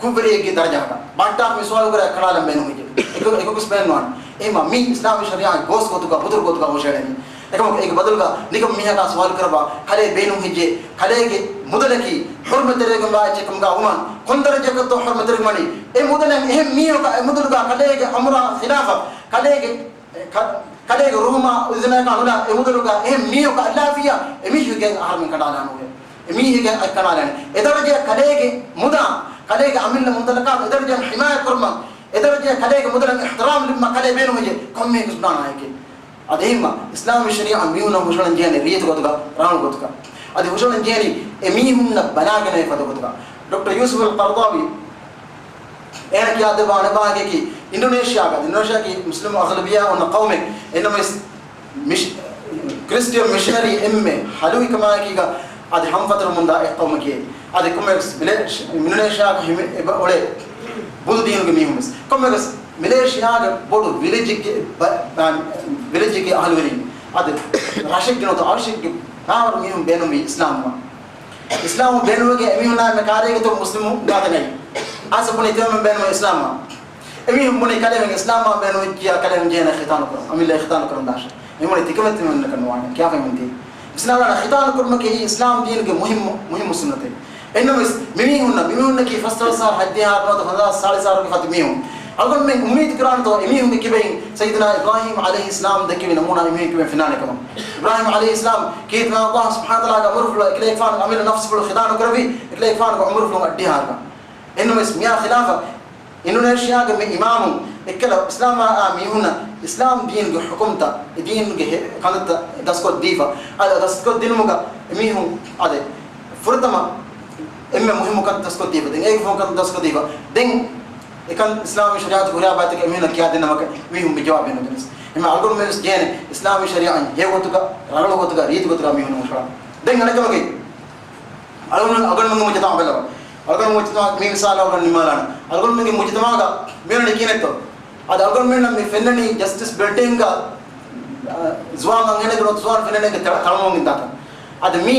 ކުށްވެރިއެއްގެ ދަރަޖައަކަށް. ބަހައްޓާފަ މި ސުވާލު ކުރާ އަތް ކަނޑާލަމެއް ބޭނުން ހެއްޔޭ؟ އެކަ-، އެކަކުވެސް ބޭނުންވާނެ. އެހެންވީމަ މީ އިސްލާމީ ޝަރީޢާގެ ގޯސް ގޮތުގަ ހުތުރު ގޮތުގަ ހުށަހެޅެނީ. އެކަމަކު އޭގެ ބަދަލުގަ ނިކަން މީހަކާ ސުވާލު ކުރައްވާ ކަލޭ ބޭނުން ހެއްޔޭ؟ ކަލޭގެ މުދަލަކީ ޙުރުމަތްތެރިވެގެންވާ އެއްޗެއް ކަމުގަ ވުމަށް ކޮން ދަރަޖައަކަށްތޯ ޙުރުމަތްތެރިވަނީ؟ އެ މުދަލަށް އެހެން މީހަކަށް އެ މުދަލުގަ ކަލޭގެ އަމުރާ ޚިލާފަށް ކަލޭގެ، އެ، ކަ-، ކަލޭގެ ރުހުމާ އިޒުނަކާ ނުލާ އެ މުދަލުގަ އެހެން މީހަކަށް އައްލާފިޔާ އެ މީހެއްގެ އަހަރުމެން ކަނޑާލާނުވޭ. އެ މީހެއްގެ އަތް ކަނޑާލާނެ. އެ ދަރަޖައަށް ކަލޭގެ މުދާ، ކަލޭގެ އަމިއްލަ މުދަލަކާ އެ ދަރަޖައަށް ޙިމާޔަތް ކުރުމަށް، އެ ދަރަޖައަށް ކަލޭގެ މުދަލަށް އިޙްތިރާމް ލިބުމަށް ކަލޭ ބޭނުންވެއްޖެ ކޮންމެ ކުސްބާނާއެކޭ. އަދި އެހެންމަ އިސްލާމީ ޝަރީޢާ މީހުންނަށް ހުށަހަޅަން ޖެހޭނެ ރީތި ގޮތުގަ، ރަނގަޅު ގޮތުގަ. އަދި ހުށަހަޅަން ޖެހޭނީ އެ މީހުންނަށް ބަލާގެނެވޭ ފަދަ ގޮތުގަ. ޑޮކްޓަރ ޔޫސުފުލް ޤަރްޟާވީ އޭނަ ކިޔާދެއްވާ އަނެއް ވާހަކައަކީ، އިންޑޮނޭޝިޔާގަ، އިންޑޮނޭޝިޔާއަކީ މުސްލިމު އަޣްލަބިއްޔާ އޮންނަ ޤައުމެއް. އެހެންނަމަވެސް މިޝް-، ކްރިސްޓިއަން މިޝަނަރީ އެންމެ ހަލުވިކަމާއެކީގަ އަދި ހަމަ ފަތުރު މުންދާ އެއް ޤައުމަކީ. އަދި ކޮންމެވެސް މިލޭ-، އިންޑޮނޭޝިޔާގަ ހިމެ-، އެބަ އުޅޭ ބުދު ދީނުގެ މީހުންވެސް. ކޮންމެވެސް މިލޭޝިޔާގެ ބޮޑު ވިލެޖެއްގެ ބަ-، ބަ-، ވިލެޖެއްގެ އަހުލުވެރިން. އަދި ރަށެއްގެ ނުވަތަ އަރުޝެއްގެ ބާވަރު މީހުން ބޭނުންވީ އިސްލާމްވުމަށް. އިސްލާމް ބޭނުންވެގެން އެމީހުންނާ އެންމެ ކާރިއަށް އެތައް މުސްލިމު ގާތަނައި. އާސަ ބުނީ ތިމަން ބޭނުން އިސްލާމްވާން. އެމީހުން ބުނީ ކަލޭމެން އިސްލާމްވާން ބޭނުންވެއްޖިޔާ ކަލޭމެން ޖެހޭނެ ޚިތާނު ކުރަން. އަމިއްލަ ޚިތާނު ކުރަން ދާށޭ. އެމީހުން ތިކަމެއް ތިމަންނަކަށް ނުވާނެ. ކިޔާފައި މިންތީ. އިސްލާމްވާން ޚިތާނު ކުރުމަކީ އިސްލާމް ދީނުގެ މުހިއްމު، މުހިއްމު ސުންނަތެއް. އެހެންނަމަވެސް މިމީހުންނަށް، މިމީހުންނަކީ ފަސްދޮޅަސް ސާޅު ހަތްދިހަ އަހަރު ނުވަތަ ފަންސާސް ސާޅީސް އަހަރުގެ ފަދަ މީހުން. އަޅުގަނޑުމެން އުއްމީދު ކުރާނެތޯ އެމީހުންގެ ކިބައިން ސައްޔިދުނާ އިބްރާހީމް ޢަލައިހިއްސަލާމް ދެއްކެވި ނަމޫނާ އެމީހުންގެ ކިބައިން ފެންނާނެ ކަމަށް؟ އިބްރާހީމް ޢަލައިހިއްސަލާމް ކީރިތިވާން ﷲ ސުބްޙާނަހޫ ވަތަޢާލާގެ އަމުރުފުޅު އެކަލޭގެފާނުގެ އަމިއްލަ ނަފްސުފުޅު ޚިތާނު ކުރެއްވި އެކަލޭގެފާނުގެ އުމުރުފުޅުން އައްޑިހަ އަހަރުގަ. އެހެންނަމަވެސް މިއާ ޚިލާފަށް އިންޑޮނޭޝިޔާގެ މި އިމާމުން އެއްކަލަ އިސްލާމްވާ މީހުންނަށް އިސްލާމް ދީނުގެ ޙުކުމްތައް، އެ ދީނުގެ ހެ-، ކަންތައްތައް ދަސްކޮށްދީފަ. އަދި ދަސްކޮށްދިނުމުގަ އެމީހުން އަދި ފުރަތަމަ އެންމެ މުހިއްމު ކަންތައް ދަސްކޮށްދީފަ. ދެން އޭގެ ފަހުން ކަންތައް ދަސްކޮށްދީފަ. ދެން އެކަން އިސްލާމީ ޝަރީޢަތުގެ ހުރިހާ ބައިތަކެއް އެމީހުންނަށް ކިޔާދިންނަމަކަށް މީހުން މި ޖަވާބެއް ނުދެނީސް. އެމަ އަޅުގަނޑުމެން ވެސް ޖެހޭނެ އިސްލާމީ ޝަރީޢަތް ހެޔޮ ގޮތުގަ، ރަނގަޅު ގޮތުގަ، ރީތި ގޮތުގަ މީހުން ހުށަހަޅަން. ދެން އަނެއްކަމަކީ، އަޅުގަނޑު، އަޅުގަނޑުމެންގެ މުޖުތަމަޢު ބަލަވާ. އަޅުގަނޑު މުޖުތަމަޢު މި މިސާލަށް އަޅުގަނޑު ނިމާލާނަން. އަޅުގަނޑުމެންގެ މުޖުތަމަޢުގަ މިއުޅެނީ ކިހިނެއްތޯ؟ އަދި އަޅުގަނޑުމެންނަށް މި ފެންނަނީ ޖަސްޓިސް ބިލްޑިންގ ޒުވާން އަންހެނެއްގެ ނުވަތަ ޒުވާން ފެންނަންގެ ތަ-، ތަޅަމުން ދާތަން. އަދި މީ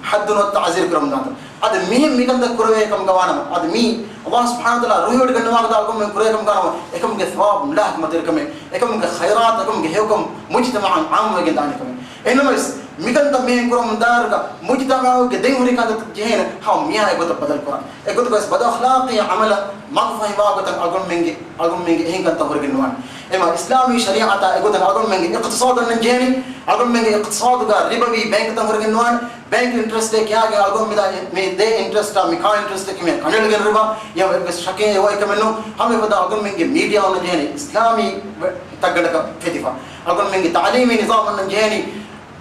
ޙައްދު ނުވަތަ ތަޢުޒީރު ކުރަމުން ދާތަން. އަދި މިހެން މިކަންތައް ކުރެވޭ ކަމުގަ ވާނަމަ، އަދި މީ ﷲ ސުބްޙާނަހޫ ވަތަޢާލާ ރުހިވޮޑިގަންނަވާ ގޮތަށް އަޅުގަނޑުމެން ކުރޭ ކަމުގަ ވާނަމަ، އެކަމުގެ ސަވާބު މި ލާހިކު މަތިވެރި ކަމެއް، އެކަމުގެ ޚައިރާތު، އެކަމުގެ ހެޔޮކަން މުޖްތަމަޢަށް ޢާއްމުވެގެން ދާނެ ކަމެއް. އެހެންނަމަވެސް، މިކަންތައް މިހެން ކުރަމުން ދާއިރުގަ، މުޖްތަމަޢުގެ ދެން ހުރި ކަންތައް ޖެހޭނެ ހަމަ މިހާ އެގޮތަށް ބަދަލު ކުރާނެ. އެގޮތުގަވެސް ބަދު އަޚްލާޤީ ޢަމަލަށް މަގުފަހިވާ ގޮތަށް އަޅުގަނޑުމެންގެ، އަޅުގަނޑުމެންގެ އެހެން ކަންތައް ހުރެގެން ނުވާނެ. އެމަ އިސްލާމީ ޝަރީޢަތާ އެގޮތަށް އަޅުގަނޑުމެންގެ އިޤްތިޞާދު އޮންނަން ޖެހޭނީ. އަޅުގަނޑުމެންގެ އިޤްތިޞާދުގަ ރިބަވީ ބޭންކުތައް ހުރެގެން ނުވާނެ. ބޭންކް އިންޓްރެސްޓޭ ކިޔާގެން އަޅުގަނޑު މިދާ މި ދޭ އިންޓްރެސްޓާ މި ކާ އިންޓްރެސްޓަކީ މި ކަނޑައެޅިގެން ރިބާ. އެ އެއްވެސް ޝަކެއް އެބައޮތް ކަމެއް ނޫން. ހަމަ އެފަދަ އަޅުގަނޑުމެންގެ މީޑިއާ އޮންނަން ޖެހޭނީ އިސްލާމީ ތައްގަނޑަކަށް ފެތިފަ. އަޅުގަނޑުމެންގެ ތަޢުލީމީ ނިޒާމް އޮންނަން ޖެހޭނީ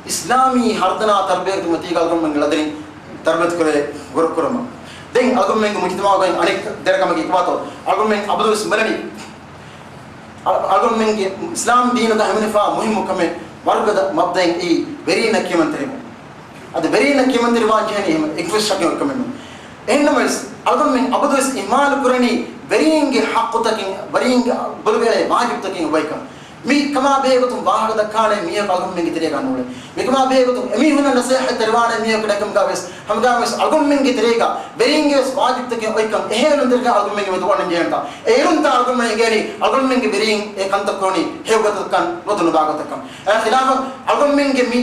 އިސްލާމީ ހަރުދަނާ ތަރުބިޔަތުގެ މަތީގަ އަޅުގަނޑުމެންގެ ލަދަނީ ތަރުބިޔަތު ކުރޭ ގޮތް ކުރުމަށް. ދެން އަޅުގަނޑުމެންގެ މުޖްތަމަޢުގައި އަނެއް ދެރަ ކަމަކީ ކޮބާތޯ؟ އަޅުގަނޑުމެން އަބަދުވެސް ބުނަނީ، އަ-، އަޅުގަނޑުމެންގެ އިސްލާމް ދީނުގަ ހިމެނިފާ މުހިއްމު ކަމެއް ވަރުގަދަ މަބްދައެއް އެއީ ވެރީންނަށް ކިޔަމަންތެރިވުން. އަދި ވެރީންނަށް ކިޔަމަންތެރިވާން ޖެހެނީ އެހެން އެއްވެސް ޝައްކެއް ކަމެއް ނޫން. އެހެންނަމަވެސް، އަޅުގަނޑުމެން އަބަދުވެސް އިހްމާލު ކުރަނީ ވެރީންގެ ޙައްޤުތަކެއް، ވެރީންގެ ބޮޑުބޭޅޭ ވާޖިބުތަކެއް އޮވައިކަން. މި ކަމާ ބެހޭގޮތުން ވާހަކަ ދައްކާނެ މީހަކު އަޅުގަނޑުމެންގެ ތެރޭގަ ނޫޅޭ. މިކަމާ ބެހޭގޮތުން އެމީހުންނަށް ނަސޭހަތް ތެރިވާނެ މީހަކު ނެތްކަމުގަވެސް، ހަމަގަވެސް އަޅުގަނޑުމެންގެ ތެރޭގަ ވެރީންގެވެސް ވާޖިބުތަކެއް އޮތްކަން އެހެން ތެރޭގަ އަޅުގަނޑުމެންގެ މެދު އޮންނަން ޖެހޭނެތާ. އޭރުންތާ އަޅުގަނޑުމެން އެނގޭނީ އަޅުގަނޑުމެންގެ ވެރީން އެ ކަންތައް ކުރަނީ ހެޔޮ ގޮތަކަށް ނުވަތަ ނުބާ ގޮތަކަށް. އެއާ ޚިލާފަށް އަޅުގަނޑުމެންގެ މި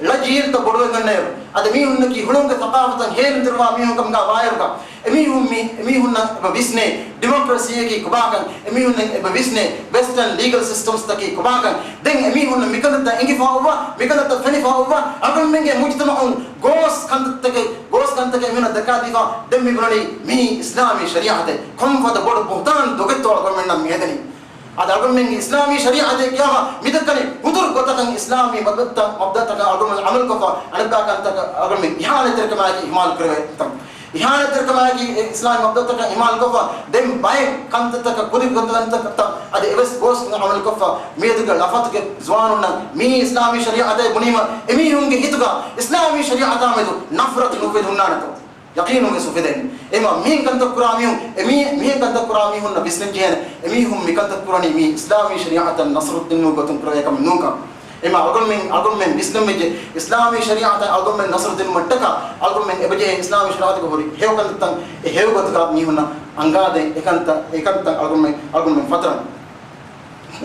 ޅަ ޖީލްތައް ބޮޑުވެގަންނައިރު، އަދި މީހުންނަކީ ހުޅުވުމުގެ ސަޤާފަތަށް ހޭލުންތެރިވާ މީހުން ކަމުގަ ވާއިރުގަ، އެމީހުން މި، އެމީހުންނަށް އެބަ ވިސްނޭ، ޑިމޮކްރަސީއަކީ ކޮބާކަން، އެމީހުންނަށް އެބަ ވިސްނޭ، ވެސްޓަރން ލީގަލް ސިސްޓަމްސްތަކީ ކޮބާކަން. ދެން އެމީހުންނަށް މިކަންތައް އެނގިފަ އޮއްވާ، މިކަންތައް ފެނިފަ އޮއްވާ، އަޅުގަނޑުމެންގެ މުޖްތަމަޢުން ގޯސް ކަންތައްތަކެއް، ގޯސް ކަންތަކެއް އެމީހުންނަށް ދައްކާދީފަ، ދެން މި ބުނަނީ މިއީ އިސްލާމީ ޝަރީޢަތެއް. ކޮންފަދަ ބޮޑު ބުހުތާން ދޮގެއްތޯ އަޅުގަނޑުމެންނަށް މި ހެދެނީ. އަދި އަޅުގަނޑުމެންގެ އިސްލާމީ ޝަރީޢަތެއް ކިޔާފަ މިދައްކަނީ ހުދުރު ގޮތަކަށް އިސްލާމީ މަބްދައްތަ-، މަބްދައްތަކަށް އަޅުގަނޑުމެން ޢަމަލުކޮށްފަ، އަނެއްބައި ކަންތަކަށް އަޅުގަނޑުމެން އިހާނެތެރިކަމާއެކީ އިހުމާލު ކުރެވޭ ތަން. އިހާނެތެރިކަމާއެކީ އިސްލާމީ މަބްދައްތަކަށް އިހުމާލުކޮށްފަ، ދެން ބައެއް ކަންތައްތަކަށް، ކުދި ކަންތައްތަކަށް އަދި އެވެސް ގޯސް ޢަމަލުކޮށްފަ، މިއަދުގެ ޅަފަތުގެ ޒުވާނުންނަށް މިއީ އިސްލާމީ ޝަރީޢަތޭ ބުނީމަ، އެމީހުންގެ ހިތުގަ އިސްލާމީ ޝަރީޢަތާ މެދު ނަފްރަތު ނުއުފެދި ހުންނާނެތޯ؟ ޔަޤީނުންވެސް އުފެދޭނެ. އެމަ މިހެން ކަންތައް ކުރާ މީހުން، އެމީ-، މިހެން ކަންތައް ކުރާ މީހުންނަށް ވިސްނަން ޖެހޭނެ. އެމީހުން މިކަންތައް ކުރަނީ މީ އިސްލާމީ ޝަރީޢަތަށް ނަޞްރު ދިނުމުގެ ގޮތުން ކުރެވޭ ކަމެއް ނޫންކަން. އެމަ އަޅުގަނޑުމެން، އަޅުގަނޑުމެން ވިސްނަން ވެއްޖެ އިސްލާމީ ޝަރީޢަތަށް އަޅުގަނޑުމެން ނަޞްރު ދިނުމަށްޓަކާ އަޅުގަނޑުމެން އެބަޖެހޭ އިސްލާމީ ޝަރީޢަތުގަ ހުރި ހެޔޮ ކަންތައް އެ ހެޔޮ ގޮތުގަ މީހުންނަށް އަންގާދޭ އެކަންތައް، އެކަންތައް އަޅުގަނޑުމެން، އަޅުގަނޑުމެން ފަތުރަން.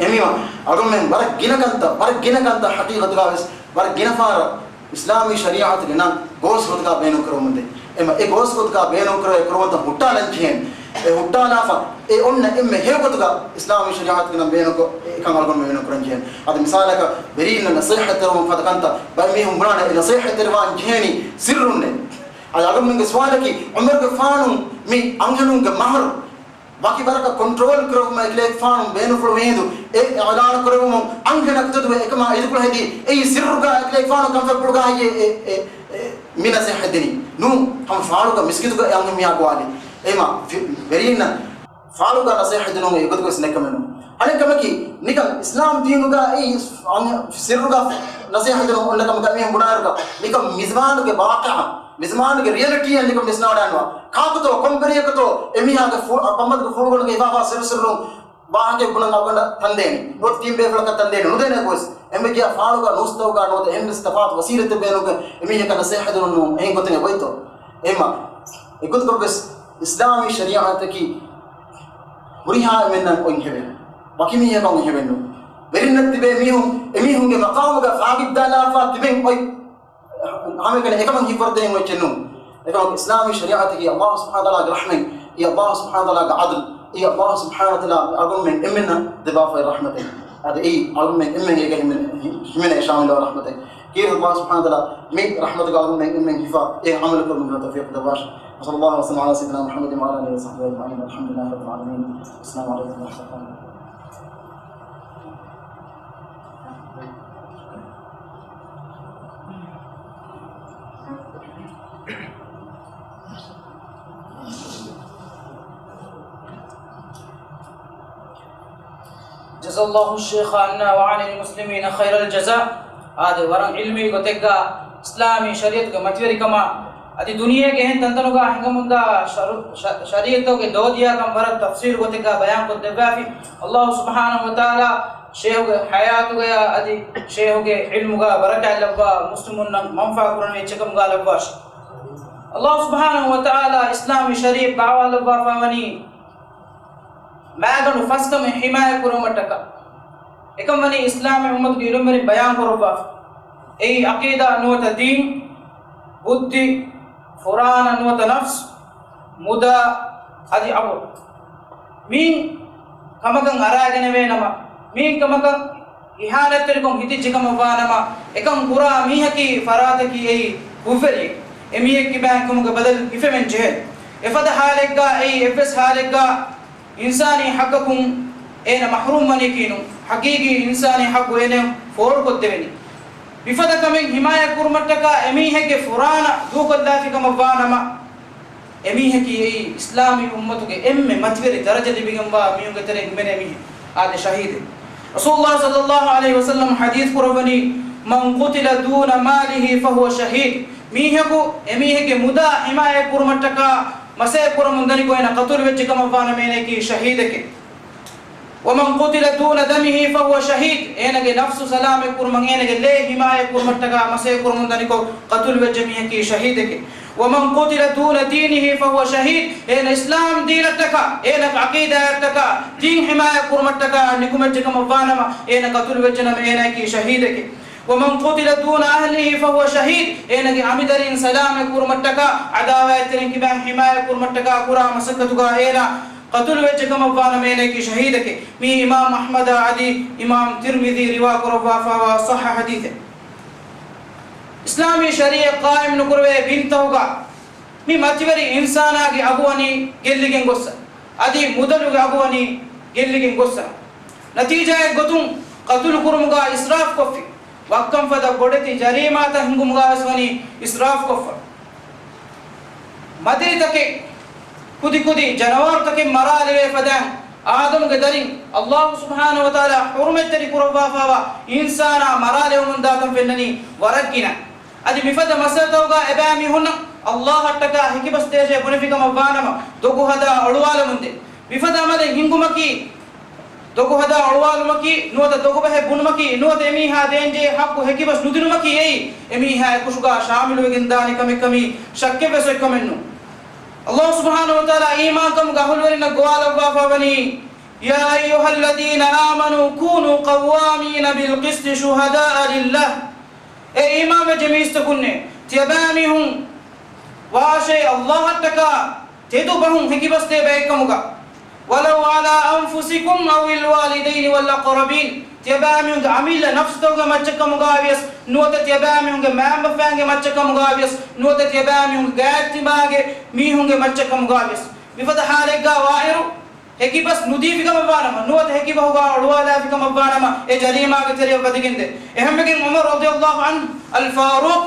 އެމީމަ އަޅުގަނޑުމެން ވަރަށް ގިނަ ކަންތައް، ވަރަށް ގިނަ ކަންތައް ހަޤީޤަތުގަ ވެސް ވަރަށް ގިނަ ފަހަރަށް އިސްލާމީ ޝަރީޢަތުގެ ނަން ގޯސް ގޮތުގަ ބޭނުން ކުރަމުންދޭ. އެމަ އެ ގޯސް ގޮތުގަ ބޭނުން ކުރެވޭ ކުރުމަތައް ހުއްޓާލަން ޖެހޭނެ. އެ ހުއްޓާލާފަ އެ އޮންނަ އެންމެ ހެޔޮ ގޮތުގަ އިސްލާމީ ޝަރީޢަތުގެ ނަން ބޭނުންކޮށް އެކަން އަޅުގަނޑު ބޭނުން ކުރަން ޖެހޭނެ. އަދި މިސާލަކަށް ވެރީންނަށް ނަޞޭޙަތް ތެރެވުމަށް ފަދަ ކަންތައް ބައެއް މީހުން ބުނާނެ އެ ނަޞޭޙަތް ތެރެވާން ޖެހޭނީ ސިއްރުންނޭ. އަދި އަޅުގަނޑުމެންގެ ސުވާލަކީ ޢުމަރުގެފާނު މި އަންހެނުންގެ މަހަރު ވަކި ވަރަކަށް ކޮންޓްރޯލް ކުރެވުމަށް އެކަލޭގެފާނު ބޭނުންފުޅު ވީހިނދު އެ އިޢުލާނު ކުރެވުމުން އަންހެނަކަށް ތެދުވެ އެކަމާ އިދިކޮޅު ހެދީ އެއީ ސިއްރުގަ އެކަލޭގެފާނު ކަންފަތްޕުޅުގަ ހައްޔޭ އެ، އެ، އެ، މި ނަސޭހަތް ދިނީ. ނޫން، ހަމަ ފާޅުގަ މިސްކިތުގަ އެ އަންހެން މީހާ ގޮވާލި. އެމަ ވެރީންނަށް ފާޅުގަ ނަސޭހަތް ދިނުން އެގޮތުގަސް ނެކަމެނު. އަނެއް ކަމަކީ، ނިކަން އިސްލާމް ދީނުގައި ސިއްރުގަ ނަސޭހަތް ދިނުން އޮންނަ ކަމަކަށް މީހުން ބުނާއިރުގަ، ނިކަން މިޒުމާނުގެ ވާޤިޢަ، މިޒުމާނުގެ ރިއަލިޓީއަށް ނިކަން ވިސްނާވަޑާންވާ. ކާކުތޯ ކޮން ވެރިޔަކުތޯ އެމީހާގެ ފު-، އަ، ކޮންމަދުގެ ފުޅުގަނޑުގެ ހިފާފާ ސިއްރު ސިއްރުން ވާހަކައެއް ބުނަން އަޅުގަނޑަށް ތަންދޭނީ. ނުވަތަ ތިން ބޭފުޅަކަށް ތަންދޭނީ. ނުދޭނެ ގޮސް. އެންމެ ގިޔާ ފާޅުގަ ނޫސްތަކުގަ ނުވަތަ އެހެންވެސް ތަފާތު ވަސީލަތެއް ބޭނުންކަން އެމީހަކަށް ނަސޭހަތް ދިނުން ނޫން. އެހެން ގޮތެއް އެބައޮތްތޯ؟ އެހެމަ އެގޮތަކަށްވެސް އިސްލާމީ ޝަރީޢަތަކީ ހުރިހާ އެމެންނަށް އޮތް ހެވެން. ވަކި މީހަކަށް އޮތް ހެވެން ނޫން. ވެރިންނަށް ތިބޭ މީހުން އެމީހުންގެ މަޤާމުގަ ފާގިތްދާލާފަ ތިބެން އޮތް ހަމައެކަނި އެކަމަށް ހިތްވަރުދެއެއް އޮތްޗެއް ނޫން. އެކަމަކު އިސްލާމީ ޝަރީޢަތަކީ ﷲ ސުބްޙާނަހޫ ވަތަޢާލާގެ ރަޙްމަތް، އެއީ ﷲ ސުބްޙާނަހޫ ވަތަޢާލާގެ ޢަދުލް، އެއީ ﷲ ސުބްޙާނަހޫ ވަތަޢާލާ އަޅުގަނޑުމެން އެންމެންނަށް ދެއްވާފައި ރަޙްމަތެއް. އަދި އެއީ އަޅުގަނޑުމެން އެންމެން އޭގަ ހިމެނޭ، ހިމެނޭ ޝާމިލްވާ ރަޙްމަތެއް. ކީރިތި ﷲ ސުބްޙާނަހޫ ވަތަޢާލާ މި ރަޙްމަތުގަ އަޅުގަނޑުމެން އެންމެން ހިފާ އެ ޢަމަލު ކުރުމުގެ ތައުފީޤު ދެއްވާށި. وصلى الله وسلم على سيدنا محمد وعلى آله وصحبه أجمعين. والحمد لله رب العالمين. السلام عليكم ورحمة الله. جزى الله الشيخ عنا وعن المسلمين خير الجزاء. އާދެ، ވަރަށް ޢިލްމީ ގޮތެއްގަ އިސްލާމީ ޝަރީޢަތުގެ މަތިވެރިކަމާ، އަދި ދުނިޔޭގެ އެހެން ތަންތަނުގަ ހިނގަމުންދާ ޝަރު-، ޝަ-، ޝަރީޢަތުގެ ދޯ ދިޔަ ކަން ވަރަށް ތަފްޞީލު ގޮތެއްގަ ބަޔާންކޮށްދެއްވާފި. ﷲ ސުބްޙާނަހޫ ވަތަޢާލާ ޝޭހުގެ ޙަޔާތުގަޔާ އަދި ޝޭހުގެ ޢިލްމުގަ ބަރަކާތް ލައްވާ، މުސްލިމުންނަށް މަންފާ ކުރަންވީ އެއްޗަކަށް ލައްވާށި. ﷲ ސުބްޙާނަހޫ ވަތަޢާލާ އިސްލާމީ ޝަރީޢަތް ބާވާލައްވާފަ ވަނީ މާގަނޑު ފަސް ކަމެއް ޙިމާޔަތް ކުރުމަށްޓަކާ. އެކަން ވަނީ އިސްލާމީ އުއްމަތުގެ އިލްމުވެރިން ބަޔާން ކުރައްވާފަ. އެއީ ޢަޤީދާ ނުވަތަ ދީން، ބުއްދި، ފުރާނަ ނުވަތަ ނަފްސު، މުދާ އަދި އަބުރު. މި ކަމަކަށް އަރާގެނެވޭނަމަ، މި ކަމަކަށް އިހާނެތްތެރިކޮށް ހިތިއްޖެ ކަމަށް ވާނަމަ، އެކަން ކުރާ މީހަކީ ފަރާތަކީ އެއީ ކުށްވެރިއެއް. އެ މީހެއް ކިބައިން ކަމުގެ ބަދަލު ހިފެމެން ޖެހޭ. އެފަދަ ޙާލެއްގަ އެއީ އެއްވެސް ޙާލެއްގަ އިންސާނީ ޙައްޤަކުން އޭނަ މަޙްރޫމް ވަނީކީ ނޫން. ޙަޤީޤީ އިންސާނީ ޙައްޤު އޭނަ ފޯރުކޮށްދެވެނީ. މިފަދަ ކަމެއް ޙިމާޔަތް ކުރުމަށްޓަކާ އެމީހެއްގެ ފުރާނަ ދޫކޮށްލާފި ކަމަށް ވާނަމަ، އެމީހަކީ އެއީ އިސްލާމީ އުއްމަތުގެ އެންމެ މަތިވެރި ދަރަޖަ ލިބިގެންވާ މީހުންގެ ތެރެއިން ހިމެނޭ މީހެއް. އާދެ، ޝަހީދެއް. ރަސޫލުﷲ ޞައްލަﷲ ޢަލައިހި ވަސައްލަމަ ޙަދީޘް ކުރައްވަނީ، "من قتل دون ماله فهو شهيد." މީހަކު އެމީހެއްގެ މުދާ ޙިމާޔަތް ކުރުމަށްޓަކާ މަސައްކަތް ކުރަމުން ދަނިކޮށް އޭނަ ޤަތުލު ވެއްޖެ ކަމަށް ވާނަމަ އޭނައަކީ ޝަހީދެކޭ. "ومن قتل دون دمه فهو شهيد." އޭނަގެ ނަފްސު ސަލާމަތް ކުރުމަށް އޭނަގެ ލޭ ޙިމާޔަތް ކުރުމަށްޓަކާ މަސައްކަތް ކުރަމުން ދަނިކޮށް ޤަތުލު ވެއްޖެ މީހަކީ ޝަހީދެކޭ. "ومن قتل دون دينه فهو شهيد." އޭނަ އިސްލާމް ދީނަށްޓަކާ، އޭނަ ޢަޤީދާއަށްޓަކާ، ދީން ޙިމާޔަތް ކުރުމަށްޓަކާ ނިކުމެއްޖެ ކަމަށް ވާނަމަ، އޭނަ ޤަތުލު ވެއްޖެނަމަ އޭނައަކީ ޝަހީދެކޭ. "ومن قتل دون أهله فهو شهيد." އޭނަގެ އަނބިދަރިން ސަލާމަތް ކުރުމަށްޓަކާ، ޢަދާވާތްތެރިން ކިބައިން ޙިމާޔަތް ކުރުމަށްޓަކާ ކުރާ މަސައްކަތުގަ އޭނަ ޤަތުލު ވެއްޖެ ކަމަށް ވާނަމަ އޭނައަކީ ޝަހީދެކޭ. މީ އިމާމް އަޙްމަދާ އަދި އިމާމް ތިރްމިޛީ ރިވާ ކުރައްވާފައިވާ ޞައްޙަ ޙަދީޘެއް. އިސްލާމީ ޝަރީޢަތް ޤާއިމް ނުކުރެވޭ ބިންތަކުގަ މި މަތިވެރި އިންސާނާގެ އަގު ވަނީ ގެއްލިގެން ގޮއްސަ، އަދި މުދަލުގެ އަގު ވަނީ ގެއްލިގެން ގޮއްސަ. ނަތީޖާއެއް ގޮތުން ޤަތުލު ކުރުމުގަ އިސްރާފް ކޮށްފި. ވައްކަން ފަދަ ބޮޑެތި ޖަރީމާތައް ހިނގުމުގަވެސް ވަނީ އިސްރާފް ކޮށްފަ. މަދިރިތަކެއް، ކުދިކުދި ޖަނަވާރުތަކެއް މަރާލެވޭ ފަދައިން، އާދަމުގެ ދަރިން ﷲ ސުބްޙާނަހޫ ވަތަޢާލާ ޙުރުމަތްތެރި ކުރައްވާފައިވާ އިންސާނާ މަރާލެވެމުންދާކަން ފެންނަނީ ވަރަށް ގިނަ. އަދި މިފަދަ މައްސަލަތަކުގަ އެބައިމީހުންނަށް ﷲ އަށްޓަކާ ހެކިބަސް ދޭށޭ ބުނެފިކަމަށް ވާނަމަ، ދޮގު ހަދާ އޮޅުވާލަމުންދޭ. މިފަދަ އަމަލެއް ހިންގުމަކީ، ދޮގު ހަދާ އޮޅުވާލުމަކީ، ނުވަތަ ދޮގުބަހެއް ބުނުމަކީ، ނުވަތަ އެމީހާ ދޭންޖެހޭ ޙައްޤު ހެކިބަސް ނުދިނުމަކީ އެއީ، އެމީހާ އެކުށުގަ ޝާމިލުވެގެންދާނެ ކަމެއްކަމީ ޝައްކެއްވެސް އޮތްކަމެއްނު. ﷲ ސުބްޙާނަހޫ ވަތަޢާލާ އީމާންކަމުގެ އަހުލުވެރިންނަށް ގޮވާލައްވާފަ ވަނީ، "يا أيها الذين آمنوا كونوا قوامين بالقسط شهداء لله." އޭ އީމާންވެއްޖެ މީސްތަކުންނޭ، ތިޔަބައިމީހުން ވާށޭ ﷲ އަށްޓަކާ ތެދު ބަހުން ހެކިބަސްދޭ ބައެއްކަމުގަ، "ولو على أنفسكم أو الوالدين والأقربين." ތިޔަބައިމީހުންގެ އަމިއްލަ ނަފްސުތަކުގެ މައްޗަށްކަމުގަވިޔަސް، ނުވަތަ ތިޔަބައިމީހުންގެ މައިންބަފައިންގެ މައްޗަށްކަމުގަވިޔަސް، ނުވަތަ ތިޔަބައިމީހުންގެ ގާތްތިބާގެ މީހުންގެ މައްޗަށްކަމުގަވިޔަސް، މިފަދަ ޙާލެއްގަ ވާއިރު، ހެކިބަސް ނުދީފިކަމަށްވާނަމަ، ނުވަތަ ހެކިބަހުގަ އޮޅުވާލާފިކަމަށްވާނަމަ، އެ ޖަރީމާގެ ތެރެއަށް ވަދެގެންދޭ. އެހެންވެގެން ޢުމަރު ރަޟިޔަﷲ ޢަންހު، އަލް ފާރޫޤް،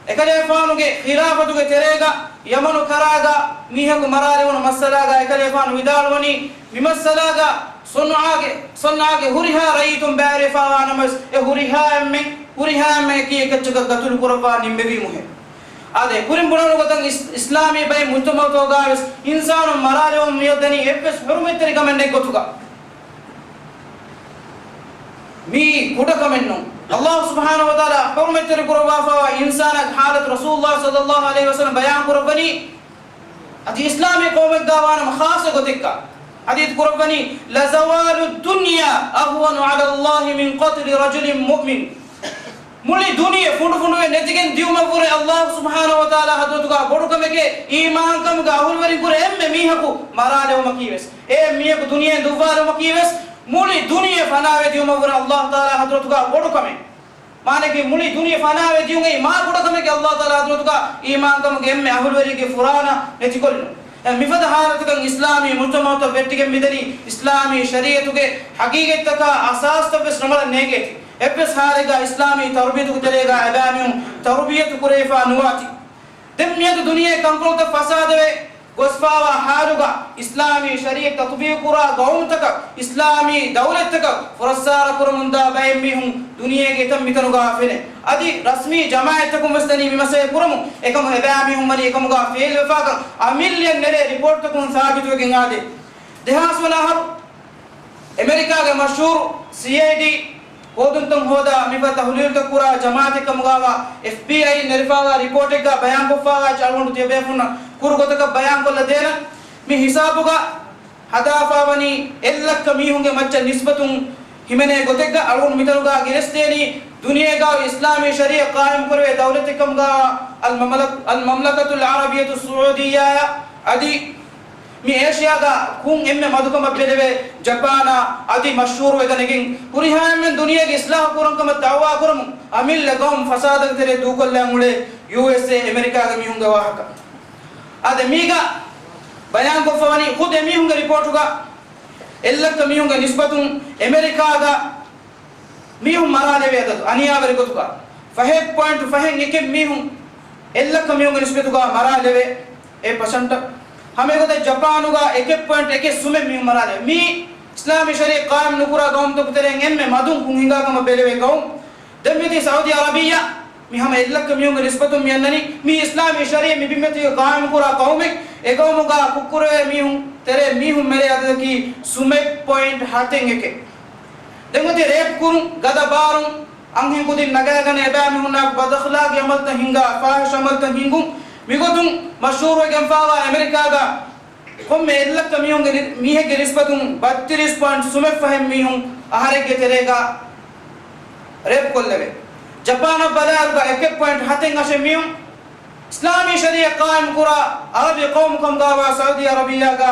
އެކަލޭފާނުގެ ޚިލާފަތުގެ ތެރޭގަ ޔަމަނު ކަރާގަ މީހަކު މަރާލެވުނު މައްސަލާގަ އެކަލޭފާނު ވިދާޅުވަނީ، މި މައްސަލާގަ ޞަންޢާގެ، ޞަންޢާގެ ހުރިހާ ރައްޔިތުން ބައިވެރިވެފައިވާނަމަވެސް، އެ ހުރިހާ އެންމެން، ހުރިހާ އެންމެން އެކީ އެކައްޗަކަށް ޤަތުލު ކުރައްވާ ނިންމެވީމުހޭ. އާދެ، ކުރިން ބުނަން ގޮތަށް އިސް-، އިސްލާމީ ބައެއް މުޖްތަމަޢުތަކުގަވެސް އިންސާނުން މަރާލެވުން މިއޮތްދަނީ އެއްވެސް ޙުރުމަތްތެރި ކަމެއް ނެތް ގޮތުގަ. މީ ކުޑަ ކަމެއް ނޫން. ﷲ ސުބްޙާނަހޫ ވަތަޢާލާ ޙުރުމަތްތެރި ކުރައްވާފައިވާ އިންސާނާގެ ޙާލަތު ރަސޫލުﷲ ޞައްލަﷲ ޢަލައިހި ވަސައްލަމަ ބަޔާން ކުރައްވަނީ، އަދި އިސްލާމީ ޤައުމެއްގަ ވާނަމަ ޚާއްޞަ ގޮތެއްގަ ޙަދީޘް ކުރައްވަނީ، "لزوال الدنيا أهون على الله من قتل رجل مؤمن." މުޅި ދުނިޔެ ފުނޑުފުނޑުވެ ނެތިގެން ދިޔުމަށްވުރެ ﷲ ސުބްޙާނަހޫ ވަތަޢާލާ ޙަޟްރަތުގަ ބޮޑު ކަމެކޭ، އީމާންކަމުގެ އަހުލުވެރިން ކުރެ އެންމެ މީހަކު މަރާލެވުމަކީވެސް، އެ މީހަކު ދުނިޔެއިން ދުއްވާލުމަކީވެސް، މުޅި ދުނިޔެ ފަނާވެ ދިޔުމަށްވުރެ ﷲ ތަޢާލާ ޙަޟްރަތުގަ ބޮޑު ކަމެއް. މާނައަކީ މުޅި ދުނިޔެ ފަނާވެ ދިޔުން އެއީ މާ ކުޑަ ކަމެކޭ ﷲ ތަޢާލާ ޙަޟްރަތުގަ އީމާންކަމުގެ އެންމެ އަހުލުވެރިންގެ ފުރާނަ ނެތިކޮށްލުން. އެ މިފަދަ ޙާލަތަކަށް އިސްލާމީ މުޖްތަމަޢުތައް ވެއްޓިގެން މިދަނީ އިސްލާމީ ޝަރީޢަތުގެ ޙަޤީޤަތްތަކާ އަސާސްތައްވެސް ނަނގަޅަށް ނޭނގޭތީ. އެއްވެސް ޙާލެއްގަ އިސްލާމީ ތަރުބިޔަތުގެ ތެރޭގަ އެބައިމީހުން ތަރުބިޔަތު ކުރެވިފަ ނުވާތީ. ދެން މިއަދު ދުނިޔެ ކަންކޮޅުތައް ފަސާދަވެ ގޮސްފައިވާ ޙާލުގަ، އިސްލާމީ ޝަރީޢަތް ތަޠުބީޤުކުރާ ޤައުމުތަކަށް، އިސްލާމީ ދައުލަތްތަކަށް ފުރައްސާރަ ކުރަމުންދާ ބައެއް މީހުން ދުނިޔޭގެ އެތަން މިތަނުގަ ފެނޭ. އަދި ރަސްމީ ޖަމާޢަތްތަކުން ވެސް ދަނީ މި މަސައްކަތް ކުރަމުން. އެކަމު އެބައިމީހުން ވަނީ އެކަމުގަ ފެއިލްވެފަކަން އަމިއްލައަށް ނެރޭ ރިޕޯޓްތަކުން ސާބިތުވެގެން އާދޭ. ދެހާސް ވަނަ އަހަރު އެމެރިކާގެ މަޝްހޫރު ސީއައިޑީ ހޯދުންތައް ހޯދާ މިފަދަ ތަހުލީލުތައް ކުރާ ޖަމާއަތެއް ކަމުގާވާ އެފްބީއައި ނެރެފާވާ ރިޕޯޓެއްގަ ބަޔާންކޮށްފާވާ އަޅުގަނޑު ތިޔަބޭފުންނަށް ކުރު ގޮތަކަށް ބަޔާންކޮށްލަ ދޭނަން. މި ހިސާބުގަ ހަދާފާވަނީ އެއްލައްކަ މީހުންގެ މައްޗަށް ނިސްބަތުން ހިމެނޭ ގޮތެއްގަ. އަޅުގަނޑު މިތަނުގަ ގެނެސްދޭނީ ދުނިޔޭގަ އިސްލާމީ ޝަރީއަތް ޤާއިމްކުރެވޭ ދައުލަތެއް ކަމުގަ އަލް މަމްލަކަ، އަލް މަމްލަކަތުލް ޢަރަބިއްޔަތުއް ސުޢޫދިއްޔާއާ އަދި މި އޭޝިޔާގަ ކުން އެންމެ މަދުކަމަށް ބެލެވޭ ޖަޕާނާ އަދި މަޝްހޫރުވެގަނެގެން ހުރިހާ އެންމެން ދުނިޔޭގެ އިސްލާހު ކުރަން ކަމަށް ދަޢުވާ ކުރަމުން އަމިއްލަ ގައުމު ފަސާދަގެ ތެރޭ ދޫކޮށްލާން އުޅޭ ޔޫއެސްއޭ އެމެރިކާގެ މީހުންގެ ވާހަކަ. އާދެ، މީގަ ބަޔާންކޮށްފަވަނީ ޚުދު އެމީހުންގެ ރިޕޯޓުގަ އެއްލައްކަ މީހުންގެ ނިސްބަތުން އެމެރިކާގަ މީހުން މަރާލެވޭ އަދަދު އަނިޔާވެރި ގޮތުގަ ފަހެއް ޕޮއިންޓު ފަހެއް އެކެއް މީހުން އެއްލައްކަ މީހުންގެ ނިސްބަތުގަ މަރާލެވޭ އެއް ޕަސަންޓަށް. ހަމައެގޮތަށް ޖަޕާނުގަ އެކެއް ޕޮއިންޓު އެކެއް ސުމެއް މީހުން މަރާލެވޭ. މީ އިސްލާމީ ޝަރީއަތް ޤާއިމް ނުކުރާ ގައުމުތަކު ތެރެއިން އެންމެ މަދުން ކުން ހިނގާ ކަމަށް ބެލެވޭ ގައުމު. ދެންމެތި ސައުދީ އަރަބިއްޔާ މި ހަމަ އެއްލައްކަ މީހުންގެ ނިސްބަތުން މި އަންނަނީ މީ އިސްލާމީ ޝަރީއަތް މި ބިންމަތީގަ ޤާއިމްކުރާ ޤައުމެއް. އެ ގައުމުގަ ކުށްކުރެވޭ މީހުން ތެރޭ މީހުން މެރޭ އަދަދަކީ ސުމެއް ޕޮއިންޓް ހަތެއް އެކެއް. ދެން އޮތީ ރޭޕް ކުރުން، ގަދަ ބާރުން، އަންހެން ކުދިން ނަގާގަނެ އެބައިމީހުންނާ ބަދަޚްލާގީ ޢަމަލުތައް ހިންގާ، ފާޙިޝް ޢަމަލުތައް ހިންގުން. މިގޮތުން މަޝްހޫރުވެގެންފާވާ އެމެރިކާގަ ކޮންމެ އެއްލައްކަ މީހުންގެ ނި-، މީހެއްގެ ނިސްބަތުން ބައްތިރީސް ޕޮއިންޓް ސުމެއް ފަހެއް މީހުން އަހަރެއްގެ ތެރޭގަ ރޭޕް ކޮށްލެވޭ. ޖަޕާނަށް ބަލާއިރުގަ އެކެއް ޕޮއިންޓް ހަތެއް އަށެއް މީހުން އިސްލާމީ ޝަރީއަތް ޤާއިމްކުރާ ޢަރަބި ޤައުމު ކަމުގައިވާ ސައުދީ އަރަބިއްޔާގަ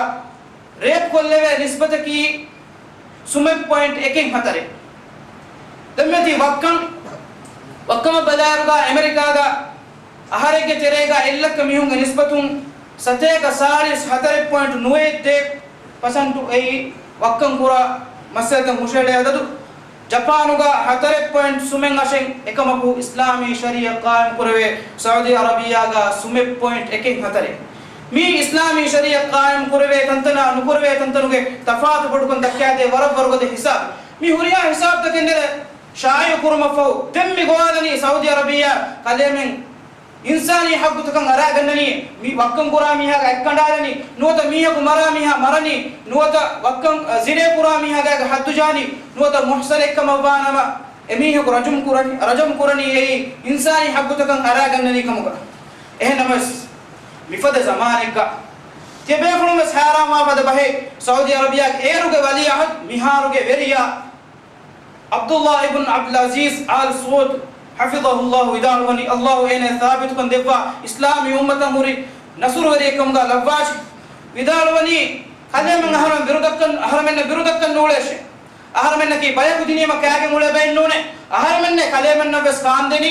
ރޭޕް ކޮށްލެވޭ ނިސްބަތަކީ ސުމެއް ޕޮއިންޓް އެކެއް ހަތަރެއް. ދެންމެތި ވައްކަން، ވައްކަމަށް ބަލާއިރުގަ އެމެރިކާގަ އަހަރެއްގެ ތެރޭގަ އެއްލައްކަ މީހުންގެ ނިސްބަތުން ސަތޭކަ ސާޅީސް ހަތަރެއް ޕޮއިންޓް ނުވައެއް ދޭއް ޕަސަންޓު އެއީ ވައްކަން ކުރާ މައްސަލަތައް ހުށައެޅޭ އަދަދު. ޖަޕާނުގަ ހަތަރެއް ޕޮއިންޓް ސުމެއް އަށެއް އެކަމަކު އިސްލާމީ ޝަރީއަތް ޤާއިމް ކުރެވޭ ސައުދީ އަރަބިއްޔާގަ ސުމެއް ޕޮއިންޓް އެކެއް ހަތަރެއް. މީ އިސްލާމީ ޝަރީއަތް ޤާއިމް ކުރެވޭ ތަންތަނާ ނުކުރެވޭ ތަންތަނުގެ ތަފާތު ބޮޑުކަން ދައްކާދޭ ވަރަށް ވަރުގަދަ ހިސާބެއް. މި ހުރިހާ ހިސާބުތަކެއް ނެރެ ޝާއިޢު ކުރުމަށްފަހު ދެން މި ގޮވާލަނީ ސައުދީ އަރަބިއްޔާ ކަލޭމެން އިންސާނީ ޙައްޤުތަކަށް އަރާގަންނަނީ، މި ވައްކަން ކުރާ މީހާގެ އަތް ކަނޑާލަނީ، ނުވަތަ މީހަކު މަރާ މީހާ މަރަނީ، ނުވަތަ ވައްކަން، އަ، ޒިނޭ ކުރާ މީހާގެ އަތް ހައްދު ޖާނީ، ނުވަތަ މުޙްޞަނެއްކަމަށްވާނަމަ، އެމީހަކު ރަޖުމް ކުރަނީ، ރަޖަމް ކުރަނީ އެއީ އިންސާނީ ޙައްޤުތަކަށް އަރާގަންނަނީ ކަމުގަ. އެހެންނަމަވެސް، މިފަދަ ޒަމާނެއްގަ ތިޔަބޭފުޅުން ވެސް ހައިރާންވާ ފަދަ ބަހެއް، ސައުދީ އަރަބިޔާގެ އޭރުގެ ވަލީޢަހުދު މިހާރުގެ ވެރިޔާ، ޢަބްދުﷲ އިބްނު ޢަބްދުލްޢަޒީޒް އާލް ސުޢޫދް ޙަފިޡަހުﷲ ވިދާޅުވަނީ، ﷲ އޭނަ ސާބިތުކަން ދެއްވާ އިސްލާމީ އުއްމަތަށް ހުރި ނަޞްރުވެރިއެއްކަމުގަ ލައްވާށި. ވިދާޅުވަނީ، ކަލޭމެން އަހަރެން ބިރުދައްކަން، އަހަރެމެންނަށް ބިރުދައްކަން ނޫޅޭށޭ. އަހަރެމެންނަކީ ބަޔަކު ދިނީމަ ކާގެން އުޅޭ ބައެއް ނޫނޭ. އަހަރެމެންނޭ ކަލޭމެންނަށް ވެސް ކާންދެނީ.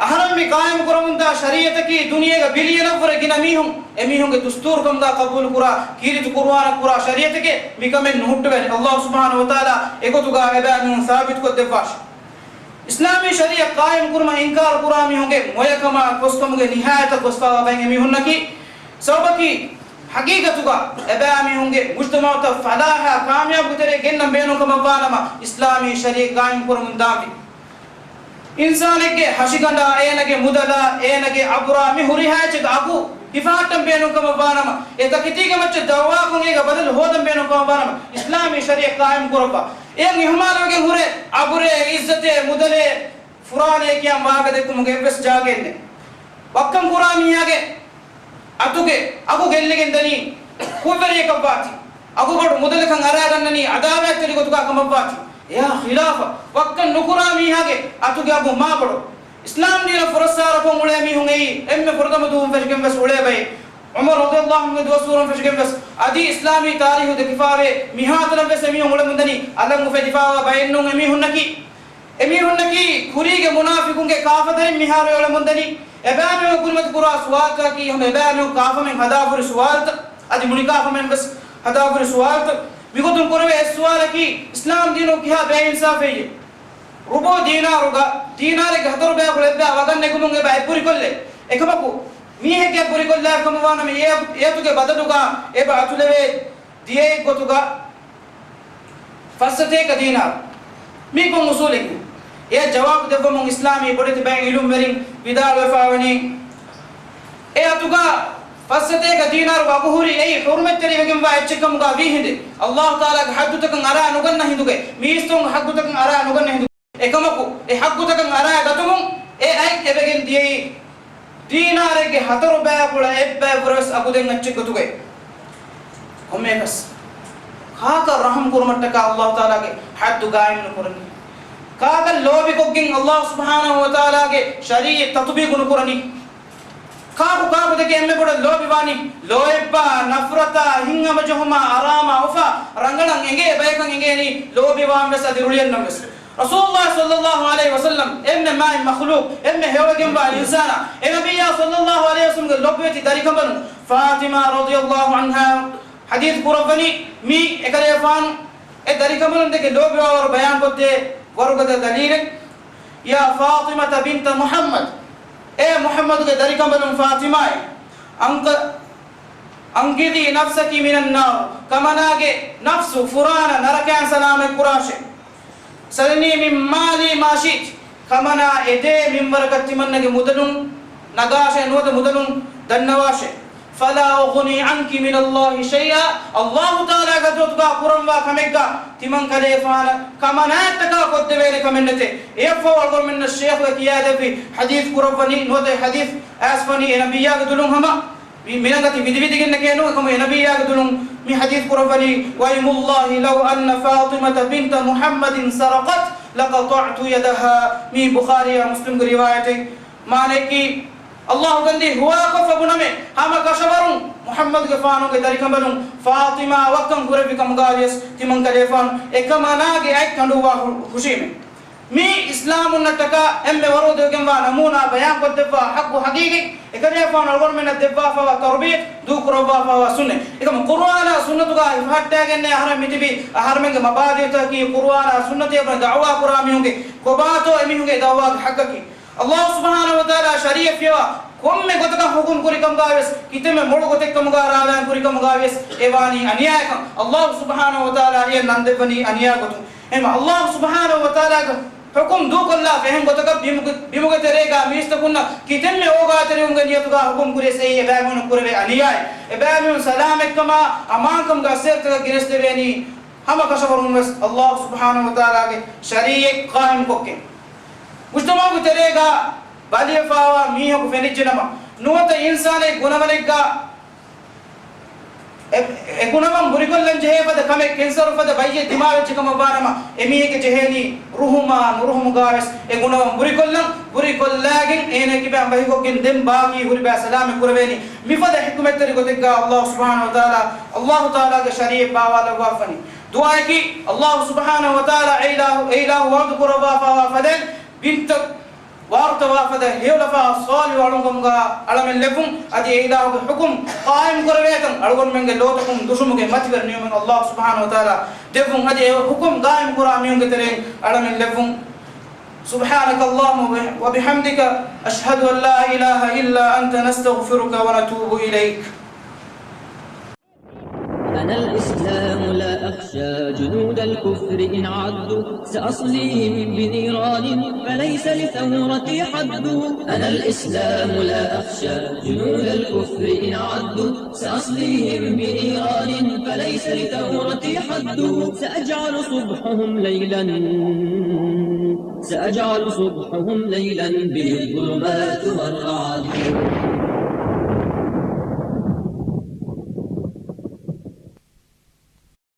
އަހަރެން މި ޤާއިމު ކުރަމުންދާ ޝަރީޢަތަކީ ދުނިޔޭގަ ބިލިއަނަށްވުރެ ގިނަ މީހުން އެމީހުންގެ ދުސްތޫރު ކަމުގަ ޤަބޫލު ކުރާ، ކީރިތި ޤުރުއާނަށް ކުރާ ޝަރީޢަތެކޭ. މިކަމެއް ނުހުއްޓުވޭނެ. ﷲ ސުބްޙާނަހޫ ވަތަޢާލާ އެގޮތުގަ އެބައިމީހުން ސާބިތުކޮށްދެއްވާށި. އިސްލާމީ ޝަރީޢަތް ޤާއިމު ކުރުމަށް އިންކާރު ކުރާ މީހުންގެ މޮޔަކަމާ ކޮސްކަމުގެ ނިހާޔަތަށް ގޮސްފާވާ ބައެއް އެމީހުންނަކީ. ސަބަބަކީ، ޙަޤީޤަތުގަ އެބައިމީހުންގެ މުޖްތަމަޢުތައް ފަލާޙާ ކާމިޔާބުގެ ތެރޭ ގެންނަން ބޭނުންކަމަށްވާނަމަ، އިސްލާމީ ޝަރީޢަތް ޤާއިމު ކުރަމުން ދާންވީ. އިންސާނެއްގެ ހަށިގަނޑާ، އޭނަގެ މުދަލާ، އޭނަގެ އަބުރާ، މި ހުރިހާ އެއްޗެއްގެ އަގު ހިފަހައްޓަން ބޭނުންކަމަށްވާނަމަ، އެ ތަކެތީގެ މައްޗަށް ދަޢުވާކޮށް އޭގަ ބަދަލު ހޯދަން ބޭނުންކަމަށްވާނަމަ، އިސްލާމީ ޝަރީޢަތް ޤާއިމު ކުރައްވާ. އެއަށް އިހުމާލުވެގެން ހުރެ އަބުރޭ، އިއްޒަތޭ، މުދަލޭ، ފުރާނޭ ކިޔާ ވާހަކަ ދެއްކުމުގެ އެއްވެސް ޖާގައެއް ނެތް. ވައްކަން ކުރާ މީހާގެ އަތުގެ އަގު ގެއްލިގެން ދަނީ ކުށްވެރިޔަކަށްވާތީ، އަގުބޮޑު މުދަލަކަށް އަރާގަންނަނީ ޢަދާވާތްތެރި ގޮތުގަ ކަމަށްވާތީ. އެއާ ޚިލާފަށް ވައްކަން ނުކުރާ މީހާގެ އަތުގެ އަގު މާބޮޑު. އިސްލާމް ދީނަށް ފުރައްސާރަކޮށް އުޅޭ މީހުން އެއީ އެންމެ ފުރަތަމަ ދުވަހުން ފެށިގެން ވެސް އުޅޭ ބައެއް. ޢުމަރު ރަޟިޔަﷲ ޢަންހުގެ ދުވަސްވަރުން ފެށިގެން ވެސް އަދި އިސްލާމީ ތާރީޚު ދެކިފާވޭ މިހާތަނަށް ވެސް އެމީހުން އުޅެމުންދަނީ އަލަށް އުފެދިފާވާ ބައެއްނޫން އެމީހުންނަކީ. އެމީހުންނަކީ ކުރީގެ މުނާފިޤުންގެ ކާފަތަރިން މިހާރު އެ އުޅެމުންދަނީ. އެބައިމީހުން ކުރިމަތި ކުރާ ސުވާލުތަކަކީ ހަމަ އެބައިމީހުން ކާފަމެން ހަދާފުރި ސުވާލުތައް. އަދި މުނިކާފަމެން ވެސް ހަދާފުރި ސުވާލުތައް. މިގޮތުން ކުރެވޭ އެއް ސުވާލަކީ، އިސްލާމް ދީނު ކިހާ ބޭއިންސާފެއްޔޭ؟ ރުބުޢު ދީނާރުގަ ދީނާރެއްގެ ހަތަރު ބަޔަކު އެއްބަޔާ ވަގަށް ނެގުމުން އެބަ އެއްބުރިކޮށްލޭ. އެކަމަކު، މީހެއްގެ އެއްބުރިކޮށްލާފަ ކަމަށްވާނަމަ، އެ، އެއަތުގެ ބަދަލުގަ އެބަ އަތުލެވޭ ދިޔައެއް ގޮތުގަ ފަސްސަތޭކަ ދީނާރު. މީ ކޮން އުސޫލެއް؟ އެ ޖަވާބު ދެއްވަމުން އިސްލާމީ ބޮޑެތި ބައެއް ޢިލްމުވެރިން ވިދާޅުވެފަވަނީ، އެ އަތުގަ ފައްސަތޭކަ ދީނާރުގެ އަގު ހުރީ އެއީ ޙުރުމަތްތެރިވެގެންވާ އެއްޗެއްކަމުގަ ވީ ހިނދެއް. ﷲ ތަޢާލާގެ ޙައްދުތަކަށް އަރާ ނުގަންނަ ހިނދުގައި، މީސްތަކުންގެ ޙައްޤުތަކަށް އަރާ ނުގަންނަ ހިނދު. އެކަމަކު، އެ ޙައްޤުތަކަށް އަރާ ގަތުމުން އެ އަތް އެބަގެން ދިޔައީ ދީނާރެއްގެ ހަތަރު ބައި ކުޅަ އެއްބައި ވުރެސް އަގު ދެން އެއްޗެއް ގޮތުގައި. ކޮންމެއަކަސް ކާކަށް ރަޙުމް ކުރުމަށްޓަކާ ﷲ ތަޢާލާގެ ޙައްދު ޤާއިމް ނުކުރަނީ؟ ކާކަށް ލޯބިކޮށްގެން ﷲ ސުބްޙާނަހޫ ވަތަޢާލާގެ ޝަރީޢަތް ތަޠުބީޤު ނުކުރަނީ؟ ކާކު ކާކު ދެކެ އެންމެ ބޮޑަށް ލޯބިވާނީ؟ ލޯތްބާ، ނަފްރަތާ، ހިތްހަމަޖެހުމާ، އަރާމާ، އުފާ، ރަނގަޅަށް އެނގޭ ބަޔަކަށް އެނގޭނީ ލޯބިވާން ވެސް އަދި ރުޅިއަންނަން ވެސް. ރަސޫލުﷲ ޞައްލަﷲ ޢަލައިހި ވަސައްލަމް އެންމެ މާތް މަޚްލޫޤު، އެންމެ ހެޔޮވެގެންވާ އިންސާނާ، އެ ނަބިއްޔާ ޞައްލަﷲ ޢަލައިހި ވަސައްލަމްގެ ލޮބުވެތި ދަރިކަނބަލުން ފާޠިމާ ރަޟިޔަﷲ ޢަންހާ ޙަދީޘް ކުރައްވަނީ، މި އެކަލޭފާނު އެ ދަރިކަނބަލުން ދެކެ ލޯބިވާވަރު ބަޔާންކޮށްދޭ ވަރުގަދަ ދަލީލެއް. يا فاطمة بنت محمد، އޭ މުޙައްމަދުގެ ދަރިކަނބަލުން ފާޠިމާއޭ، أنق-، أنقذي نفسك من النار، ކަމަނާގެ ނަފްސު ފުރާނަ ނަރަކައިން ސަލާމަތް ކުރާށޭ. سليني من مالي ما شئت، ކަމަނާ އެދޭ މިންވަރަކަށް ތިމަންނަގެ މުދަލުން ނަގާށޭ، ނުވަތަ މުދަލުން ދަންނަވާށޭ. فلا أغني عنك من الله شيئا، ﷲ ތަޢާލާގެ ޙަޟްރަތުގަ ކުރަންވާ ކަމެއްގަ ތިމަން ކަލޭފާނަށް ކަމަނާއަށްޓަކާ ކޮށްދެވޭނެ ކަމެއް ނެތޭ. އެއަށްފަހު އަޅުގަނޑުމެންނަށް ޝޭޚުގެ ކިޔާދެއްވި ޙަދީޘް ކުރައްވަނީ، ނުވަތަ ޙަދީޘް އައިސްފަނީ އެ ނަބިއްޔާގެ ދުލުން ހަމަ މި-، މިނަގަތި ވިދިވިދިގެންނެކޭ ނޫން، އެކަމު އެ ނަބިއްޔާގެ ދުލުން މި ޙަދީޘް ކުރައްވަނީ، وأيم الله لو أن فاطمة بنت محمد سرقت لقطعت يدها. މީ ބުޚާރީއާ މުސްލިމްގެ ރިވާޔަތެއް. މާނައަކީ، ﷲ ގަންދީ ހުވާކޮށްފަ ބުނަމޭ، ހަމަ ކަށަވަރުން މުޙައްމަދުގެފާނުގެ ދަރިކަނބަލުން ފާޠިމާ ވައްކަން ކުރެއްވި ކަމުގައިވިޔަސް، ތިމަން ކަލޭފާނު އެކަމަނާގެ އަތް ކަނޑުއްވާ ހު-، ހުށީމޭ. މީ އިސްލާމުންނަށްޓަކާ އެންމެ ވަރުގަދަވެގެންވާ ނަމޫނާ ބަޔާންކޮށްދެއްވާ ޙައްޤު ޙަޤީޤީ، އެކަލޭފާނު އަޅުގަނޑުމެންނަށް ދެއްވާފައިވާ ތަރުބިޔަތު، ދޫކުރައްވާފައިވާ ސުންނަތް. އެކަމު ޤުރުއާނާ ސުންނަތުގަ ހިފަހައްޓާގެންނޭ އަހަރެން މިތިބީ، އަހަރެމެންގެ މަބާދީއުތަކަކީ ޤުރުއާނާ ސުންނަތޭ ބުނެ ދަޢުވާ ކުރާ މީހުންގެ ކޮބާތޯ އެމީހުންގެ ދަޢުވާގެ ޙައްޤަކީ. ﷲ ސުބްޙާނަހޫ ވަތަޢާލާ ޝަރީޢަތް ފިޔަވާ ކޮންމެ ގޮތަކަށް ޙުކުމް ކުރި ކަމުގައިވިޔަސް، ކިތަންމެ މޮޅު ގޮތެއް ކަމުގަ ރާވާން ކުރި ކަމުގައިވިޔަސް، އެ ވާނީ އަނިޔާއަކަށް. ﷲ ސުބްޙާނަހޫ ވަތަޢާލާ އެޔަށް ނަން ދެއްވަނީ އަނިޔާ ގޮތުން. އެހެން ﷲ ސުބްޙާނަހޫ ވަތަޢާލާގެ ޙުކުމް ދޫކޮށްލާފަ އެހެން ގޮތަކަށް ބިމުގެ، ބިމުގެ ތެރޭގަ މީސްތަކުންނަށް ކިތަންމެ އޯގާތެރިވުމުގެ ނިޔަތުގަ ޙުކުމް ކުރިޔަސް އެއީ އެބައިމީހުންނަށް ކުރެވޭ އަނިޔާއެއް. އެބައިމީހުން ސަލާމަތްކަމާ އަމާންކަމުގެ އަސަރުތަކަށް ގެނެސްދެވޭނީ ހަމަ ކަށަވަރުން ވެސް ﷲ ސުބްޙާނަހޫ ވަތަޢާލާގެ ޝަރީޢަތް ޤާއިމްކޮށްގެން. މުޖްތަމަޢުގެ ތެރޭގަ ބަލިވެފައިވާ މީހަކު ފެނިއްޖެނަމަ، ނުވަތަ އިންސާނެއް ގުނަވަނެއްގަ އެ، އެ ގުނަވަން ބުރިކޮށްލަން ޖެހޭ ފަދަ ކަމެއް، ކެންސަރު ފަދަ ބައްޔެއް ދިމާވެއްޖެ ކަމަށްވާނަމަ، އެމީހެއްގެ ޖެހޭނީ ރުހުމާ ނުރުހުމުގަ ވެސް އެ ގުނަވަން ބުރިކޮށްލަން، ބުރިކޮށްލާގެން އޭނާ ކިބައިން ބަހިކޮށްގެން ދެން ބާކީ ހުރި ބައި ސަލާމަތް ކުރެވޭނީ. މިފަދަ ޙިކުމަތްތެރި ގޮތެއްގަ ﷲ ސުބްޙާނަހޫ ވަތަޢާލާ، ﷲ ތަޢާލާގެ ޝަރީޢަތް ބާވާލައްވާފަނީ. ދުޢާއަކީ، ﷲ ސުބްޙާނަހޫ ވަތަޢާލާ އެ އިލާހު، އެ އިލާހު ވަޢުދު ކުރައްވާފައިވާ ފަދައިން ބިންތައް ވާރުތަވާ ފަދަ ހެޔޮލަފާ ޞާލިޙު އަޅުންކަމުގަ އަޅަމެން ލެއްވުން، އަދި އެ އިލާހުގެ ޙުކުމް ޤާއިމް ކުރެވޭތަން އަޅުގަނޑުމެންގެ ލޯތަކުން ދުށުމުގެ މަތިވެރި ނިޢުމަތް ﷲ ސުބްޙާނަހޫ ވަތަޢާލާ ދެއްވުން، އަދި އެ ޙުކުމް ޤާއިމް ކުރާ މީހުންގެ ތެރެއިން އަޅަމެން ލެއްވުން. سبحانك اللهم وبحمدك، أشهد أن لا إله إلا أنت، نستغفرك ونتوب إليك. أنا الإسلام لا أخشى جنود الكفر إن عدوا، سأصليهم بنيران فليس لثورتي حد. أنا الإسلام لا أخشى جنود الكفر إن عدوا، سأصليهم بنيران فليس لثورتي حد. سأجعل صبحهم ليلا، سأجعل صبحهم ليلا به الظلمات والرعد.